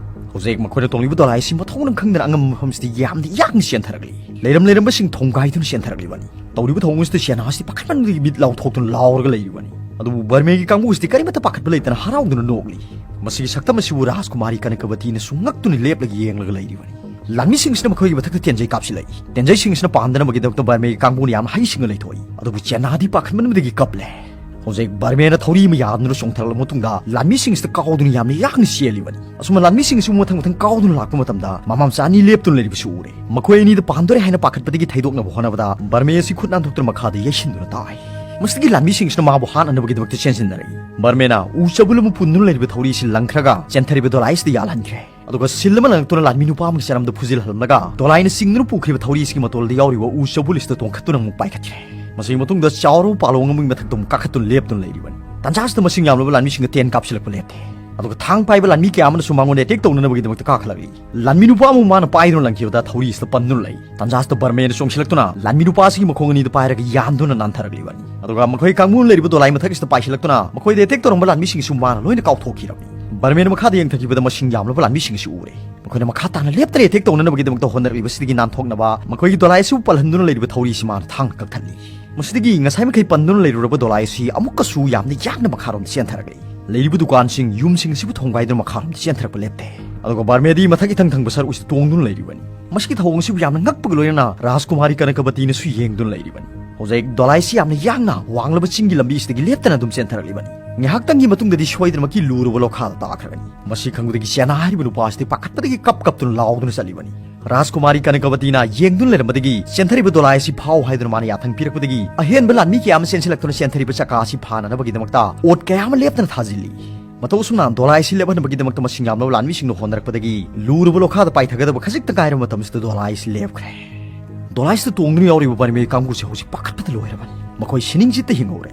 ꯍꯧꯖꯤꯛ ꯃꯈꯣꯏꯅ ꯇꯣꯡꯂꯤꯕ ꯗꯣꯂꯥꯏꯁꯤ ꯃꯊꯣꯡ ꯃꯔꯝ ꯈꯪꯗꯅ ꯑꯉꯝꯕ ꯃꯐꯝꯁꯤꯗ ꯌꯥꯝꯅ ꯌꯥꯡꯅ ꯆꯦꯟꯊꯔꯛꯂꯤ꯫ ꯂꯩꯔꯝ ꯂꯩꯔꯝꯕꯁꯤꯡ ꯊꯣꯝꯒꯥꯏꯗꯨꯅ ꯆꯦꯟꯊꯔꯛꯂꯤꯕꯅꯤ꯫ ꯇꯧꯔꯤꯕ ꯊꯧꯑꯣꯡ ꯑꯁꯤꯗ ꯆꯦꯅꯥ ꯑꯁꯤꯗꯤ ꯄꯥꯈꯠꯃꯟꯕꯗꯒꯤ ꯃꯤꯠ ꯂꯥꯎꯊꯣꯛꯇꯨꯅ ꯂꯥꯎꯔꯒ ꯂꯩꯔꯤꯕꯅꯤ꯫ ꯑꯗꯨꯕꯨ ꯕꯔꯃꯦꯒꯤ ꯀꯥꯡꯕꯨ ꯑꯁꯤꯗꯤ ꯀꯔꯤꯃꯠꯇ ꯄꯥꯈꯠꯄ ꯂꯩꯇꯅ ꯍꯔꯥꯎꯗꯨꯅ ꯅꯣꯛꯂꯤ꯫ ꯃꯁꯤꯒꯤ ꯁꯛꯇꯝ ꯑꯁꯤꯕꯨ ꯔꯥꯖꯀꯨꯃꯥꯔꯤ ꯀꯅꯀꯕꯇꯤꯅꯁꯨ ꯉꯛꯇꯨꯅ ꯂꯦꯞꯂꯒ ꯌꯦꯡꯂꯒ ꯂꯩꯔꯤꯕꯅꯤ꯫ ꯂꯥꯟꯃꯤꯁꯤꯡꯁꯤꯅ ꯃꯈꯣꯏꯒꯤ ꯃꯊꯛꯇ ꯇꯦꯟꯖꯩ ꯀꯥꯞꯁꯤꯜꯂꯛꯏ꯫ ꯇꯦꯟꯖꯩꯁꯤꯡꯁꯤꯅ ꯄꯥꯟꯗꯅꯕꯒꯤꯗꯃꯛꯇ ꯕꯔꯃꯦꯒꯤ ꯀꯥꯡꯕꯨꯅ ꯌꯥꯝꯅ ꯍꯩꯁꯤꯡꯅ ꯂꯩꯊꯣꯛꯏ꯫ ꯑꯗꯨꯕꯨ ꯆꯦꯅꯥꯗꯤ ꯄꯥꯈꯠꯃꯟꯕꯗꯒꯤ ꯀꯞꯂꯦ꯫ ꯍꯧꯖꯤꯛ ꯕꯔꯃꯦꯅ ꯊꯧꯔꯤ ꯑꯃ ꯌꯥꯗꯨꯅ ꯆꯣꯡꯊꯔꯛꯂꯕ ꯃꯇꯨꯡꯗ ꯂꯥꯟꯃꯤꯁꯤꯡꯁꯤꯗ ꯀꯥꯎꯗꯨꯅ ꯌꯥꯝꯅ ꯌꯥꯡꯅ ꯆꯦꯜꯂꯤꯕꯅꯤ꯫ ꯑꯁꯨꯝꯅ ꯂꯥꯟꯃꯤꯁꯤꯡꯁꯤꯕꯨ ꯃꯊꯪ ꯃꯊꯪ ꯀꯥꯎꯗꯨꯅ ꯂꯥꯛꯄ ꯃꯇꯝꯗ ꯃꯃꯥ ꯃꯆꯥ ꯑꯅꯤ ꯂꯦꯞꯇꯨꯅ ꯂꯩꯔꯤꯕꯁꯨ ꯎꯔꯦ꯫ ꯃꯈꯣꯏ ꯑꯅꯤꯗ ꯄꯥꯟꯗꯣꯔꯦ ꯍꯥꯏꯅ ꯄꯥꯈꯠꯄꯗꯒꯤ ꯊꯩꯗꯣꯛꯅꯕ ꯍꯣꯠꯅꯕꯗ ꯕꯔꯃꯦ ꯑꯁꯤ ꯈꯨꯠ ꯅꯥꯟꯊꯣꯛꯇꯨꯅ ꯃꯈꯥꯗ ꯌꯩꯁꯤꯟꯗꯨꯅ ꯇꯥꯏ꯫ ꯃꯁꯤꯗꯒꯤ ꯂꯥꯟꯃꯤꯁꯤꯡꯁꯤꯅ ꯃꯥꯕꯨ ꯍꯥꯠꯅꯅꯕꯒꯤꯗꯃꯛꯇ ꯆꯦꯟꯁꯤꯟꯅꯔꯛꯏ꯫ ꯕꯔꯃꯦꯅ ꯎ ꯆꯕꯨꯜ ꯑꯃ ꯄꯨꯟꯗꯨꯅ ꯂꯩꯔꯤꯕ ꯊꯧꯔꯤ ꯑꯁꯤ ꯂꯪꯈ꯭ꯔꯒ ꯆꯦꯟꯊꯔꯤꯕ ꯗꯣꯂꯥꯏꯁꯤꯗ ꯌꯥꯜꯍꯟꯈ꯭ꯔꯦ꯫ ꯑꯗꯨꯒ ꯁꯤꯜ ꯑꯃ ꯂꯪꯉꯛꯇꯨꯅ ꯂꯥꯟꯃꯤ ꯅꯨꯄꯥ ꯑꯃꯒꯤ ꯆꯔꯝꯗ ꯐꯨꯖꯤꯜꯍꯜꯂꯝꯂꯒ ꯗꯣꯂꯥꯏꯅ ꯆꯤꯡꯗꯨꯅ ꯄꯨꯈ꯭ꯔꯤꯕ ꯊꯧꯔꯤ ꯑꯁꯤꯒꯤ ꯃꯇꯣꯜꯗ ꯌꯥꯎꯔꯤꯕ ꯎ ꯆꯕꯨꯜ ꯑꯁꯤꯗ ꯇꯣꯡꯈꯠꯇꯨꯅ ꯑꯃꯨꯛ ꯄꯥꯏꯈꯠꯈ꯭ꯔꯦ꯫ ꯃꯁꯤꯒꯤ ꯃꯇꯨꯡꯗ ꯆꯥꯎꯔꯕ ꯄꯥꯂꯣꯡ ꯑꯃꯒꯤ ꯃꯊꯛꯇ ꯑꯃꯨꯛ ꯀꯥꯈꯠꯇꯨꯅ ꯂꯦꯞꯇꯨꯅ ꯂꯩꯔꯤꯕꯅꯤ꯫ ꯇꯥꯟꯖꯥ ꯑꯁꯤꯗ ꯃꯁꯤꯡ ꯌꯥꯝꯂꯕ ꯂꯥꯟꯃꯤꯁꯤꯡꯗ ꯇꯦꯟ ꯀꯥꯞꯁꯤꯜꯂꯛꯄ ꯂꯦꯞꯇꯦ꯫ ꯑꯗꯨꯒ ꯊꯥꯡ ꯄꯥꯏꯕ ꯂꯥꯟꯃꯤ ꯀꯌꯥ ꯑꯃꯅꯁꯨ ꯃꯉꯣꯟꯗ ꯑꯦꯇꯦꯛ ꯇꯧꯅꯅꯕꯒꯤꯗꯃꯛꯇ ꯀꯥꯈꯠꯂꯛꯂꯤ꯫ ꯂꯥꯟꯃꯤ ꯅꯨꯄꯥ ꯑꯃꯕꯨ ꯃꯥꯅ ꯄꯥꯏꯗꯨꯅ ꯂꯪꯈꯤꯕꯗ ꯊꯧꯔꯤ ꯑꯁꯤꯗ ꯄꯟꯗꯨꯅ ꯂꯩ꯫ ꯇꯟꯖꯥ ꯑꯁꯤꯗ ꯕꯔꯃꯦꯅ ꯆꯣꯡꯁꯤꯜꯂꯛꯇꯨꯅ ꯂꯥꯟꯃꯤ ꯅꯨꯄꯥ ꯑꯁꯤꯒꯤ ꯃꯈꯣꯡ ꯑꯅꯤꯗꯨ ꯄꯥꯏꯔꯒ ꯌꯥꯟꯗꯨꯅ ꯅꯥꯟꯊꯔꯛꯂꯤꯕꯅꯤ꯫ ꯑꯗꯨꯒ ꯃꯈꯣꯏ ꯀꯥꯡꯕꯨꯅ ꯂꯩꯔꯤꯕ ꯗꯣꯂꯥꯏ ꯃꯊꯛ ꯑꯁꯤꯗ ꯄꯥꯏꯁꯤꯜꯂꯛꯇꯨꯅ ꯃꯈꯣꯏꯗ ꯑꯦꯇꯦꯛ ꯇꯧꯔꯝꯕ ꯂꯥꯟꯃꯤꯁꯤꯡꯁꯨ ꯃꯥꯅ ꯂꯣꯏꯅ ꯀꯥꯎꯊꯣꯛꯈꯤꯔꯕꯅꯤ꯫ ꯕꯔꯃꯦꯅ ꯃꯈꯥꯗ ꯌꯦꯡꯊꯈꯤꯕꯗ ꯃꯁꯤꯡ ꯌꯥꯝꯂꯕ ꯂꯥꯟꯃꯤꯁꯤꯡ ꯑꯁꯤ ꯎꯔꯦ꯫ ꯃꯈꯣꯏꯅ ꯃꯈꯥ ꯇꯥꯅ ꯂꯦꯞꯇꯅ ꯑꯦꯇꯦꯛ ꯇꯧꯅꯅꯕꯒꯤꯗꯃꯛꯇ ꯍꯣꯠꯅꯔꯛꯂꯤꯕꯁꯤꯗꯒꯤ ꯅꯥꯟꯊꯣꯛꯅꯕ ꯃꯈꯣꯏꯒꯤ ꯗꯣꯂꯥꯏ ꯑꯁꯤꯕꯨ ꯄꯜꯍꯟꯗꯨꯅ ꯂꯩꯔꯤꯕ ꯊꯧꯔꯤ ꯑꯁꯤ ꯃꯥꯅ ꯊꯥꯡꯅ ꯀꯛꯊꯠꯂꯤ꯫ ꯃꯁꯤꯗꯒꯤ ꯉꯁꯥꯏ ꯃꯈꯩ ꯄꯟꯗꯨꯅ ꯂꯩꯔꯨꯔꯕ ꯗꯣꯂꯥꯏ ꯑꯁꯤ ꯑꯃꯨꯛꯀꯁꯨ ꯌꯥꯝꯅ ꯌꯥꯡꯅ ꯃꯈꯥꯔꯣꯝꯗ ꯆꯦꯟꯊꯔꯛꯂꯤ꯫ ꯂꯩꯔꯤꯕ ꯗꯨꯀꯥꯟꯁꯤꯡ, ꯌꯨꯝꯁꯤꯡ ꯑꯁꯤꯕꯨ ꯊꯣꯡꯒꯥꯏꯗꯨꯅ ꯃꯈꯥꯔꯣꯝꯗ ꯆꯦꯟꯊꯔꯛꯄ ꯂꯦꯞꯇꯦ꯫ ꯑꯗꯨꯒ ꯕꯔꯃꯦꯗꯤ ꯃꯊꯛ ꯏꯊꯪ ꯊꯪꯕ ꯁꯔꯨꯛ ꯑꯁꯤꯗ ꯇꯣꯡꯗꯨꯅ ꯂꯩꯔꯤꯕꯅꯤ꯫ ꯃꯁꯤꯒꯤ ꯊꯧꯑꯣꯡ ꯑꯁꯤꯕꯨ ꯌꯥꯝꯅ ꯉꯛꯄꯒ ꯂꯣꯏꯅꯅ ꯔꯥꯖꯀꯨꯃꯥꯔꯤ ꯀꯅꯀꯕꯇꯤꯅꯁꯨ ꯌꯦꯡꯗꯨꯅ ꯂꯩꯔꯤꯕꯅꯤ꯫ ꯍꯧꯖꯤꯛ ꯗꯣꯂꯥꯏꯁꯤ ꯌꯥꯝꯅ ꯌꯥꯡꯅ ꯋꯥꯡꯂꯕ ꯆꯤꯡꯒꯤ ꯂꯝꯕꯤ ꯑꯁꯤꯗꯒꯤ ꯂꯦꯞꯇꯅ ꯑꯗꯨꯝ ꯆꯦꯟꯊꯔꯛꯂꯤꯕꯅꯤ꯫ ꯉꯥꯏꯍꯥꯛꯇꯪꯒꯤ ꯃꯇꯨꯡꯗꯗꯤ ꯁꯣꯏꯗꯅꯃꯛꯀꯤ ꯂꯨꯔꯕ ꯂꯣꯈꯥꯗ ꯇꯥꯈ꯭ꯔꯒꯅꯤ꯫ ꯃꯁꯤ ꯈꯪꯕꯗꯒꯤ ꯁꯦꯅꯥ ꯍꯥꯏꯔꯤꯕ ꯅꯨꯄꯥ ꯑꯁꯤꯗꯤ ꯄꯥꯈꯠꯄꯗꯒꯤ ꯀꯞ ꯀꯞꯇꯨꯅ ꯂꯥꯎꯗꯨꯅ ꯆꯠꯂꯤꯕꯅꯤ꯫ ꯔꯥꯖꯀꯨꯃꯥꯔꯤ ꯀꯅꯀꯕꯇꯤꯅ ꯌꯦꯡꯗꯨꯅ ꯂꯩꯔꯝꯕꯗꯒꯤ ꯆꯦꯟꯊꯔꯤꯕ ꯗꯣꯂꯥꯏ ꯑꯁꯤ ꯐꯥꯎ ꯍꯥꯏꯗꯨꯅ ꯃꯥꯅ ꯌꯥꯊꯪ ꯄꯤꯔꯛꯄꯗꯒꯤ ꯑꯍꯦꯟꯕ ꯂꯥꯟꯃꯤ ꯀꯌꯥ ꯑꯃ ꯆꯦꯟꯁꯤꯜꯂꯛꯇꯨꯅ ꯆꯦꯟꯊꯔꯤꯕ ꯆꯀꯥ ꯑꯁꯤ ꯐꯥꯅꯅꯕꯒꯤꯗꯃꯛꯇ ꯑꯣꯠ ꯀꯌꯥ ꯑꯃ ꯂꯦꯞꯇꯅ ꯊꯥꯖꯤꯜꯂꯤ꯫ ꯃꯇꯧ ꯑꯁꯨꯝꯅ ꯗꯣꯂꯥꯏ ꯑꯁꯤ ꯂꯦꯞꯍꯟꯅꯕꯒꯤꯗꯃꯛꯇ ꯃꯁꯤꯡ ꯌꯥꯝꯂꯕ ꯂꯥꯟꯃꯤꯁꯤꯡꯅ ꯍꯣꯠꯅꯔꯛꯄꯗꯒꯤ ꯂꯨꯔꯕ ꯂꯣꯈꯥꯗ ꯄꯥꯏꯊꯒꯗꯕ ꯈꯖꯤꯛꯇ ꯉꯥꯏꯔꯕ ꯃꯇꯝꯁꯤꯗ ꯗꯣꯂꯥꯏ ꯑꯁꯤ ꯂꯦꯞꯈ꯭ꯔꯦ꯫ ꯗꯣꯂꯥꯏ ꯑꯁꯤꯗ ꯇꯣꯡꯗꯨꯅ ꯌꯥꯎꯔꯤꯕ ꯕꯔꯃꯦ ꯀꯥꯡꯕꯨꯁꯦ ꯍꯧꯖꯤꯛ ꯄꯥꯈꯠꯄꯗ ꯂꯣꯏꯔꯕꯅꯤ꯫ ꯃꯈꯣꯏ ꯁꯤꯅꯤꯡꯆꯤꯠꯇ ꯍꯤꯡꯍꯧꯔꯦ꯫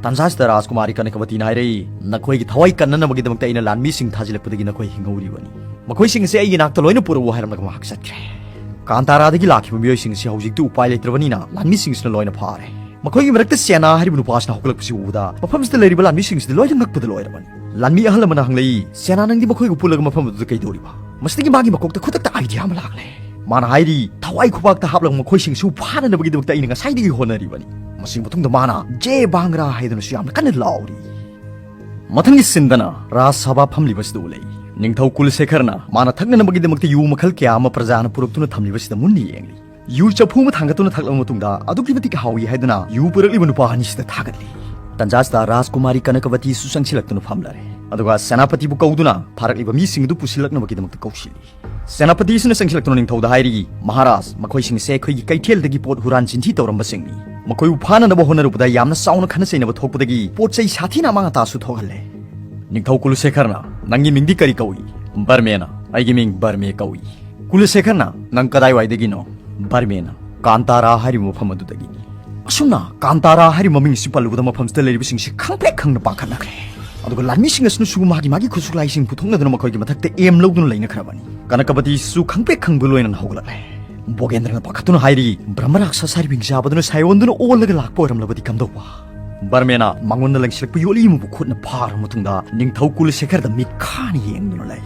ꯇꯥꯟꯖꯥꯁꯤꯗ ꯔꯥꯖꯀꯨꯃꯥꯔꯤ ꯀꯅꯀꯕꯇꯤꯅ ꯍꯥꯏꯔꯛꯏ, "ꯅꯈꯣꯏꯒꯤ ꯊꯋꯥꯏ ꯀꯟꯅꯅꯕꯒꯤꯗꯃꯛꯇ ꯑꯩꯅ ꯂꯥꯟꯃꯤꯁꯤꯡ ꯊꯥꯖꯤꯜꯂꯛꯄꯗꯒꯤ ꯅꯈꯣꯏ ꯍꯤꯡꯍꯧꯔꯤꯕꯅꯤ꯫ ꯃꯈꯣꯏꯁꯤꯡ ꯑꯁꯤ ꯑꯩꯒꯤ ꯅꯥꯛꯇ ꯂꯣꯏꯅ ꯄꯨꯔꯛꯎ" ꯍꯥꯏꯔꯝꯂꯒ ꯃꯍꯥꯛ ꯆꯠꯈ꯭ꯔꯦ꯫ ꯀꯥꯟꯇꯥꯔꯥꯗꯒꯤ ꯂꯥꯛꯈꯤꯕ ꯃꯤꯑꯣꯏꯁꯤꯡ ꯑꯁꯤ ꯍꯧꯖꯤꯛꯇꯤ ꯎꯄꯥꯏ ꯂꯩꯇ꯭ꯔꯕꯅꯤꯅ ꯂꯥꯟꯃꯤꯁꯤꯡꯁꯤꯅ ꯂꯣꯏꯅ ꯐꯥꯔꯦ꯫ ꯃꯈꯣꯏꯒꯤ ꯃꯔꯛꯇ ꯁꯦꯅꯥ ꯍꯥꯏꯔꯤꯕ ꯅꯨꯄꯥꯁꯤꯅ ꯍꯧꯒꯠꯂꯛꯄꯁꯤ ꯎꯕꯗ ꯃꯐꯝꯁꯤꯗ ꯂꯩꯔꯤꯕ ꯂꯥꯟꯃꯤꯁꯤꯡꯁꯤꯗꯤ ꯂꯣꯏꯅ ꯉꯛꯄꯗ ꯂꯣꯏꯔꯕꯅꯤ꯫ ꯂꯥꯟꯃꯤ ꯑꯍꯜ ꯑꯃꯅ ꯍꯪꯂꯛꯏ, "ꯁꯦꯅꯥ, ꯅꯪꯗꯤ ꯃꯈꯣꯏꯒ ꯄꯨꯜꯂꯒ ꯃꯐꯝ ꯑꯗꯨꯗ ꯀꯩꯗꯧꯔꯤꯕ?" ꯃꯁꯤꯗꯒꯤ ꯃꯥꯒꯤ ꯃꯀꯣꯛꯇ ꯈꯨꯗꯛꯇ ꯑꯥꯏꯗꯤꯌꯥ ꯑꯃ ꯂꯥꯛꯂꯦ꯫ ꯃꯥꯅ ꯍꯥꯏꯔꯤ, "ꯊꯋꯥꯏ ꯈꯨꯕꯥꯛꯇ ꯍꯥꯞꯂꯒ ꯃꯈꯣꯏꯁꯤꯡꯁꯨ ꯐꯥꯅꯅꯕꯒꯤꯗꯃꯛꯇ ꯑꯩꯅ ꯉꯁꯥꯏꯗꯒꯤ ꯍꯣꯠꯅꯔꯤꯕꯅꯤ"꯫ ꯃꯁꯤꯒꯤ ꯃꯇꯨꯡꯗ ꯃꯥꯅ "ꯖꯦ ꯕꯥꯡꯒ꯭ꯔꯥ" ꯍꯥꯏꯗꯨꯅꯁꯨ ꯌꯥꯝꯅ ꯀꯟꯅ ꯂꯥꯎꯔꯤ꯫ ꯃꯊꯪꯒꯤ ꯁꯤꯟꯗꯅ ꯔꯥꯖ ꯁꯚꯥ ꯐꯝꯂꯤꯕꯁꯤꯗ ꯎꯠꯂꯛꯏ꯫ ꯅꯤꯡꯊꯧ ꯀꯨꯂꯁꯦꯈꯔꯅ ꯃꯥꯅ ꯊꯛꯅꯅꯕꯒꯤꯗꯃꯛꯇ ꯌꯨ ꯃꯈꯜ ꯀꯌꯥ ꯑꯃ ꯄ꯭ꯔꯖꯥꯅ ꯄꯨꯔꯛꯇꯨꯅ ꯊꯝꯂꯤꯕꯁꯤꯗ ꯃꯨꯟꯅ ꯌꯦꯡꯂꯤ꯫ ꯌꯨ ꯆꯐꯨ ꯑꯃ ꯊꯥꯡꯒꯠꯇꯨꯅ ꯊꯛꯂꯕ ꯃꯇꯨꯡꯗ ꯑꯗꯨꯛꯀꯤ ꯃꯇꯤꯛ ꯍꯥꯎꯏ ꯍꯥꯏꯗꯨꯅ ꯌꯨ ꯄꯨꯔꯛꯂꯤꯕ ꯅꯨꯄꯥ ꯑꯅꯤꯁꯤꯗ ꯊꯥꯒꯠꯂꯤ꯫ ꯇꯟꯖꯥꯁꯤꯗ ꯔꯥꯖꯀꯨꯃꯥꯔꯤ ꯀꯅꯀꯕꯇꯤꯁꯨ ꯆꯪꯁꯤꯜꯂꯛꯇꯨꯅ ꯐꯝꯂꯔꯦ꯫ ꯑꯗꯨꯒ ꯁꯦꯅꯥꯄꯇꯤꯕꯨ ꯀꯧꯗꯨꯅ ꯐꯥꯔꯛꯂꯤꯕ ꯃꯤꯁꯤꯡ ꯑꯗꯨ ꯄꯨꯁꯤꯜꯂꯛꯅꯕꯒꯤꯗꯃꯛꯇ ꯀꯧꯁꯤꯜꯂꯤ꯫ ꯁꯦꯅꯥꯄꯇꯤꯁꯤꯅ ꯆꯪꯁꯤꯜꯂꯛꯇꯨꯅ ꯅꯤꯡꯊꯧꯗ ꯍꯥꯏꯔꯤ, "ꯃꯍꯥꯔꯥꯖ, ꯃꯈꯣꯏꯁꯤꯡ ꯑꯁꯤ ꯑꯩꯈꯣꯏꯒꯤ ꯀꯩꯊꯦꯜꯗꯒꯤ ꯄꯣꯠ ꯍꯨꯔꯥꯟ ꯆꯤꯟꯊꯤ ꯇꯧꯔꯝꯕꯁꯤꯡꯅꯤ꯫ ꯃꯈꯣꯏꯕꯨ ꯐꯥꯅꯅꯕ ꯍꯣꯠꯅꯔꯨꯕꯗ ꯌꯥꯝꯅ ꯆꯥꯎꯅ ꯈꯠꯅ ꯆꯩꯅꯕ ꯊꯣꯛꯄꯗꯒꯤ ꯄꯣꯠ ꯆꯩ ꯁꯥꯊꯤꯅ ꯑꯃꯥꯡ ꯑꯇꯥꯁꯨ ꯊꯣꯛꯍꯜꯂꯦ"꯫ ꯅꯤꯡꯊꯧ ꯀꯨꯂꯁꯦꯈꯔꯅ, "ꯅꯪꯒꯤ ꯃꯤꯡꯗꯤ ꯀꯔꯤ ꯀꯧꯏ?" "ꯕꯔꯃꯦꯅ꯫ ꯑꯩꯒꯤ ꯃꯤꯡ ꯕꯔꯃꯦ ꯀꯧꯏ"꯫ ꯀꯨꯂꯁꯦꯈꯔꯅ, "ꯅꯪ ꯀꯗꯥꯏꯋꯥꯏꯗꯒꯤꯅꯣ?" "ꯕꯔꯃꯦꯅ꯫ ꯀꯥꯟꯇꯥꯔꯥ ꯍꯥꯏꯔꯤꯕ ꯃꯐꯝ ꯑꯗꯨꯗꯒꯤꯅꯤ"꯫ ꯑꯁꯨꯝꯅ ꯀꯥꯟꯇꯥꯔꯥ ꯍꯥꯏꯔꯤꯕ ꯃꯃꯤꯡ ꯑꯁꯤ ꯄꯜꯂꯨꯕꯗ ꯃꯐꯝꯁꯤꯗ ꯂꯩꯔꯤꯕꯁꯤꯡꯁꯤ ꯈꯪꯄ꯭ꯔꯦꯛ ꯈꯪꯅ ꯄꯥꯡꯈꯠꯅꯈ꯭ꯔꯦ꯫ ꯑꯗꯨꯒ ꯂꯥꯟꯃꯤꯁꯤꯡ ꯑꯁꯤꯅꯁꯨ ꯃꯥꯒꯤ ꯃꯥꯒꯤ ꯈꯨꯠꯁꯨ ꯈꯨꯠꯂꯥꯏꯁꯤꯡ ꯄꯨꯊꯣꯛꯅꯗꯨꯅ ꯃꯈꯣꯏꯒꯤ ꯃꯊꯛꯇ ꯑꯦꯝ ꯂꯧꯗꯨꯅ ꯂꯩꯅꯈ꯭ꯔꯕꯅꯤ꯫ ꯀꯅꯀꯕꯇꯤꯁꯨ ꯈꯪꯄ꯭ꯔꯦꯛ ꯈꯪꯕ ꯂꯣꯏꯅꯅ ꯍꯧꯒꯠꯂꯛꯂꯦ꯫ ꯕꯣꯒꯦꯟꯗ꯭ꯔꯅ ꯄꯥꯈꯠꯇꯨꯅ ꯍꯥꯏꯔꯤ, "ꯕ꯭ꯔꯍꯃ ꯔꯥꯛꯁꯁ ꯍꯥꯏꯔꯤꯕ ꯍꯤꯡꯆꯥꯕꯗꯨꯅ ꯁꯥꯏꯑꯣꯟꯗꯨꯅ ꯑꯣꯜꯂꯒ ꯂꯥꯛꯄ ꯑꯣꯏꯔꯝꯂꯕꯗꯤ ꯀꯝꯗꯧꯕ?" ꯕꯔꯃꯦꯅ ꯃꯉꯣꯟꯗ ꯂꯪꯁꯤꯜꯂꯛꯄ ꯌꯣꯠꯂꯤ ꯑꯃꯕꯨ ꯈꯨꯠꯅ ꯐꯥꯔꯕ ꯃꯇꯨꯡꯗ ꯅꯤꯡꯊꯧ ꯀꯨꯂꯁꯦꯈꯔꯗ ꯃꯤꯠ ꯈꯥꯅ ꯌꯦꯡꯗꯨꯅ ꯂꯩ꯫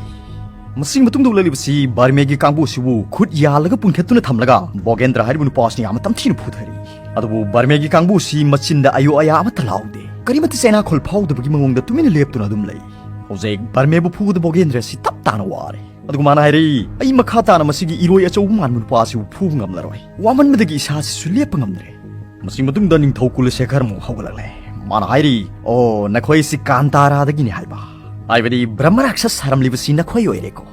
ꯃꯁꯤꯒꯤ ꯃꯇꯨꯡꯗ ꯎꯠꯂꯛꯂꯤꯕꯁꯤ ꯕꯔꯃꯦꯒꯤ ꯀꯥꯡꯕꯨ ꯑꯁꯤꯕꯨ ꯈꯨꯠ ꯌꯥꯜꯂꯒ ꯄꯨꯟꯈꯠꯇꯨꯅ ꯊꯝꯂꯒ ꯕꯣꯒꯦꯟꯗ꯭ꯔ ꯍꯥꯏꯔꯤꯕ ꯅꯨꯄꯥ ꯑꯁꯤꯅ ꯌꯥꯝꯅ ꯇꯝꯊꯤꯅ ꯐꯨꯊꯔꯤ꯫ ꯑꯗꯨꯕꯨ ꯕꯔꯃꯦꯒꯤ ꯀꯥꯡꯕꯨ ꯑꯁꯤ ꯃꯆꯤꯟꯗ ꯑꯌꯣ ꯑꯌꯥ ꯑꯃꯠꯇ ꯂꯥꯎꯗꯦ꯫ ꯀꯔꯤꯃꯠꯇ ꯆꯩꯅꯥꯈꯣꯜ ꯐꯥꯎꯗꯕꯒꯤ ꯃꯑꯣꯡꯗ ꯇꯨꯃꯤꯟꯅ ꯂꯦꯞꯇꯨꯅ ꯑꯗꯨꯝ ꯂꯩ꯫ ꯍꯧꯖꯤꯛ ꯕꯔꯃꯦꯕꯨ ꯐꯨꯕꯗ ꯕꯣꯒꯦꯟꯗ꯭ꯔ ꯑꯁꯤ ꯇꯞ ꯇꯥꯅ ꯋꯥꯔꯦ꯫ ꯑꯗꯨꯒ ꯃꯥꯅ ꯍꯥꯏꯔꯛꯏ, "ꯑꯩ ꯃꯈꯥ ꯇꯥꯅ ꯃꯁꯤꯒꯤ ꯏꯔꯣꯏ ꯑꯆꯧꯕ ꯃꯥꯟꯕ ꯅꯨꯄꯥ ꯑꯁꯤꯕꯨ ꯐꯨꯕ ꯉꯝꯂꯔꯣꯏ꯫ ꯋꯥꯃꯟꯕꯗꯒꯤ ꯏꯁꯥꯁꯤꯁꯨ ꯂꯦꯞꯄ ꯉꯝꯗ꯭ꯔꯦ꯫" ꯃꯁꯤ ꯃꯇꯨꯡꯗ ꯅꯤꯡꯊꯧ ꯀꯨꯂꯁꯦꯈꯔ ꯑꯃꯨꯛ ꯍꯧꯒꯠꯂꯛꯂꯦ꯫ ꯃꯥꯅ ꯍꯥꯏꯔꯤ, "ꯑꯣ, ꯅꯈꯣꯏꯁꯤ ꯀꯥꯟꯇꯥꯔꯥꯗꯒꯤꯅꯤ ꯍꯥꯏꯕ? ꯍꯥꯏꯕꯗꯤ ꯕ꯭ꯔꯍꯃ ꯔꯥꯛꯁꯁ ꯁꯥꯔꯝꯂꯤꯕꯁꯤ ꯅꯈꯣꯏ ꯑꯣꯏꯔꯦꯀꯣ?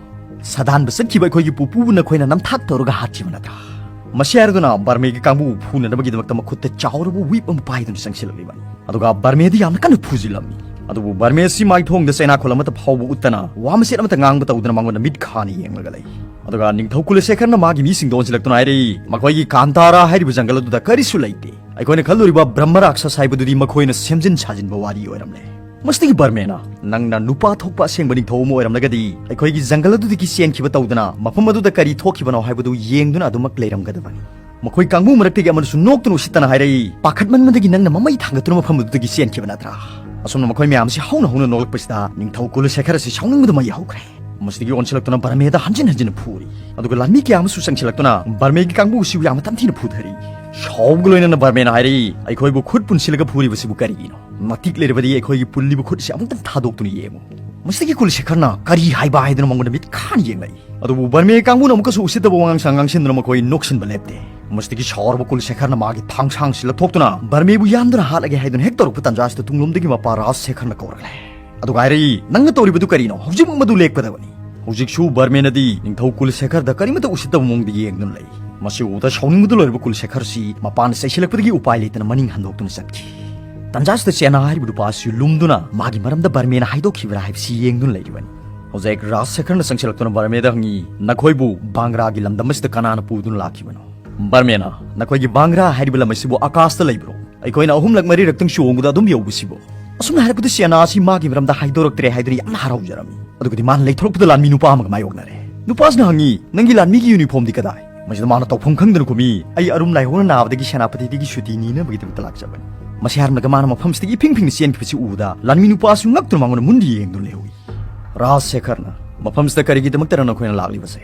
ꯁꯥꯗꯥꯟꯕ ꯆꯠꯈꯤꯕ ꯑꯩꯈꯣꯏꯒꯤ ꯄꯨꯄꯨꯕꯨ ꯅꯈꯣꯏꯅ ꯅꯝꯊꯥꯛ ꯇꯧꯔꯒ ꯍꯥꯠꯈꯤꯕ ꯅꯠꯇ꯭ꯔꯥ?" ꯃꯁꯤ ꯍꯥꯏꯔꯗꯨꯅ ꯕꯔꯃꯦꯒꯤ ꯀꯥꯡꯕꯨꯕꯨ ꯐꯨꯅꯅꯕꯒꯤꯗꯃꯛꯇ ꯃꯈꯨꯠꯇ ꯆꯥꯎꯔꯕ ꯋꯤꯞ ꯑꯃ ꯄꯥꯏꯗꯨꯅ ꯆꯪꯁꯤꯜꯂꯛꯂꯤꯕꯅꯤ꯫ ꯑꯗꯨꯒ ꯕꯔꯃꯦꯗ ꯌꯥꯝꯅ ꯀꯟꯅ ꯐꯨꯖꯤꯜꯂꯝꯃꯤ꯫ ꯑꯗꯨꯕꯨ ꯕꯔꯃꯦ ꯑꯁꯤ ꯃꯥꯏꯊꯣꯡꯗ ꯆꯩꯅꯥꯈꯣꯜ ꯑꯃꯠꯇ ꯐꯥꯎꯕ ꯎꯠꯇꯅ, ꯋꯥ ꯃꯆꯦꯠ ꯑꯃꯠꯇ ꯉꯥꯡꯕ ꯇꯧꯗꯅ ꯃꯉꯣꯟꯗ ꯃꯤꯠ ꯈꯥꯅ ꯌꯦꯡꯂꯒ ꯂꯩ꯫ ꯑꯗꯨꯒ ꯅꯤꯡꯊꯧ ꯀꯨꯂꯁꯦꯈꯔꯅ ꯃꯥꯒꯤ ꯃꯤꯁꯤꯡꯗ ꯑꯣꯟꯁꯤꯜꯂꯛꯇꯨꯅ ꯍꯥꯏꯔꯛꯏ, "ꯃꯈꯣꯏꯒꯤ ꯀꯥꯟꯇꯥꯔꯥ ꯍꯥꯏꯔꯤꯕ ꯖꯪꯒꯜ ꯑꯗꯨꯗ ꯀꯔꯤꯁꯨ ꯂꯩꯇꯦ꯫ ꯑꯩꯈꯣꯏꯅ ꯈꯜꯂꯨꯔꯤꯕ ꯕ꯭ꯔꯍꯃ ꯔꯥꯛꯁꯁ ꯍꯥꯏꯕꯗꯨꯗꯤ ꯃꯈꯣꯏꯅ ꯁꯦꯝꯖꯤꯟ ꯁꯥꯖꯤꯟꯕ ꯋꯥꯔꯤ ꯑꯣꯏꯔꯝꯂꯦ꯫" ꯃꯁꯤꯗꯒꯤ ꯕꯔꯃꯦꯅ, "ꯅꯪꯅ ꯅꯨꯄꯥ ꯊꯣꯛꯄ ꯑꯁꯦꯡꯕ ꯅꯤꯡꯊꯧ ꯑꯃ ꯑꯣꯏꯔꯝꯂꯒꯗꯤ ꯑꯩꯈꯣꯏꯒꯤ ꯖꯪꯒꯜ ꯑꯗꯨꯗꯒꯤ ꯆꯦꯟꯈꯤꯕ ꯇꯧꯗꯅ ꯃꯐꯝ ꯑꯗꯨꯗ ꯀꯔꯤ ꯊꯣꯛꯈꯤꯕꯅꯣ ꯍꯥꯏꯕꯗꯨ ꯌꯦꯡꯗꯨꯅ ꯑꯗꯨꯃꯛ ꯂꯩꯔꯝꯒꯗꯕꯅꯤ꯫" ꯃꯈꯣꯏ ꯀꯥꯡꯕꯨ ꯃꯔꯛꯇꯒꯤ ꯑꯃꯅꯁꯨ ꯅꯣꯛꯇꯨꯅ ꯎꯁꯤꯠꯇꯅ ꯍꯥꯏꯔꯛꯏ, "ꯄꯥꯈꯠꯃꯟꯕꯗꯒꯤ ꯅꯪꯅ ꯃꯃꯩ ꯊꯥꯡꯒꯠꯇꯨꯅ ꯃꯐꯝ ꯑꯗꯨꯗꯒꯤ ꯆꯦꯟꯈꯤꯕ ꯅꯠꯇ꯭ꯔꯥ?" ꯑꯁꯨꯝꯅ ꯃꯈꯣꯏ ꯃꯌꯥꯝꯁꯤ ꯍꯧꯅ ꯍꯧꯅ ꯅꯣꯛꯂꯛꯄꯁꯤꯗ ꯅꯤꯡꯊꯧ ꯀꯨꯂꯁꯦꯈꯔ ꯑꯁꯤ ꯁꯥꯎꯅꯤꯡꯕꯗ ꯃꯩ ꯍꯧꯈ꯭ꯔꯦ꯫ ꯃꯁꯤꯗꯒꯤ ꯑꯣꯟꯁꯤꯜꯂꯛꯇꯨꯅ ꯕꯔꯃꯦꯗ ꯍꯟꯖꯤꯟ ꯍꯟꯖꯤꯟꯅ ꯐꯨꯔꯤ꯫ ꯑꯗꯨꯒ ꯂꯥꯟꯃꯤ ꯀꯌꯥ ꯑꯃꯁꯨ ꯆꯪꯁꯤꯜꯂꯛꯇꯨꯅ ꯕꯔꯃꯦꯒꯤ ꯀꯥꯡꯕꯨ ꯑꯁꯤꯕꯨ ꯌꯥꯝꯅ ꯇꯝꯊꯤꯅ ꯐꯨꯊꯔꯤ꯫ ꯁꯥꯎꯕꯒ ꯂꯣꯏꯅꯅ ꯕꯔꯃꯦꯅ ꯍꯥꯏꯔꯛꯏ, "ꯑꯩꯈꯣꯏꯕꯨ ꯈꯨꯠ ꯄꯨꯟꯁꯤꯜꯂꯒ ꯐꯨꯔꯤꯕꯁꯤꯕꯨ ꯀꯔꯤꯒꯤꯅꯣ? ꯃꯇꯤꯛ ꯂꯩꯔꯕꯗꯤ ꯑꯩꯈꯣꯏꯒꯤ ꯄꯨꯜꯂꯤꯕ ꯈꯨꯠ ꯑꯁꯤ ꯑꯃꯨꯛꯇꯪ ꯊꯥꯗꯣꯛꯇꯨꯅ ꯌꯦꯡꯉꯨ꯫" ꯃꯁꯤꯗꯒꯤ ꯀꯨꯂꯁꯦꯈꯔꯅ ꯀꯔꯤ ꯍꯥꯏꯕ ꯍꯥꯏꯗꯨꯅ ꯃꯉꯣꯟꯗ ꯃꯤꯠ ꯈꯥꯅ ꯌꯦꯡꯂꯛꯏ꯫ ꯑꯗꯨꯕꯨ ꯕꯔꯃꯦ ꯀꯥꯡꯕꯨꯅ ꯑꯃꯨꯛꯀꯁꯨ ꯎꯁꯤꯠꯇꯕ ꯋꯥꯉꯥꯡ ꯁꯉꯥꯡ ꯁꯤꯟꯗꯨꯅ ꯃꯈꯣꯏ ꯅꯣꯛꯁꯤꯟꯕ ꯂꯦꯞꯇꯦ꯫ ꯃꯁꯤꯗꯒꯤ ꯁꯥꯎꯔꯕ ꯀꯨꯂꯁꯦꯈꯔꯅ ꯃꯥꯒꯤ ꯊꯥꯡꯁꯥꯡꯁꯤ ꯂꯧꯊꯣꯛꯇꯨꯅ ꯕꯔꯃꯦꯕꯨ ꯌꯥꯟꯗꯨꯅ ꯍꯥꯠꯂꯒꯦ ꯍꯥꯏꯗꯨꯅ ꯍꯦꯛ ꯇꯧꯔꯛꯄ ꯇꯥꯟꯖꯥꯁꯤꯗ ꯇꯨꯡꯂꯣꯝꯗꯒꯤ ꯃꯄꯥ ꯔꯥꯖ ꯁꯦꯈꯔꯅ ꯀꯧꯔꯛꯂꯦ꯫ ꯑꯗꯨꯒ ꯍꯥꯏꯔꯛꯏ, "ꯅꯪꯅ ꯇꯧꯔꯤꯕꯗꯨ ꯀꯔꯤꯅꯣ? ꯍꯧꯖꯤꯛꯃꯛ ꯃꯗꯨ ꯂꯦꯞꯀꯗꯕꯅꯤ꯫" ꯍꯧꯖꯤꯛꯁꯨ ꯕꯔꯃꯦꯅꯗꯤ ꯅꯤꯡꯊꯧ ꯀꯨꯂꯁꯦꯈꯔꯗ ꯀꯔꯤꯃꯠꯇ ꯎꯁꯤꯠꯇꯕ ꯃꯑꯣꯡꯗ ꯌꯦꯡꯗꯨꯅ ꯂꯩ꯫ ꯃꯁꯤ ꯎꯕꯗ ꯁꯥꯎꯅꯤꯡꯕꯗ ꯂꯣꯏꯔꯕ ꯀꯨꯂꯁꯦꯈꯔꯁꯤ ꯃꯄꯥꯅ ꯆꯩꯁꯤꯜꯂꯛꯄꯗꯒꯤ ꯎꯄꯥꯏ ꯂꯩꯇꯅ ꯃꯅꯤꯡ ꯍꯟꯗꯣꯛꯇꯨꯅ ꯆꯠꯈꯤ꯫ ꯇꯟꯖꯥꯁꯤꯗ ꯆꯦꯅꯥ ꯍꯥꯏꯔꯤꯕ ꯅꯨꯄꯥ ꯑꯁꯤ ꯂꯨꯝꯗꯨꯅ ꯃꯥꯒꯤ ꯃꯔꯝꯗ ꯕꯔꯃꯦꯅ ꯍꯥꯏꯗꯣꯛꯈꯤꯕ꯭ꯔꯥ ꯍꯥꯏꯕꯁꯤ ꯌꯦꯡꯗꯨꯅ ꯂꯩꯔꯤꯕꯅꯤ꯫ ꯍꯧꯖꯤꯛ ꯔꯥꯖ ꯁꯦꯈꯔꯅ ꯆꯪꯁꯤꯜꯂꯛꯇꯨꯅ ꯕꯔꯃꯦꯗ ꯍꯪꯉꯤ, "ꯅꯈꯣꯏꯕꯨ ꯕꯥꯡꯒ꯭ꯔꯥꯒꯤ ꯂꯝꯗꯝ ꯑꯁꯤꯗ ꯀꯅꯥꯅ ꯄꯨꯗꯨꯅ ꯂꯥꯛꯈꯤꯕꯅꯣ?" ꯕꯔꯃꯦꯅ, "ꯅꯈꯣꯏꯒꯤ ꯕꯥꯡꯒ꯭ꯔꯥ ꯍꯥꯏꯔꯤꯕ ꯂꯝ ꯑꯁꯤꯕꯨ ꯑꯀꯥꯁꯇ ꯂꯩꯕ꯭ꯔꯣ? ꯑꯩꯈꯣꯏꯅ ꯑꯍꯨꯝꯂꯛ ꯃꯔꯤꯔꯛꯇꯪ ꯆꯣꯡꯕꯗ ꯑꯗꯨꯝ ꯌꯧꯕꯁꯤꯕꯨ?" ꯑꯁꯨꯝꯅ ꯍꯥꯏꯔꯛꯄꯗ ꯁꯦꯅꯥ ꯑꯁꯤ ꯃꯥꯒꯤ ꯃꯔꯝꯗ ꯍꯥꯏꯗꯣꯔꯛꯇ꯭ꯔꯦ ꯍꯥꯏꯗꯨꯅ ꯌꯥꯝꯅ ꯍꯔꯥꯎꯖꯔꯝꯃꯤ꯫ ꯑꯗꯨꯒꯗꯤ ꯃꯥꯅ ꯂꯩꯊꯣꯔꯛꯄꯗ ꯂꯥꯟꯃꯤ ꯅꯨꯄꯥ ꯑꯃꯒ ꯃꯥꯌꯣꯛꯅꯔꯦ꯫ ꯅꯨꯄꯥꯁꯤꯅ ꯍꯪꯉꯤ, "ꯅꯪꯒꯤ ꯂꯥꯟꯃꯤꯒꯤ ꯌꯨꯅꯤꯐꯣꯔꯝꯗꯤ ꯀꯗꯥꯏ?" ꯃꯁꯤꯗ ꯃꯥꯅ ꯇꯧꯐꯝ ꯈꯪꯗꯅ ꯈꯨꯝꯃꯤ, "ꯑꯩ ꯑꯔꯨꯝ ꯂꯥꯏꯍꯧꯅ ꯅꯥꯕꯗꯒꯤ ꯁꯦꯅꯥꯄꯇꯤꯗꯒꯤ ꯁꯨꯇꯤ ꯅꯤꯅꯕꯒꯤꯗꯃꯛꯇ ꯂꯥꯛꯆꯕꯅꯤ"꯫ ꯃꯁꯤ ꯍꯥꯏꯔꯝꯂꯒ ꯃꯥꯅ ꯃꯐꯝꯁꯤꯗꯒꯤ ꯏꯐꯤꯡ ꯐꯤꯡꯅ ꯆꯦꯟꯈꯤꯕꯁꯤ ꯎꯕꯗ ꯂꯥꯟꯃꯤ ꯅꯨꯄꯥ ꯑꯁꯤ ꯉꯛꯇꯨꯅ ꯃꯉꯣꯟꯗ ꯃꯨꯟꯅ ꯌꯦꯡꯗꯨꯅ ꯂꯩꯍꯧꯏ꯫ ꯔꯥꯖ ꯁꯦꯈꯔꯅ, "ꯃꯐꯝꯁꯤꯗ ꯀꯔꯤꯒꯤꯗꯃꯛꯇꯔ ꯅꯈꯣꯏꯅ ꯂꯥꯛꯂꯤꯕꯁꯦ?"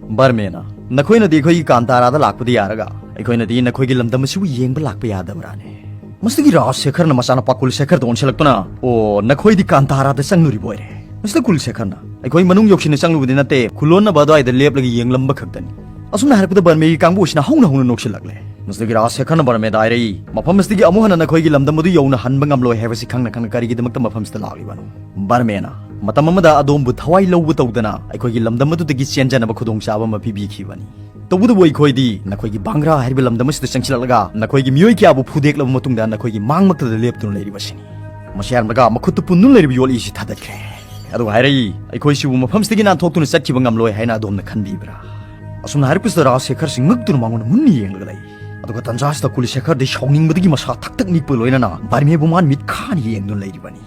ꯕꯔꯃꯦꯅ, "ꯅꯈꯣꯏꯅꯗꯤ ꯑꯩꯈꯣꯏꯒꯤ ꯀꯥꯟꯇꯥꯔꯥꯗ ꯂꯥꯛꯄꯗꯤ ꯌꯥꯔꯒ ꯑꯩꯈꯣꯏꯅꯗꯤ ꯅꯈꯣꯏꯒꯤ ꯂꯝꯗꯝ ꯑꯁꯤꯕꯨ ꯌꯦꯡꯕ ꯂꯥꯛꯄ ꯌꯥꯗꯕ꯭ꯔꯥꯅꯦ?" ꯃꯁꯤꯗꯒꯤ ꯔꯥꯖ ꯁꯦꯈꯔꯅ ꯃꯆꯥꯅꯨꯄꯥ ꯀꯨꯜ ꯁꯦꯈꯔꯗ ꯑꯣꯟꯁꯤꯜꯂꯛꯇꯨꯅ, "ꯑꯣ, ꯅꯈꯣꯏꯗꯤ ꯀꯥꯟꯇꯥꯔꯥꯗ ꯆꯪꯂꯨꯔꯤꯕ ꯑꯣꯏꯔꯦ?" ꯃꯁꯤꯗ ꯀꯨꯜ ꯁꯦꯈꯔꯅ, "ꯑꯩꯈꯣꯏ ꯃꯅꯨꯡ ꯌꯧꯁꯤꯟꯅ ꯆꯪꯂꯨꯕꯗꯤ ꯅꯠꯇꯦ, ꯈꯨꯂꯣꯟꯅꯕ ꯑꯗꯨꯋꯥꯏꯗ ꯂꯦꯞꯂꯒ ꯌꯦꯡꯂꯝꯕ ꯈꯛꯇꯅꯤ"꯫ ꯑꯁꯨꯝꯅ ꯍꯥꯏꯔꯛꯄꯗ ꯕꯔꯃꯦꯒꯤ ꯀꯥꯡꯕꯨ ꯑꯁꯤꯅ ꯍꯧꯅ ꯍꯧꯅ ꯅꯣꯛꯁꯤꯜꯂꯛꯂꯦ꯫ ꯃꯁꯤꯗꯒꯤ ꯔꯥꯖ ꯁꯦꯈꯔꯅ ꯕꯔꯃꯦꯗ ꯍꯥꯏꯔꯛꯏ, "ꯃꯐꯝ ꯑꯁꯤꯗꯒꯤ ꯑꯃꯨꯛ ꯍꯟꯅ ꯅꯈꯣꯏꯒꯤ ꯂꯝꯗꯝ ꯑꯗꯨ ꯌꯧꯅ ꯍꯟꯕ ꯉꯝꯂꯣꯏ ꯍꯥꯏꯕꯁꯤ ꯈꯪꯅ ꯈꯪꯅ ꯀꯔꯤꯒꯤꯗꯃꯛꯇ ꯃꯐꯝꯁꯤꯗ ꯂꯥꯛꯂꯤꯕꯅꯣ?" ꯕꯔꯃꯦꯅ, "ꯃꯇꯝ ꯑꯃꯗ ꯑꯗꯣꯝꯕꯨ ꯊꯋꯥꯏ ꯂꯧꯕ ꯇꯧꯗꯅ ꯑꯩꯈꯣꯏꯒꯤ ꯂꯝꯗꯝ ꯑꯗꯨꯗꯒꯤ ꯆꯦꯟꯖꯅꯕ ꯈꯨꯗꯣꯡꯆꯥꯕ ꯑꯃ ꯄꯤꯕꯤꯈꯤꯕꯅꯤ꯫ ꯇꯧꯕꯇꯕꯨ ꯑꯩꯈꯣꯏꯗꯤ ꯅꯈꯣꯏꯒꯤ ꯕꯥꯡꯒ꯭ꯔꯥ ꯍꯥꯏꯔꯤꯕ ꯂꯝꯗꯝ ꯑꯁꯤꯗ ꯆꯪꯁꯤꯜꯂꯛꯂꯒ ꯅꯈꯣꯏꯒꯤ ꯃꯤꯑꯣꯏ ꯀꯌꯥꯕꯨ ꯐꯨꯗꯦꯛꯂꯕ ꯃꯇꯨꯡꯗ ꯅꯈꯣꯏꯒꯤ ꯃꯥꯡꯃꯛꯇꯗ ꯂꯦꯞꯇꯨꯅ ꯂꯩꯔꯤꯕꯁꯤꯅꯤ"꯫ ꯃꯁꯤ ꯍꯥꯏꯔꯝꯂꯒ ꯃꯈꯨꯠꯇ ꯄꯨꯟꯗꯨꯅ ꯂꯩꯔꯤꯕ ꯌꯣꯠꯂꯤ ꯑꯁꯤ ꯊꯥꯗꯠꯈ꯭ꯔꯦ꯫ ꯑꯗꯨꯒ ꯍꯥꯏꯔꯛꯏ, "ꯑꯩꯈꯣꯏꯁꯤꯕꯨ ꯃꯐꯝꯁꯤꯗꯒꯤ ꯅꯥꯟꯊꯣꯛꯇꯨꯅ ꯆꯠꯈꯤꯕ ꯉꯝꯂꯣꯏ ꯍꯥꯏꯅ ꯑꯗꯣꯝꯅ ꯈꯟꯕꯤꯕ꯭ꯔꯥ?" ꯑꯁꯨꯝꯅ ꯍꯥꯏꯔꯛꯄꯁꯤꯗ ꯔꯥꯖ ꯁꯦꯈꯔꯁꯤ ꯉꯛꯇꯨꯅ ꯃꯉꯣꯟꯗ ꯃꯨꯟꯅ ꯌꯦꯡꯂꯒ ꯂꯩ꯫ ꯑꯗꯨꯒ ꯇꯟꯖꯥꯁꯤꯗ ꯀꯨꯂꯤ ꯁꯦꯈꯔꯗꯤ ꯁꯥꯎꯅꯤꯡꯕꯗꯒꯤ ꯃꯁꯥ ꯊꯛ ꯊꯛ ꯅꯤꯛꯄ ꯂꯣꯏꯅꯅ ꯕꯥꯔꯃꯦꯕꯨ ꯃꯥꯅ ꯃꯤꯠ ꯈꯥꯅ ꯌꯦꯡꯗꯨꯅ ꯂꯩꯔꯤꯕꯅꯤ꯫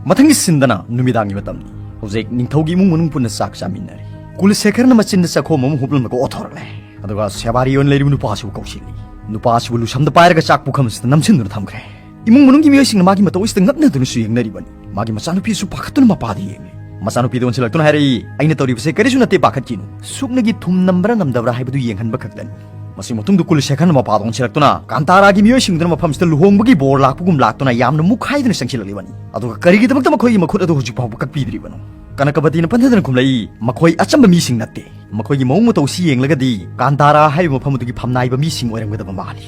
ꯃꯊꯪꯒꯤ ꯁꯤꯟꯗꯅ ꯅꯨꯃꯤꯗꯥꯡꯒꯤ ꯃꯇꯝꯅꯤ꯫ ꯍꯧꯖꯤꯛ ꯅꯤꯡꯊꯧꯒꯤ ꯏꯃꯨꯡ ꯃꯅꯨꯡ ꯄꯨꯟꯅ ꯆꯥꯛ ꯆꯥꯃꯤꯟꯅꯔꯤ꯫ ꯀꯨꯂꯁꯦꯈꯔꯅ ꯃꯆꯤꯟꯗ ꯆꯈꯣꯝ ꯑꯃ ꯍꯨꯞꯂꯝꯂꯒ ꯑꯣꯊꯣꯔꯛꯂꯦ꯫ ꯑꯗꯨꯒ ꯁꯦꯕꯥꯔꯤ ꯑꯣꯏꯅ ꯂꯩꯔꯤꯕ ꯅꯨꯄꯥ ꯑꯁꯤꯕꯨ ꯀꯧꯁꯤꯜꯂꯤ꯫ ꯅꯨꯄꯥ ꯑꯁꯤꯕꯨ ꯂꯨꯁꯝꯗ ꯄꯥꯏꯔꯒ ꯆꯥꯛ ꯄꯨꯈꯝ ꯑꯁꯤꯗ ꯅꯝꯁꯤꯟꯗꯨꯅ ꯊꯝꯈ꯭ꯔꯦ꯫ ꯏꯃꯨꯡ ꯃꯅꯨꯡꯒꯤ ꯃꯤꯑꯣꯏꯁꯤꯡꯅ ꯃꯥꯒꯤ ꯃꯇꯧ ꯑꯁꯤꯗ ꯉꯛꯅꯗꯨꯅꯁꯨ ꯌꯦꯡꯅꯔꯤꯕꯅꯤ꯫ ꯃꯥꯒꯤ ꯃꯆꯥꯅꯨꯄꯤ ꯑꯁꯨ ꯄꯥꯈꯠꯇꯨꯅ ꯃꯄꯥꯗ ꯌꯦꯡꯂꯤ꯫ ꯃꯆꯥꯅꯨꯄꯤꯗ ꯑꯣꯟꯁꯤꯜꯂꯛꯇꯨꯅ ꯍꯥꯏꯔꯛꯏ, "ꯑꯩꯅ ꯇꯧꯔꯤꯕꯁꯦ ꯀꯔꯤꯁꯨ ꯅꯠꯇꯦ, ꯄꯥꯈꯠꯈꯤꯅꯨ꯫ ꯁꯨꯞꯅꯒꯤ ꯊꯨꯝ ꯅꯝꯕ꯭ꯔꯥ ꯅꯝꯗꯕ꯭ꯔꯥ ꯍꯥꯏꯕꯗꯨ ꯌꯦꯡꯍꯟꯕ ꯈꯛꯇꯅꯤ"꯫ ꯃꯁꯤ ꯃꯇꯨꯡꯗ ꯀꯨꯂꯁꯦꯈꯔꯅ ꯃꯄꯥꯗ ꯑꯣꯟꯁꯤꯜꯂꯛꯇꯨꯅ ꯀꯥꯟꯇꯥꯔꯥꯒꯤ ꯃꯤꯑꯣꯏꯁꯤꯡꯗꯨꯅ ꯃꯐꯝꯁꯤꯗ ꯂꯨꯍꯣꯡꯕꯒꯤ ꯕꯣꯔ ꯂꯥꯛꯄꯒꯨꯝ ꯂꯥꯛꯇꯨꯅ ꯌꯥꯝꯅ ꯃꯨꯛꯈꯥꯏꯗꯨꯅ ꯆꯪꯁꯤꯜꯂꯛꯂꯤꯕꯅꯤ꯫ ꯑꯗꯨꯒ ꯀꯔꯤꯒꯤꯗꯃꯛꯇ ꯃꯈꯣꯏꯒꯤ ꯃꯈꯨꯠ ꯑꯗꯨ ꯍꯧꯖꯤꯛ ꯐꯥꯎꯕ ꯀꯛꯄꯤꯗ꯭ꯔꯤꯕꯅꯣ? ꯀꯅꯀꯕꯇꯤꯅ ꯄꯟꯊꯗꯅ ꯈꯨꯝꯂꯛꯏ, "ꯃꯈꯣꯏ ꯑꯆꯝꯕ ꯃꯤꯁꯤꯡ ꯅꯠꯇꯦ꯫ ꯃꯈꯣꯏꯒꯤ ꯃꯑꯣꯡ ꯃꯇꯧꯁꯤ ꯌꯦꯡꯂꯒꯗꯤ ꯀꯥꯟꯇꯥꯔꯥ ꯍꯥꯏꯔꯤꯕ ꯃꯐꯝ ꯑꯗꯨꯒꯤ ꯐꯝꯅꯥꯏꯕ ꯃꯤꯁꯤꯡ ꯑꯣꯏꯔꯝꯒꯗꯕ ꯃꯥꯜꯂꯤ"꯫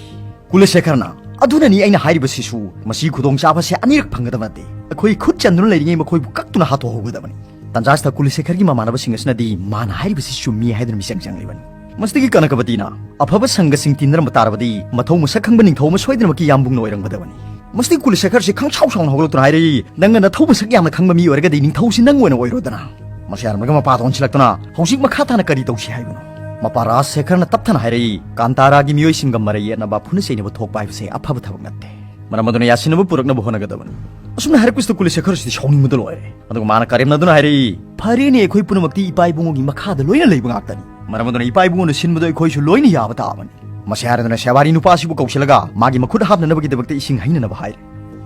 ꯀꯨꯂꯁꯦꯈꯔꯅ, "ꯑꯗꯨꯅꯅꯤ ꯑꯩꯅ ꯍꯥꯏꯔꯤꯕꯁꯤꯁꯨ, ꯃꯁꯤ ꯈꯨꯗꯣꯡꯆꯥꯕꯁꯦ ꯑꯅꯤꯔꯛ ꯐꯪꯒꯗꯕ ꯅꯠꯇꯦ꯫ ꯑꯩꯈꯣꯏ ꯈꯨꯠ ꯆꯟꯗꯨꯅ ꯂꯩꯔꯤꯉꯩ ꯃꯈꯣꯏꯕꯨ ꯀꯛꯇꯨꯅ ꯍꯥꯠꯇꯣꯛꯍꯧꯒꯗꯕꯅꯤ"꯫ ꯇꯟꯖꯥꯁꯤꯗ ꯀꯨꯂꯁꯦꯈꯔꯒꯤ ꯃꯃꯥꯟꯅꯕꯁꯤꯡ ꯑꯁꯤꯅꯗꯤ ꯃꯥꯅ ꯍꯥꯏꯔꯤꯕꯁꯤ ꯆꯨꯝꯃꯤ ꯍꯥꯏꯗꯨꯅ ꯃꯤꯆꯪ ꯆꯪꯂꯤꯕꯅꯤ꯫ ꯃꯁꯤꯗꯒꯤ ꯀꯅꯀꯕꯇꯤꯅ, "ꯑꯐꯕ ꯁꯪꯒꯁꯤꯡ ꯇꯤꯟꯅꯔꯝꯕ ꯇꯥꯔꯕꯗꯤ ꯃꯊꯧ ꯃꯁꯛ ꯈꯪꯕ ꯅꯤꯡꯊꯧ ꯑꯃ ꯁꯣꯏꯗꯅꯃꯛꯀꯤ ꯌꯥꯝꯕꯨꯡꯅ ꯑꯣꯏꯔꯝꯒꯗꯕꯅꯤ"꯫ ꯃꯁꯤꯗꯒꯤ ꯀꯨꯂꯁꯦꯈꯔꯁꯤ ꯈꯪꯁꯥꯎ ꯁꯥꯎꯅ ꯍꯧꯒꯠꯂꯛꯇꯨꯅ ꯍꯥꯏꯔꯛꯏ, "ꯅꯪꯅ ꯅꯊꯧ ꯃꯁꯛ ꯌꯥꯝꯅ ꯈꯪꯕ ꯃꯤ ꯑꯣꯏꯔꯒꯗꯤ ꯅꯤꯡꯊꯧꯁꯤ ꯅꯪ ꯑꯣꯏꯅ ꯑꯣꯏꯔꯣꯗꯅ"꯫ ꯃꯁꯤ ꯍꯥꯏꯔꯝꯂꯒ ꯃꯄꯥꯗ ꯑꯣꯟꯁꯤꯜꯂꯛꯇꯨꯅ, "ꯍꯧꯖꯤꯛ ꯃꯈꯥ ꯇꯥꯅ ꯀꯔꯤ ꯇꯧꯁꯤ ꯍꯥꯏꯕꯅꯣ?" ꯃꯄꯥ ꯔꯥꯖ ꯁꯦꯈꯔꯅ ꯇꯞꯊꯅ ꯍꯥꯏꯔꯛꯏ, "ꯀꯥꯟꯇꯥꯔꯥꯒꯤ ꯃꯤꯑꯣꯏꯁꯤꯡꯒ ꯃꯔꯩ ꯌꯦꯠꯅꯕ, ꯐꯨꯅ ꯆꯩꯅꯕ ꯊꯣꯛꯄ ꯍꯥꯏꯕꯁꯦ ꯑꯐꯕ ꯊꯕꯛ ꯅꯠꯇꯦ꯫ ꯃꯔꯝ ꯑꯗꯨꯅ ꯌꯥꯁꯤꯟꯅꯕ ꯄꯨꯔꯛꯅꯕ ꯍꯣꯠꯅꯒꯗꯕꯅꯤ꯫ ꯑꯁꯨꯝꯅ ꯍꯥꯏꯔꯛꯄꯁꯤꯗ ꯀꯨꯂꯤꯁꯦꯈꯔꯁꯤꯗꯤ ꯁꯥꯎꯅꯤꯡꯕꯗ ꯂꯣꯏꯔꯦ꯫ ꯑꯗꯨꯒ ꯃꯥꯅ ꯀꯔꯦꯝꯅꯗꯨꯅ ꯍꯥꯏꯔꯛꯏ, "ꯐꯔꯦꯅꯦ, ꯑꯩꯈꯣꯏ ꯄꯨꯝꯅꯃꯛꯇꯤ ꯏꯄꯥ ꯏꯕꯨꯡꯉꯣꯒꯤ ꯃꯈꯥꯗ ꯂꯣꯏꯅ ꯂꯩꯕ ꯉꯥꯛꯇꯅꯤ꯫ ꯃꯔꯝ ꯑꯗꯨꯅ ꯏꯄꯥ ꯏꯕꯨꯡꯉꯣꯅ ꯁꯤꯟꯕꯗꯣ ꯑꯩꯈꯣꯏꯁꯨ ꯂꯣꯏꯅ ꯌꯥꯕ ꯇꯥꯕꯅꯤ"꯫ ꯃꯁꯤ ꯍꯥꯏꯔꯗꯨꯅ ꯁꯦꯕꯥꯔꯤ ꯅꯨꯄꯥꯁꯤꯕꯨ ꯀꯧꯁꯤꯜꯂꯒ ꯃꯥꯒꯤ ꯃꯈꯨꯠ ꯍꯥꯞꯅꯅꯕꯒꯤꯗꯃꯛꯇ ꯏꯁꯤꯡ ꯍꯩꯅꯅꯕ ꯍꯥꯏꯔꯦ꯫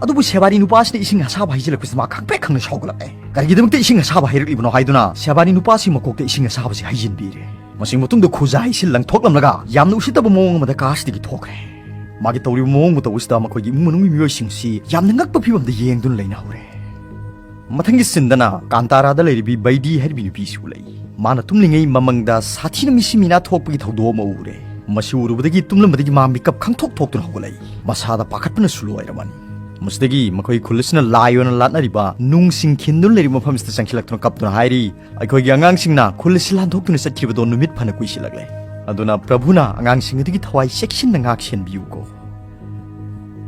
ꯑꯗꯨꯕꯨ ꯁꯦꯕꯥꯔꯤ ꯅꯨꯄꯥꯁꯤꯅ ꯏꯁꯤꯡ ꯑꯁꯥꯕ ꯍꯩꯖꯤꯜꯂꯛꯄꯁꯤꯗ ꯃꯥ ꯈꯪꯄ꯭ꯔꯦꯛ ꯈꯪꯅ ꯁꯥꯎꯒꯠꯂꯛꯑꯦ꯫ ꯀꯔꯤꯒꯤꯗꯃꯛꯇ ꯏꯁꯤꯡ ꯑꯁꯥꯕ ꯍꯩꯔꯛꯂꯤꯕꯅꯣ ꯍꯥꯏꯗꯨꯅ ꯁꯦꯕꯥꯔꯤ ꯅꯨꯄꯥꯁꯤ ꯃꯀꯣꯛꯇ ꯏꯁꯤꯡ ꯑꯁꯥꯕꯁꯤ ꯍꯩꯖꯤꯟꯕꯤꯔꯦ꯫ ꯃꯁꯤ ꯃꯇꯨꯡꯗ ꯈꯨꯖꯥꯏꯁꯤ ꯂꯪꯊꯣꯛꯂꯝꯂꯒ ꯌꯥꯝꯅ ꯎꯁꯤꯠꯇꯕ ꯃꯑꯣꯡ ꯑꯃꯗ ꯀꯥꯁꯤꯗꯒꯤ ꯊꯣꯛꯈ꯭ꯔꯦ꯫ ꯃꯥꯒꯤ ꯇꯧꯔꯤꯕ ꯃꯑꯣꯡ ꯃꯇꯧ ꯑꯁꯤꯗ ꯃꯈꯣꯏꯒꯤ ꯏꯃꯨꯡ ꯃꯅꯨꯡꯒꯤ ꯃꯤꯑꯣꯏꯁꯤꯡꯁꯤ ꯌꯥꯝꯅ ꯉꯛꯄ ꯐꯤꯕꯝꯗ ꯌꯦꯡꯗꯨꯅ ꯂꯩꯅꯍꯧꯔꯦ꯫ ꯃꯊꯪꯒꯤ ꯁꯤꯟꯗꯅ ꯀꯥꯟꯇꯥꯔꯥꯗ ꯂꯩꯔꯤꯕꯤ ꯕꯩꯗꯤ ꯍꯥꯏꯔꯤꯕꯤ ꯅꯨꯄꯤꯁꯤ ꯎꯠꯂꯛꯏ꯫ ꯃꯥꯅ ꯇꯨꯝꯂꯤꯉꯩ ꯃꯃꯪꯗ ꯁꯥꯊꯤꯅ ꯃꯤꯁꯤ ꯃꯤꯅꯥ ꯊꯣꯛꯄꯒꯤ ꯊꯧꯗꯣꯛ ꯑꯃ ꯎꯔꯦ꯫ ꯃꯁꯤ ꯎꯔꯨꯕꯗꯒꯤ ꯇꯨꯝꯂꯝꯕꯗꯒꯤ ꯃꯥ ꯃꯤꯀꯞ ꯈꯪꯊꯣꯛ ꯊꯣꯛꯇꯨꯅ ꯍꯧꯒꯠꯂꯛꯏ꯫ ꯃꯁꯥꯗ ꯄꯥꯈꯠꯄꯅꯁꯨ ꯂꯣꯏꯔꯕꯅꯤ꯫ ꯃꯁꯤꯗꯒꯤ ꯃꯈꯣꯏ ꯈꯨꯜ ꯑꯁꯤꯅ ꯂꯥꯏ ꯑꯣꯏꯅ ꯂꯥꯠꯅꯔꯤꯕ ꯅꯨꯡꯁꯤꯡ ꯈꯤꯟꯗꯨꯅ ꯂꯩꯔꯤꯕ ꯃꯐꯝꯁꯤꯗ ꯆꯪꯁꯤꯜꯂꯛꯇꯨꯅ ꯀꯞꯇꯨꯅ ꯍꯥꯏꯔꯤ, "ꯑꯩꯈꯣꯏꯒꯤ ꯑꯉꯥꯡꯁꯤꯡꯅ ꯈꯨꯜ ꯑꯁꯤ ꯂꯥꯟꯊꯣꯛꯇꯨꯅ ꯆꯠꯈꯤꯕꯗꯣ ꯅꯨꯃꯤꯠ ꯐꯅ ꯀꯨꯏꯁꯤꯜꯂꯛꯂꯦ꯫ ꯑꯗꯨꯅ ꯄ꯭ꯔꯚꯨꯅ ꯑꯉꯥꯡꯁꯤꯡ ꯑꯗꯨꯒꯤ ꯊꯋꯥꯏ ꯆꯦꯛꯁꯤꯟꯅ ꯉꯥꯛ ꯁꯦꯟꯕꯤꯌꯨꯀꯣ"꯫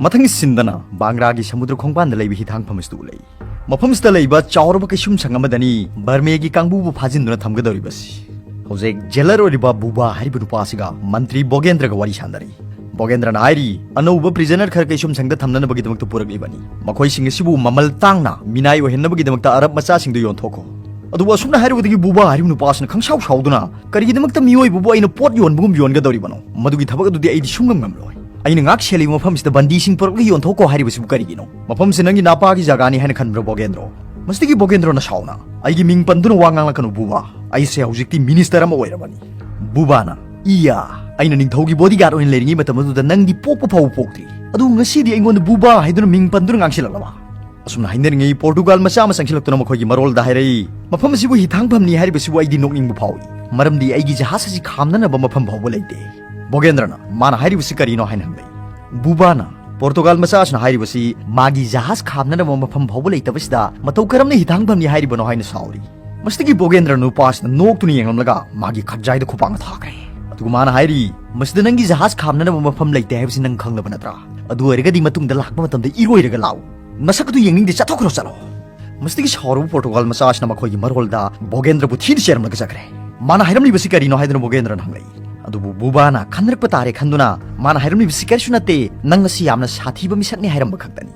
ꯃꯊꯪꯒꯤ ꯁꯤꯟꯗꯅ ꯕꯥꯡꯒ꯭ꯔꯥꯒꯤ ꯁꯃꯨꯗ꯭ꯔ ꯈꯣꯡꯕꯥꯟꯗ ꯂꯩꯕ ꯍꯤꯊꯥꯡꯐꯝ ꯑꯁꯤꯗ ꯎꯠꯂꯛꯏ꯫ ꯃꯐꯝꯁꯤꯗ ꯂꯩꯕ ꯆꯥꯎꯔꯕ ꯀꯩꯁꯨꯝꯁꯪ ꯑꯃꯗꯅꯤ ꯕꯔꯃꯦꯒꯤ ꯀꯥꯡꯕꯨꯕꯨ ꯐꯥꯖꯤꯟꯗꯨꯅ ꯊꯝꯒꯗꯧꯔꯤꯕꯁꯤ꯫ ꯍꯧꯖꯤꯛ ꯖꯦꯂꯔ ꯑꯣꯏꯔꯤꯕ ꯕꯨꯕꯥ ꯍꯥꯏꯔꯤꯕ ꯅꯨꯄꯥ ꯑꯁꯤꯒ ꯃꯟꯇ꯭ꯔꯤ ꯕꯣꯒꯦꯟꯗ꯭ꯔꯒ ꯋꯥꯔꯤ ꯁꯥꯟꯅꯔꯤ꯫ ꯕꯣꯒꯦꯟꯗ꯭ꯔꯅ ꯍꯥꯏꯔꯤ, "ꯑꯅꯧꯕ ꯄ꯭ꯔꯤꯖꯅꯔ ꯈꯔ ꯀꯩꯁꯨꯝꯁꯪꯗ ꯊꯝꯅꯅꯕꯒꯤꯗꯃꯛꯇ ꯄꯨꯔꯛꯂꯤꯕꯅꯤ꯫ ꯃꯈꯣꯏꯁꯤꯡ ꯑꯁꯤꯕꯨ ꯃꯃꯜ ꯇꯥꯡꯅ ꯃꯤꯅꯥꯏ ꯑꯣꯏꯍꯟꯅꯕꯒꯤꯗꯃꯛꯇ ꯑꯔꯕ ꯃꯆꯥꯁꯤꯡꯗ ꯌꯣꯟꯊꯣꯛꯈꯣ"꯫ ꯑꯗꯨꯕꯨ ꯑꯁꯨꯝꯅ ꯍꯥꯏꯔꯨꯕꯗꯒꯤ ꯕꯨꯕꯥ ꯍꯥꯏꯔꯤꯕ ꯅꯨꯄꯥꯁꯤꯅ ꯈꯪꯁꯥꯎ ꯁꯥꯎꯗꯨꯅ, "ꯀꯔꯤꯒꯤꯗꯃꯛꯇ ꯃꯤꯑꯣꯏꯕꯕꯨ ꯑꯩꯅ ꯄꯣꯠ ꯌꯣꯟꯕꯒꯨꯝ ꯌꯣꯟꯒꯗꯧꯔꯤꯕꯅꯣ? ꯃꯗꯨꯒꯤ ꯊꯕꯛ ꯑꯗꯨꯗꯤ ꯑꯩꯗꯤ ꯁꯨꯡꯉꯝ ꯉꯝꯂꯣꯏ꯫ ꯑꯩꯅ ꯉꯥꯛ ꯁꯦꯜꯂꯤꯕ ꯃꯐꯝꯁꯤꯗ ꯕꯟꯗꯤꯁꯤꯡ ꯄꯨꯔꯛꯂꯒ ꯌꯣꯟꯊꯣꯛꯈꯣ ꯍꯥꯏꯔꯤꯕꯁꯤꯕꯨ ꯀꯔꯤꯒꯤꯅꯣ? ꯃꯐꯝꯁꯤ ꯅꯪꯒꯤ ꯅꯥꯄꯥꯒꯤ ꯖꯒꯥꯅꯤ ꯍꯥꯏꯅ ꯈꯟꯕ꯭ꯔꯥ, ꯕꯣꯒꯦꯟꯗ꯭ꯔꯣ?" ꯃꯁꯤꯗꯒꯤ ꯕꯣꯒꯦꯟꯗ꯭ꯔꯣꯅ ꯁꯥꯎꯅ, "ꯑꯩꯒꯤ ꯃꯤꯡ ꯄꯟꯗꯨꯅ ꯋꯥ ꯉꯥꯡꯂꯛꯀꯅꯨ ꯕꯨꯕꯥ꯫ ꯑꯩꯁꯦ ꯍꯧꯖꯤꯛꯇꯤ ꯃꯤꯅꯤꯁꯇꯔ ꯑꯃ ꯑꯣꯏꯔꯕꯅꯤ"꯫ ꯕꯨꯕꯥꯅ, "ꯏꯌꯥ, ꯑꯩꯅ ꯅꯤꯡꯊꯧꯒꯤ ꯕꯣꯗꯤꯒꯥꯔꯗ ꯑꯣꯏꯅ ꯂꯩꯔꯤꯉꯩ ꯃꯇꯝ ꯑꯗꯨꯗ ꯅꯪꯗꯤ ꯄꯣꯛꯄ ꯐꯥꯎꯕ ꯄꯣꯛꯇ꯭ꯔꯤ꯫ ꯑꯗꯨꯕꯨ ꯉꯁꯤꯗꯤ ꯑꯩꯉꯣꯟꯗ ꯕꯨꯕꯥ ꯍꯥꯏꯗꯨꯅ ꯃꯤꯡ ꯄꯟꯗꯨꯅ ꯉꯥꯡꯁꯤꯜꯂꯛꯂꯕ?" ꯑꯁꯨꯝꯅ ꯍꯥꯏꯅꯔꯤꯉꯩ ꯄꯣꯔꯇꯨꯒꯥꯜ ꯃꯆꯥ ꯑꯃ ꯆꯪꯁꯤꯜꯂꯛꯇꯨꯅ ꯃꯈꯣꯏꯒꯤ ꯃꯔꯣꯜꯗ ꯍꯥꯏꯔꯛꯏ, "ꯃꯐꯝ ꯑꯁꯤꯕꯨ ꯍꯤꯊꯥꯡꯐꯝꯅꯤ ꯍꯥꯏꯔꯤꯕꯁꯤꯕꯨ ꯑꯩꯗꯤ ꯅꯣꯛꯅꯤꯡꯕ ꯐꯥꯎꯏ, ꯃꯔꯝꯗꯤ ꯑꯩꯒꯤ ꯖꯍꯥꯖ ꯑꯁꯤ ꯈꯥꯝꯅꯅꯕ ꯃꯐꯝ ꯐꯥꯎꯕ ꯂꯩꯇꯦ"꯫ ꯕꯣꯒꯦꯟꯗ꯭ꯔꯅ, "ꯃꯥꯅ ꯍꯥꯏꯔꯤꯕꯁꯤ ꯀꯔꯤꯅꯣ?" ꯍꯥꯏꯅ ꯍꯪꯂꯛꯏ꯫ ꯕꯨꯕꯥꯅ, "ꯄꯣꯔꯇꯨꯒꯥꯜ ꯃꯆꯥ ꯑꯁꯤꯅ ꯍꯥꯏꯔꯤꯕꯁꯤ ꯃꯥꯒꯤ ꯖꯍꯥꯖ ꯈꯥꯝꯅꯅꯕ ꯃꯐꯝ ꯐꯥꯎꯕ ꯂꯩꯇꯕꯁꯤꯗ ꯃꯇꯧ ꯀꯔꯝꯅ ꯍꯤꯊꯥꯡꯐꯝꯅꯤ ꯍꯥꯏꯔꯤꯕꯅꯣ?" ꯍꯥꯏꯅ ꯁꯥꯎꯔꯤ꯫ ꯃꯁꯤꯗꯒꯤ ꯕꯣꯒꯦꯟꯗ꯭ꯔ ꯅꯨꯄꯥꯁꯤꯅ ꯅꯣꯛꯇꯨꯅ ꯌꯦꯡꯂꯝꯂꯒ ꯃꯥꯒꯤ ꯈꯠꯖꯥꯏꯗ ꯈꯨꯄꯥꯛꯅ ꯊꯥꯈ꯭ꯔꯦ꯫ ꯑꯗꯨꯒ ꯃꯥꯅ ꯍꯥꯏꯔꯤ, "ꯃꯁꯤꯗ ꯅꯪꯒꯤ ꯖꯍꯥꯖ ꯈꯥꯝꯅꯅꯕ ꯃꯐꯝ ꯂꯩꯇꯦ ꯍꯥꯏꯕꯁꯤ ꯅꯪ ꯈꯪꯂꯕ ꯅꯠꯇ꯭ꯔꯥ? ꯑꯗꯨ ꯑꯣꯏꯔꯒꯗꯤ ꯃꯇꯨꯡꯗ ꯂꯥꯛꯄ ꯃꯇꯝꯗ ꯏꯔꯣꯏꯔꯒ ꯂꯥꯛꯎ꯫ ꯃꯁꯛ ꯑꯗꯨ ꯌꯦꯡꯅꯤꯡꯗꯦ, ꯆꯠꯊꯣꯛꯈ꯭ꯔꯣ, ꯆꯠꯂꯣ"꯫ ꯃꯁꯤꯗꯒꯤ ꯁꯥꯎꯔꯕ ꯄꯣꯔꯇꯨꯒꯥꯜ ꯃꯆꯥ ꯑꯁꯤꯅ ꯃꯈꯣꯏꯒꯤ ꯃꯔꯣꯜꯗ ꯕꯣꯒꯦꯟꯗ꯭ꯔꯕꯨ ꯊꯤꯅ ꯆꯩꯔꯝꯂꯒ ꯆꯠꯈ꯭ꯔꯦ꯫ ꯃꯥꯅ ꯍꯥꯏꯔꯝꯂꯤꯕꯁꯤ ꯀꯔꯤꯅꯣ ꯍꯥꯏꯗꯨꯅ ꯕꯣꯒꯦꯟꯗ꯭ꯔꯅ ꯍꯪꯂꯛꯏ꯫ ꯑꯗꯨꯕꯨ ꯕꯨꯕꯥꯅ ꯈꯟꯅꯔꯛꯄ ꯇꯥꯔꯦ ꯈꯟꯗꯨꯅ ꯃꯥꯅ ꯍꯥꯏꯔꯝꯂꯤꯕꯁꯤ ꯀꯔꯤꯁꯨ ꯅꯠꯇꯦ, "ꯅꯪ ꯑꯁꯤ ꯌꯥꯝꯅ ꯁꯥꯊꯤꯕ ꯃꯤꯁꯛꯅꯤ" ꯍꯥꯏꯔꯝꯕ ꯈꯛꯇꯅꯤ꯫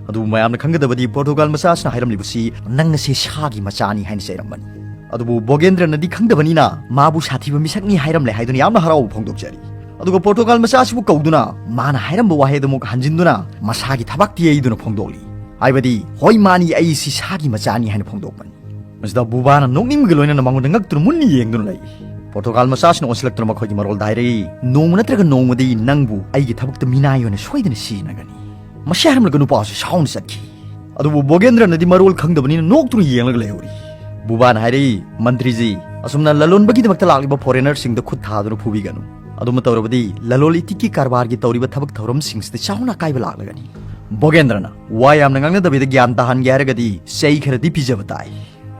ꯑꯗꯨꯕꯨ ꯃꯌꯥꯝꯅ ꯈꯪꯒꯗꯕꯗꯤ ꯄꯣꯔꯇꯨꯒꯥꯜ ꯃꯆꯥꯁꯤꯅ ꯍꯥꯏꯔꯝꯂꯤꯕꯁꯤ "ꯅꯪ ꯑꯁꯤ ꯁꯥꯒꯤ ꯃꯆꯥꯅꯤ" ꯍꯥꯏꯅ ꯆꯩꯔꯝꯕꯅꯤ꯫ ꯑꯗꯨꯕꯨ ꯕꯣꯒꯦꯟꯗ꯭ꯔꯅꯗꯤ ꯈꯪꯗꯕꯅꯤꯅ ꯃꯥꯕꯨ ꯁꯥꯊꯤꯕ ꯃꯤꯁꯛꯅꯤ ꯍꯥꯏꯔꯝꯂꯦ ꯍꯥꯏꯗꯨꯅ ꯌꯥꯝꯅ ꯍꯔꯥꯎꯕ ꯐꯣꯡꯗꯣꯛꯆꯔꯤ꯫ ꯑꯗꯨꯒ ꯄꯣꯔꯇꯨꯒꯥꯜ ꯃꯆꯥ ꯑꯁꯤꯕꯨ ꯀꯧꯗꯨꯅ ꯃꯥꯅ ꯍꯥꯏꯔꯝꯕ ꯋꯥꯍꯩ ꯑꯗꯨꯃꯛ ꯍꯟꯖꯤꯟꯗꯨꯅ ꯃꯁꯥꯒꯤ ꯊꯕꯥꯛ ꯇꯦꯛꯏꯗꯨꯅ ꯐꯣꯡꯗꯣꯛꯂꯤ꯫ ꯍꯥꯏꯕꯗꯤ, "ꯍꯣꯏ, ꯃꯥꯅꯤ, ꯑꯩ ꯁꯤ ꯁꯥꯒꯤ ꯃꯆꯥꯅꯤ" ꯍꯥꯏꯅ ꯐꯣꯡꯗꯣꯛꯄꯅꯤ꯫ ꯃꯁꯤꯗ ꯕꯨꯕꯥꯅ ꯅꯣꯛꯅꯤꯡꯕꯒ ꯂꯣꯏꯅꯅ ꯃꯉꯣꯟꯗ ꯉꯛꯇꯨꯅ ꯃꯨꯟꯅ ꯌꯦꯡꯗꯨꯅ ꯂꯩ꯫ ꯄꯣꯔꯇꯨꯒꯥꯜ ꯃꯆꯥꯁꯤꯅ ꯑꯣꯟꯁꯤꯜꯂꯛꯇꯨꯅ ꯃꯈꯣꯏꯒꯤ ꯃꯔꯣꯜꯗ ꯍꯥꯏꯔꯛꯏ, "ꯅꯣꯡꯃ ꯅꯠꯇ꯭ꯔꯒ ꯅꯣꯡꯃꯗꯤ ꯅꯪꯕꯨ ꯑꯩꯒꯤ ꯊꯕꯛꯇ ꯃꯤꯅꯥꯏ ꯑꯣꯏꯅ ꯁꯣꯏꯗꯅ ꯁꯤꯖꯤꯟꯅꯒꯅꯤ"꯫ ꯃꯁꯤ ꯍꯥꯏꯔꯝꯂꯒ ꯅꯨꯄꯥ ꯑꯁꯤ ꯁꯥꯎꯅ ꯆꯠꯈꯤ꯫ ꯑꯗꯨꯕꯨ ꯕꯣꯒꯦꯟꯗ꯭ꯔꯅꯗꯤ ꯃꯔꯣꯜ ꯈꯪꯗꯕꯅꯤꯅ ꯅꯣꯛꯇꯨꯅ ꯌꯦꯡꯂꯒ ꯂꯩꯍꯧꯔꯤ꯫ ꯕꯨꯕꯥꯅ ꯍꯥꯏꯔꯛꯏ, "ꯃꯟꯇ꯭ꯔꯤꯖꯤ, ꯑꯁꯨꯝꯅ ꯂꯂꯣꯟꯕꯒꯤꯗꯃꯛꯇ ꯂꯥꯛꯂꯤꯕ ꯐꯣꯔꯦꯅꯔꯁꯤꯡꯗ ꯈꯨꯠ ꯊꯥꯗꯨꯅ ꯐꯨꯕꯤꯒꯅꯨ꯫ ꯑꯗꯨꯝꯅ ꯇꯧꯔꯕꯗꯤ ꯂꯂꯣꯟ ꯏꯇꯤꯛꯀꯤ ꯀꯔꯕꯥꯔꯒꯤ ꯇꯧꯔꯤꯕ ꯊꯕꯛ ꯊꯧꯔꯝꯁꯤꯡꯁꯤꯗ ꯆꯥꯎꯅ ꯑꯀꯥꯏꯕ ꯂꯥꯛꯂꯒꯅꯤ"꯫ ꯕꯣꯒꯦꯟꯗ꯭ꯔꯅ ꯋꯥ ꯌꯥꯝꯅ ꯉꯥꯡꯅꯗꯕꯤꯗ ꯒ꯭ꯌꯥꯟ ꯇꯥꯍꯟꯒꯦ ꯍꯥꯏꯔꯒꯗꯤ ꯆꯩ ꯈꯔꯗꯤ ꯄꯤꯖꯕ ꯇꯥꯏ꯫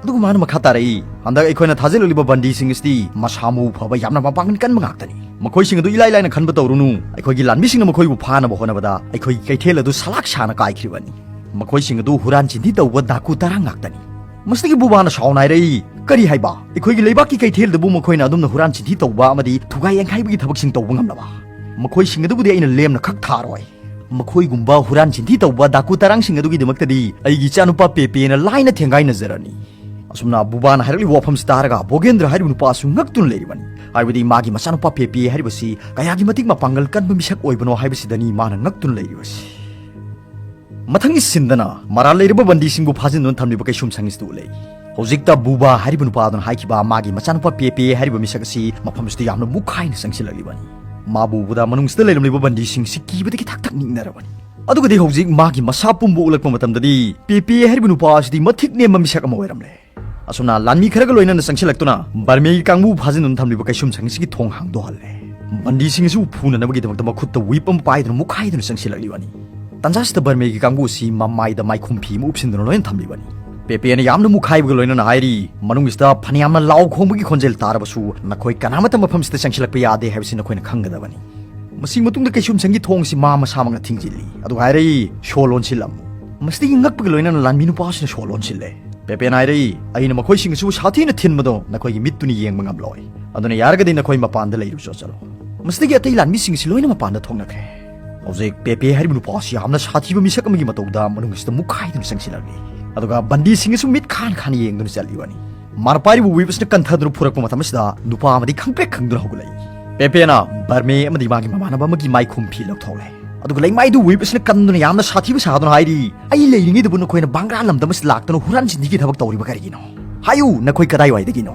ꯑꯗꯨꯒ ꯃꯥꯅ ꯃꯈꯥ ꯇꯥꯔꯛꯏ, "ꯍꯟꯗꯛ ꯑꯩꯈꯣꯏꯅ ꯊꯥꯖꯤꯜꯂꯛꯂꯤꯕ ꯕꯟꯗꯤꯁꯤꯡ ꯑꯁꯤꯗꯤ ꯃꯁꯥ ꯃꯎ ꯐꯕ, ꯌꯥꯝꯅ ꯃꯄꯥꯡꯒꯜ ꯀꯟꯕ ꯉꯥꯛꯇꯅꯤ꯫ ꯃꯈꯣꯏꯁꯤꯡ ꯑꯗꯨ ꯏꯂꯥꯏ ꯂꯥꯏꯅ ꯈꯟꯕ ꯇꯧꯔꯨꯅꯨ꯫ ꯑꯩꯈꯣꯏꯒꯤ ꯂꯥꯟꯃꯤꯁꯤꯡꯅ ꯃꯈꯣꯏꯕꯨ ꯐꯥꯅꯕ ꯍꯣꯠꯅꯕꯗ ꯑꯩꯈꯣꯏꯒꯤ ꯀꯩꯊꯦꯜ ꯑꯗꯨ ꯁꯂꯥꯛ ꯁꯥꯅ ꯀꯥꯏꯈ꯭ꯔꯤꯕꯅꯤ꯫ ꯃꯈꯣꯏꯁꯤꯡ ꯑꯗꯨ ꯍꯨꯔꯥꯟ ꯆꯤꯟꯊꯤ ꯇꯧꯕ ꯗꯥꯀꯨ ꯇꯔꯥ ꯉꯥꯛꯇꯅꯤ"꯫ ꯃꯁꯤꯗꯒꯤ ꯕꯨꯕꯥꯅ ꯁꯥꯎꯅ ꯍꯥꯏꯔꯛꯏ, "ꯀꯔꯤ ꯍꯥꯏꯕ? ꯑꯩꯈꯣꯏꯒꯤ ꯂꯩꯕꯥꯛꯀꯤ ꯀꯩꯊꯦꯜꯗꯕꯨ ꯃꯈꯣꯏꯅ ꯑꯗꯨꯝꯅ ꯍꯨꯔꯥꯟ ꯆꯤꯟꯊꯤ ꯇꯧꯕ ꯑꯃꯗꯤ ꯊꯨꯒꯥꯏ ꯌꯥꯡꯈꯥꯏꯕꯒꯤ ꯊꯕꯛꯁꯤꯡ ꯇꯧꯕ ꯉꯝꯂꯕ? ꯃꯈꯣꯏꯁꯤꯡ ꯑꯗꯨꯕꯨꯗꯤ ꯑꯩꯅ ꯂꯦꯝꯅ ꯈꯛ ꯊꯥꯔꯣꯏ꯫ ꯃꯈꯣꯏꯒꯨꯝꯕ ꯍꯨꯔꯥꯟ ꯆꯤꯟꯊꯤ ꯇꯧꯕ ꯗꯥꯀꯨ ꯇꯔꯥꯡꯁꯤꯡ ꯑꯗꯨꯒꯤꯗꯃꯛꯇꯗꯤ ꯑꯩꯒꯤ ꯏꯆꯥꯅꯨꯄꯥ ꯄꯦꯄꯦꯅ ꯂꯥꯏꯅ ꯊꯦꯡꯒꯥꯏꯅꯖꯔꯅꯤ"꯫ ꯑꯁꯨꯝꯅ ꯕꯨꯕꯥꯅ ꯍꯥꯏꯔꯛꯂꯤꯕ ꯋꯥꯐꯝꯁꯤ ꯇꯥꯔꯒ ꯕꯣꯒꯦꯟꯗ꯭ꯔ ꯍꯥꯏꯔꯤꯕ ꯅꯨꯄꯥ ꯑꯁꯤ ꯉꯛꯇꯨꯅ ꯂꯩꯔꯤꯕꯅꯤ꯫ ꯍꯥꯏꯕꯗꯤ ꯃꯥꯒꯤ ꯃꯆꯥꯅꯨꯄꯥ ꯄꯦꯄꯦ ꯍꯥꯏꯔꯤꯕꯁꯤ ꯀꯌꯥꯒꯤ ꯃꯇꯤꯛ ꯃꯄꯥꯡꯒꯜ ꯀꯟꯕ ꯃꯤꯁꯛ ꯑꯣꯏꯕꯅꯣ ꯍꯥꯏꯕꯁꯤꯗꯅꯤ ꯃꯥꯅ ꯉꯛꯇꯨꯅ ꯂꯩꯔꯤꯕꯁꯤ꯫ ꯃꯊꯪꯒꯤ ꯁꯤꯟꯗꯅ ꯃꯔꯥꯜ ꯂꯩꯔꯕ ꯕꯟꯗꯤꯁꯤꯡꯕꯨ ꯐꯥꯖꯤꯟꯗꯨꯅ ꯊꯝꯂꯤꯕ ꯀꯩꯁꯨꯝꯁꯪ ꯑꯁꯤꯗ ꯎꯠꯂꯛꯏ꯫ ꯍꯧꯖꯤꯛꯇ ꯕꯨꯕꯥ ꯍꯥꯏꯔꯤꯕ ꯅꯨꯄꯥ ꯑꯗꯨꯅ ꯍꯥꯏꯈꯤꯕ ꯃꯥꯒꯤ ꯃꯆꯥꯅꯨꯄꯥ ꯄꯦꯄꯦ ꯍꯥꯏꯔꯤꯕ ꯃꯤꯁꯛ ꯑꯁꯤ ꯃꯐꯝꯁꯤꯗ ꯌꯥꯝꯅ ꯃꯨꯛꯈꯥꯏꯅ ꯆꯪꯁꯤꯜꯂꯛꯂꯤꯕꯅꯤ꯫ ꯃꯥꯕꯨ ꯎꯕꯗ ꯃꯅꯨꯡꯁꯤꯗ ꯂꯩꯔꯝꯂꯤꯕ ꯕꯟꯗꯤꯁꯤꯡꯁꯤ ꯀꯤꯕꯗꯒꯤ ꯊꯛ ꯊꯛ ꯅꯤꯛꯅꯔꯕꯅꯤ꯫ ꯑꯗꯨꯒꯗꯤ ꯍꯧꯖꯤꯛ ꯃꯥꯒꯤ ꯃꯁꯥ ꯄꯨꯝꯕ ꯎꯠꯂꯛꯄ ꯃꯇꯝꯗꯗꯤ ꯄꯦꯄꯦ ꯍꯥꯏꯔꯤꯕ ꯅꯨꯄꯥ ꯑꯁꯤꯗꯤ ꯃꯊꯤꯛ ꯅꯦꯝꯕ ꯃꯤꯁꯛ ꯑꯃ ꯑꯣꯏꯔꯝꯂꯦ꯫ ꯑꯁꯨꯝꯅ ꯂꯥꯟꯃꯤ ꯈꯔꯒ ꯂꯣꯏꯅꯅ ꯆꯪꯁꯤꯜꯂꯛꯇꯨꯅ ꯕꯔꯃꯦꯒꯤ ꯀꯥꯡꯕꯨ ꯐꯥꯖꯤꯟꯗꯨꯅ ꯊꯝꯂꯤꯕ ꯀꯩꯁꯨꯝꯁꯪ ꯑꯁꯤꯒꯤ ꯊꯣꯡ ꯍꯥꯡꯗꯣꯛꯍꯜꯂꯦ꯫ ꯕꯟꯗꯤꯁꯤꯡ ꯑꯁꯤꯕꯨ ꯐꯨꯅꯅꯕꯒꯤꯗꯃꯛꯇ ꯃꯈꯨꯠꯇ ꯋꯤꯞ ꯑꯃ ꯄꯥꯏꯗꯨꯅ ꯃꯨꯛꯈꯥꯏꯗꯨꯅ ꯆꯪꯁꯤꯜꯂꯛꯂꯤꯕꯅꯤ꯫ ꯇꯟꯖꯥꯁꯤꯗ ꯕꯔꯃꯦꯒꯤ ꯀꯥꯡꯕꯨ ꯑꯁꯤ ꯃꯃꯥꯏꯗ ꯃꯥꯏꯈꯨꯝ ꯐꯤ ꯑꯃ ꯎꯞꯁꯤꯟꯗꯨꯅ ꯂꯣꯏꯅ ꯊꯝꯂꯤꯕꯅꯤ꯫ ꯄꯦꯄꯦꯅ ꯌꯥꯝꯅ ꯃꯨꯛꯈꯥꯏꯕꯒ ꯂꯣꯏꯅꯅ ꯍꯥꯏꯔꯤ, "ꯃꯅꯨꯡꯁꯤꯗ ꯐꯅꯌꯥꯝꯅ ꯂꯥꯎ ꯈꯣꯡꯕꯒꯤ ꯈꯣꯟꯖꯦꯜ ꯇꯥꯔꯕꯁꯨ ꯅꯈꯣꯏ ꯀꯅꯥꯃꯠꯇ ꯃꯐꯝꯁꯤꯗ ꯆꯪꯁꯤꯜꯂꯛꯄ ꯌꯥꯗꯦ ꯍꯥꯏꯕꯁꯤ ꯅꯈꯣꯏꯅ ꯈꯪꯒꯗꯕꯅꯤ"꯫ ꯃꯁꯤ ꯃꯇꯨꯡꯗ ꯀꯩꯁꯨꯝꯁꯪꯒꯤ ꯊꯣꯡꯁꯤ ꯃꯥ ꯃꯁꯥꯃꯛꯅ ꯊꯤꯡꯖꯤꯜꯂꯤ꯫ ꯑꯗꯨꯒ ꯍꯥꯏꯔꯛꯏ, "ꯁꯣ ꯂꯣꯟꯁꯤꯜꯂꯝꯃꯨ"꯫ ꯃꯁꯤꯗꯒꯤ ꯉꯛꯄꯒ ꯂꯣꯏꯅꯅ ꯂꯥꯟꯃꯤ ꯅꯨꯄꯥꯁꯤꯅ ꯁꯣ ꯂꯣꯟꯁꯤꯜꯂꯦ꯫ ꯄꯦꯄꯦꯅ ꯍꯥꯏꯔꯛꯏ, "ꯑꯩꯅ ꯃꯈꯣꯏꯁꯤꯡ ꯑꯁꯤꯕꯨ ꯁꯥꯊꯤꯅ ꯊꯤꯟꯕꯗꯣ ꯅꯈꯣꯏꯒꯤ ꯃꯤꯠꯇꯨꯅ ꯌꯦꯡꯕ ꯉꯝꯂꯣꯏ꯫ ꯑꯗꯨꯅ ꯌꯥꯔꯒꯗꯤ ꯅꯈꯣꯏ ꯃꯄꯥꯟꯗ ꯂꯩꯔꯨꯆꯣ ꯆꯠꯂꯣ꯫" ꯃꯁꯤꯗꯒꯤ ꯑꯇꯩ ꯂꯥꯟꯃꯤꯁꯤꯡ ꯑꯁꯤ ꯂꯣꯏꯅ ꯃꯄꯥꯟꯗ ꯊꯣꯛꯅꯈ꯭ꯔꯦ꯫ ꯍꯧꯖꯤꯛ ꯄꯦꯄꯦ ꯍꯥꯏꯔꯤꯕ ꯅꯨꯄꯥ ꯑꯁꯤ ꯌꯥꯝꯅ ꯁꯥꯊꯤꯕ ꯃꯤꯁꯛ ꯑꯃꯒꯤ ꯃꯇꯧꯗ ꯃꯅꯨꯡ ꯑꯁꯤꯗ ꯃꯨꯛꯈꯥꯏꯗꯨꯅ ꯆꯪꯁꯤꯜꯂꯛꯂꯤ꯫ ꯑꯗꯨꯒ ꯕꯟꯗꯤꯁꯤꯡ ꯑꯁꯨ ꯃꯤꯠ ꯈꯥꯟ ꯈꯥꯟ ꯌꯦꯡꯗꯨꯅ ꯆꯠꯂꯤꯕꯅꯤ꯫ ꯃꯥꯅ ꯄꯥꯏꯔꯤꯕ ꯋꯤꯞ ꯑꯁꯤꯅ ꯀꯟꯊꯗꯨꯅ ꯐꯨꯔꯛꯄ ꯃꯇꯝ ꯑꯁꯤꯗ ꯅꯨꯄꯥ ꯑꯃꯗꯤ ꯈꯪꯄ꯭ꯔꯦꯛ ꯈꯪꯗꯨꯅ ꯍꯧꯒꯠꯂꯛꯏ꯫ ꯄꯦꯄꯦꯅ ꯕꯔꯃꯦ ꯑꯃꯗꯤ ꯃꯥꯒꯤ ꯃꯃꯥꯟꯅꯕ ꯑꯃꯒꯤ ꯃꯥꯏꯈꯨꯝ ꯐꯤ ꯂꯧꯊꯣꯛꯂꯦ꯫ ꯑꯗꯨꯒ ꯂꯩꯃꯥꯏꯗꯨ ꯋꯤꯞ ꯑꯁꯤꯅ ꯀꯟꯗꯨꯅ ꯌꯥꯝꯅ ꯁꯥꯊꯤꯕ ꯁꯥꯗꯨꯅ ꯍꯥꯏꯔꯤ, "ꯑꯩ ꯂꯩꯔꯤꯉꯩꯗꯕꯨ ꯅꯈꯣꯏꯅ ꯕꯪꯒ꯭ꯂꯥ ꯂꯝꯗꯝ ꯑꯁꯤ ꯂꯥꯛꯇꯨꯅ ꯍꯨꯔꯥꯟ ꯆꯤꯟꯊꯤꯒꯤ ꯊꯕꯛ ꯇꯧꯔꯤꯕ ꯀꯔꯤꯒꯤꯅꯣ? ꯍꯥꯏꯌꯨ, ꯅꯈꯣꯏ ꯀꯗꯥꯏꯋꯥꯏꯗꯒꯤꯅꯣ?"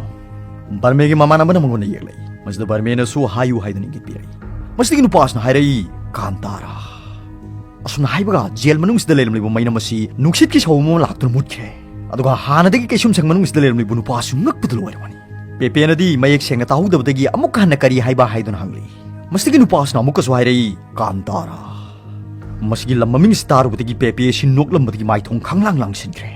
ꯕꯔꯃꯦꯒꯤ ꯃꯃꯥꯟꯅꯕꯅ ꯃꯉꯣꯟꯗ ꯌꯦꯛꯂꯛꯏ꯫ ꯃꯁꯤꯗ ꯕꯔꯃꯦꯅꯁꯨ "ꯍꯥꯏꯌꯨ" ꯍꯥꯏꯗꯨꯅ ꯏꯪꯒꯤꯠ ꯄꯤꯔꯛꯏ꯫ ꯃꯁꯤꯗꯒꯤ ꯅꯨꯄꯥ ꯑꯁꯤꯅ ꯍꯥꯏꯔꯛꯏ, "ꯀꯥꯟꯇꯥꯔꯥ꯫" ꯑꯁꯨꯝꯅ ꯍꯥꯏꯕꯒ ꯖꯦꯜ ꯃꯅꯨꯡꯁꯤꯗ ꯂꯩꯔꯝꯂꯤꯕ ꯃꯩꯅꯝ ꯑꯁꯤ ꯅꯨꯡꯁꯤꯠꯀꯤ ꯁꯧ ꯑꯃ ꯂꯥꯛꯇꯨꯅ ꯃꯨꯠꯈ꯭ꯔꯦ꯫ ꯑꯗꯨꯒ ꯍꯥꯟꯅꯗꯒꯤ ꯀꯩꯁꯨꯝꯁꯪ ꯃꯅꯨꯡꯁꯤꯗ ꯂꯩꯔꯝꯂꯤꯕ ꯅꯨꯄꯥ ꯑꯁꯤ ꯉꯛꯄꯗ ꯂꯣꯏꯔꯕꯅꯤ꯫ ꯄꯦꯄꯦꯅꯗꯤ ꯃꯌꯦꯛ ꯁꯦꯡꯅ ꯇꯥꯍꯧꯗꯕꯗꯒꯤ ꯑꯃꯨꯛꯀ ꯍꯟꯅ ꯀꯔꯤ ꯍꯥꯏꯕ ꯍꯥꯏꯗꯨꯅ ꯍꯪꯂꯤ꯫ ꯃꯁꯤꯗꯒꯤ ꯅꯨꯄꯥ ꯑꯁꯤꯅ ꯑꯃꯨꯛꯀꯁꯨ ꯍꯥꯏꯔꯛꯏ, "ꯀꯥꯟꯇꯥꯔꯥ꯫" ꯃꯁꯤꯒꯤ ꯂꯝ ꯃꯃꯤꯡ ꯑꯁꯤ ꯇꯥꯔꯨꯕꯗꯒꯤ ꯄꯦꯄꯦ ꯑꯁꯤ ꯅꯣꯛꯂꯝꯕꯗꯒꯤ ꯃꯥꯏꯊꯣꯡ ꯈꯪꯂꯥꯡ ꯂꯥꯡꯁꯤꯟꯈ꯭ꯔꯦ꯫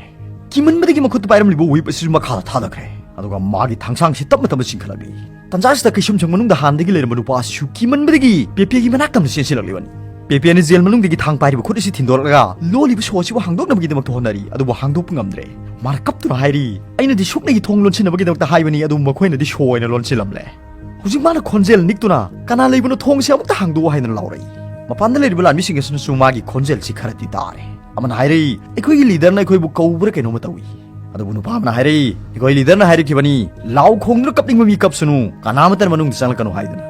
ꯀꯤꯃꯟꯕꯗꯒꯤ ꯃꯈꯨꯠꯇ ꯄꯥꯏꯔꯝꯂꯤꯕ ꯋꯤꯞ ꯑꯁꯤꯁꯨ ꯃꯈꯥꯗ ꯊꯥꯗꯈ꯭ꯔꯦ꯫ ꯑꯗꯨꯒ ꯃꯥꯒꯤ ꯊꯥꯡꯁꯥꯡꯁꯤ ꯇꯞꯅ ꯇꯞꯅ ꯆꯤꯡꯈꯠꯂꯛꯂꯤ꯫ ꯇꯟꯖꯥ ꯑꯁꯤꯗ ꯀꯩꯁꯨꯝꯁꯪ ꯃꯅꯨꯡꯗ ꯍꯥꯟꯅꯗꯒꯤ ꯂꯩꯔꯝꯕ ꯅꯨꯄꯥ ꯑꯁꯤꯁꯨ ꯀꯤꯃꯟꯕꯗꯒꯤ ꯄꯦꯄꯦꯒꯤ ꯃꯅꯥꯛ ꯇꯝꯅ ꯆꯦꯟꯁꯤꯜꯂꯛꯂꯤꯕꯅꯤ꯫ ꯄꯦꯄꯦꯅ ꯖꯦꯜ ꯃꯅꯨꯡꯗꯒꯤ ꯊꯥꯡ ꯄꯥꯏꯔꯤꯕ ꯈꯨꯠ ꯑꯁꯤ ꯊꯤꯟꯗꯣꯔꯛꯂꯒ ꯂꯣꯜꯂꯤꯕ ꯁꯣ ꯑꯁꯤꯕꯨ ꯍꯥꯡꯗꯣꯛꯅꯕꯒꯤꯗꯃꯛꯇ ꯍꯣꯠꯅꯔꯤ, ꯑꯗꯨꯕꯨ ꯍꯥꯡꯗꯣꯛꯄ ꯉꯝꯗ꯭ꯔꯦ꯫ ꯃꯥꯅ ꯀꯞꯇꯨꯅ ꯍꯥꯏꯔꯤ, "ꯑꯩꯅꯗꯤ ꯁꯨꯛꯅꯒꯤ ꯊꯣꯡ ꯂꯣꯟꯁꯤꯟꯅꯕꯒꯤꯗꯃꯛꯇ ꯍꯥꯏꯕꯅꯤ, ꯑꯗꯨꯕꯨ ꯃꯈꯣꯏꯅꯗꯤ ꯁꯣ ꯑꯣꯏꯅ ꯂꯣꯟꯁꯤꯜꯂꯝꯂꯦ꯫ ꯍꯧꯖꯤꯛ ꯃꯥꯅ ꯈꯣꯟꯖꯦꯜ ꯅꯤꯛꯇꯨꯅ, 'ꯀꯅꯥ ꯂꯩꯕꯅꯣ? ꯊꯣꯡꯁꯦ ꯑꯃꯨꯛꯇ ꯍꯥꯡꯗꯣꯛꯑꯣ' ꯍꯥꯏꯗꯨꯅ ꯂꯥꯎꯔꯛꯏ꯫ ꯃꯄꯥꯟꯗ ꯂꯩꯔꯤꯕ ꯂꯥꯟꯃꯤꯁꯤꯡ ꯑꯁꯤꯅꯁꯨ ꯃꯥꯒꯤ ꯈꯣꯟꯖꯦꯜꯁꯤ ꯈꯔꯗꯤ ꯇꯥꯔꯦ꯫ ꯑꯃꯅ ꯍꯥꯏꯔꯛꯏ, "ꯑꯩꯈꯣꯏꯒꯤ ꯂꯤꯗꯔꯅ ꯑꯩꯈꯣꯏꯕꯨ ꯀꯧꯕ꯭ꯔꯥ ꯀꯩꯅꯣꯝꯃ ꯇꯧꯏ꯫" ꯑꯗꯨꯕꯨ ꯅꯨꯄꯥ ꯑꯃꯅ ꯍꯥꯏꯔꯛꯏ, "ꯑꯩꯈꯣꯏ ꯂꯤꯗꯔꯅ ꯍꯥꯏꯔꯛꯈꯤꯕꯅꯤ, ꯂꯥꯎ ꯈꯣꯡꯗꯨꯅ ꯀꯞꯅꯤꯡꯕ ꯃꯤ ꯀꯞꯁꯅꯨ, ꯀꯅꯥꯃꯠꯇꯅ ꯃꯅꯨꯡꯗ ꯆꯪꯂꯛꯀꯅꯨ" ꯍꯥꯏꯗꯨꯅ꯫